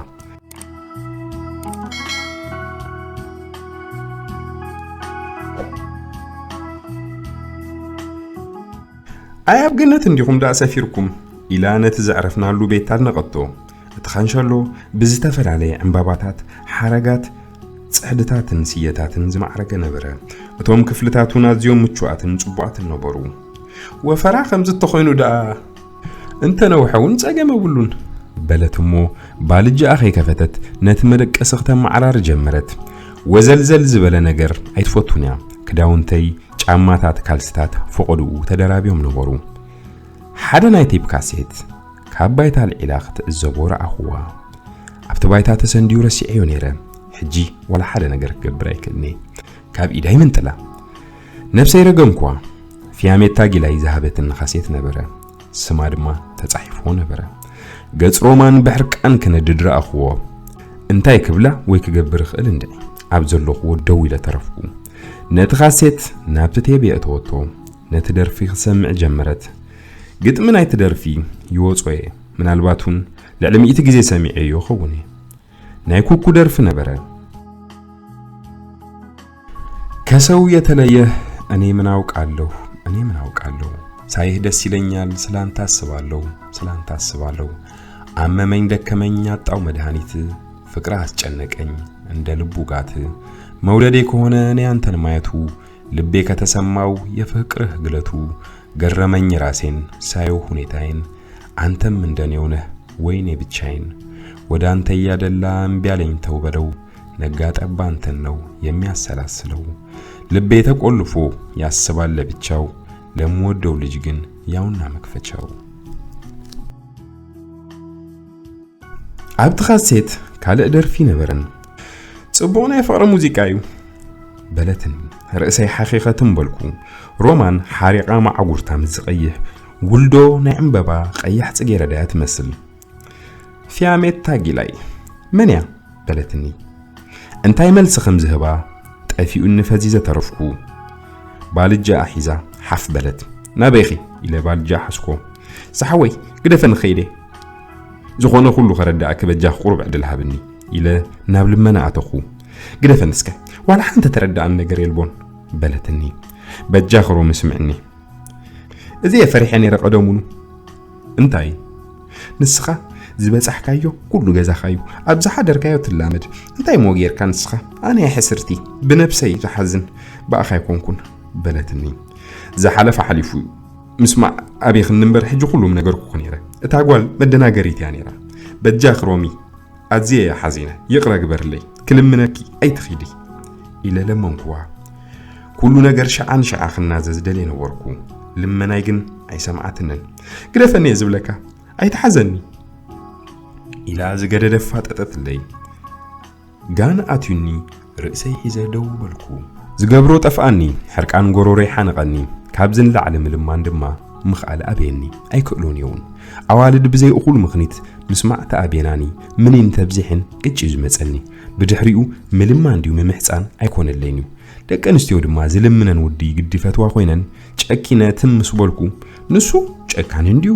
ኣይ ኣብ ገነት እንዲኹም ደኣ ሰፊርኩም ኢላ ነቲ ዘዕረፍናሉ ቤት ኣድነቐቶ። እቲ ካንሸሎ ብዝተፈላለየ ዕምባባታት፣ ሓረጋት፣ ጽሕድታትን ስየታትን ዝማዕረገ ነበረ። እቶም ክፍልታት እውን ኣዝዮም ምቹኣትን ጽቡቓትን ነበሩ። ወፈራ ከምዚ እንተኾይኑ ደኣ እንተነውሐ እውን ጸገም የብሉን በለት እሞ ባልጃኣ ከይከፈተት ነቲ መደቀሲ ክተመዓራሪ ጀመረት። ወዘልዘል ዝበለ ነገር ኣይትፈቱን እያ። ክዳውንተይ፣ ጫማታት፣ ካልስታት ፈቐድኡ ተደራብዮም ነበሩ። ሓደ ናይ ቴፕ ካሴት ካብ ባይታ ኣልዒላ ክትዕዘቦ ረኣኹዋ። ኣብቲ ባይታ ተሰንድዩ ረሲዐዮ ነይረ። ሕጂ ዋላ ሓደ ነገር ክገብር ኣይክእልን እየ። ካብ ኢዳ ይምንጥላ። ነብሰይ ረገምኳ። ፊያሜታ ጊላይ ዝሃበትኒ ካሴት ነበረ። ስማ ድማ ተጻሒፍዎ ነበረ። ገጽ ሮማን ብሕርቃን ክነድድ ረኣኽዎ። እንታይ ክብላ ወይ ክገብር እኽእል እንድዒ? ኣብ ዘለኽዎ ደው ኢለ ተረፍኩ። ነቲ ካሴት ናብቲ ቴብ የእተወቶ። ነቲ ደርፊ ክሰምዕ ጀመረት። ግጥሚ ናይቲ ደርፊ ይወጾ እየ። ምናልባት እውን ልዕሊ ሚእቲ ግዜ ሰሚዐዮ ይኸውን እየ። ናይ ኩኩ ደርፊ ነበረ። ከሰው የተለየ እኔ ምን አውቃለሁ፣ እኔ ምን አውቃለሁ። ሳይህ ደስ ይለኛል፣ ስላንተ አስባለሁ፣ ስላንተ አስባለሁ። አመመኝ ደከመኝ አጣው መድኃኒት፣ ፍቅር አስጨነቀኝ እንደ ልቡ ጋት። መውደዴ ከሆነ እኔ አንተን ማየቱ፣ ልቤ ከተሰማው የፍቅርህ ግለቱ፣ ገረመኝ ራሴን ሳየው ሁኔታዬን። አንተም እንደኔው ነህ ወይኔ ብቻዬን? ወደ አንተ እያደላ እምቢ አለኝ ተው በለው። ነጋ ጠባ አንተን ነው የሚያሰላስለው። ልቤ ተቆልፎ ያስባል ለብቻው፣ ለምወደው ልጅ ግን ያውና መክፈቻው። ኣብቲ ካሴት ካልእ ደርፊ ነበረን። ጽቡቕ ናይ ፍቕሪ ሙዚቃ እዩ በለትኒ። ርእሰይ ሓኺኸ ትም በልኩ። ሮማን ሓሪቓ ማዕጉርታ ምስ ዝቐይሕ ውልዶ ናይ ዕምበባ ቀያሕ ጽጌረዳ እያ ትመስል። ፊያሜታ ጊላይ መን እያ በለትኒ። እንታይ መልሲ ከም ዝህባ ጠፊኡኒ ፈዚዘ ተረፍኩ። ባልጃኣ ሒዛ ሓፍ በለት። ናበይኺ ኢለ ባልጃ ሓዝኮ። ዝሓወይ ግደፈኒ ኸይደ። ዝኾነ ኩሉ ከረዳእኪ በጃኺ ቁሩብ ዕድል ሃብኒ ኢለ ናብ ልመና ኣተኹ። ግደፈኒ እስከ ዋላ ሓንቲ ተረዳእኒ ነገር የልቦን በለትኒ። በጃኺ ሮሚ ስምዕኒ። እዚ እየ ፈሪሐ ነይረ ቀደሙኑ። እንታይ? ንስኻ ዝበጻሕካዮ ኩሉ ገዛኻዩ፣ ኣብ ዝሓደርካዮ ትላመድ። እንታይ እሞ ጌርካ ንስኻ? ኣነ እየ ሕስርቲ፣ ብነብሰይ ዝሓዝን፣ ብኣኻ ኣይኮንኩን በለትኒ። ዝሓለፈ ሓሊፉ እዩ። ምስማዕ ኣቤኽኒ እምበር ሕጂ ኩሉ ምነገርኩኺ ነይረ። እታ ጓል መደናገሪት እያ ነይራ። በጃኺ ሮሚ፣ ኣዝየ እየ ሓዚነ። ይቕረ ግበርለይ። ክልምነኪ ኣይትኺዲ ኢለ ለመንኩዋ። ኩሉ ነገር ሽዓ ንሽዓ ክናዘዝ ደልየ ነበርኩ። ልመናይ ግን ኣይሰምዓትንን። ግደፈኒ እየ ዝብለካ፣ ኣይትሓዘኒ ኢላ ዝገደደ ኣፋጠጠትለይ። ጋን ኣትዩኒ ርእሰይ ሒዘ ደው በልኩ። ዝገብሮ ጠፍኣኒ፣ ሕርቃን ጎሮሮይ ሓነቐኒ። ካብዚ ንላዕሊ ምልማን ድማ ምኽኣል ኣበየኒ። ኣይክእሎን እየ እውን። ኣዋልድ ብዘይ እኹል ምኽኒት ምስማዕ ተኣብየናኒ፣ ምኒን ተብዚሐን ቅጭ እዩ ዝመጸኒ። ብድሕሪኡ ምልማን ድዩ ምምሕጻን ኣይኮነለይን እዩ። ደቂ ኣንስትዮ ድማ ዝልምነን ወዲ ግዲ ፈትዋ ኮይነን ጨኪነ ትም ምስ በልኩ፣ "ንሱ ጨካን እንድዩ፣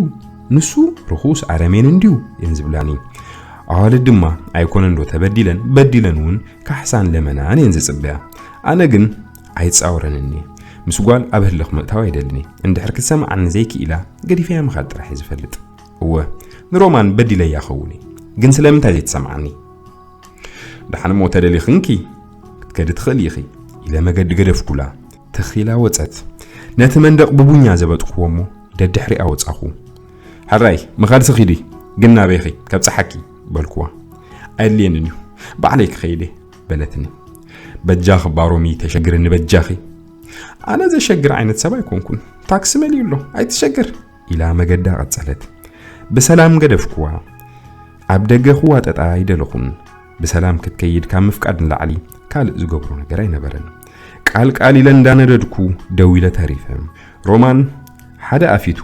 ንሱ ርኹስ ኣረሜን እንድዩ" እየን ዝብላኒ። ኣዋልድ ድማ ኣይኮነን ዶ ተበዲለን፣ በዲለን እውን ካሕሳን ለመናን እየን ዝጽበያ። ኣነ ግን ኣይጻወረንን እየ። ምስ ጓል ኣብ ህልኽ ምእታው ኣይደልን እየ። እንድሕር ክትሰምዓኒ ዘይክኢላ፣ ገዲፈያ ምኻድ ጥራሕ እየ ዝፈልጥ። እወ፣ ንሮማን በዲለያ ኸውን እየ። ግን ስለምንታይ ዘይትሰምዓኒ? "ደሓን እሞ ተደሊኽንኪ ክትከዲ ትኽእሊ ኢኺ" ኢለ መገዲ ገደፍኩላ። ተኺላ ወጸት። ነቲ መንደቕ ብቡኛ ዘበጥኩዎ እሞ ደድሕሪኣ ወጻኹ። "ሕራይ፣ ምኻድሲ ኺዲ፣ ግን ናበይኺ ከብጽሓኪ?" በልኩዋ። "ኣየድልየንን እዩ፣ ባዕለይ ክኸይድ እየ" በለትኒ። "በጃኺ እባ ሮሚ፣ ተሸግርኒ በጃኺ። ኣነ ዘሸግር ዓይነት ሰብ ኣይኮንኩን። ታክሲ መሊኡ ኣሎ፣ ኣይትሸገር" ኢላ መገዳ ቀጸለት። ብሰላም ገደፍኩዋ። ኣብ ደገ ክዋጠጣ ኣይደለኹን። ብሰላም ክትከይድ ካብ ምፍቃድ ንላዕሊ ካልእ ዝገብሮ ነገር ኣይነበረን። ቃል ቃል ኢለ እንዳነደድኩ ደው ኢለ ተሪፈ። ሮማን ሓደ ኣፊቱ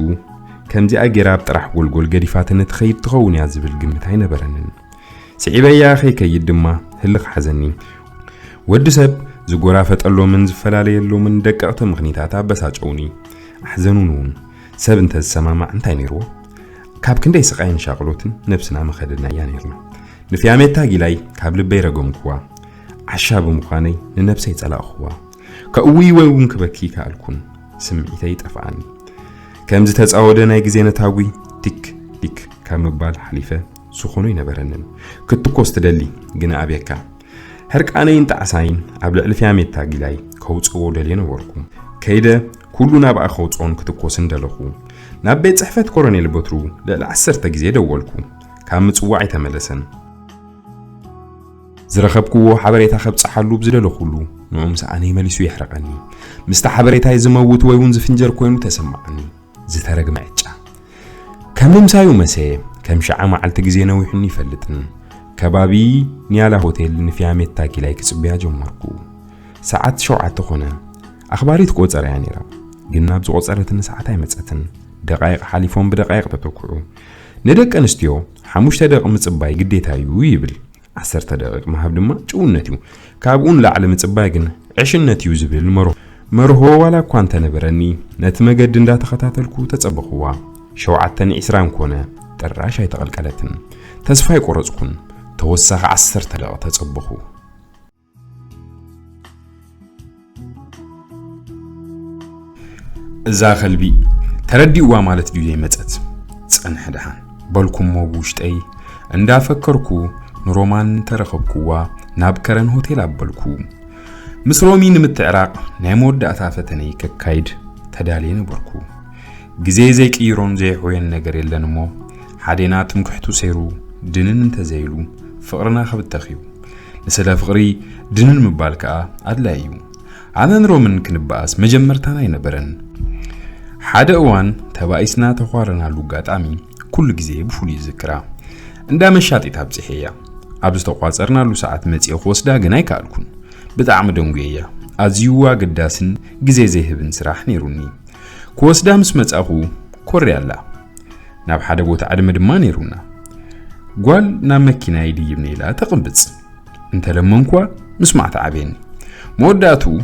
ከምዚኣ ጌራ ኣብ ጥራሕ ጎልጎል ገዲፋትኒ ትኸይድ ትኸውን እያ ዝብል ግምት ኣይነበረንን። ስዒበያ ከይከይድ ድማ ህልኽ ሓዘኒ። ወዲ ሰብ ዝጎራፈጠሎምን ዝፈላለየሎምን ደቀቕቲ ምኽኒታት ኣበሳጨውኒ፣ ኣሕዘኑን እውን። ሰብ እንተ ዝሰማማዕ እንታይ ነይርዎ? ካብ ክንደይ ስቓይን ሻቕሎትን ነብስና ምኸደናያ ነይርና። ንፊያሜታ ጊላይ ካብ ልበይ ረገምኩዋ። ዓሻ ብምዃነይ ንነብሰይ ጸላእኹዋ። ከእውይ ወይ እውን ክበኪ ከኣልኩን። ስምዒተይ ጠፍኣኒ። ከም ዝተጻወደ ናይ ግዜ ነታጒ ቲክ ቲክ ካብ ምባል ሓሊፈ ዝኾኖ ኣይነበረንን። ክትኮስ ትደሊ፣ ግን ኣብየካ። ሕርቃነይን ጣዕሳይን ኣብ ልዕሊ ፊያሜታ ጊላይ ከውጽዎ ደልየ ነበርኩ። ከይደ ኩሉ ናብኣ ከውጽኦን ክትኮስን ደለኹ። ናብ ቤት ጽሕፈት ኮሎኔል በትሩ ልዕሊ ዓሰርተ ግዜ ደወልኩ። ካብ ምጽዋዕ ኣይተመለሰን። ዝረኸብክዎ ሓበሬታ ከብጽሓሉ ብዝደለኹሉ፣ ንዑ ምስ ኣነይ መሊሱ የሕርቐኒ። ምስቲ ሓበሬታይ ዝመውት ወይ እውን ዝፍንጀር ኮይኑ ተሰማዓኒ። ዝተረግመ ዕጫ። ከም ምምሳዩ መሰየ፣ ከም ሽዓ መዓልቲ ግዜ ነዊሑኒ ይፈልጥን። ከባቢ ኒያላ ሆቴል ንፊያሜታ ጊላይ ክጽበያ ጀመርኩ። ሰዓት ሸውዓተ ኮነ። ኣኽባሪት ቆጸራ እያ ነይራ። ግን ናብ ዝቆጸረትኒ ሰዓት ኣይመጸትን። ደቃይቕ ሓሊፎም ብደቃይቕ ተተኩዑ። ንደቂ ኣንስትዮ ሓሙሽተ ደቂቕ ምጽባይ ግዴታ እዩ ይብል። ዓሰርተ ደቂቕ ምሃብ ድማ ጭውነት እዩ። ካብኡ ንላዕሊ ምጽባይ ግን ዕሽነት እዩ ዝብል መርሆ፣ መርሆ ዋላ እኳ እንተነበረኒ፣ ነቲ መገዲ እንዳተኸታተልኩ ተጸበኽዋ። ሸውዓተን ዕስራን ኮነ። ጭራሽ ኣይተቐልቀለትን። ተስፋ ኣይቆረጽኩን። ተወሳኺ ዓሰርተ ደቂቕ ተጸበኹ። እዛ ከልቢ ተረዲእዋ ማለት ድዩ ዘይመጸት? ጸንሐ ደሓን በልኩ እሞ ብውሽጠይ እንዳፈከርኩ ንሮማን እንተረኸብኩዋ ናብ ከረን ሆቴል ኣበልኩ። ምስ ሮሚ ንምትዕራቕ ናይ መወዳእታ ፈተነይ ከካይድ ተዳልየ ነበርኩ። ግዜ ዘይቅይሮን ዘይሕወየን ነገር የለን እሞ ሓዴና ትምክሕቱ ሰይሩ ድንን እንተዘይሉ ፍቕርና ክብተኽ እዩ። ንስለ ፍቕሪ ድንን ምባል ከኣ ኣድላዪ እዩ። ኣነን ሮምን ክንበኣስ መጀመርታና ኣይነበረን። ሓደ እዋን ተባኢስና ተዃረናሉ ኣጋጣሚ ኩሉ ግዜ ብፍሉይ ይዝክራ። እንዳ መሻጢት ኣብጺሐያ። ኣብ ዝተቋጸርናሉ ሰዓት መጺኤ ክወስዳ ግን ኣይከኣልኩን። ብጣዕሚ ደንጉየያ። ኣዝዩ ኣገዳስን ግዜ ዘይህብን ስራሕ ነይሩኒ። ክወስዳ ምስ መጻኹ ኮርያ ኣላ። ናብ ሓደ ቦታ ዕድመ ድማ ነይሩና። ጓል ናብ መኪና ይድይብኒ ኢላ ተቕብጽ። እንተለመንኩዋ ምስማዕ ተዓብየኒ። መወዳእትኡ፣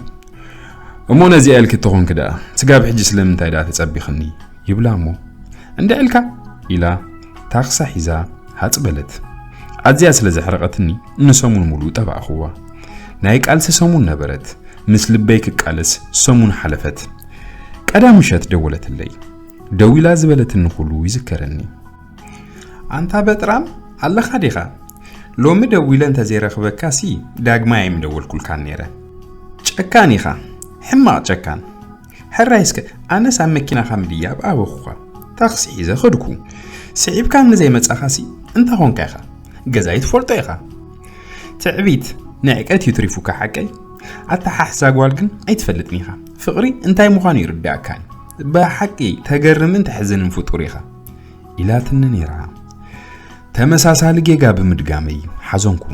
"እሞ ነዚኣ ኢልኪ ተኾንኪ ደኣ፣ ስጋብ ሕጂ ስለምንታይ ደኣ ተጸቢኽኒ?" ይብላ እሞ፣ "እንድዒ ኢልካ?" ኢላ ታኽሳ ሒዛ ሃጽ በለት። ኣዝያ ስለ ዘሕረቐትኒ ንሰሙን ሙሉእ ጠባእኽዋ። ናይ ቃልሲ ሰሙን ነበረት። ምስ ልበይ ክቃለስ ሰሙን ሓለፈት። ቀዳም ምሸት ደወለትለይ። ደዊላ ዝበለትኒ ኩሉ ይዝከረኒ። "ኣንታ በጥራም ኣለኻ ዲኻ? ሎሚ ደዊለ እንተዘይረኽበካሲ ዳግማይ ኣይምደወልኩልካን ነይረ። ጨካን ኢኻ፣ ሕማቕ ጨካን። ሕራይ እስከ ኣነስ ኣብ መኪናኻ ምድያብ ኣበኹኻ። ታክሲ ሒዘ ኸድኩ። ስዒብካኒ ዘይመጻኻሲ እንታይ ኾንካ ኢኻ? ገዛይ ትፈልጦ ኢኻ። ትዕቢት ንዕቀት እዩ ትሪፉካ ሓቀይ? ኣተሓሕዛ ጓል ግን ኣይትፈልጥን ኢኻ። ፍቕሪ እንታይ ምዃኑ ይርድኣካን። ብሓቂ ተገርምን ተሕዝንን ፍጡር ኢኻ" ኢላትኒ ነይራ። ተመሳሳሊ ጌጋ ብምድጋመይ ሓዘንኩ።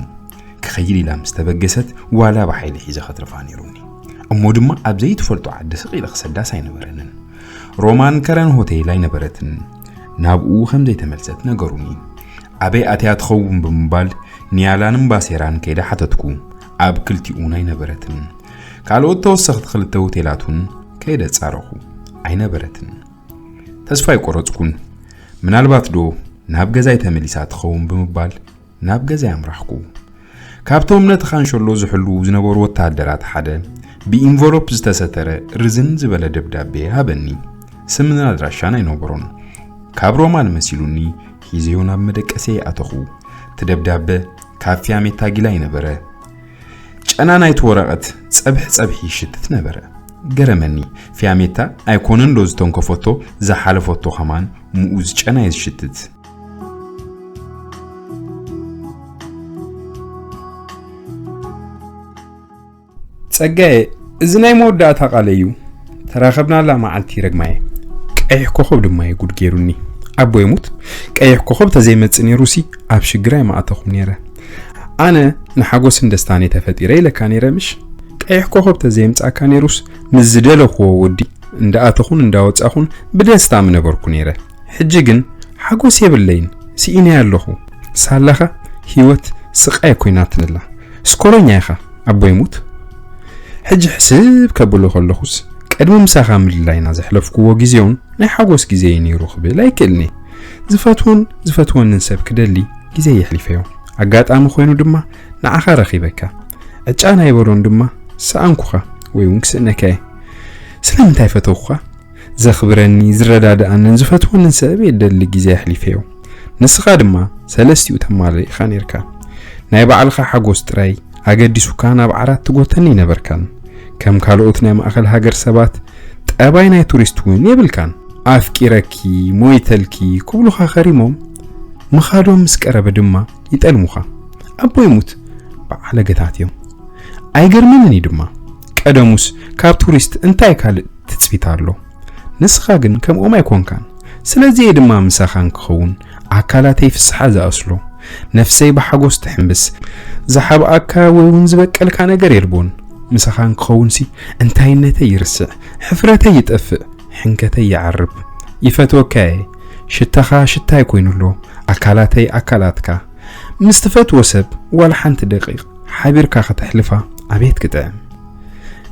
ክኸይድ ኢላ ምስ ተበገሰት ዋላ ብሓይሊ ሒዘ ኸትርፋ ነይሩኒ። እሞ ድማ ኣብ ዘይትፈልጦ ዓዲ ስቕ ኢለ ክሰዳስ ኣይነበረንን። ሮማን ከረን ሆቴል ኣይነበረትን። ናብኡ ከም ዘይተመልሰት ነገሩኒ። ኣበይ ኣትያ ትኸውን ብምባል ኒያላን እምባሴራን ከይደ ሓተትኩ። ኣብ ክልቲኡን ኣይነበረትን። ካልኦት ተወሰኽቲ ክልተ ሆቴላት እውን ከይደ ጻረኹ። ኣይነበረትን። ተስፋ ኣይቆረጽኩን። ምናልባት ዶ ናብ ገዛይ ተመሊሳ ትኸውን ብምባል ናብ ገዛይ ኣምራሕኩ። ካብቶም ነቲ ካንሸሎ ዝሕልዉ ዝነበሩ ወተሃደራት ሓደ ብኢንቨሎፕ ዝተሰተረ ርዝን ዝበለ ደብዳቤ ሃበኒ። ስምን ኣድራሻን ኣይነበሮን። ካብ ሮማን መሲሉኒ ሒዘዮ ናብ መደቀሰይ ኣተኹ። እቲ ደብዳበ ካብ ፊያሜታ ጊላ ይነበረ። ጨና ናይቲ ወረቐት ጸብሒ ጸብሒ ይሽትት ነበረ። ገረመኒ። ፊያሜታ ኣይኮነን ዶ ዝተንከፈቶ ዝሓለፈቶ ከማን ምኡዝ ጨና እየ ዝሽትት። ጸጋየ፣ እዚ ናይ መወዳእታ ቃለይ እዩ። ተራኸብናላ መዓልቲ ረግማየ። ቀይሕ ኮኸብ ድማ እዩ ጉድ ገይሩኒ። ኣቦ ይሙት፣ ቀይሕ ኮኸብ ተዘይመጽእ ነይሩሲ ኣብ ሽግር ኣይምኣተኹን ነይረ። ኣነ ንሓጎስን ደስታን እየ ተፈጢረ ኢለካ ነይረ ምሽ? ቀይሕ ኮኸብ ተዘየምጻእካ ነይሩስ ምስ ዝደለኽዎ ወዲ እንዳኣተኹን እንዳወጻኹን ብደስታ ምነበርኩ ነይረ። ሕጂ ግን ሓጎስ የብለይን፣ ስኢነ ኣለኹ። ሳላኻ ህይወት ስቓይ ኮይናትንላ። ስኮረኛ ኢኻ፣ ኣቦ ይሙት። ሕጂ ሕስብ ከብሎ ከለኹስ፣ ቅድሚ ምሳኻ ምልላይና ዘሕለፍክዎ ግዜውን ናይ ሓጎስ ግዜ እዩ ነይሩ ክብል ኣይክእልኒ። ዝፈትዎን ዝፈትወንን ሰብ ክደሊ ግዜ የሕሊፈዮ። ኣጋጣሚ ኮይኑ ድማ ንዓኻ ረኺበካ። ዕጫ ናይ በሎን ድማ ሰኣንኩኻ ወይ እውን ክስእነካ እየ። ስለምንታይ ፈተውኩኻ? ዘኽብረኒ፣ ዝረዳድኣንን ዝፈትወንን ሰብ እየ ደሊ ግዜ ኣሕሊፈዮ። ንስኻ ድማ ሰለስቲኡ ተማልእ ኢኻ ነይርካ። ናይ ባዕልኻ ሓጎስ ጥራይ ኣገዲሱካ ናብ ዓራት ትጎተኒ ኣይነበርካን። ከም ካልኦት ናይ ማእከል ሃገር ሰባት ጠባይ ናይ ቱሪስት እውን የብልካን። ኣፍቂረኪ፣ ሞይተልኪ ክብሉኻ ከሪሞም፣ ምኻዶም ምስ ቀረበ ድማ ይጠልሙኻ። ኣቦ ይሙት በዓለገታት እዮም። ኣይገርመንን እዩ ድማ። ቀደሙስ ካብ ቱሪስት እንታይ ካልእ ትጽቢት ኣሎ? ንስኻ ግን ከምኦም ኣይኮንካን። ስለዚ እየ ድማ ምሳኻ እንክኸውን ኣካላተይ ፍስሓ ዝኣስሎ፣ ነፍሰይ ብሓጎስ ትሕምብስ። ዝሓብኣካ ወይ እውን ዝበቀልካ ነገር የልቦን። ምሳኻ እንክኸውንሲ እንታይነተይ ይርስዕ፣ ሕፍረተይ ይጠፍእ፣ ሕንከተይ ይዓርብ። ይፈትወካ እየ። ሽታኻ ሽታይ ኮይኑ ኣሎ፣ ኣካላተይ ኣካላትካ። ምስ ትፈትዎ ሰብ ዋላ ሓንቲ ደቂቕ ሓቢርካ ከተሕልፋ ኣቤት ክጥዕም።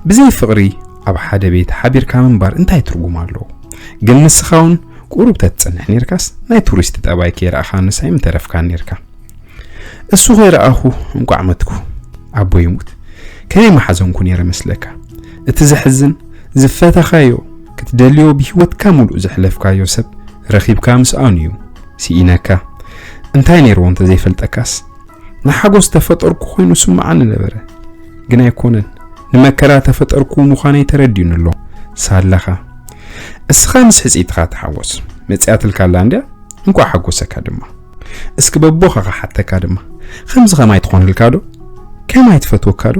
ብዘይ ፍቕሪ ኣብ ሓደ ቤት ሓቢርካ ምንባር እንታይ ትርጉም ኣለዎ? ግን ንስኻ እውን ቁሩብ ተትጸንሕ ኔርካስ ናይ ቱሪስት ጠባይ ከይረኣኻ ንሳይ ምተረፍካን ኔርካ። እሱ ከይረኣኹ እንቋዕ መትኩ። ኣቦ ይሙት፣ ከመይ መሓዘንኩ ኔረ መስለካ? እቲ ዘሕዝን፣ ዝፈተኻዮ፣ ክትደልዮ ብህይወትካ ሙሉእ ዘሕለፍካዮ ሰብ ረኺብካ ምስኣኑ እዩ። ስኢነካ። እንታይ ኔርዎ እንተዘይፈልጠካስ? ንሓጎስ ተፈጠርኩ ኮይኑ ስምዓኒ ነበረ። ግን ኣይኮነን። ንመከራ ተፈጠርኩ ምዃነይ ተረዲኡኒ ኣሎ። ሳላኻ። እስኻ ምስ ሕጽይትኻ ተሓወስ። መጺኣትልካ ኣላ እንድያ። እንኳዕ ሓጎሰካ ድማ። እስኪ በቦኻ ክሓተካ ድማ። ከምዚ ከማይ ትኾንልካ ዶ? ከማይ ትፈትወካ ዶ?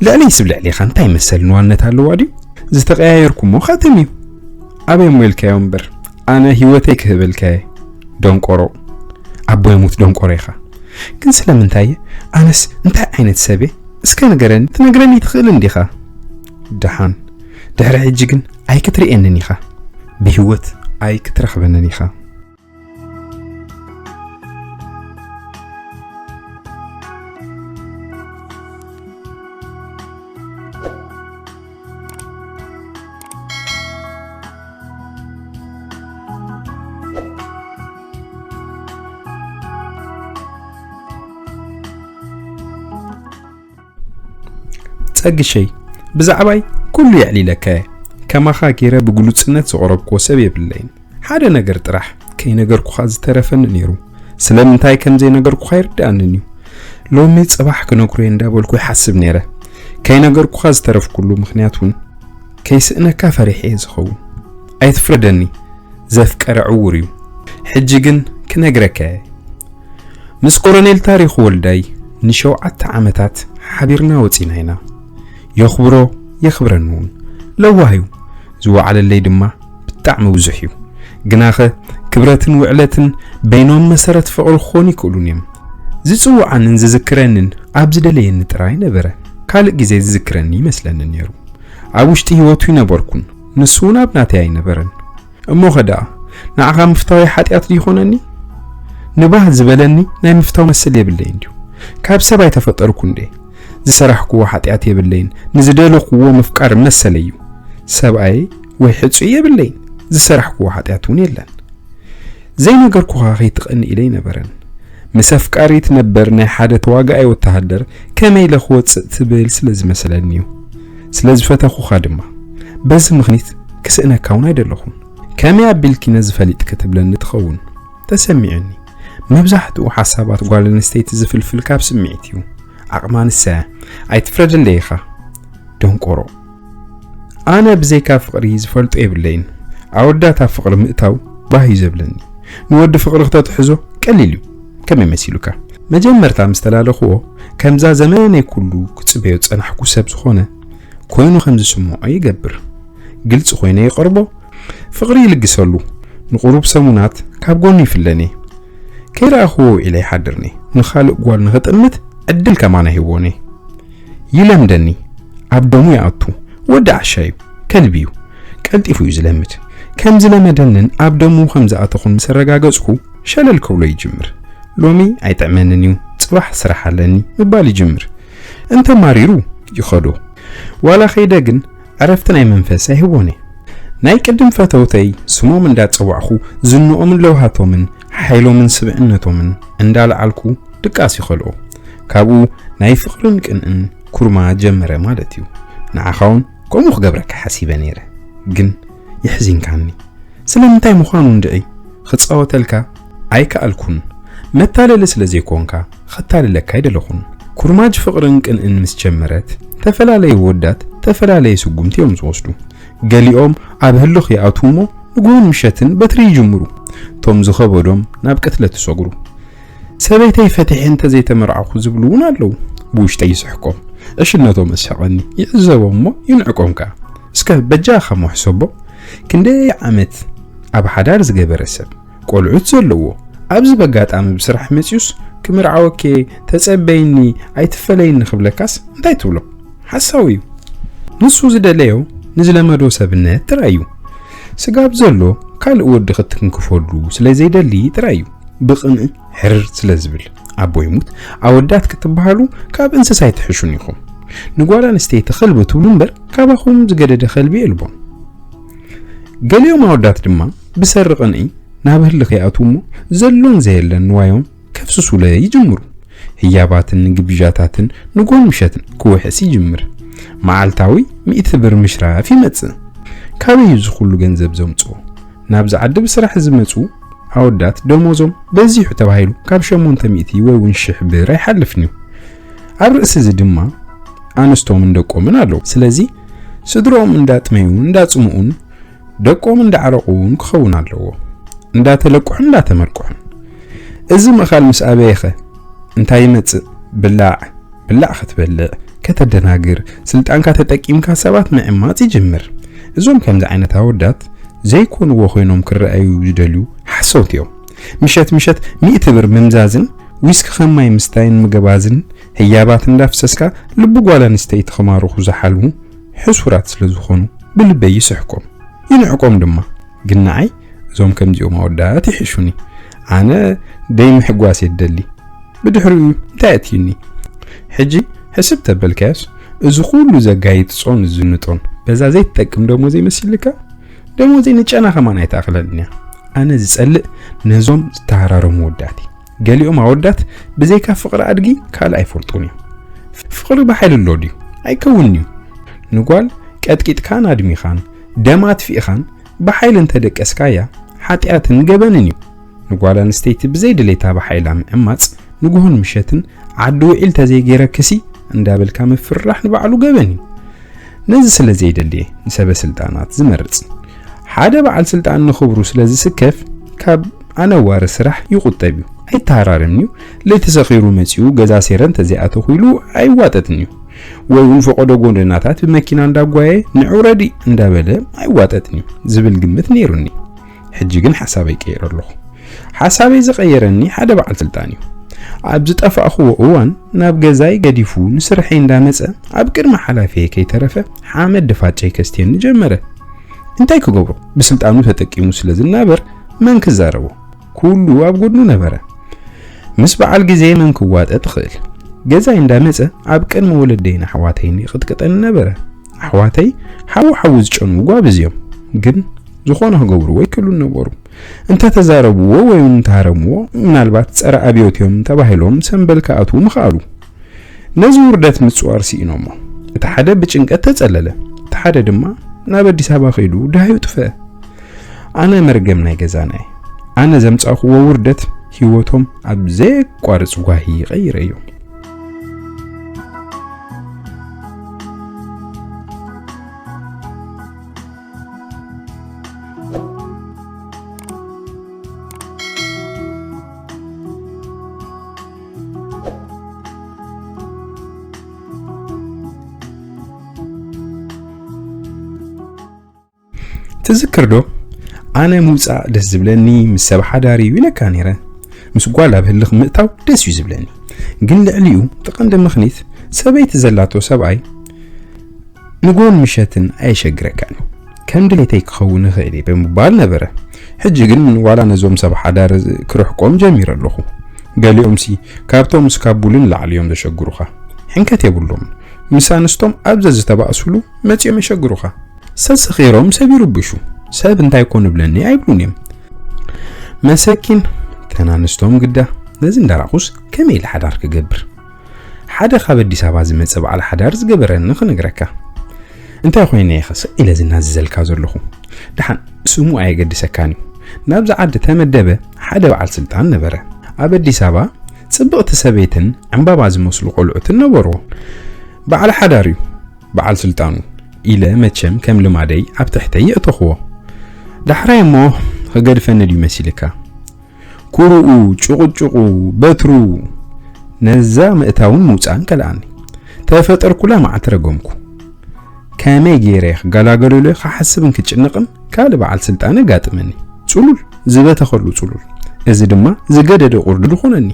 ልዕለይ ስብ ልዕሌኻ እንታይ መሰል ንዋነት ኣለዋ ድዩ? ዝተቀያየርኩሞ ካትም እዩ። ኣበይ እሞ ኢልካዮ እምበር፣ ኣነ ህይወተይ ክህበልካየ። ደንቆሮ። ኣቦይ ሙት ደንቆሮ ኢኻ። ግን ስለምንታይ እየ? ኣነስ እንታይ ዓይነት ሰብ እየ? እስከ ንገረኒ፣ ትነግረኒ ትኽእል እንዲኻ? ደሓን። ድሕሪ ሕጂ ግን ኣይክትርእየንን ኢኻ። ብህይወት ኣይክትረኽበንን ኢኻ። ጸግሸይ፣ ብዛዕባይ ኩሉ የዕሊለካ እየ። ከማኻ ገይረ ብግሉጽነት ዝቐረብክዎ ሰብ የብለይን። ሓደ ነገር ጥራሕ ከይነገርኩኻ ዝተረፈኒ ነይሩ። ስለምንታይ ከም ዘይነገርኩኻ ይርድኣንን እዩ። ሎሚ ጽባሕ ክነግሮ እየ እንዳበልኩ ይሓስብ ነይረ። ከይነገርኩኻ ዝተረፍኩሉ ምኽንያት እውን ከይስእነካ ፈሪሐ እየ ዝኸውን። ኣይትፍረደኒ፣ ዘፍቀረ ዕዉር እዩ። ሕጂ ግን ክነግረካ እየ። ምስ ኮሎኔል ታሪኹ ወልዳይ ንሸውዓተ ዓመታት ሓቢርና ወጺና ኢና። የኽብሮ፣ የኽብረኒ እውን። ለዋህ እዩ። ዝወዓለለይ ድማ ብጣዕሚ ብዙሕ እዩ። ግናኸ ክብረትን ውዕለትን በይኖም መሰረት ፍቕሪ ክኾኑ ይክእሉን እዮም። ዝጽውዓንን ዝዝክረንን ኣብ ዝደለየኒ ጥራይ ነበረ። ካልእ ግዜ ዝዝክረኒ ይመስለኒ ነይሩ። ኣብ ውሽጢ ህይወቱ ይነበርኩን፣ ንሱ እውን ኣብ ናተይ ኣይነበረን። እሞኸ ደኣ ንዓኻ ምፍታወይ ሓጢኣት ድዩ ይኾነኒ? ንባህ ዝበለኒ ናይ ምፍታው መሰል የብለይን ድዩ? ካብ ሰብ ኣይተፈጠርኩ እንዴ? ዝሰራሕክዎ ሓጢኣት የብለይን፣ ንዝደለኽዎ ምፍቃር መሰለይ እዩ። ሰብኣየይ ወይ ሕጹይ የብለይን፣ ዝሰራሕክዎ ሓጢኣት እውን የለን። ዘይነገርኩኻ ከይትቐንእ ኢለ ኣይነበረን። ምስ ኣፍቃሪት ነበር ናይ ሓደ ተዋጋኣይ ወተሃደር ከመይ ኢለ ክወጽእ ትብል ስለ ዝመሰለኒ እዩ። ስለ ዝፈተኹኻ ድማ። በዚ ምኽኒት ክስእነካ እውን ኣይደለኹን። ከመይ ኣቢልኪ ነዚ ፈሊጥኪ ትብለኒ ትኸውን? ተሰሚዑኒ። መብዛሕትኡ ሓሳባት ጓል ኣንስተይቲ ዝፍልፍል ካብ ስምዒት እዩ። ዓቕማ ንሳ እያ። ኣይትፍረደለይ ኢኻ። ደንቆሮ። ኣነ ብዘይካ ፍቕሪ ዝፈልጦ የብለይን። ኣወዳት ኣብ ፍቕሪ ምእታው ባህ እዩ ዘብለኒ። ንወዲ ፍቕሪ ክተትሕዞ ቀሊል እዩ። ከመይ መሲሉካ? መጀመርታ ምስ ተላለኽዎ፣ ከምዛ ዘመነይ ኩሉ ክጽበዮ ዝጸናሕኩ ሰብ ዝኾነ ኮይኑ ከም ዝስምዖ ይገብር። ግልጺ ኮይነ ይቐርቦ፣ ፍቕሪ ይልግሰሉ። ንቑሩብ ሰሙናት ካብ ጎኑ ይፍለኒ። ከይረኣኽዎ ውዒለ ይሓድርኒ። ንኻልእ ጓል ንኽጥምት ዕድል ከማን ኣይህቦኒ። ይለምደኒ። ኣብ ደሙ ይኣቱ። ወዲ ዓሻ እዩ። ከልቢ እዩ። ቀልጢፉ እዩ ዝለምድ። ከም ዝለመደንን ኣብ ደሙ ከም ዝኣተኹን ምስ ኣረጋገጽኩ፣ ሸለል ክብሎ ይጅምር። ሎሚ ኣይጥዕመንን እዩ፣ ጽባሕ ስራሕ ኣለኒ ምባል ይጅምር። እንተ ማሪሩ ይኸዶ። ዋላ ከይደ ግን ዕረፍቲ ናይ መንፈስ ኣይህቦን እየ። ናይ ቅድም ፈተውተይ ስሞም እንዳጸዋዕኹ ዝንኦምን ለውሃቶምን ሓይሎምን ስብዕነቶምን እንዳለዓልኩ ድቃስ ይኸልኦ። ካብኡ ናይ ፍቕርን ቅንእን ኩርማ ጀመረ ማለት እዩ። ንዓኻ እውን ከምኡ ክገብረካ ሓሲበ ነይረ፣ ግን የሕዚንካኒ። ስለምንታይ ምዃኑ እንድዒ ክጻወተልካ ኣይከኣልኩን። መታለሊ ስለ ዘይኮንካ፣ ኸታልለካ ኣይደለኹን። ኩርማጅ ፍቕርን ቅንእን ምስ ጀመረት፣ ተፈላለዩ ወዳት ተፈላለየ ስጉምቲ እዮም ዝወስዱ። ገሊኦም ኣብ ህልኽ ይኣትዉ እሞ፣ ንግሆን ምሸትን በትሪ ይጅምሩ። እቶም ዝኸበዶም ናብ ቅትለት ይሰግሩ። ሰበይተይ ፈቲሐ እንተ ዘይተመርዓኹ ዝብሉ እውን ኣለዉ። ብውሽጠይ ይስሕቆም። ዕሽነቶም እስሕቐኒ። ይዕዘቦም እሞ ይንዕቆም ከኣ። እስከ በጃኻ እሞ ሕሰቦ። ክንደይ ዓመት ኣብ ሓዳር ዝገበረ ሰብ፣ ቆልዑት ዘለዎ፣ ኣብዚ በጋጣሚ ብስራሕ መጺኡስ፣ "ክምርዓወኪ፣ ተጸበይኒ፣ ኣይትፈለይኒ" ክብለካስ እንታይ ትብሎ? ሓሳዊ እዩ። ንሱ ዝደለዮ ንዝለመዶ ሰብነት ጥራይ እዩ። ስጋብ ዘሎ ካልእ ወዲ ክትንክፈሉ ስለ ዘይደሊ ጥራይ እዩ ብቕንኢ ሕርር ስለ ዝብል። ኣቦ ይሙት፣ ኣወዳት ክትበሃሉ ካብ እንስሳ ኣይትሕሹን ኢኹም። ንጓል ኣንስተይቲ ከልቢ ትብሉ እምበር፣ ካባኹም ዝገደደ ከልቢ የልቦን። ገሊኦም ኣወዳት ድማ ብሰሪ ቅንኢ ናብ ህልኽ ይኣትዉ እሞ ዘሎን ዘየለን ንዋዮም ከፍስሱለ ይጅምሩ። ህያባትን ግብዣታትን ንጎን ምሸትን ክውሕስ ይጅምር። መዓልታዊ ሚእቲ ብር ምሽራፍ ይመጽእ። ካበይ እዩ እዚ ኩሉ ገንዘብ ዘምጽኦ? ናብዚ ዓዲ ብስራሕ ዝመጹ ኣወዳት ደሞዞም በዚሑ ተባሂሉ ካብ ሸሞንተ ሚእቲ ወይ እውን ሽሕ ብር ኣይሓልፍን እዩ። ኣብ ርእሲ እዚ ድማ ኣንስቶምን ደቆምን ኣለዉ። ስለዚ ስድሮኦም እንዳጥመዩን እንዳጽምኡን ደቆም እንዳዓረቑን ክኸውን ኣለዎ። እንዳተለቅሑን እንዳተመርቅሑን። እዚ ምእኻል ምስ ኣበየኸ እንታይ ይመጽእ? ብላዕ ብላዕ ክትበልዕ፣ ከተደናግር፣ ስልጣንካ ተጠቂምካ ሰባት ምዕማጽ ይጅምር። እዞም ከምዚ ዓይነት ኣወዳት ዘይኮንዎ ኮይኖም ክረኣዩ ዝደልዩ ሓሰውቲ እዮም። ምሸት ምሸት ሚእቲ ብር ምምዛዝን ዊስኪ ከም ማይ ምስታይን ምግባዝን ህያባት እንዳፍሰስካ ልቢ ጓል ኣንስተይቲ ክማርኹ ዝሓልሙ ሕሱራት ስለ ዝኾኑ ብልበይ ይስሕቆም፣ ይንዕቆም ድማ። ግን ንዓይ እዞም ከምዚኦም ኣወዳት ይሕሹኒ። ኣነ ደይ ምሕጓስ እየ ዝደሊ። ብድሕሪኡ እንታይ ኣእትዩኒ? ሕጂ ሕስብ ተበልካዮስ፣ እዚ ኩሉ ዘጋይጽጾን ዝዝንጦን በዛ ዘይትጠቅም ደሞዘይ መሲልካ? ደሞዘይ ንጨና ከማን ኣይትኣኽለንን እያ። ኣነ ዝጸልእ ነዞም ዝተሃራረሙ ወዳት እዩ። ገሊኦም ኣወዳት ብዘይካ ፍቕሪ ኣድጊ ካልእ ኣይፈልጡን እዮም። ፍቕሪ ብሓይሊ ኣሎ ድዩ? ኣይከውንን እዩ። ንጓል ቀጥቂጥካን ኣድሚኻን ደም ኣትፊእኻን ብሓይሊ እንተደቀስካያ ሓጢኣትን ገበንን እዩ። ንጓል ኣንስተይቲ ብዘይ ድሌታ ብሓይላ ምዕማጽ ንግሆን ምሸትን ዓዲ ውዒል ተዘይገይረክሲ እንዳበልካ ምፍርራሕ ንባዕሉ ገበን እዩ። ነዚ ስለ ዘይደሊ እየ ንሰበ ስልጣናት ዝመርጽ። ሓደ በዓል ስልጣን ንኽብሩ ስለ ዝስከፍ ካብ ኣነዋሪ ስራሕ ይቑጠብ እዩ። ኣይተሃራረምን እዩ። ለይቲ ሰኺሩ መጺኡ ገዛ ሴረ እንተዘይኣተኹ ኢሉ ኣይዋጠጥን እዩ። ወይ እውን ፈቐዶ ጎደናታት ብመኪና እንዳጓየ ንዑ ረዲ እንዳበለ ኣይዋጠጥን እዩ ዝብል ግምት ነይሩኒ። ሕጂ ግን ሓሳበይ ቀይረ ኣለኹ። ሓሳበይ ዝቐየረኒ ሓደ በዓል ስልጣን እዩ። ኣብ ዝጠፋእኽዎ እዋን ናብ ገዛይ ገዲፉ ንስርሐይ እንዳመጸ ኣብ ቅድሚ ሓላፊየ ከይተረፈ ሓመድ ድፋጨይ ከስትየኒ ጀመረ። እንታይ ክገብሮ? ብስልጣኑ ተጠቂሙ ስለ ዝናበር መን ክዛረቦ? ኩሉ ኣብ ጎድኑ ነበረ። ምስ በዓል ግዜ መን ክዋጠጥ ይኽእል? ገዛይ እንዳመጸ ኣብ ቅድሚ ወለደይን ኣሕዋተይን ይቕጥቅጠኒ ነበረ። ኣሕዋተይ ሓው ሓው ዝጨንዉ ጓብዝ እዮም፣ ግን ዝኾነ ክገብርዎ ኣይክእሉን ነበሩ። እንተተዛረብዎ ወይ እውን እንተሃረምዎ ምናልባት ጸረ ኣብዮት እዮም ተባሂሎም ሰምበል ክኣትዉ ምኽኣሉ። ነዚ ውርደት ምጽዋር ስኢኖሞ። እቲ ሓደ ብጭንቀት ተጸለለ፣ እቲ ሓደ ድማ ናብ ኣዲስ ኣበባ ከይዱ ደሃዩ ጥፍአ። ኣነ መርገም ናይ ገዛና እየ። ኣነ ዘምጻእክዎ ውርደት ህይወቶም ኣብ ዘየቋርጽ ጓሂ ይቐይረዮ። ትዝክር ዶ? ኣነ ምውጻእ ደስ ዝብለኒ ምስ ሰብ ሓዳር እዩ ኢለካ ነይረ። ምስ ጓል ኣብ ህልኽ ምእታው ደስ እዩ ዝብለኒ። ግን ልዕሊኡ እቲ ቀንዲ ምኽኒት ሰበይቲ ዘላቶ ሰብኣይ ንጎን ምሸትን ኣየሸግረካን እዩ። ከም ድሌተይ ክኸውን ይኽእል እየ ብምባል ነበረ። ሕጂ ግን ዋላ ነዞም ሰብ ሓዳር ክርሕቆም ጀሚረ ኣለኹ። ገሊኦምሲ ካብቶም እስካቡልን ላዕሊ እዮም ዘሸግሩኻ። ሕንከት የብሎምን። ምስ ኣንስቶም ኣብ ዘዝተባእሱሉ መጺኦም የሸግሩኻ። ሰሰኺሮም ሰብ ይርብሹ። ሰብ እንታይ ኮን ብለኒ ኣይብሉን እዮም። መሰኪን ተናንስቶም ግዳ ነዚ እንዳራኹስ ከመይ ኢለ ሓዳር ክገብር? ሓደ ካብ ኣዲስ ኣበባ ዝመጸ በዓል ሓዳር ዝገበረኒ ክነግረካ። እንታይ ኮይነ ኢኸ ስቕ ኢለ ዝናዝዘልካ ዘለኹ? ደሓን ስሙ ኣየገድሰካን እዩ። ናብዚ ዓዲ ተመደበ ሓደ በዓል ስልጣን ነበረ። ኣብ ኣዲስ ኣበባ ጽብቕቲ ሰበይትን ዕምባባ ዝመስሉ ቆልዑትን ነበርዎ። በዓል ሓዳር እዩ። በዓል ስልጣኑ ኢለ መቸም ከም ልማደይ ኣብ ትሕተይ የእተኽዎ። ዳሕራይ እሞ ክገድፈኒ ድዩ መሲልካ? ኩርኡ፣ ጭቕጭቑ፣ በትሩ፣ ነዛ ምእታውን ምውጻእን ከልኣኒ። ተፈጠርኩላ መዓት ረገምኩ። ከመይ ገይረ ክገላገለሉ ክሓስብን ክጭነቕን ካልእ በዓል ስልጣን ኣጋጥመኒ። ጽሉል ዝበተኸሉ ጽሉል። እዚ ድማ ዝገደደ ቁርዲ ዝኾነኒ።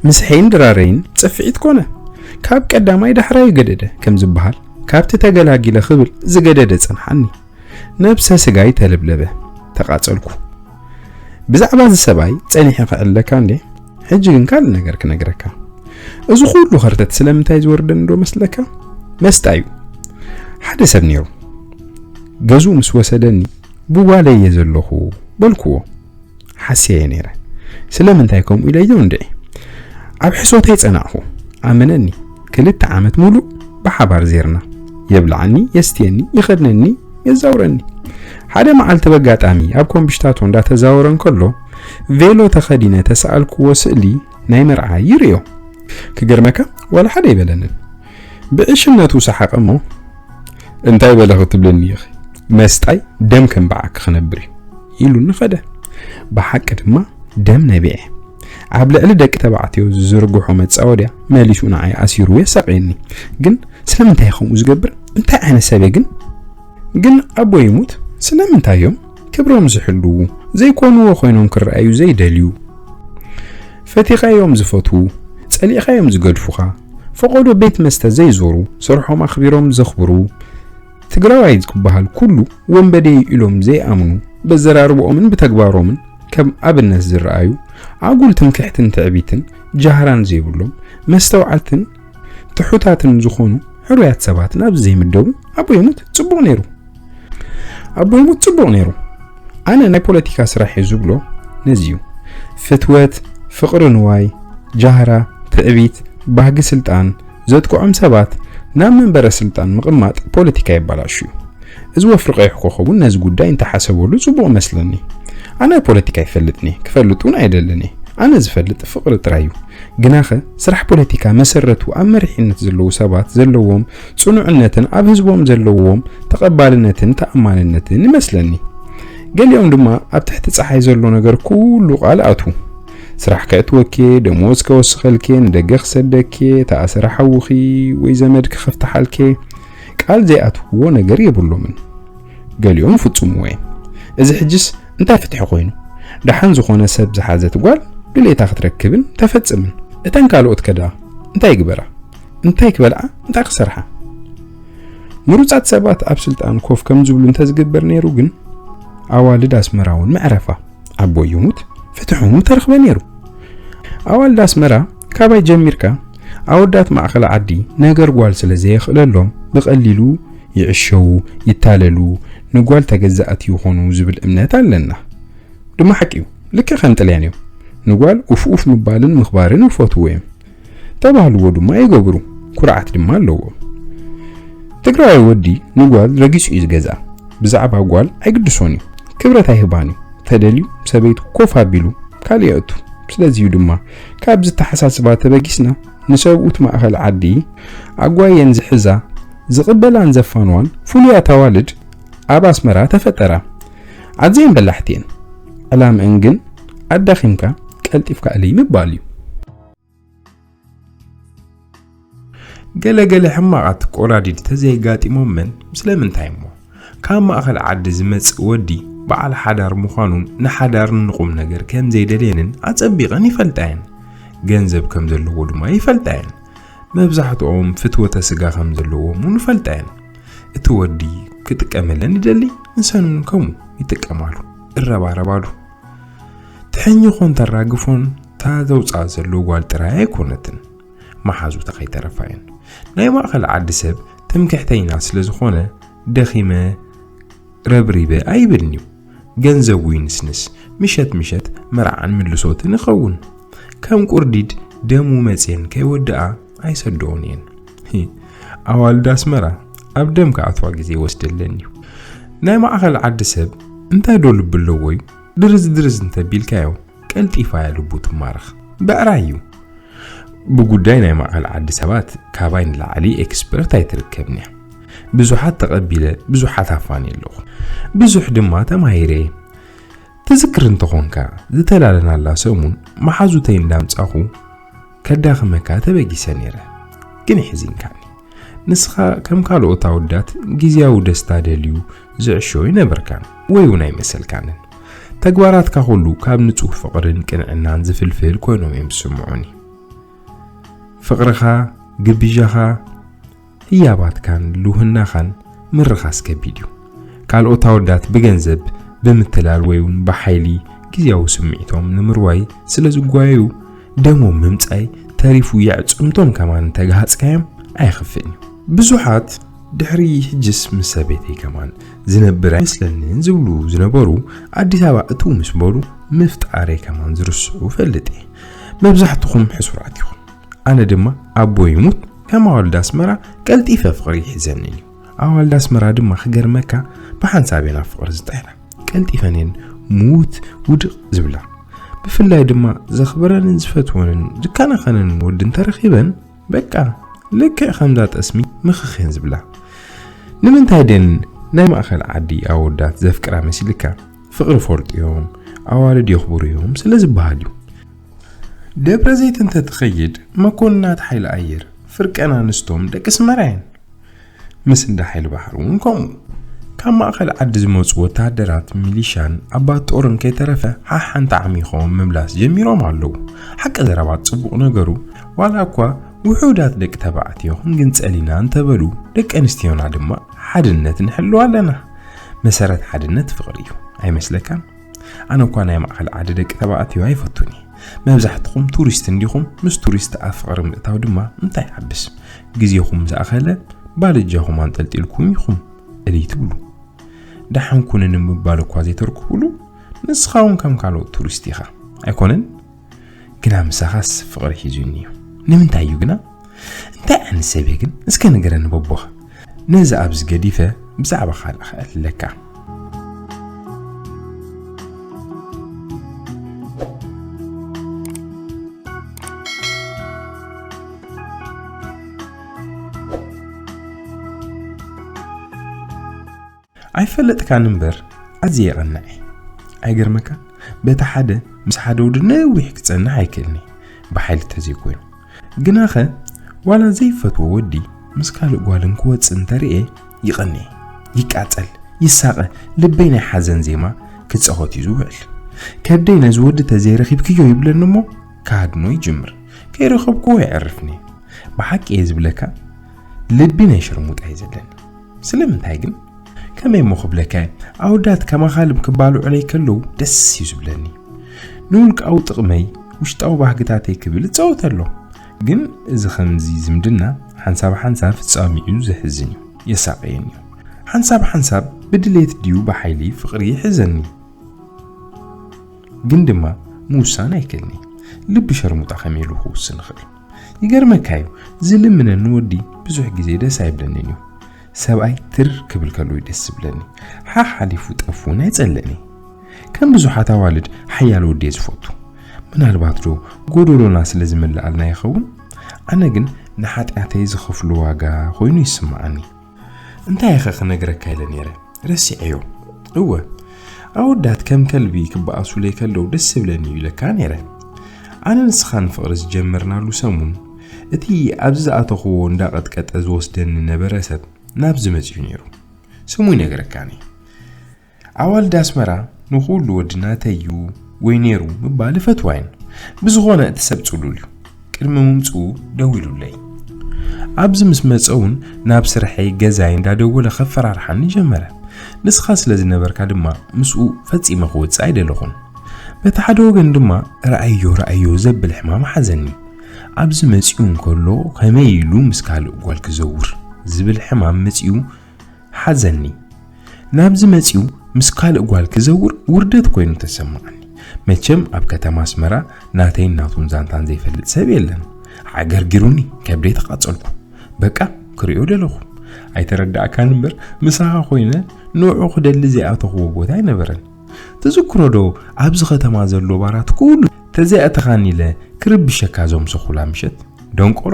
ምስሐይን ድራረይን ጽፍዒት ኮነ። ካብ ቀዳማይ ዳሕራይ ገደደ ከም ዝበሃል፣ ካብቲ ተገላጊለ ክብል ዝገደደ ጸንሓኒ። ነብሰ ስጋይ ተለብለበ። ተቓጸልኩ። ብዛዕባ እዚ ሰብኣይ ጸኒሐ ክዕለካ እንዴ? ሕጂ ግን ካልእ ነገር ክነግረካ። እዚ ኩሉ ከርተት ስለምንታይ ዝወርደኒ ዶ መስለካ? መስጣ እዩ። ሓደ ሰብ ነይሩ። ገዝኡ ምስ ወሰደኒ፣ ብጓለይ እየ ዘለኹ በልክዎ። ሓስየ እየ ነይረ። ስለምንታይ ከምኡ ኢለዮ እንድዒ? ኣብ ሕሶተይ ጸናዕኹ። ኣመነኒ፣ ክልተ ዓመት ሙሉእ ብሓባር ዜርና። የብልዓኒ፣ የስትየኒ፣ ይኸድነኒ፣ የዛውረኒ። ሓደ መዓልቲ በጋጣሚ ኣብ ኮምብሽታቶ እንዳተዛወረ እንከሎ ቬሎ ተኸዲነ ተሰኣልክዎ ስእሊ ናይ መርዓ ይርእዮ። ክገርመካ ዋላ ሓደ ኣይበለንን። ብዕሽነቱ ሰሓቐ እሞ፣ "እንታይ በለ ክትብልኒ ኢኺ? መስጣይ ደም ከም በዓኪ ክነብር እዩ" ኢሉኒ ኸደ። ብሓቂ ድማ ደም ነቢዐ። ኣብ ልዕሊ ደቂ ተባዕትዮ ዝዝርግሖ መጻወድያ መሊሱ ንዓይ ኣሲሩ የሳቕየኒ። ግን ስለምንታይ ከምኡ ዝገብር? እንታይ ዓይነት ሰብ እየ ግን? ግን ኣቦ ይሙት ስለምንታይ እዮም ክብሮም ዝሕልዉ? ዘይኮንዎ ኮይኖም ክረኣዩ ዘይደልዩ? ፈቲኻዮም ዝፈትዉ፣ ጸሊእኻዮም ዝገድፉኻ፣ ፈቐዶ ቤት መስተ ዘይዞሩ፣ ስርሖም ኣኽቢሮም ዘኽብሩ፣ ትግራዋይ ክበሃል ኩሉ ወንበዴ ኢሎም ዘይኣምኑ፣ በዘራርብኦምን ብተግባሮምን ከም ኣብነት ዝረኣዩ፣ ኣጉል ትምክሕትን ትዕቢትን ጃህራን ዘይብሎም፣ መስተውዓልትን ትሑታትን ዝኾኑ ሕሩያት ሰባት ናብዚ ዘይምደቡ ኣቦ ይሙት ጽቡቕ ነይሩ። ኣቦ ይሙት ጽቡቕ ነይሩ። ኣነ ናይ ፖለቲካ ስራሕ እየ ዝብሎ ነዚ እዩ። ፍትወት፣ ፍቕሪ ንዋይ፣ ጃህራ፣ ትዕቢት፣ ባህጊ ስልጣን ዘጥቅዖም ሰባት ናብ መንበረ ስልጣን ምቕማጥ ፖለቲካ የባላሹ እዩ። እዚ ወፍሪ ቀይሕ ኮኸብ እውን ነዚ ጉዳይ እንተሓሰበሉ ጽቡቕ መስለኒ። ኣነ ፖለቲካ ይፈልጥኒ፣ ክፈልጥ እውን ኣይደልን እየ። ኣነ ዝፈልጥ ፍቕሪ ጥራይ እዩ። ግናኸ ስራሕ ፖለቲካ መሰረቱ ኣብ መሪሕነት ዘለዉ ሰባት ዘለዎም ጽኑዕነትን ኣብ ህዝቦም ዘለዎም ተቐባልነትን ተኣማንነትን ይመስለኒ። ገሊኦም ድማ ኣብ ትሕቲ ጸሓይ ዘሎ ነገር ኩሉ ቃል ኣትዉ። ስራሕ ከእትወኬ፣ ደሞዝ ከወስኸልኬ፣ ንደገ ክሰደኬ፣ ተኣሰረ ሓውኺ ወይ ዘመድ ክኸፍትሓልኬ ቃል ዘይኣትውዎ ነገር የብሎምን። ገሊኦም ፍጹምዎ እዮም። እዚ ሕጅስ እንታይ ፍትሒ ኮይኑ? ደሓን ዝኾነ ሰብ ዝሓዘት ጓል ድሌታ ክትረክብን ተፈጽምን። እተን ካልኦት ከዳ እንታይ ይግበራ? እንታይ ክበልዓ? እንታይ ክሰርሓ? ምሩጻት ሰባት ኣብ ስልጣን ኮፍ ከም ዝብሉ እንተዝግበር ነይሩ ግን ኣዋልድ ኣስመራ እውን መዕረፋ። ኣቦ ይሙት ፍትሑ ምተረኽበ ነይሩ። ኣዋልድ ኣስመራ ካባይ ጀሚርካ ኣወዳት ማእኸል ዓዲ ነገር ጓል ስለ ዘየኽእለሎም ብቐሊሉ ይዕሸዉ፣ ይታለሉ፣ ንጓል ተገዛእቲ ይኾኑ ዝብል እምነት ኣለና። ድማ ሓቂ እዩ። ልክዕ ከም ጥልያን እዮም። ንጓል ኡፍ ኡፍ ምባልን ምኽባርን ይፈትዉ እዮም። ተባህልዎ ድማ ይገብሩ። ኩርዓት ድማ ኣለዎም። ትግራዋይ ወዲ ንጓል ረጊጹ እዩ ዝገዝኣ። ብዛዕባ ጓል ኣይግድሶን እዩ። ክብረት ኣይህባን እዩ። ተደልዩ ሰበይቱ ኮፍ ኣቢሉ ካልእ የእቱ። ስለዚ እዩ ድማ ካብ ዝተሓሳስባ ተበጊስና ንሰብኡት ማእኸል ዓዲ ኣጓየን ዝሕዛ ዝቕበላን ዘፋንዋን ፍሉያት ኣዋልድ ኣብ ኣስመራ ተፈጠራ። ኣዝየን በላሕቲ እየን። ዕላምአን ግን ኣዳኺምካ ቀልጢፍካ እለይ ምባል እዩ። ገለ ገለ ሕማቓት ቆራዲድ ተዘይጋጢሞመን ስለምንታይ እሞ? ካብ ማእኸል ዓዲ ዝመጽእ ወዲ በዓል ሓዳር ምዃኑን ንሓዳርን ንቁም ነገር ከም ዘይደልየንን ኣጸቢቐን ይፈልጣ እየን። ገንዘብ ከም ዘለዎ ድማ ይፈልጣ እየን። መብዛሕትኦም ፍትወተ ስጋ ከም ዘለዎም እውን ይፈልጣ እየን። እቲ ወዲ ክጥቀመለን ይደሊ፣ ንሰን እውን ከምኡ ይጥቀማሉ፣ እረባረባሉ። ትሕኝኾን ተራግፎን እታ ዘውፅኣ ዘሎ ጓል ጥራይ ኣይኮነትን፣ መሓዙታ ከይተረፋ እየን። ናይ ማእኸል ዓዲ ሰብ ትምክሕተኛ ስለ ዝኾነ ደኺመ ረብሪበ ኣይብልን እዩ። ገንዘቡ ይንስንስ፣ ምሸት ምሸት መርዓን ምልሶትን ይኸውን። ከም ቁርዲድ ደሙ መፅየን ከይወድኣ ኣይሰድኦን እየን። ሂ፣ ኣዋልድ ኣስመራ ኣብ ደም ክኣትዋ ግዜ ይወስደለን እዩ። ናይ ማእኸል ዓዲ ሰብ እንታይ ዶ ልቢ ኣለዎ እዩ? ድርዝ ድርዝ እንተቢልካዮ ቀልጢፋ እያ ልቡ ትማረኽ። ብዕራይ እዩ። ብጉዳይ ናይ ማእኸል ዓዲ ሰባት ካባይ ንላዕሊ ኤክስፐርት ኣይትርከብን እያ። ብዙሓት ተቐቢለ፣ ብዙሓት ኣፋንየ ኣለኹ። ብዙሕ ድማ ተማሂረ እየ። ትዝክር እንተኾንካ፣ ዝተላለናላ ሰሙን መሓዙተይ እንዳምጻኹ ከዳኽመካ ተበጊሰ ነይረ። ግን የሕዚንካኒ። ንስኻ ከም ካልኦት ኣወዳት ግዝያዊ ደስታ ደልዩ ዝዕሾ ኣይነበርካን፣ ወይ እውን ኣይመሰልካንን። ተግባራትካ ኩሉ ካብ ንጹህ ፍቕርን ቅንዕናን ዝፍልፍል ኮይኖም እዮም ዝስምዑኒ። ፍቕርኻ፣ ግብዣኻ፣ ህያባትካን ልውህናኻን ምርኻስ ከቢድ እዩ። ካልኦት ኣወዳት ብገንዘብ፣ ብምትላል ወይ እውን ብሓይሊ ግዝያዊ ስምዒቶም ንምርዋይ ስለ ዝጓየዩ፣ ደሞም ምምጻይ ተሪፉ የዕጽምቶም ከማን እንተገሃጽካዮም ኣየኽፍእን እዩ። ብዙሓት ድሕሪ ሕጅስ ምስ ሰበይተይ ከማን ዝነብር ኣይመስለንን ዝብሉ ዝነበሩ፣ ኣዲስ ኣበባ እትው ምስ በሉ ምፍጣረይ ከማን ዝርስዑ ፈልጥ እየ። መብዛሕትኹም ሕሱራት ኢኹም። ኣነ ድማ ኣቦ ይሙት ከም ኣዋልድ ኣስመራ ቀልጢፈ ፍቕሪ ይሕዘንን እዩ። ኣዋልድ ኣስመራ ድማ ክገርመካ ብሓንሳብ እየን ኣብ ፍቕሪ ዝጥሕላ። ቀልጢፈን እየን ሙት ውድቕ ዝብላ። ብፍላይ ድማ ዘኽብረንን ዝፈትወንን ዝከናኸነንን ወዲ እንተረኺበን በቃ ልክዕ ከምዛ ጠስሚ ምኽኽ እየን ዝብላ። ንምንታይ ደን ናይ ማእኸል ዓዲ ኣወዳት ዘፍቅራ መሲልካ? ፍቕሪ ፈልጡ እዮም፣ ኣዋልድ የኽብሩ እዮም ስለ ዝበሃል እዩ። ደብረ ዘይት እንተትኸይድ መኮንናት ሓይሊ ኣየር ፍርቀን ኣንስቶም ደቂ ኣስመራ እየን። ምስ እንዳ ሓይሊ ባሕሪ እውን ከምኡ። ካብ ማእኸል ዓዲ ዝመፁ ወታደራት ሚሊሻን ኣባት ጦርን ከይተረፈ ሓሓንቲ ዓሚኾም ምምላስ ጀሚሮም ኣለዉ። ሓቂ ዘረባ ፅቡቕ ነገሩ ዋላ እኳ ውሑዳት ደቂ ተባዕትዮ ክንግንፀል ኢና እንተበሉ ደቂ ኣንስትዮና ድማ ሓድነት ንሕልው ኣለና። መሰረት ሓድነት ፍቕሪ እዩ ኣይመስለካን? ኣነ እኳ ናይ ማእኸል ዓዲ ደቂ ተባዕትዮ ኣይፈቱን እየ። መብዛሕትኹም ቱሪስት እንዲኹም፣ ምስ ቱሪስት ኣብ ፍቕሪ ምእታው ድማ እንታይ ይዓብስ? ግዜኹም ዝኣኸለ ባልጃኹም ኣንጠልጢልኩም ኢኹም እልይ ትብሉ። ደሓን ኩኒ ንምባል እኳ ዘይተርኩብሉ፣ ንስኻ እውን ከም ካልኦት ቱሪስት ኢኻ ኣይኮነን? ግና ምሳኻስ ፍቕሪ ሒዙኒ እዩ። ንምንታይ እዩ ግና? እንታይ ዓይነት ሰብ እየ ግን? እስከ ንገረኒ በቦኻ። ነዚ ኣብዚ ገዲፈ ብዛዕባ ካልእ ክእለካ። ኣይፈለጥካን እምበር ኣዝየ የቐንዕ እየ። ኣይገርመካን? በቲ ሓደ ምስ ሓደ ወዲ ነዊሕ ክጸንሕ ኣይክእልኒ ብሓይሊ ተዘይኮይኑ። ግናኸ ዋላ ዘይፈትዎ ወዲ ምስ ካልእ ጓል እንክወጽእ እንተርእየ ይቐንእ፣ ይቃጸል፣ ይሳቐ፣ ልበይ ናይ ሓዘን ዜማ ክጻወት እዩ ዝውዕል። ከብደይ ነዚ ወዲ ተዘይረኺብክዮ ይብለኒ እሞ ክሃድኖ ይጅምር። ከይረኸብክዎ የዕርፍኒ። ብሓቂ እየ ዝብለካ ልቢ ናይ ሸርሙጣ እዩ ዘለኒ። ስለምንታይ ግን? ከመይ እሞ ክብለካ እየ? ኣወዳት ከም ኣኻልብ ክባልዑለይ ከለዉ ደስ እዩ ዝብለኒ። ንውልቃዊ ጥቕመይ፣ ውሽጣዊ ባህግታተይ ክብል እጻወት ኣሎ። ግን እዚ ከምዚ ዝምድና ሓንሳብ ሓንሳብ ፍጻሜኡ ዘሕዝን እዩ፣ የሳቕየኒ እዩ። ሓንሳብ ሓንሳብ ብድሌት ድዩ ብሓይሊ ፍቕሪ ይሕዘኒ። ግን ድማ ምውሳን ኣይክእልኒ። ልቢ ሸርሙጣ ከመይ ኢሉ ክውስን ይኽእል? ይገርመካ እዩ፣ ዝልምነኒ ወዲ ብዙሕ ግዜ ደስ ኣይብለንን እዩ። ሰብኣይ ትር ክብል ከሎ እዩ ደስ ዝብለኒ። ሓሓሊፉ ጠፍ እውን ኣይጸልእን እየ። ከም ብዙሓት ኣዋልድ ሓያል ወዲ እየ ዝፈቱ። ምናልባት ዶ ጎደሎና ስለ ዝምልኣልና ይኸውን? ኣነ ግን ንሓጢኣተይ ዝኸፍሎ ዋጋ ኮይኑ ይስምዓኒ። እንታይ ኢኸ ክነግረካ ኢለ ነይረ? ረሲዐዮ። እወ፣ ኣወዳት ከም ከልቢ ክበኣሱለይ ከለዉ ደስ ዝብለኒ እዩ ኢለካ ነይረ። ኣነ ንስኻን ፍቕሪ ዝጀመርናሉ ሰሙን፣ እቲ ኣብዚ ዝኣተኽዎ እንዳቐጥቀጠ ዝወስደኒ ነበረ ሰብ ናብዚ መጺኡ ነይሩ። ስሙ ይነግረካኒ። ኣዋልድ ኣስመራ ንኹሉ ወዲ ናተይ እዩ ወይ ነይሩ ምባል ይፈትዋ እየን። ብዝኾነ እቲ ሰብ ጽሉል እዩ። ቅድሚ ምምጽኡ ደዊሉለይ። ኣብዚ ምስ መጸ እውን ናብ ስርሐይ ገዛይ እንዳደወለ ከፈራርሓኒ ጀመረ። ንስኻ ስለ ዝነበርካ ድማ ምስኡ ፈጺመ ክወጽእ ኣይደለኹን። በቲ ሓደ ወገን ድማ ረኣዮ ረኣዮ ዘብል ሕማም ሓዘኒ። ኣብዚ መጺኡ እንከሎ ከመይ ኢሉ ምስ ካልእ ጓል ክዘውር ዝብል ሕማም መጺኡ ሓዘኒ። ናብዚ መጺኡ ምስ ካልእ ጓል ክዘውር ውርደት ኮይኑ ተሰማዓኒ። መቸም ኣብ ከተማ ኣስመራ ናተይን ናቱን ዛንታን ዘይፈልጥ ሰብ የለን። ሓገርጊሩኒ፣ ከብደይ ተቓጸልኩ። በቃ ክሪኦ ደለኹ። ኣይተረዳእካን እምበር ምሳኻ ኮይነ ንዑ ክደሊ ዘይኣተኽዎ ቦታ ኣይነበረን። ትዝክሮ ዶ ኣብዚ ከተማ ዘሎ ባራት ኩሉ ተዘይኣተኻኒ ኢለ ክርብሸካ ዞም ሰኹላ ምሸት? ደንቆሮ፣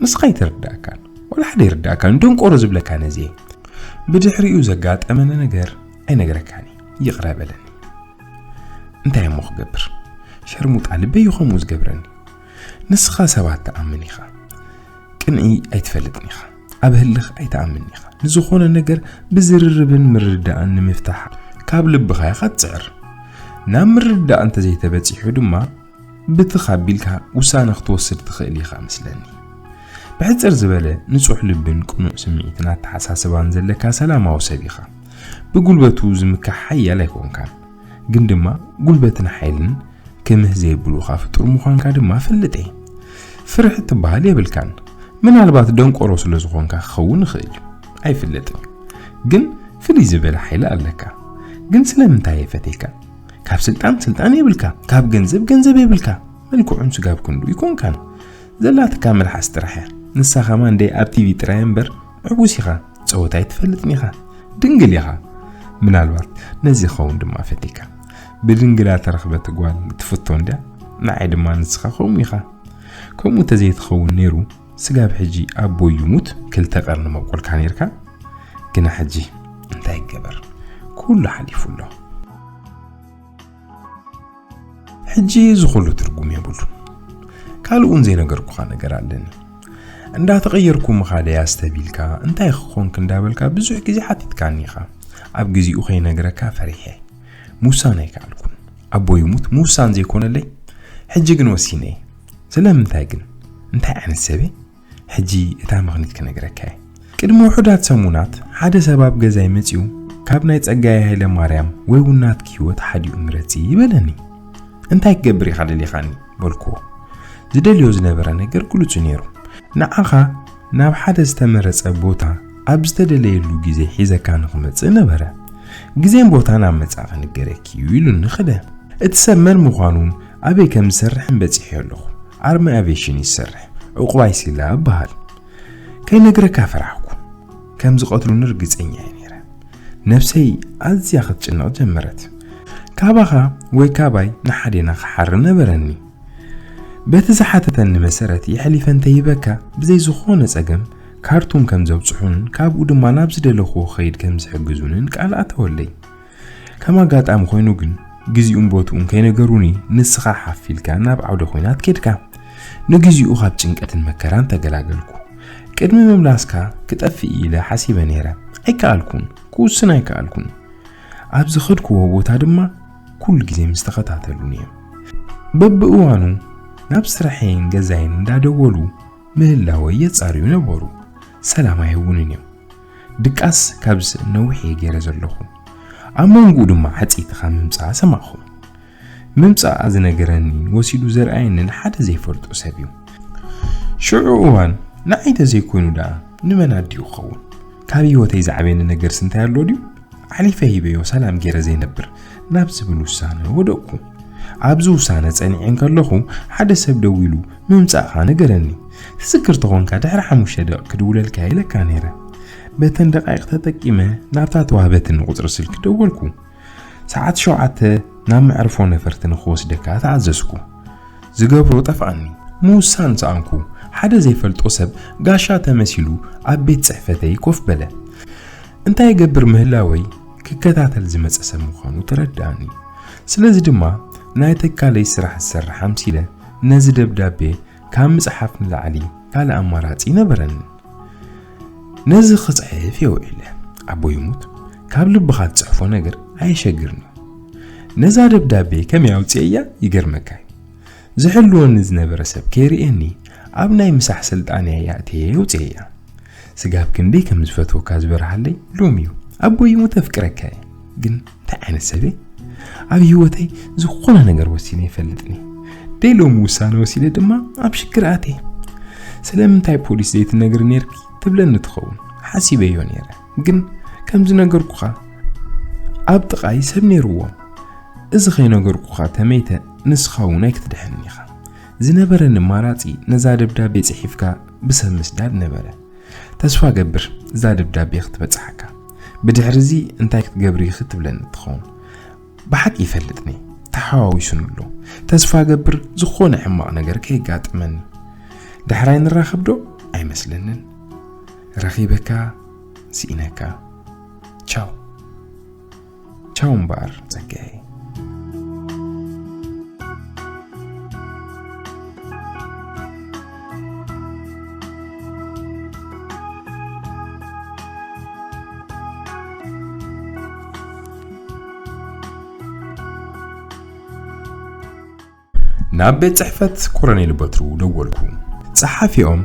ንስኻ ኣይተረዳእካን። ወላ ሓደ ይርዳእካን። ደንቆሮ ዝብለካ ነዚ እየ። ብድሕሪኡ ዘጋጠመኒ ነገር ኣይነግረካን እየ። ይቕረ በለኒ። እንታይ እሞ ክገብር? ሸርሙጣ ልበይ እዩ ከምኡ ዝገብረኒ። ንስኻ ሰባት ትኣምን ኢኻ። ቅንኢ ኣይትፈልጥን ኢኻ። ኣብ ህልኽ ኣይትኣምን ኢኻ። ንዝኾነ ነገር ብዝርርብን ምርድዳእን ንምፍታሕ ካብ ልብኻ ኢኻ ትጽዕር። ናብ ምርድዳእ እንተዘይተበጺሑ ድማ ብትኽ ኣቢልካ ውሳነ ክትወስድ ትኽእል ኢኻ መስለኒ። ብሕጽር ዝበለ፣ ንጹሕ ልብን ቅኑዕ ስምዒትን ኣተሓሳስባን ዘለካ ሰላማዊ ሰብ ኢኻ። ብጉልበቱ ዝምካሕ ሓያል ኣይኮንካን፣ ግን ድማ ጉልበትን ሓይልን ክምህ ዘይብሉኻ ፍጡር ምዃንካ ድማ እፈልጥ እየ። ፍርሒ ትበሃል የብልካን። ምናልባት ደንቆሮ ስለ ዝኾንካ ክኸውን ይኽእል እዩ። ኣይፍለጥን። ግን ፍልይ ዝበለ ሓይሊ ኣለካ። ግን ስለምንታይ እየ ፈትየካ? ካብ ስልጣን ስልጣን የብልካ፣ ካብ ገንዘብ ገንዘብ የብልካ። መልክዑን ስጋብ ክንዱ ይኮንካን። ዘላትካ መልሓስ ጥራሕ እያ። ንሳ ኸማን ደይ ኣብ ቲቪ ጥራይ እምበር ዕቡስ ኢኻ። ጸወታ ኣይትፈልጥን ኢኻ። ድንግል ኢኻ። ምናልባት ነዚ ኸውን ድማ ፈቲካ። ብድንግላ ተረኽበት ጓል ትፍቶ እንድያ። ንዓይ ድማ ንስኻ ከምኡ ኢኻ። ከምኡ ተዘይትኸውን ነይሩ፣ ስጋብ ሕጂ ኣቦይ ይሙት ክልተ ቀርኒ መብቆልካ ነይርካ። ግና ሕጂ እንታይ ይገበር? ኩሉ ሓሊፉ ኣሎ። ሕጂ እዚ ኩሉ ትርጉም የብሉን። ካልእ እውን ዘይነገርኩኻ ነገር ኣለኒ። እንዳተቐየርኩ ምኻደይ ኣስተቢልካ፣ እንታይ ክኾንክ እንዳበልካ ብዙሕ ግዜ ሓቲትካኒ ኢኻ። ኣብ ግዜኡ ከይነግረካ ፈሪሐ። ምውሳን ኣይከኣልኩን። ኣቦይ ይሙት ምውሳን ዘይኮነለይ፣ ሕጂ ግን ወሲነ እየ። ስለምንታይ ግን? እንታይ ዓይነት ሰብ እየ? ሕጂ እታ ምኽኒት ክነግረካ እየ። ቅድሚ ውሑዳት ሰሙናት ሓደ ሰብ ኣብ ገዛይ መጺኡ፣ "ካብ ናይ ጸጋይ ሃይለ ማርያም ወይ እውን ናትኪ ህይወት ሓዲኡ ምረጺ" ይበለኒ። "እንታይ ክገብር ኢኻ ደሊኻኒ?" በልኩዎ። ዝደልዮ ዝነበረ ነገር ግሉጽ ነይሩ። "ንዓኻ ናብ ሓደ ዝተመረጸ ቦታ ኣብ ዝተደለየሉ ግዜ ሒዘካ ንኽመጽእ ነበረ። ግዜን ቦታን ኣብ መጻኢ ክንገረኪ እዩ" ኢሉኒ ኸደ። እቲ ሰብ መን ምዃኑን ኣበይ ከም ዝሰርሕን በጺሐዮ ኣለኹ። ኣርማ ኣቪዬሽን ይሰርሕ፣ ዕቑባይ ሲላ እበሃል። ከይነግረካ ፈራሕኩ። ከም ዝቐትሉኒ ርግጸኛ እየ ነይረ። ነብሰይ ኣዝያ ክትጭነቕ ጀመረት። ካባኻ ወይ ካባይ ንሓዴና ክሓሪ ነበረኒ። በቲ ዝሓተተኒ መሰረት የሕሊፈ እንተይበካ ብዘይ ዝኾነ ጸገም ካርቱም ከም ዘብጽሑን ካብኡ ድማ ናብ ዝደለኽዎ ክኸይድ ከም ዝሕግዙንን ቃል ኣተወለይ። ከም ኣጋጣሚ ኮይኑ ግን፣ ግዜኡን ቦትኡን ከይነገሩኒ ንስኻ ሓፍ ኢልካ ናብ ዓውደ ኲናት ኬድካ። ንግዜኡ ካብ ጭንቀትን መከራን ተገላገልኩ። ቅድሚ ምምላስካ ክጠፍእ ኢለ ሓሲበ ነይረ። ኣይከኣልኩን፣ ክውስን ኣይከኣልኩን። ኣብ ዝኸድክዎ ቦታ ድማ ኩሉ ግዜ ምስ ተኸታተሉኒ እዮም። በብእዋኑ ናብ ስራሐይን ገዛይን እንዳደወሉ ምህላወይ የጻርዩ ነበሩ። ሰላም ኣይህቡንን እዮም። ድቃስ ካብዚ ነዊሕ እየ ገይረ ዘለኹ። ኣብ መንጎኡ ድማ ዓጽይትኻ ምምጻኣ ሰማዕኹ። ምምጻኣ ዝነገረኒን ወሲዱ ዘርኣየንን ሓደ ዘይፈልጦ ሰብ እዩ። ሽዑ እዋን ንዓይ ተዘይኮይኑ ደኣ ንመን ኣዲኡ ክኸውን? ካብ ህይወተይ ዝዓበየኒ ነገርስ እንታይ ኣሎ ድዩ? ኣሕሊፈ ሂበዮ ሰላም ገይረ ዘይነብር ናብ ዝብል ውሳነ ወደቕኩ። ኣብዚ ውሳነ ጸኒዐ እንከለኹ ሓደ ሰብ ደዊሉ ምምጻእካ ነገረኒ። ትዝክር ተኾንካ ድሕሪ ሓሙሽተ ደቂቕ ክድውለልካ ኢለካ ነይረ። በተን ደቃይቕ ተጠቂመ ናብታ ተዋህበትኒ ቁጽሪ ስልኪ ደወልኩ። ሰዓት ሸውዓተ ናብ መዕርፎ ነፈርቲ ንኽወስደካ ተኣዘዝኩ። ዝገብሮ ጠፍኣኒ። ምውሳን ሰኣንኩ። ሓደ ዘይፈልጦ ሰብ ጋሻ ተመሲሉ ኣብ ቤት ጽሕፈተይ ኮፍ በለ። እንታይ ይገብር ምህላወይ ክከታተል ዝመጸ ሰብ ምዃኑ ተረድኣኒ። ስለዚ ድማ ናይ ተካለይ ስራሕ ዝሰርሕ ኣምሲለ ነዚ ደብዳቤ ካብ ምጽሓፍ ንላዕሊ ካልእ ኣማራጺ ነበረኒ። ነዚ ክጽሕፍ እየ ውዒለ። ኣቦይ ይሙት፣ ካብ ልብኻ ትጽሕፎ ነገር ኣየሸግርን እዩ። ነዛ ደብዳቤ ከመይ ኣውጽኤያ ይገርመካ እዩ። ዝሕልወኒ ዝነበረ ሰብ ከይርእየኒ ኣብ ናይ ምሳሕ ስልጣንያ ኣእትየ ኣውጽኤያ። ስጋብ ክንደይ ከም ዝፈትወካ ዝበርሃለይ ሎሚ እዩ። ኣቦይ ይሙት፣ ኣፍቅረካ እየ። ግን እንታይ ዓይነት ሰብ እየ? ኣብ ህይወተይ ዝኾነ ነገር ወሲነ ይፈልጥኒ። ደይ ሎሚ ውሳነ ወሲደ ድማ ኣብ ሽግር ኣትየ። ስለምንታይ ፖሊስ ዘይትነግሪ ነይርኪ ትብለኒ ትኸውን ሓሲበዮ ነይረ። ግን ከም ዝነገርኩኻ ኣብ ጥቓይ ሰብ ነይርዎ። እዚ ከይነገርኩኻ ተመይተ ንስኻ እውን ኣይክትድሕንን ኢኻ። ዝነበረኒ ኣማራጺ ነዛ ደብዳቤ ጽሒፍካ ብሰብ ምስዳድ ነበረ። ተስፋ ገብር እዛ ደብዳቤ ክትበጽሓካ። ብድሕሪ እዚ እንታይ ክትገብሪ ኢኺ ትብለኒ ትኸውን። ብሓቂ ይፈልጥኒ፣ ተሓዋዊሱኒ ኣሎ። ተስፋ ገብር ዝኾነ ሕማቕ ነገር ከየጋጥመኒ። ዳሕራይ ንራኸብ ዶ? ኣይመስለንን። ረኺበካ ስኢነካ። ቻው። ቻው እምበኣር ጸጋዬ። ናብ ቤት ጽሕፈት ኮሎኔል በትሩ ደወልኩ። ጸሓፊኦም፣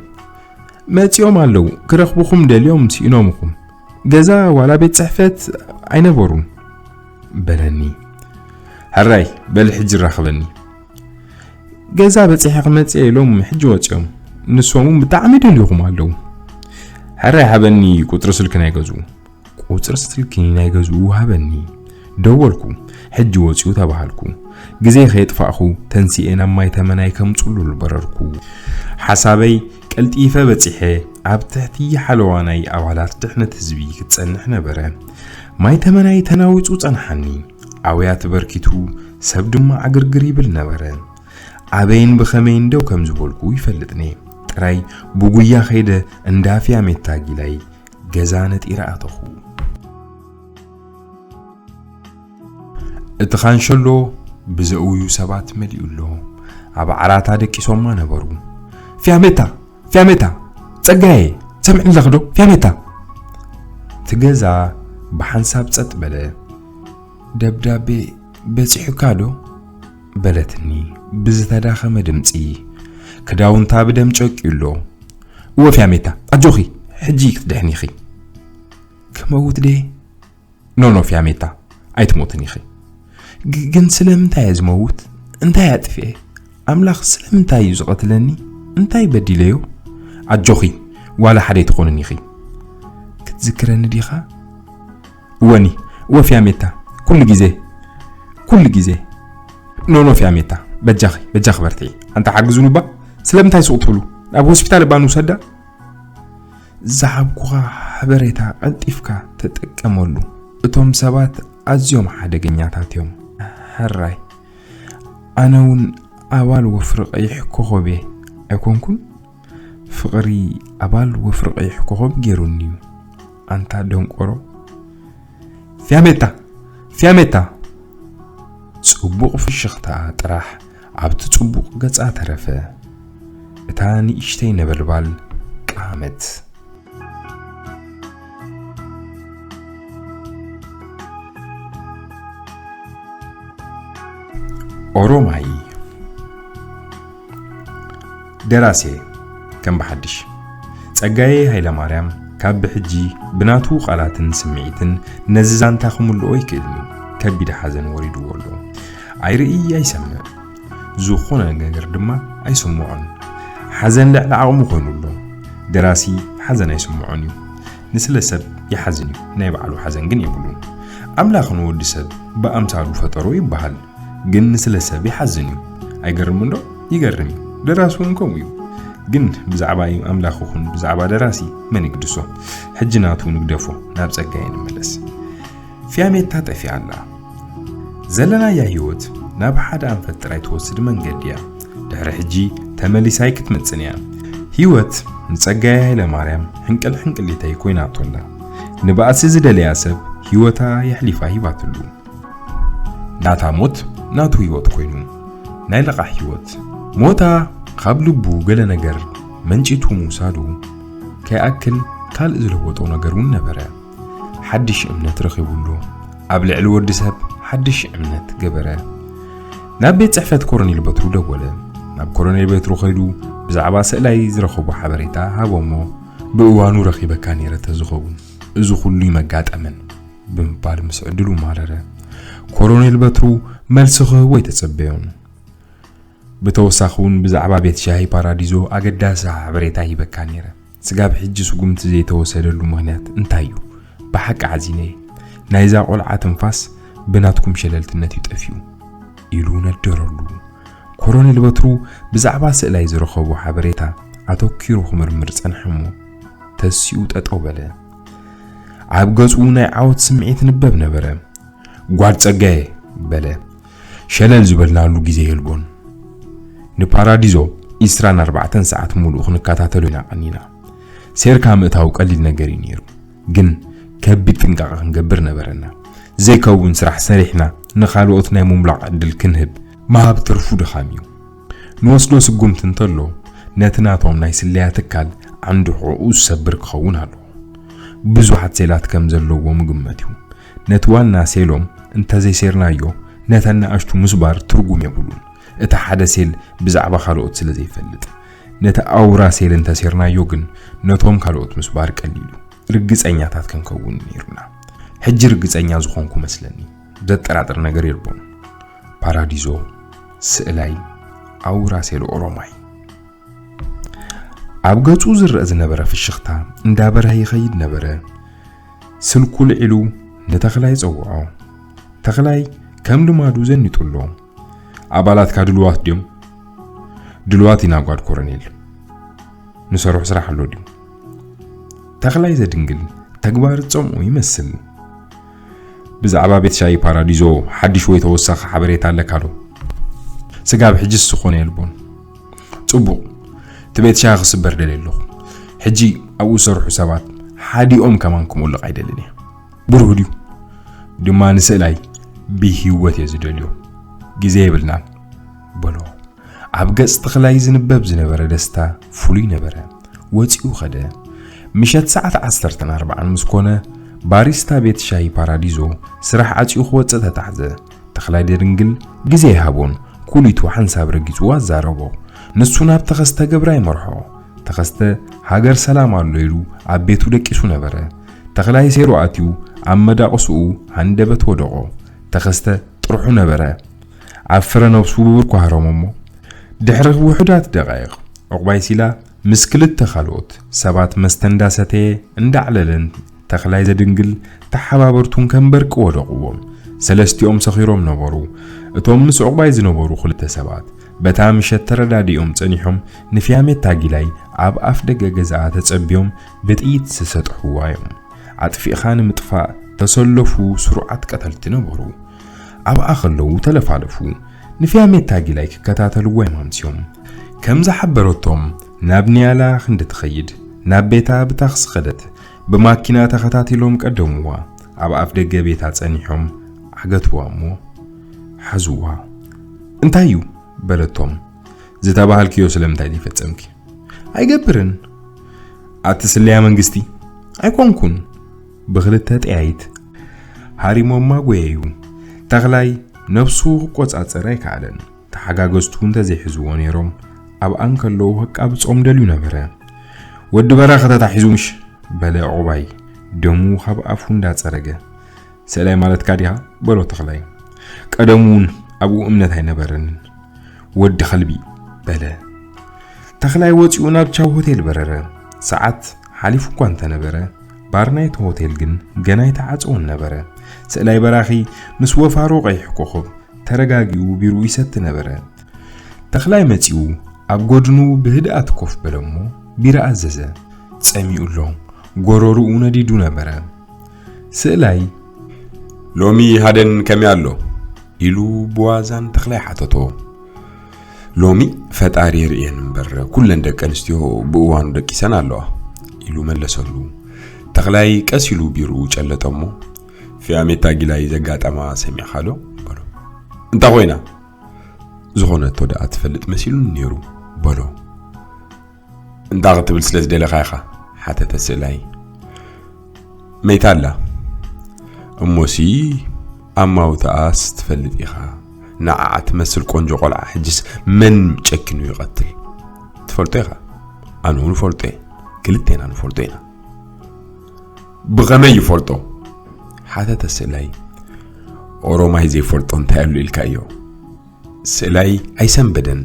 "መጺኦም ኣለዉ፣ ክረኽብኹም ደልዮም ስኢኖምኹም። ገዛ ዋላ ቤት ጽሕፈት ኣይነበሩን" በለኒ። "ሕራይ፣ በል ሕጂ ራኽበኒ። ገዛ በጺሐ ክመጽእ ኢሎም ሕጂ ወጺኦም። ንሶም እውን ብጣዕሚ ደልዩኹም ኣለዉ። ሕራይ ሃበኒ ቁጽሪ ስልኪ ናይ ገዝኡ። ቁጽሪ ስልኪ ናይ ገዝኡ ሃበኒ። ደወልኩ። ሕጂ ወጺኡ ተባሃልኩ። ግዜ ከየጥፋእኹ ተንሲኤ ናብ ማይ ተመናይ ከምጽሉል በረርኩ። ሓሳበይ ቀልጢፈ በጺሐ ኣብ ትሕቲ ሓለዋ ናይ ኣባላት ድሕነት ህዝቢ ክጸንሕ ነበረ። ማይ ተመናይ ተናዊጹ ጸንሓኒ። ኣውያ ተበርኪቱ ሰብ ድማ ዕግርግር ይብል ነበረ። ኣበይን ብኸመይን ደው ከም ዝበልኩ ይፈልጥኔ። ጥራይ ብጉያ ከይደ እንዳ ፊያሜታ ጊላይ ገዛ ነጢረ ኣተኹ። እቲ ካንሸሎ ብዘእውዩ ሰባት መሊኡ ኣሎ። ኣብ ዓራታ ደቂሶማ ነበሩ። "ፊያሜታ! ፊያሜታ! ጸጋዬ! ሰምዕለኽ ዶ? ፊያሜታ!" እቲ ገዛ ብሓንሳብ ጸጥ በለ። "ደብዳቤ በጺሑካ ዶ?" በለትኒ ብዝተዳኸመ ድምጺ። ክዳውንታ ብደም ጨቂዩ ኣሎ። "እወ ፊያሜታ፣ ኣጆኺ፣ ሕጂ ክትድሕኒ ኢኺ።" "ክመውት ድየ?" "ኖ፣ ኖ ፊያሜታ፣ ኣይትሞትን ኢኺ።" "ግ-፣ ግን ስለምንታይ እየ ዝመውት? እንታይ ኣጥፍኤ? ኣምላኽ ስለምንታይ እዩ ዝቐትለኒ? እንታይ በዲለዮ?" "ኣጆኺ፣ ዋላ ሓደ ኣይትኾንን ኢኺ። ክትዝክረኒ ዲኻ?" "እወኒ፣ እወ ፊያሜታ፣ ኩሉ ግዜ፣ ኩሉ ግዜ።" "ኖ፣ ኖ ፊያሜታ፣ በጃኺ፣ በጃኺ በርትዒ። ኣንታ ሓግዙ ንባ፣ ስለምንታይ ስቕ ትብሉ? ናብ ሆስፒታል እባ ንውሰዳ?" "ዝሃብኩኻ ሓበሬታ ቀልጢፍካ ተጠቀመሉ። እቶም ሰባት ኣዝዮም ሓደገኛታት እዮም። ሕራይ፣ ኣነ እውን ኣባል ወፍሪ ቀይሕ ኮኸብ እየ ኣይኮንኩን? ፍቕሪ ኣባል ወፍሪ ቀይሕ ኮኸብ ገይሩኒ እዩ። ኣንታ ደንቆሮ!" "ፊያሜታ! ፊያሜታ!" ጽቡቕ ፍሽኽታ ጥራሕ ኣብቲ ጽቡቕ ገጻ ተረፈ። እታ ንእሽተይ ነበልባል ቀሃመት። ኦሮማይ። ደራሴ ከም ብሓድሽ ጸጋዬ ሃይለማርያም ካብ ብሕጂ ብናቱ ቃላትን ስምዒትን ነዚ ዛንታ ክምልኦ ኣይክእልን እዩ። ከቢድ ሓዘን ወሪድዎ ኣሎ። ኣይርኢ ኣይሰምዕ፣ ዝኾነ ነገር ድማ ኣይስምዖን። ሓዘን ልዕሊ ዓቕሙ ኮይኑ ኣሎ። ደራሲ ሓዘን ኣይስምዖን እዩ። ንስለ ሰብ ይሓዝን እዩ፣ ናይ ባዕሉ ሓዘን ግን የብሉን። ኣምላኽ ንወዲ ሰብ ብኣምሳሉ ፈጠሮ ይበሃል። ግን ንስለ ሰብ ይሓዝን እዩ። ኣይገርምን ዶ? ይገርም እዩ። ደራሲ እውን ከምኡ እዩ። ግን ብዛዕባ ኣምላኽ ይኹን ብዛዕባ ደራሲ መን ይግድሶ? ሕጂ ናቱ ንግደፎ፣ ናብ ጸጋዬ ንመለስ። ፊያሜታ ጠፊኣ ኣላ። ዘለናያ ህይወት ናብ ሓደ ኣንፈት ጥራይ ትወስድ መንገዲ እያ። ድሕሪ ሕጂ ተመሊሳ ኣይክትመጽን እያ። ህይወት ንጸጋዬ ሃይለማርያም ሕንቅል ሕንቅሊተይ ኮይናቶ ኣላ። ንባእሲ ዝደለያ ሰብ ህይወታ የሕሊፋ ሂባትሉ። ናታ ሞት ናቱ ህይወት ኮይኑ፣ ናይ ለቓሕ ህይወት። ሞታ ካብ ልቡ ገለ ነገር መንጪቱ ምውሳዱ ከይኣክል ካልእ ዝለወጦ ነገር እውን ነበረ። ሓድሽ እምነት ረኺቡ ኣሎ። ኣብ ልዕሊ ወዲ ሰብ ሓድሽ እምነት ገበረ። ናብ ቤት ጽሕፈት ኮሎኔል በትሩ ደወለ። ናብ ኮሎኔል በትሩ ከይዱ ብዛዕባ ስእላይ ዝረኸቦ ሓበሬታ ሃቦሞ። "ብእዋኑ ረኺበካ ነይረ ተዝኸውን፣ እዚ ኩሉ ይመጋጠመን?" ብምባል ምስ ዕድሉ ማረረ። ኮሎኔል በትሩ መልሲ ክህቦ ኣይተጸበዮን። ብተወሳኺ እውን ብዛዕባ ቤት ሻሂ ፓራዲዞ ኣገዳሲ ሓበሬታ ሂበካ ነይረ። ስጋብ ሕጂ ስጉምቲ ዘይተወሰደሉ ምኽንያት እንታይ እዩ? ብሓቂ ሓዚነ እየ። ናይዛ ቆልዓ ትንፋስ ብናትኩም ሸለልትነት እዩ ጠፊኡ፣ ኢሉ ነደረሉ። ኮሎኔል በትሩ ብዛዕባ ስእላይ ዝረኸቦ ሓበሬታ ኣተኪሩ ክምርምር ጸንሐ እሞ ተሲኡ ጠጠው በለ። ኣብ ገጹ ናይ ዓወት ስምዒት ይንበብ ነበረ። "ጓድ ጸጋዬ!" በለ። "ሸለል ዝበልናሉ ግዜ የልቦን። ንፓራዲዞ ዒስራን ኣርባዕተን ሰዓት ሙሉእ ክንከታተሎ ኢና ቀኒና። ሴርካ ምእታው ቀሊል ነገር እዩ ነይሩ፣ ግን ከቢድ ጥንቃቐ ክንገብር ነበረና። ዘይከውን ስራሕ ሰሪሕና ንኻልኦት ናይ ምምላቕ ዕድል ክንህብ ምሃብ ትርፉ ድኻም እዩ። ንወስዶ ስጉምቲ እንተሎ ነቲ ናቶም ናይ ስለያ ትካል ዓንዲ ሕቖኡ ዝሰብር ክኸውን ኣለዎ። ብዙሓት ሴላት ከም ዘለዎ ምግመት እዩ። ነቲ ዋና ሴሎም እንተዘይሴርናዮ ነተን ንኣሽቱ ምስባር ትርጉም የብሉን። እቲ ሓደ ሴል ብዛዕባ ካልኦት ስለ ዘይፈልጥ። ነቲ ኣውራ ሴል እንተሴርናዮ ግን ነቶም ካልኦት ምስባር ቀሊል እዩ። ርግጸኛታት ክንከውን ነይሩና። ሕጂ ርግጸኛ ዝኾንኩ መስለኒ። ዘጠራጥር ነገር የልቦን። ፓራዲዞ፣ ስእላይ፣ ኣውራ ሴል ኦሮማይ። ኣብ ገጹ ዝረአ ዝነበረ ፍሽኽታ እንዳበርሀ ይኸይድ ነበረ። ስልኩ ልዒሉ ንተኽላይ ጸውዖ። ተኽላይ ከም ልማዱ ዘኒጡ ኣሎ። ኣባላትካ ድልዋት ድዮም? ድልዋት ኢና ጓድ ኮረኔል። ንሰርሑ ስራሕ ኣሎ ድዩ? ተኽላይ ዘድንግል ተግባር ጸምኡ ይመስል። ብዛዕባ ቤት ሻሂ ፓራዲዞ ሓድሽ ወይ ተወሳኺ ሓበሬታ ኣለካ ዶ? ስጋብ ሕጅስ ዝኾነ የልቦን። ጽቡቕ፣ እቲ ቤት ሻሂ ክስበር ደልየ ኣለኹ። ሕጂ ኣብኡ ዝሰርሑ ሰባት ሓዲኦም ከማን ክምውልቕ ኣይደልን እየ። ብሩህ ድዩ? ድማ ንስእላይ ብህይወት እየ ዝደልዮ። ግዜ የብልናን በሎ። ኣብ ገጽ ተኽላይ ዝንበብ ዝነበረ ደስታ ፍሉይ ነበረ። ወጺኡ ኸደ። ምሸት ሰዓት ዓሰርተን ኣርባዓን ምስ ኮነ፣ ባሪስታ ቤት ሻሂ ፓራዲዞ ስራሕ ዓጽዩ ክወጽእ ተታሕዘ። ተኽላይ ዘድንግል ግዜ ይሃቦን ኩሊቱ ሓንሳብ ረጊጹ ኣዛረቦ። ንሱ ናብ ተኸስተ ገብራ ይመርሖ። ተኸስተ ሃገር ሰላም ኣሎ ኢሉ ኣብ ቤቱ ደቂሱ ነበረ። ተኽላይ ሴሩ ኣትዩ ኣብ መዳቕስኡ ሃንደበት ወደቖ። ተኸስተ ጥርሑ ነበረ። ኣብ ፍረ ነብሱ ብብርኩ ሃረሞ እሞ ድሕሪ ውሑዳት ደቓይቕ ዕቑባይ ሲላ ምስ ክልተ ካልኦት ሰባት መስተ እንዳሰተየ እንዳዕለለን ተኽላይ ዘድንግል ተሓባበርቱን ከም በርቂ ወደቕዎም። ሰለስቲኦም ሰኺሮም ነበሩ። እቶም ምስ ዕቑባይ ዝነበሩ ክልተ ሰባት በታ ምሸት ተረዳዲኦም ጸኒሖም ንፊያሜታ ጊላይ ኣብ ኣፍ ደገ ገዛኣ ተጸቢዮም ብጥይት ዝሰጥሕዋ እዮም። ኣጥፊእኻ ንምጥፋእ ተሰለፉ ስሩዓት ቀተልቲ ነበሩ። ኣብኣ ከለዉ ተለፋለፉ። ንፊያሜታ ጊላይ ክከታተልዎ እዮም ኣምስዮም። ከም ዝሓበረቶም ናብ ኒያላ ክንዲ ትኸይድ ናብ ቤታ ብታክሲ ኸደት። ብማኪና ተኸታቲሎም ቀደምዋ። ኣብ ኣፍ ደገ ቤታ ጸኒሖም ዓገትዋ እሞ ሓዝዋ። እንታይ እዩ በለቶም። ዝተባሃልክዮ ስለምንታይ ዘይፈጸምኪ? ኣይገብርን። ኣቲ ስለያ መንግስቲ ኣይኮንኩን። ብኽልተ ጠያይት ሃሪሞማ ጎየዩ። ተኽላይ ነብሱ ክቆጻጸር ኣይከኣለን። ተሓጋገዝቱ እንተዘይሕዝዎ ነይሮም ኣብኣ እንከለዉ ከቃብጾም ደልዩ ነበረ። ወዲ በራኸ ተታሒዙ ምሽ በለ ዕቑባይ ደሙ ካብ ኣፉ እንዳጸረገ። ስእላይ ማለትካ ዲኻ በሎ ተኽላይ። ቀደም እውን ኣብኡ እምነት ኣይነበረንን። ወዲ ከልቢ በለ። ተኽላይ ወፂኡ ናብ ቻው ሆቴል በረረ። ሰዓት ሓሊፉ እኳ እንተነበረ ባር ናይቲ ሆቴል ግን ገና ኣይተዓፀወን ነበረ። ስእላይ በራኺ ምስ ወፋሮ ቀይሕ ኮኸብ ተረጋጊኡ ቢርኡ ይሰቲ ነበረ። ተኽላይ መጺኡ ኣብ ጎድኑ ብህድኣት ኮፍ በለ እሞ ቢራ ኣዘዘ። ጸሚኡ ኣሎ። ጎረርኡ ነዲዱ ነበረ። ስእላይ "ሎሚ ሃደን ከመይ ኣሎ?" ኢሉ ብዋዛ ንተኽላይ ሓተቶ። "ሎሚ ፈጣሪ የርእየን እምበር ኩለን ደቂ ኣንስትዮ ብእዋኑ ደቂሰን ኣለዋ" ኢሉ መለሰሉ። ተኽላይ ቀስ ኢሉ ቢርኡ ጨለጠ እሞ "ፊያሜታ ጊላይ ዘጋጠማ ሰሚዕኻ ዶ?" በሎ። "እንታ ኮይና?" ዝኾነቶ ደኣ ትፈልጥ መሲሉኒ ነይሩ በሎ። "እንታ ክትብል ስለ ዝደለኻ ኢኻ?" ሓተተ ስእላይ። "መይታ ኣላ?" "እሞሲ ኣማውታኣስ ትፈልጥ ኢኻ። ንዓዓ ትመስል ቆንጆ ቆልዓ ሕጅስ መን ጨኪኑ ይቐትል? ትፈልጦ ኢኻ። ኣነ እውን እፈልጦ እየ። ክልቴና ንፈልጦ ኢና።" "ብኸመይ ይፈልጦ?" ሓተተ ስእላይ። "ኦሮማይ ዘይፈልጦ እንታይ ኣሎ ኢልካዮ?" ስእላይ ኣይሰንበደን።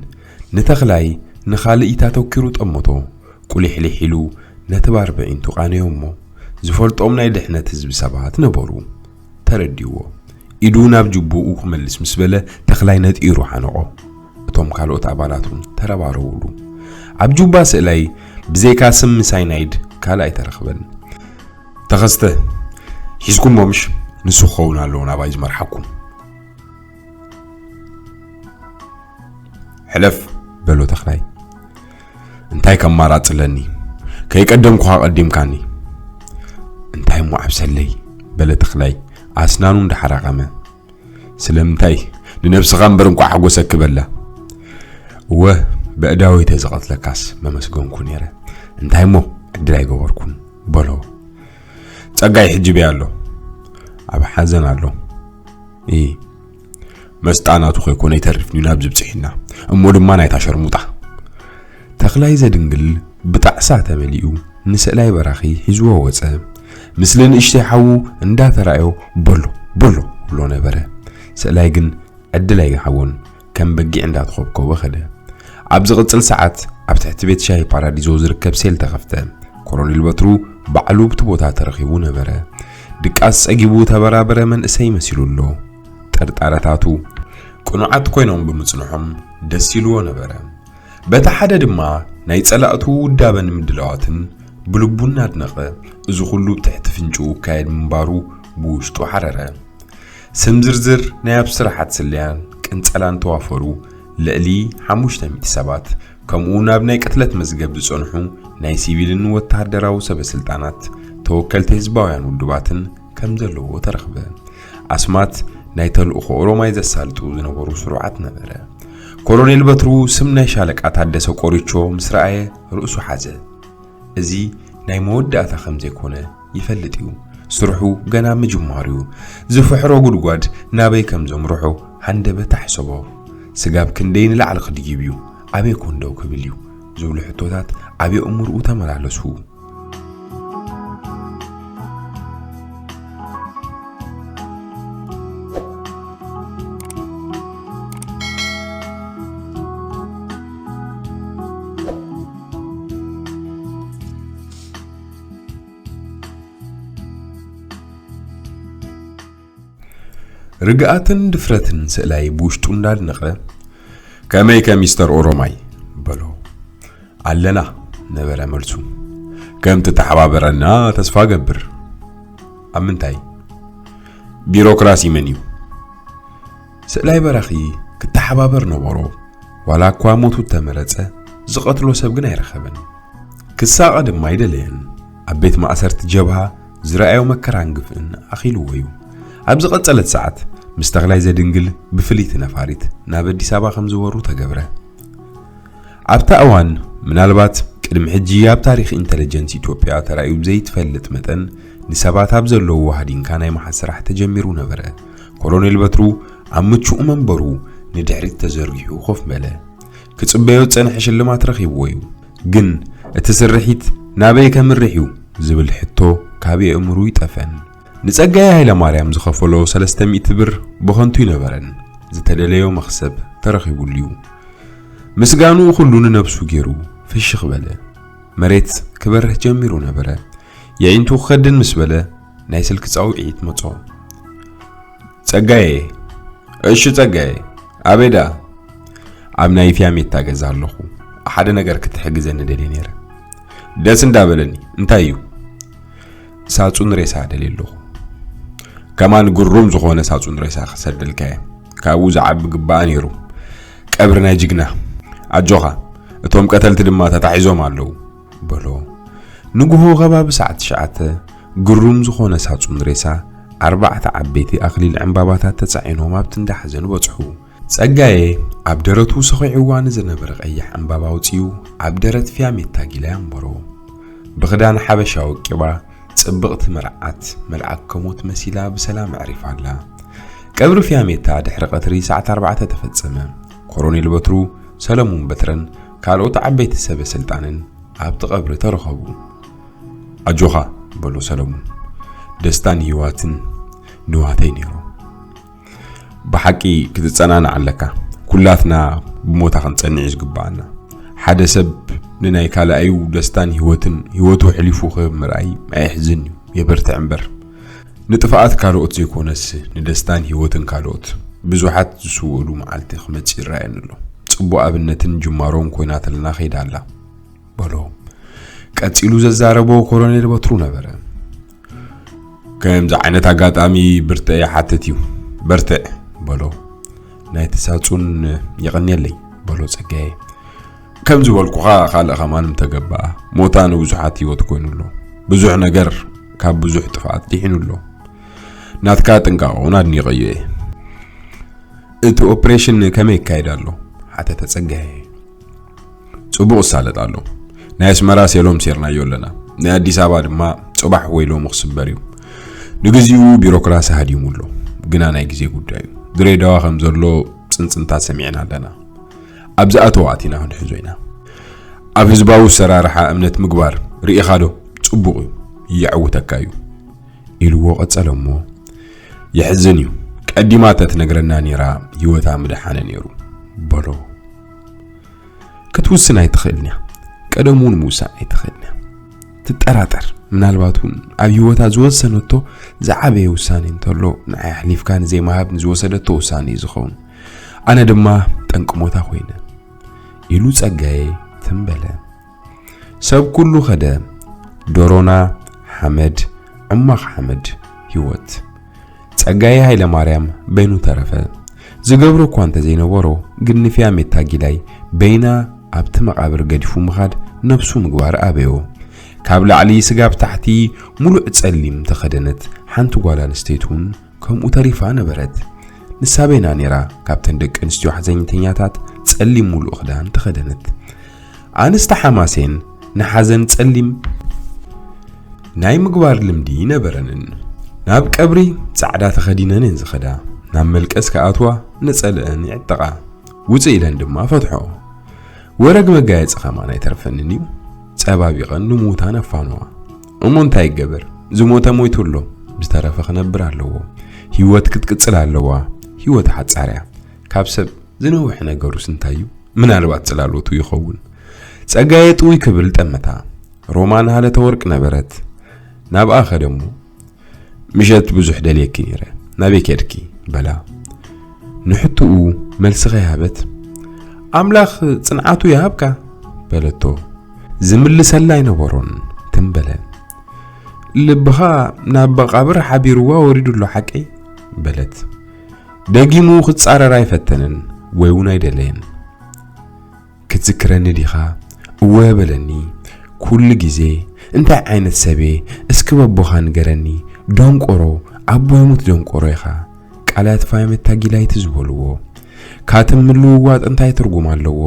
ንተኽላይ ንኻልእ ኢት ኣተኪሩ ጠመቶ። ቁሊሕሊሕ ኢሉ ነቲ ባር ብዒንቱ ቃነዮ እሞ፣ ዝፈልጦም ናይ ድሕነት ህዝቢ ሰባት ነበሩ። ተረዲዎ። ኢዱ ናብ ጅቡኡ ክመልስ ምስ በለ፣ ተኽላይ ነጢሩ ሓነቖ። እቶም ካልኦት ኣባላት እውን ተረባረቡሉ። ኣብ ጁባ ስእላይ ብዘይካ ስም ሳይናይድ ካልእ ኣይተረኽበን። "ተኸስተ ሒዝኩሞ ምሽ? ንሱ ክኸውን ኣለዎ ናባይ ዝመርሓኩም።" "ሕለፍ" በሎ ተኽላይ። "እንታይ ከማራጽ ኣለኒ? ከይቀደምኩኻ ቀዲምካኒ።" "እንታይ እሞ ዓብሰለይ?" በለ ተኽላይ ኣስናኑ እንዳሓራቐመ። "ስለምንታይ? ንነብስኻ እምበር እንቋዕ ሓጎሰኪ በላ። እወ፣ በእዳወይ ተዝቐትለካስ መመስገንኩ ነይረ። እንታይ እሞ ዕድል ኣይገበርኩን?" በሎ። "ጸጋይ ሕጂ በይ ኣሎ?" "ኣብ ሓዘን ኣሎ።" "ኢ፣ መስጣ ናቱ ከይኮነ ኣይተርፍን እዩ ናብዚ ብጽሒና። እሞ ድማ ናይታ ሸርሙጣ።" ተኽላይ ዘድንግል ብጣዕሳ ተመሊኡ ንስእላይ በራኺ ሒዝዎ ወጸ። ምስሊ ንእሽተይ ሓዉ እንዳተራእዮ "በሎ፣ በሎ" ብሎ ነበረ። ስእላይ ግን ዕድል ኣይሃቦን፣ ከም በጊዕ እንዳተኾብኮበ ኸደ። ኣብ ዝቕጽል ሰዓት ኣብ ትሕቲ ቤት ሻሂ ፓራዲዞ ዝርከብ ሴል ተኸፍተ። ኮሎኔል በትሩ ባዕሉ ኣብቲ ቦታ ተረኺቡ ነበረ። ድቃስ ጸጊቡ ተበራበረ መንእሰይ መሲሉ ኣሎ። ጥርጣረታቱ ቅኑዓት ኮይኖም ብምጽንሖም ደስ ኢልዎ ነበረ። በቲ ሓደ ድማ ናይ ጸላእቱ ውዳበን ምድላዋትን ብልቡ እናድነቐ፣ እዚ ኩሉ ብትሕቲ ፍንጭኡ ይካየድ ምንባሩ ብውሽጡ ሓረረ። ስም ዝርዝር ናይ ኣብ ስራሓት ስለያን ቅንጸላን ተዋፈሩ ልዕሊ ሓሙሽተ ሚእቲ ሰባት፣ ከምኡ ናብ ናይ ቅትለት መዝገብ ዝጸንሑ ናይ ሲቪልን ወተሃደራዊ ሰበ ስልጣናት፣ ተወከልቲ ህዝባውያን ውድባትን ከም ዘለዎ ተረኽበ። ኣስማት ናይ ተልእኾ ኦሮማይ ዘሳልጡ ዝነበሩ ስሩዓት ነበረ። ኮሎኔል በትሩ ስም ናይ ሻለቃ ታደሰ ቆሪቾ ምስ ረኣየ ርእሱ ሓዘ። እዚ ናይ መወዳእታ ከም ዘይኮነ ይፈልጥ እዩ። ስርሑ ገና ምጅማሩ እዩ። ዝፍሕሮ ጉድጓድ ናበይ ከም ዘምርሖ ሃንደበት ኣሕሰቦ። ስጋብ ክንደይ ንላዕሊ ክድይብ እዩ፣ ኣበይ ኮን ደው ክብል እዩ ዝብሉ ሕቶታት ኣብ ኣእምርኡ ተመላለሱ። ርግኣትን ድፍረትን ስእላይ ብውሽጡ እንዳድነቐ፣ "ከመይከ ሚስተር ኦሮማይ?" በሎ። "ኣለና" ነበረ መልሱ። "ከም ትተሓባበረና ተስፋ ገብር።" "ኣብ ምንታይ?" "ቢሮክራሲ መን እዩ?" ስእላይ በራኺ ክተሓባበር ነበሮ። ዋላ እኳ ሞቱ እተመረጸ፣ ዝቐትሎ ሰብ ግን ኣይረኸበን። ክሳቐ ድማ ኣይደለየን። ኣብ ቤት ማእሰርቲ ጀብሃ ዝረኣዮ መከራን ግፍእን ኣኺልዎ እዩ። ኣብ ዝቐጸለት ሰዓት፣ ምስ ተኽላይ ዘድንግል ብፍልይቲ ነፋሪት ናብ ኣዲስ ኣበባ ከም ዝበሩ ተገብረ። ኣብታ እዋን፣ ምናልባት ቅድሚ ሕጂ ኣብ ታሪኽ ኢንተለጀንስ ኢትዮጵያ ተራእዩ ብዘይትፈልጥ መጠን፣ ንሰባት ኣብ ዘለውዎ ሃዲንካ ናይ ምሓዝ ስራሕ ተጀሚሩ ነበረ። ኮሎኔል በትሩ ኣብ ምቹእ መንበሩ ንድሕሪት ተዘርጊሑ ኮፍ በለ። ክጽበዮ ዝጸንሐ ሽልማት ረኺብዎ እዩ። ግን እቲ ስርሒት ናበይ ከምርሕ እዩ ዝብል ሕቶ ካብ ኣእምሩ ይጠፈን። ንጸጋዬ ሃይለማርያም ዝኸፈሎ ሰለስተ ሚእቲ ብር ብኸንቱ ይነበረን፣ ዝተደለዮ መኽሰብ ተረኺቡሉ እዩ። ምስጋንኡ ኩሉ ንነብሱ ገይሩ ፍሽኽ በለ። መሬት ክበርህ ጀሚሩ ነበረ። የዒንቱ ክኸድን ምስ በለ ናይ ስልኪ ጻውዒት መጾ። "ጸጋዬ!" "እሺ ጸጋዬ፣ ኣበይ ደኣ?" "ኣብ ናይ ፊያሜታ ገዛ ኣለኹ። ሓደ ነገር ክትሕግዘኒ ደልየ ነይረ።" "ደስ እንዳበለኒ። እንታይ እዩ?" "ሳጹን ሬሳ ደልየ ኣለኹ። ከማን ግሩም ዝኾነ ሳጹን ሬሳ ክሰደልካ እየ። ካብኡ ዝዓቢ ግባኣ ነይሩ። ቀብሪ ናይ ጅግና። ኣጆኻ፣ እቶም ቀተልቲ ድማ ተታሒዞም ኣለዉ" በሎ። ንግሆ ከባቢ ሰዓት ትሽዓተ ግሩም ዝኾነ ሳጹን ሬሳ ኣርባዕተ ዓበይቲ ኣኽሊል ዕምባባታት ተጻዒኖም ኣብቲ እንዳ ሓዘን በጽሑ። ጸጋዬ ኣብ ደረቱ ሰኺዕዋ ንዝነበረ ቀይሕ ዕምባባ ኣውጺኡ ኣብ ደረት ፊያሜታ ጊላ ኣንበሮ። ብኽዳን ሓበሻ ወቂባ፣ ጽብቕቲ መርዓት መልኣከ ሞት መሲላ ብሰላም ኣዕሪፋ ኣላ። ቀብሪ ፊያሜታ ድሕሪ ቀትሪ ሰዓት ኣርባዕተ ተፈጸመ። ኮሎኔል በትሩ፣ ሰለሙን በትረን ካልኦት ዓበይቲ ሰበ ስልጣንን ኣብቲ ቀብሪ ተረኸቡ። "ኣጆኻ" በሎ ሰለሙን፣ "ደስታን ህይወትን ንዋተይ ነይሮም። ብሓቂ ክትጸናናዕ ኣለካ። ኩላትና ብሞታ ክንጸንዕ እዩ ዝግብኣና። ሓደ ሰብ ንናይ ካልኣዩ ደስታን ህይወትን፣ ህይወቱ ኣሕሊፉ ክህብ ምርኣይ ኣየሕዝን እዩ፣ የበርትዕ እምበር። ንጥፍኣት ካልኦት ዘይኮነስ ንደስታን ህይወትን ካልኦት ብዙሓት ዝስውእሉ መዓልቲ ክመጽእ ይረኣየኒ ኣሎ። ጽቡቕ ኣብነትን ጅማሮን ኮይናትልና ከይዳ ኣላ" በሎ። ቀጺሉ ዘዛረቦ ኮሎኔል በትሩ ነበረ። "ከምዚ ዓይነት ኣጋጣሚ ብርትዕ ይሓትት እዩ። በርትዕ" በሎ። "ናይቲ ሳጹን የቐንየለይ" በሎ ጸጋዬ። "ከም ዝበልኩኻ ካልእ ከማን ምተገበኣ፣ ሞታ ንብዙሓት ህይወት ኮይኑ ኣሎ። ብዙሕ ነገር ካብ ብዙሕ ጥፍኣት ድሒኑ ኣሎ። ናትካ ጥንቃቐ እውን ኣድኒቐዮ እየ።" "እቲ ኦፕሬሽን ከመይ ይካየድ ኣሎ?" ሓተተ ጸጋዬ። "ጽቡቕ ይሳለጥ ኣሎ። ናይ ኣስመራ ሴሎም ሴርናዮ ኣለና። ናይ ኣዲስ ኣበባ ድማ ጽባሕ ወይ ሎሚ ክስበር እዩ። ንግዚኡ ቢሮክራሲ ሃዲሙ ኣሎ፣ ግና ናይ ግዜ ጉዳይ እዩ። ድሬዳዋ ከም ዘሎ ጽንጽንታት ሰሚዕና ኣለና። ኣብ ዝኣተወ ኣቲና ክንሕዞ ኢና። ኣብ ህዝባዊ ኣሰራርሓ እምነት ምግባር ርኢኻ ዶ? ጽቡቕ እዩ፣ የዕውተካ እዩ" ኢልዎ ቀጸለ እሞ፣ "የሕዝን እዩ። ቀዲማ ተትነግረና ነይራ ህይወታ ምደሓነ ነይሩ" በሎ። ክትውስን ኣይትኽእልን እያ። ቀደም እውን ምውሳን ኣይትኽእልን እያ። ትጠራጠር። ምናልባት እውን ኣብ ህይወታ ዝወሰነቶ ዝዓበየ ውሳኔ እንተሎ፣ ንዓይ ኣሕሊፍካ ንዘይምሃብ ንዝወሰደቶ ውሳኔ እዩ ዝኸውን። ኣነ ድማ ጠንቂ ሞታ ኮይነ። ኢሉ ጸጋዬ ትም በለ። ሰብ ኩሉ ኸደ። ዶሮና፣ ሓመድ፣ ዕማቕ ሓመድ፣ ህይወት። ጸጋዬ ሃይለማርያም በይኑ ተረፈ። ዝገብሮ እኳ እንተዘይነበሮ፣ ግን ንፊያሜታ ጊላይ በይና ኣብቲ መቓብር ገዲፉ ምኻድ ነብሱ ምግባር ኣበዮ። ካብ ላዕሊ ስጋብ ታሕቲ ሙሉእ ጸሊም ተኸደነት ሓንቲ ጓል ኣንስተይቲ እውን ከምኡ ተሪፋ ነበረት። ንሳ በይና ነይራ ካብተን ደቂ ኣንስትዮ ሓዘኝተኛታት ጸሊም ሙሉእ ክዳን ተኸደነት። ኣንስቲ ሓማሴን ንሓዘን ጸሊም ናይ ምግባር ልምዲ ነበረንን። ናብ ቀብሪ ጻዕዳ ተኸዲነን እየን ዝኸዳ። ናብ መልቀስ ክኣትዋ ነጸለአን ይዕጠቓ። ውጽእ ኢለን ድማ ፈትሖ። ወረግ መጋየጺ ከማን ኣይተርፈንን እዩ። ጸባቢቐን ንምዉታን ኣፋንዋ። እሞ እንታይ ይገበር? ዝሞተ ሞይቱ ኣሎ። ዝተረፈ ክነብር ኣለዎ። ህይወት ክትቅጽል ኣለዋ። ህይወት ሓጻር እያ። ካብ ሰብ ዝነውሐ ነገሩስ እንታይ እዩ? ምናልባት ጽላሎቱ ይኸውን። ጸጋዬ ጥውይ ክብል ጠመታ። ሮማን ሃለተ ወርቅ ነበረት። ናብኣ ከደ እሞ፣ ምሸት ብዙሕ ደልየኪ ነይረ፣ ናበይ ከድኪ? በላ። ንሕትኡ መልሲ ከይሃበት፣ ኣምላኽ ጽንዓቱ ይሃብካ፣ በለቶ። ዝምልሰላ ኣይነበሮን፣ ትም በለ። ልብኻ ናብ መቓብር ሓቢርዋ ወሪዱ ኣሎ ሓቀይ? በለት። ደጊሙ ክጻረር ኣይፈተነን ወይ እውን ኣይደለየን። ክትዝክረኒ ዲኻ? እወ በለኒ። ኩሉ ግዜ እንታይ ዓይነት ሰብየ? እስኪ በቦኻ ንገረኒ። ደንቆሮ፣ ኣቦ ይሙት ደንቆሮ ኢኻ። ቃላት ፋያሜታ ጊላይቲ ዝበልዎ። ካትም ምልውዋጥ እንታይ ትርጉም ኣለዎ?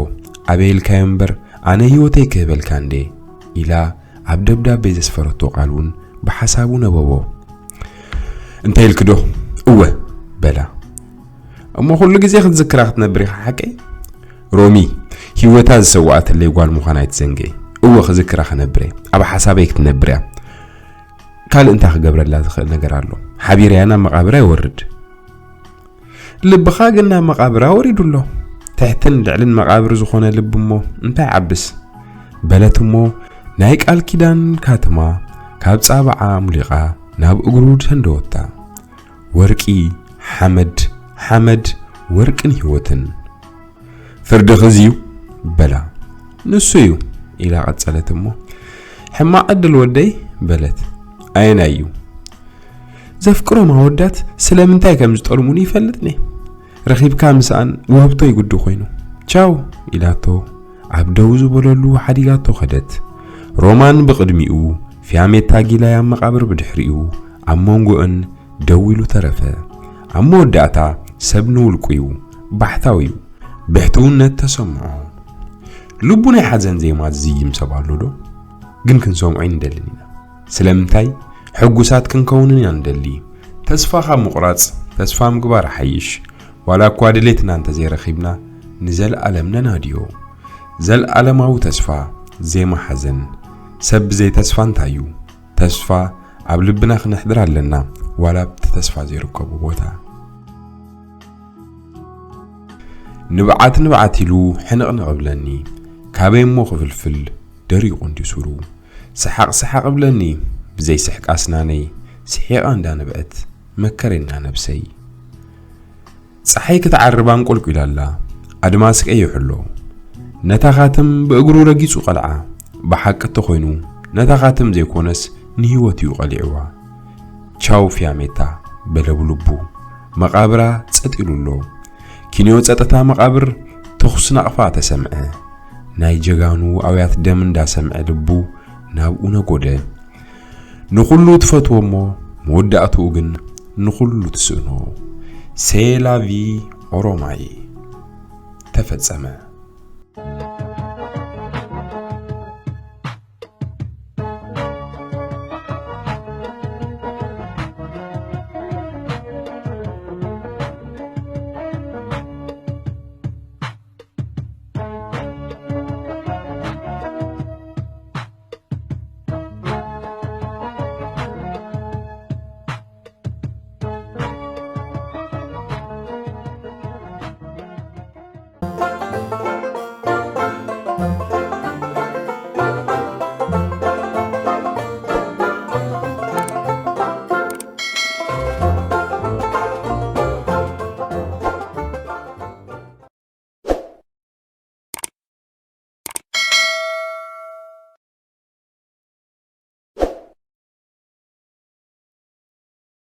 ኣበይ ኢልካዮ እምበር ኣነ ህይወተይ ክህበልካ እንዴ? ኢላ ኣብ ደብዳቤ ዘስፈረቶ ቃል እውን ብሓሳቡ ነበቦ። እንታይ ኢልኪ ዶ? እወ በላ። እሞ ኩሉ ግዜ ክትዝክራ ክትነብር ኢኻ ሓቀይ? ሮሚ፣ ህይወታ ዝሰዋኣትለይ ጓል ምዃና ኣይትዘንግዒ። እወ ክዝክራ ክነብር እየ። ኣብ ሓሳበይ ክትነብር እያ። ካልእ እንታይ ክገብረላ ዝኽእል ነገር ኣሎ? ሓቢረያ ናብ መቓብራ ይወርድ። ልብኻ ግን ናብ መቓብራ ወሪዱ ኣሎ። ትሕትን ልዕልን መቓብር ዝኾነ ልቢ እሞ እንታይ ዓብስ? በለት እሞ ናይ ቃል ኪዳን ካትማ ካብ ጻባዓ ሙሊቓ ናብ እግሩ ተንደወታ። ወርቂ፣ ሓመድ፣ ሓመድ፣ ወርቅን ህይወትን። ፍርድኺ እዚ እዩ በላ። ንሱ እዩ ኢላ ቀጸለት እሞ፣ ሕማቕ ዕድል ወደይ በለት። ኣየናይ እዩ? ዘፍቅሮም ኣወዳት ስለምንታይ ከም ዝጠልሙኒ ይፈልጥኒ። ረኺብካ ምስኣን ውህብቶ ይጉዱ ኮይኑ። ቻው ኢላቶ ኣብ ደው ዝበለሉ ሓዲጋቶ ከደት። ሮማን ብቕድሚኡ፣ ፊያሜታ ጊላይ ኣብ መቓብር ብድሕሪኡ፣ ኣብ መንጎእን ደው ኢሉ ተረፈ። ኣብ መወዳእታ ሰብ ንውልቁ እዩ፣ ባሕታዊ እዩ። ብሕትውነት ተሰምዖ። ልቡ ናይ ሓዘን ዜማ ዝዝይም ሰብ ኣሎ ዶ? ግን ክንሰምዖ ኣይንደልን ኢና። ስለምንታይ? ሕጉሳት ክንከውንን ኢና ንደሊ። ተስፋ ካብ ምቑራጽ ተስፋ ምግባር ይሓይሽ። ዋላ እኳ ድሌትና እንተዘይረኺብና፣ ንዘለኣለም ነናድዮ። ዘለኣለማዊ ተስፋ፣ ዜማ ሓዘን። ሰብ ብዘይ ተስፋ እንታይ እዩ? ተስፋ ኣብ ልብና ክነሕድር ኣለና፣ ዋላ ኣብቲ ተስፋ ዘይርከቦ ቦታ። ንብዓት ንብዓት ኢሉ ሕንቕንቕ እብለኒ፣ ካበይ እሞ ክፍልፍል ደሪቑ እንድዩ ሱሩ። ሰሓቕ ሰሓቕ እብለኒ ብዘይ ስሕቅ ኣስናነይ፣ ስሒቓ እንዳነብዐት መከረኛ ነብሰይ። ጸሓይ ክትዓርብ ኣንቆልቂላ ኣላ፣ ኣድማስ ቀይሑ ኣሎ። ነታ ካትም ብእግሩ ረጊጹ ቀልዓ። ብሓቂ እንተኾይኑ፣ ነታ ካትም ዘይኮነስ ንህይወት እዩ ቀሊዕዋ። ቻው ፊያሜታ፣ በለ ብልቡ። መቓብራ ጸጥ ኢሉ ኣሎ። ኪንዮ ጸጥታ መቓብር ተኹሲ ናቕፋ ተሰምዐ። ናይ ጀጋኑ ኣውያት ደም እንዳሰምዐ ልቡ ናብኡ ነጎደ። ንኹሉ ትፈትዎ እሞ መወዳእትኡ ግን ንኹሉ ትስእኖ። ሴላቪ ኦሮማይ ተፈጸመ።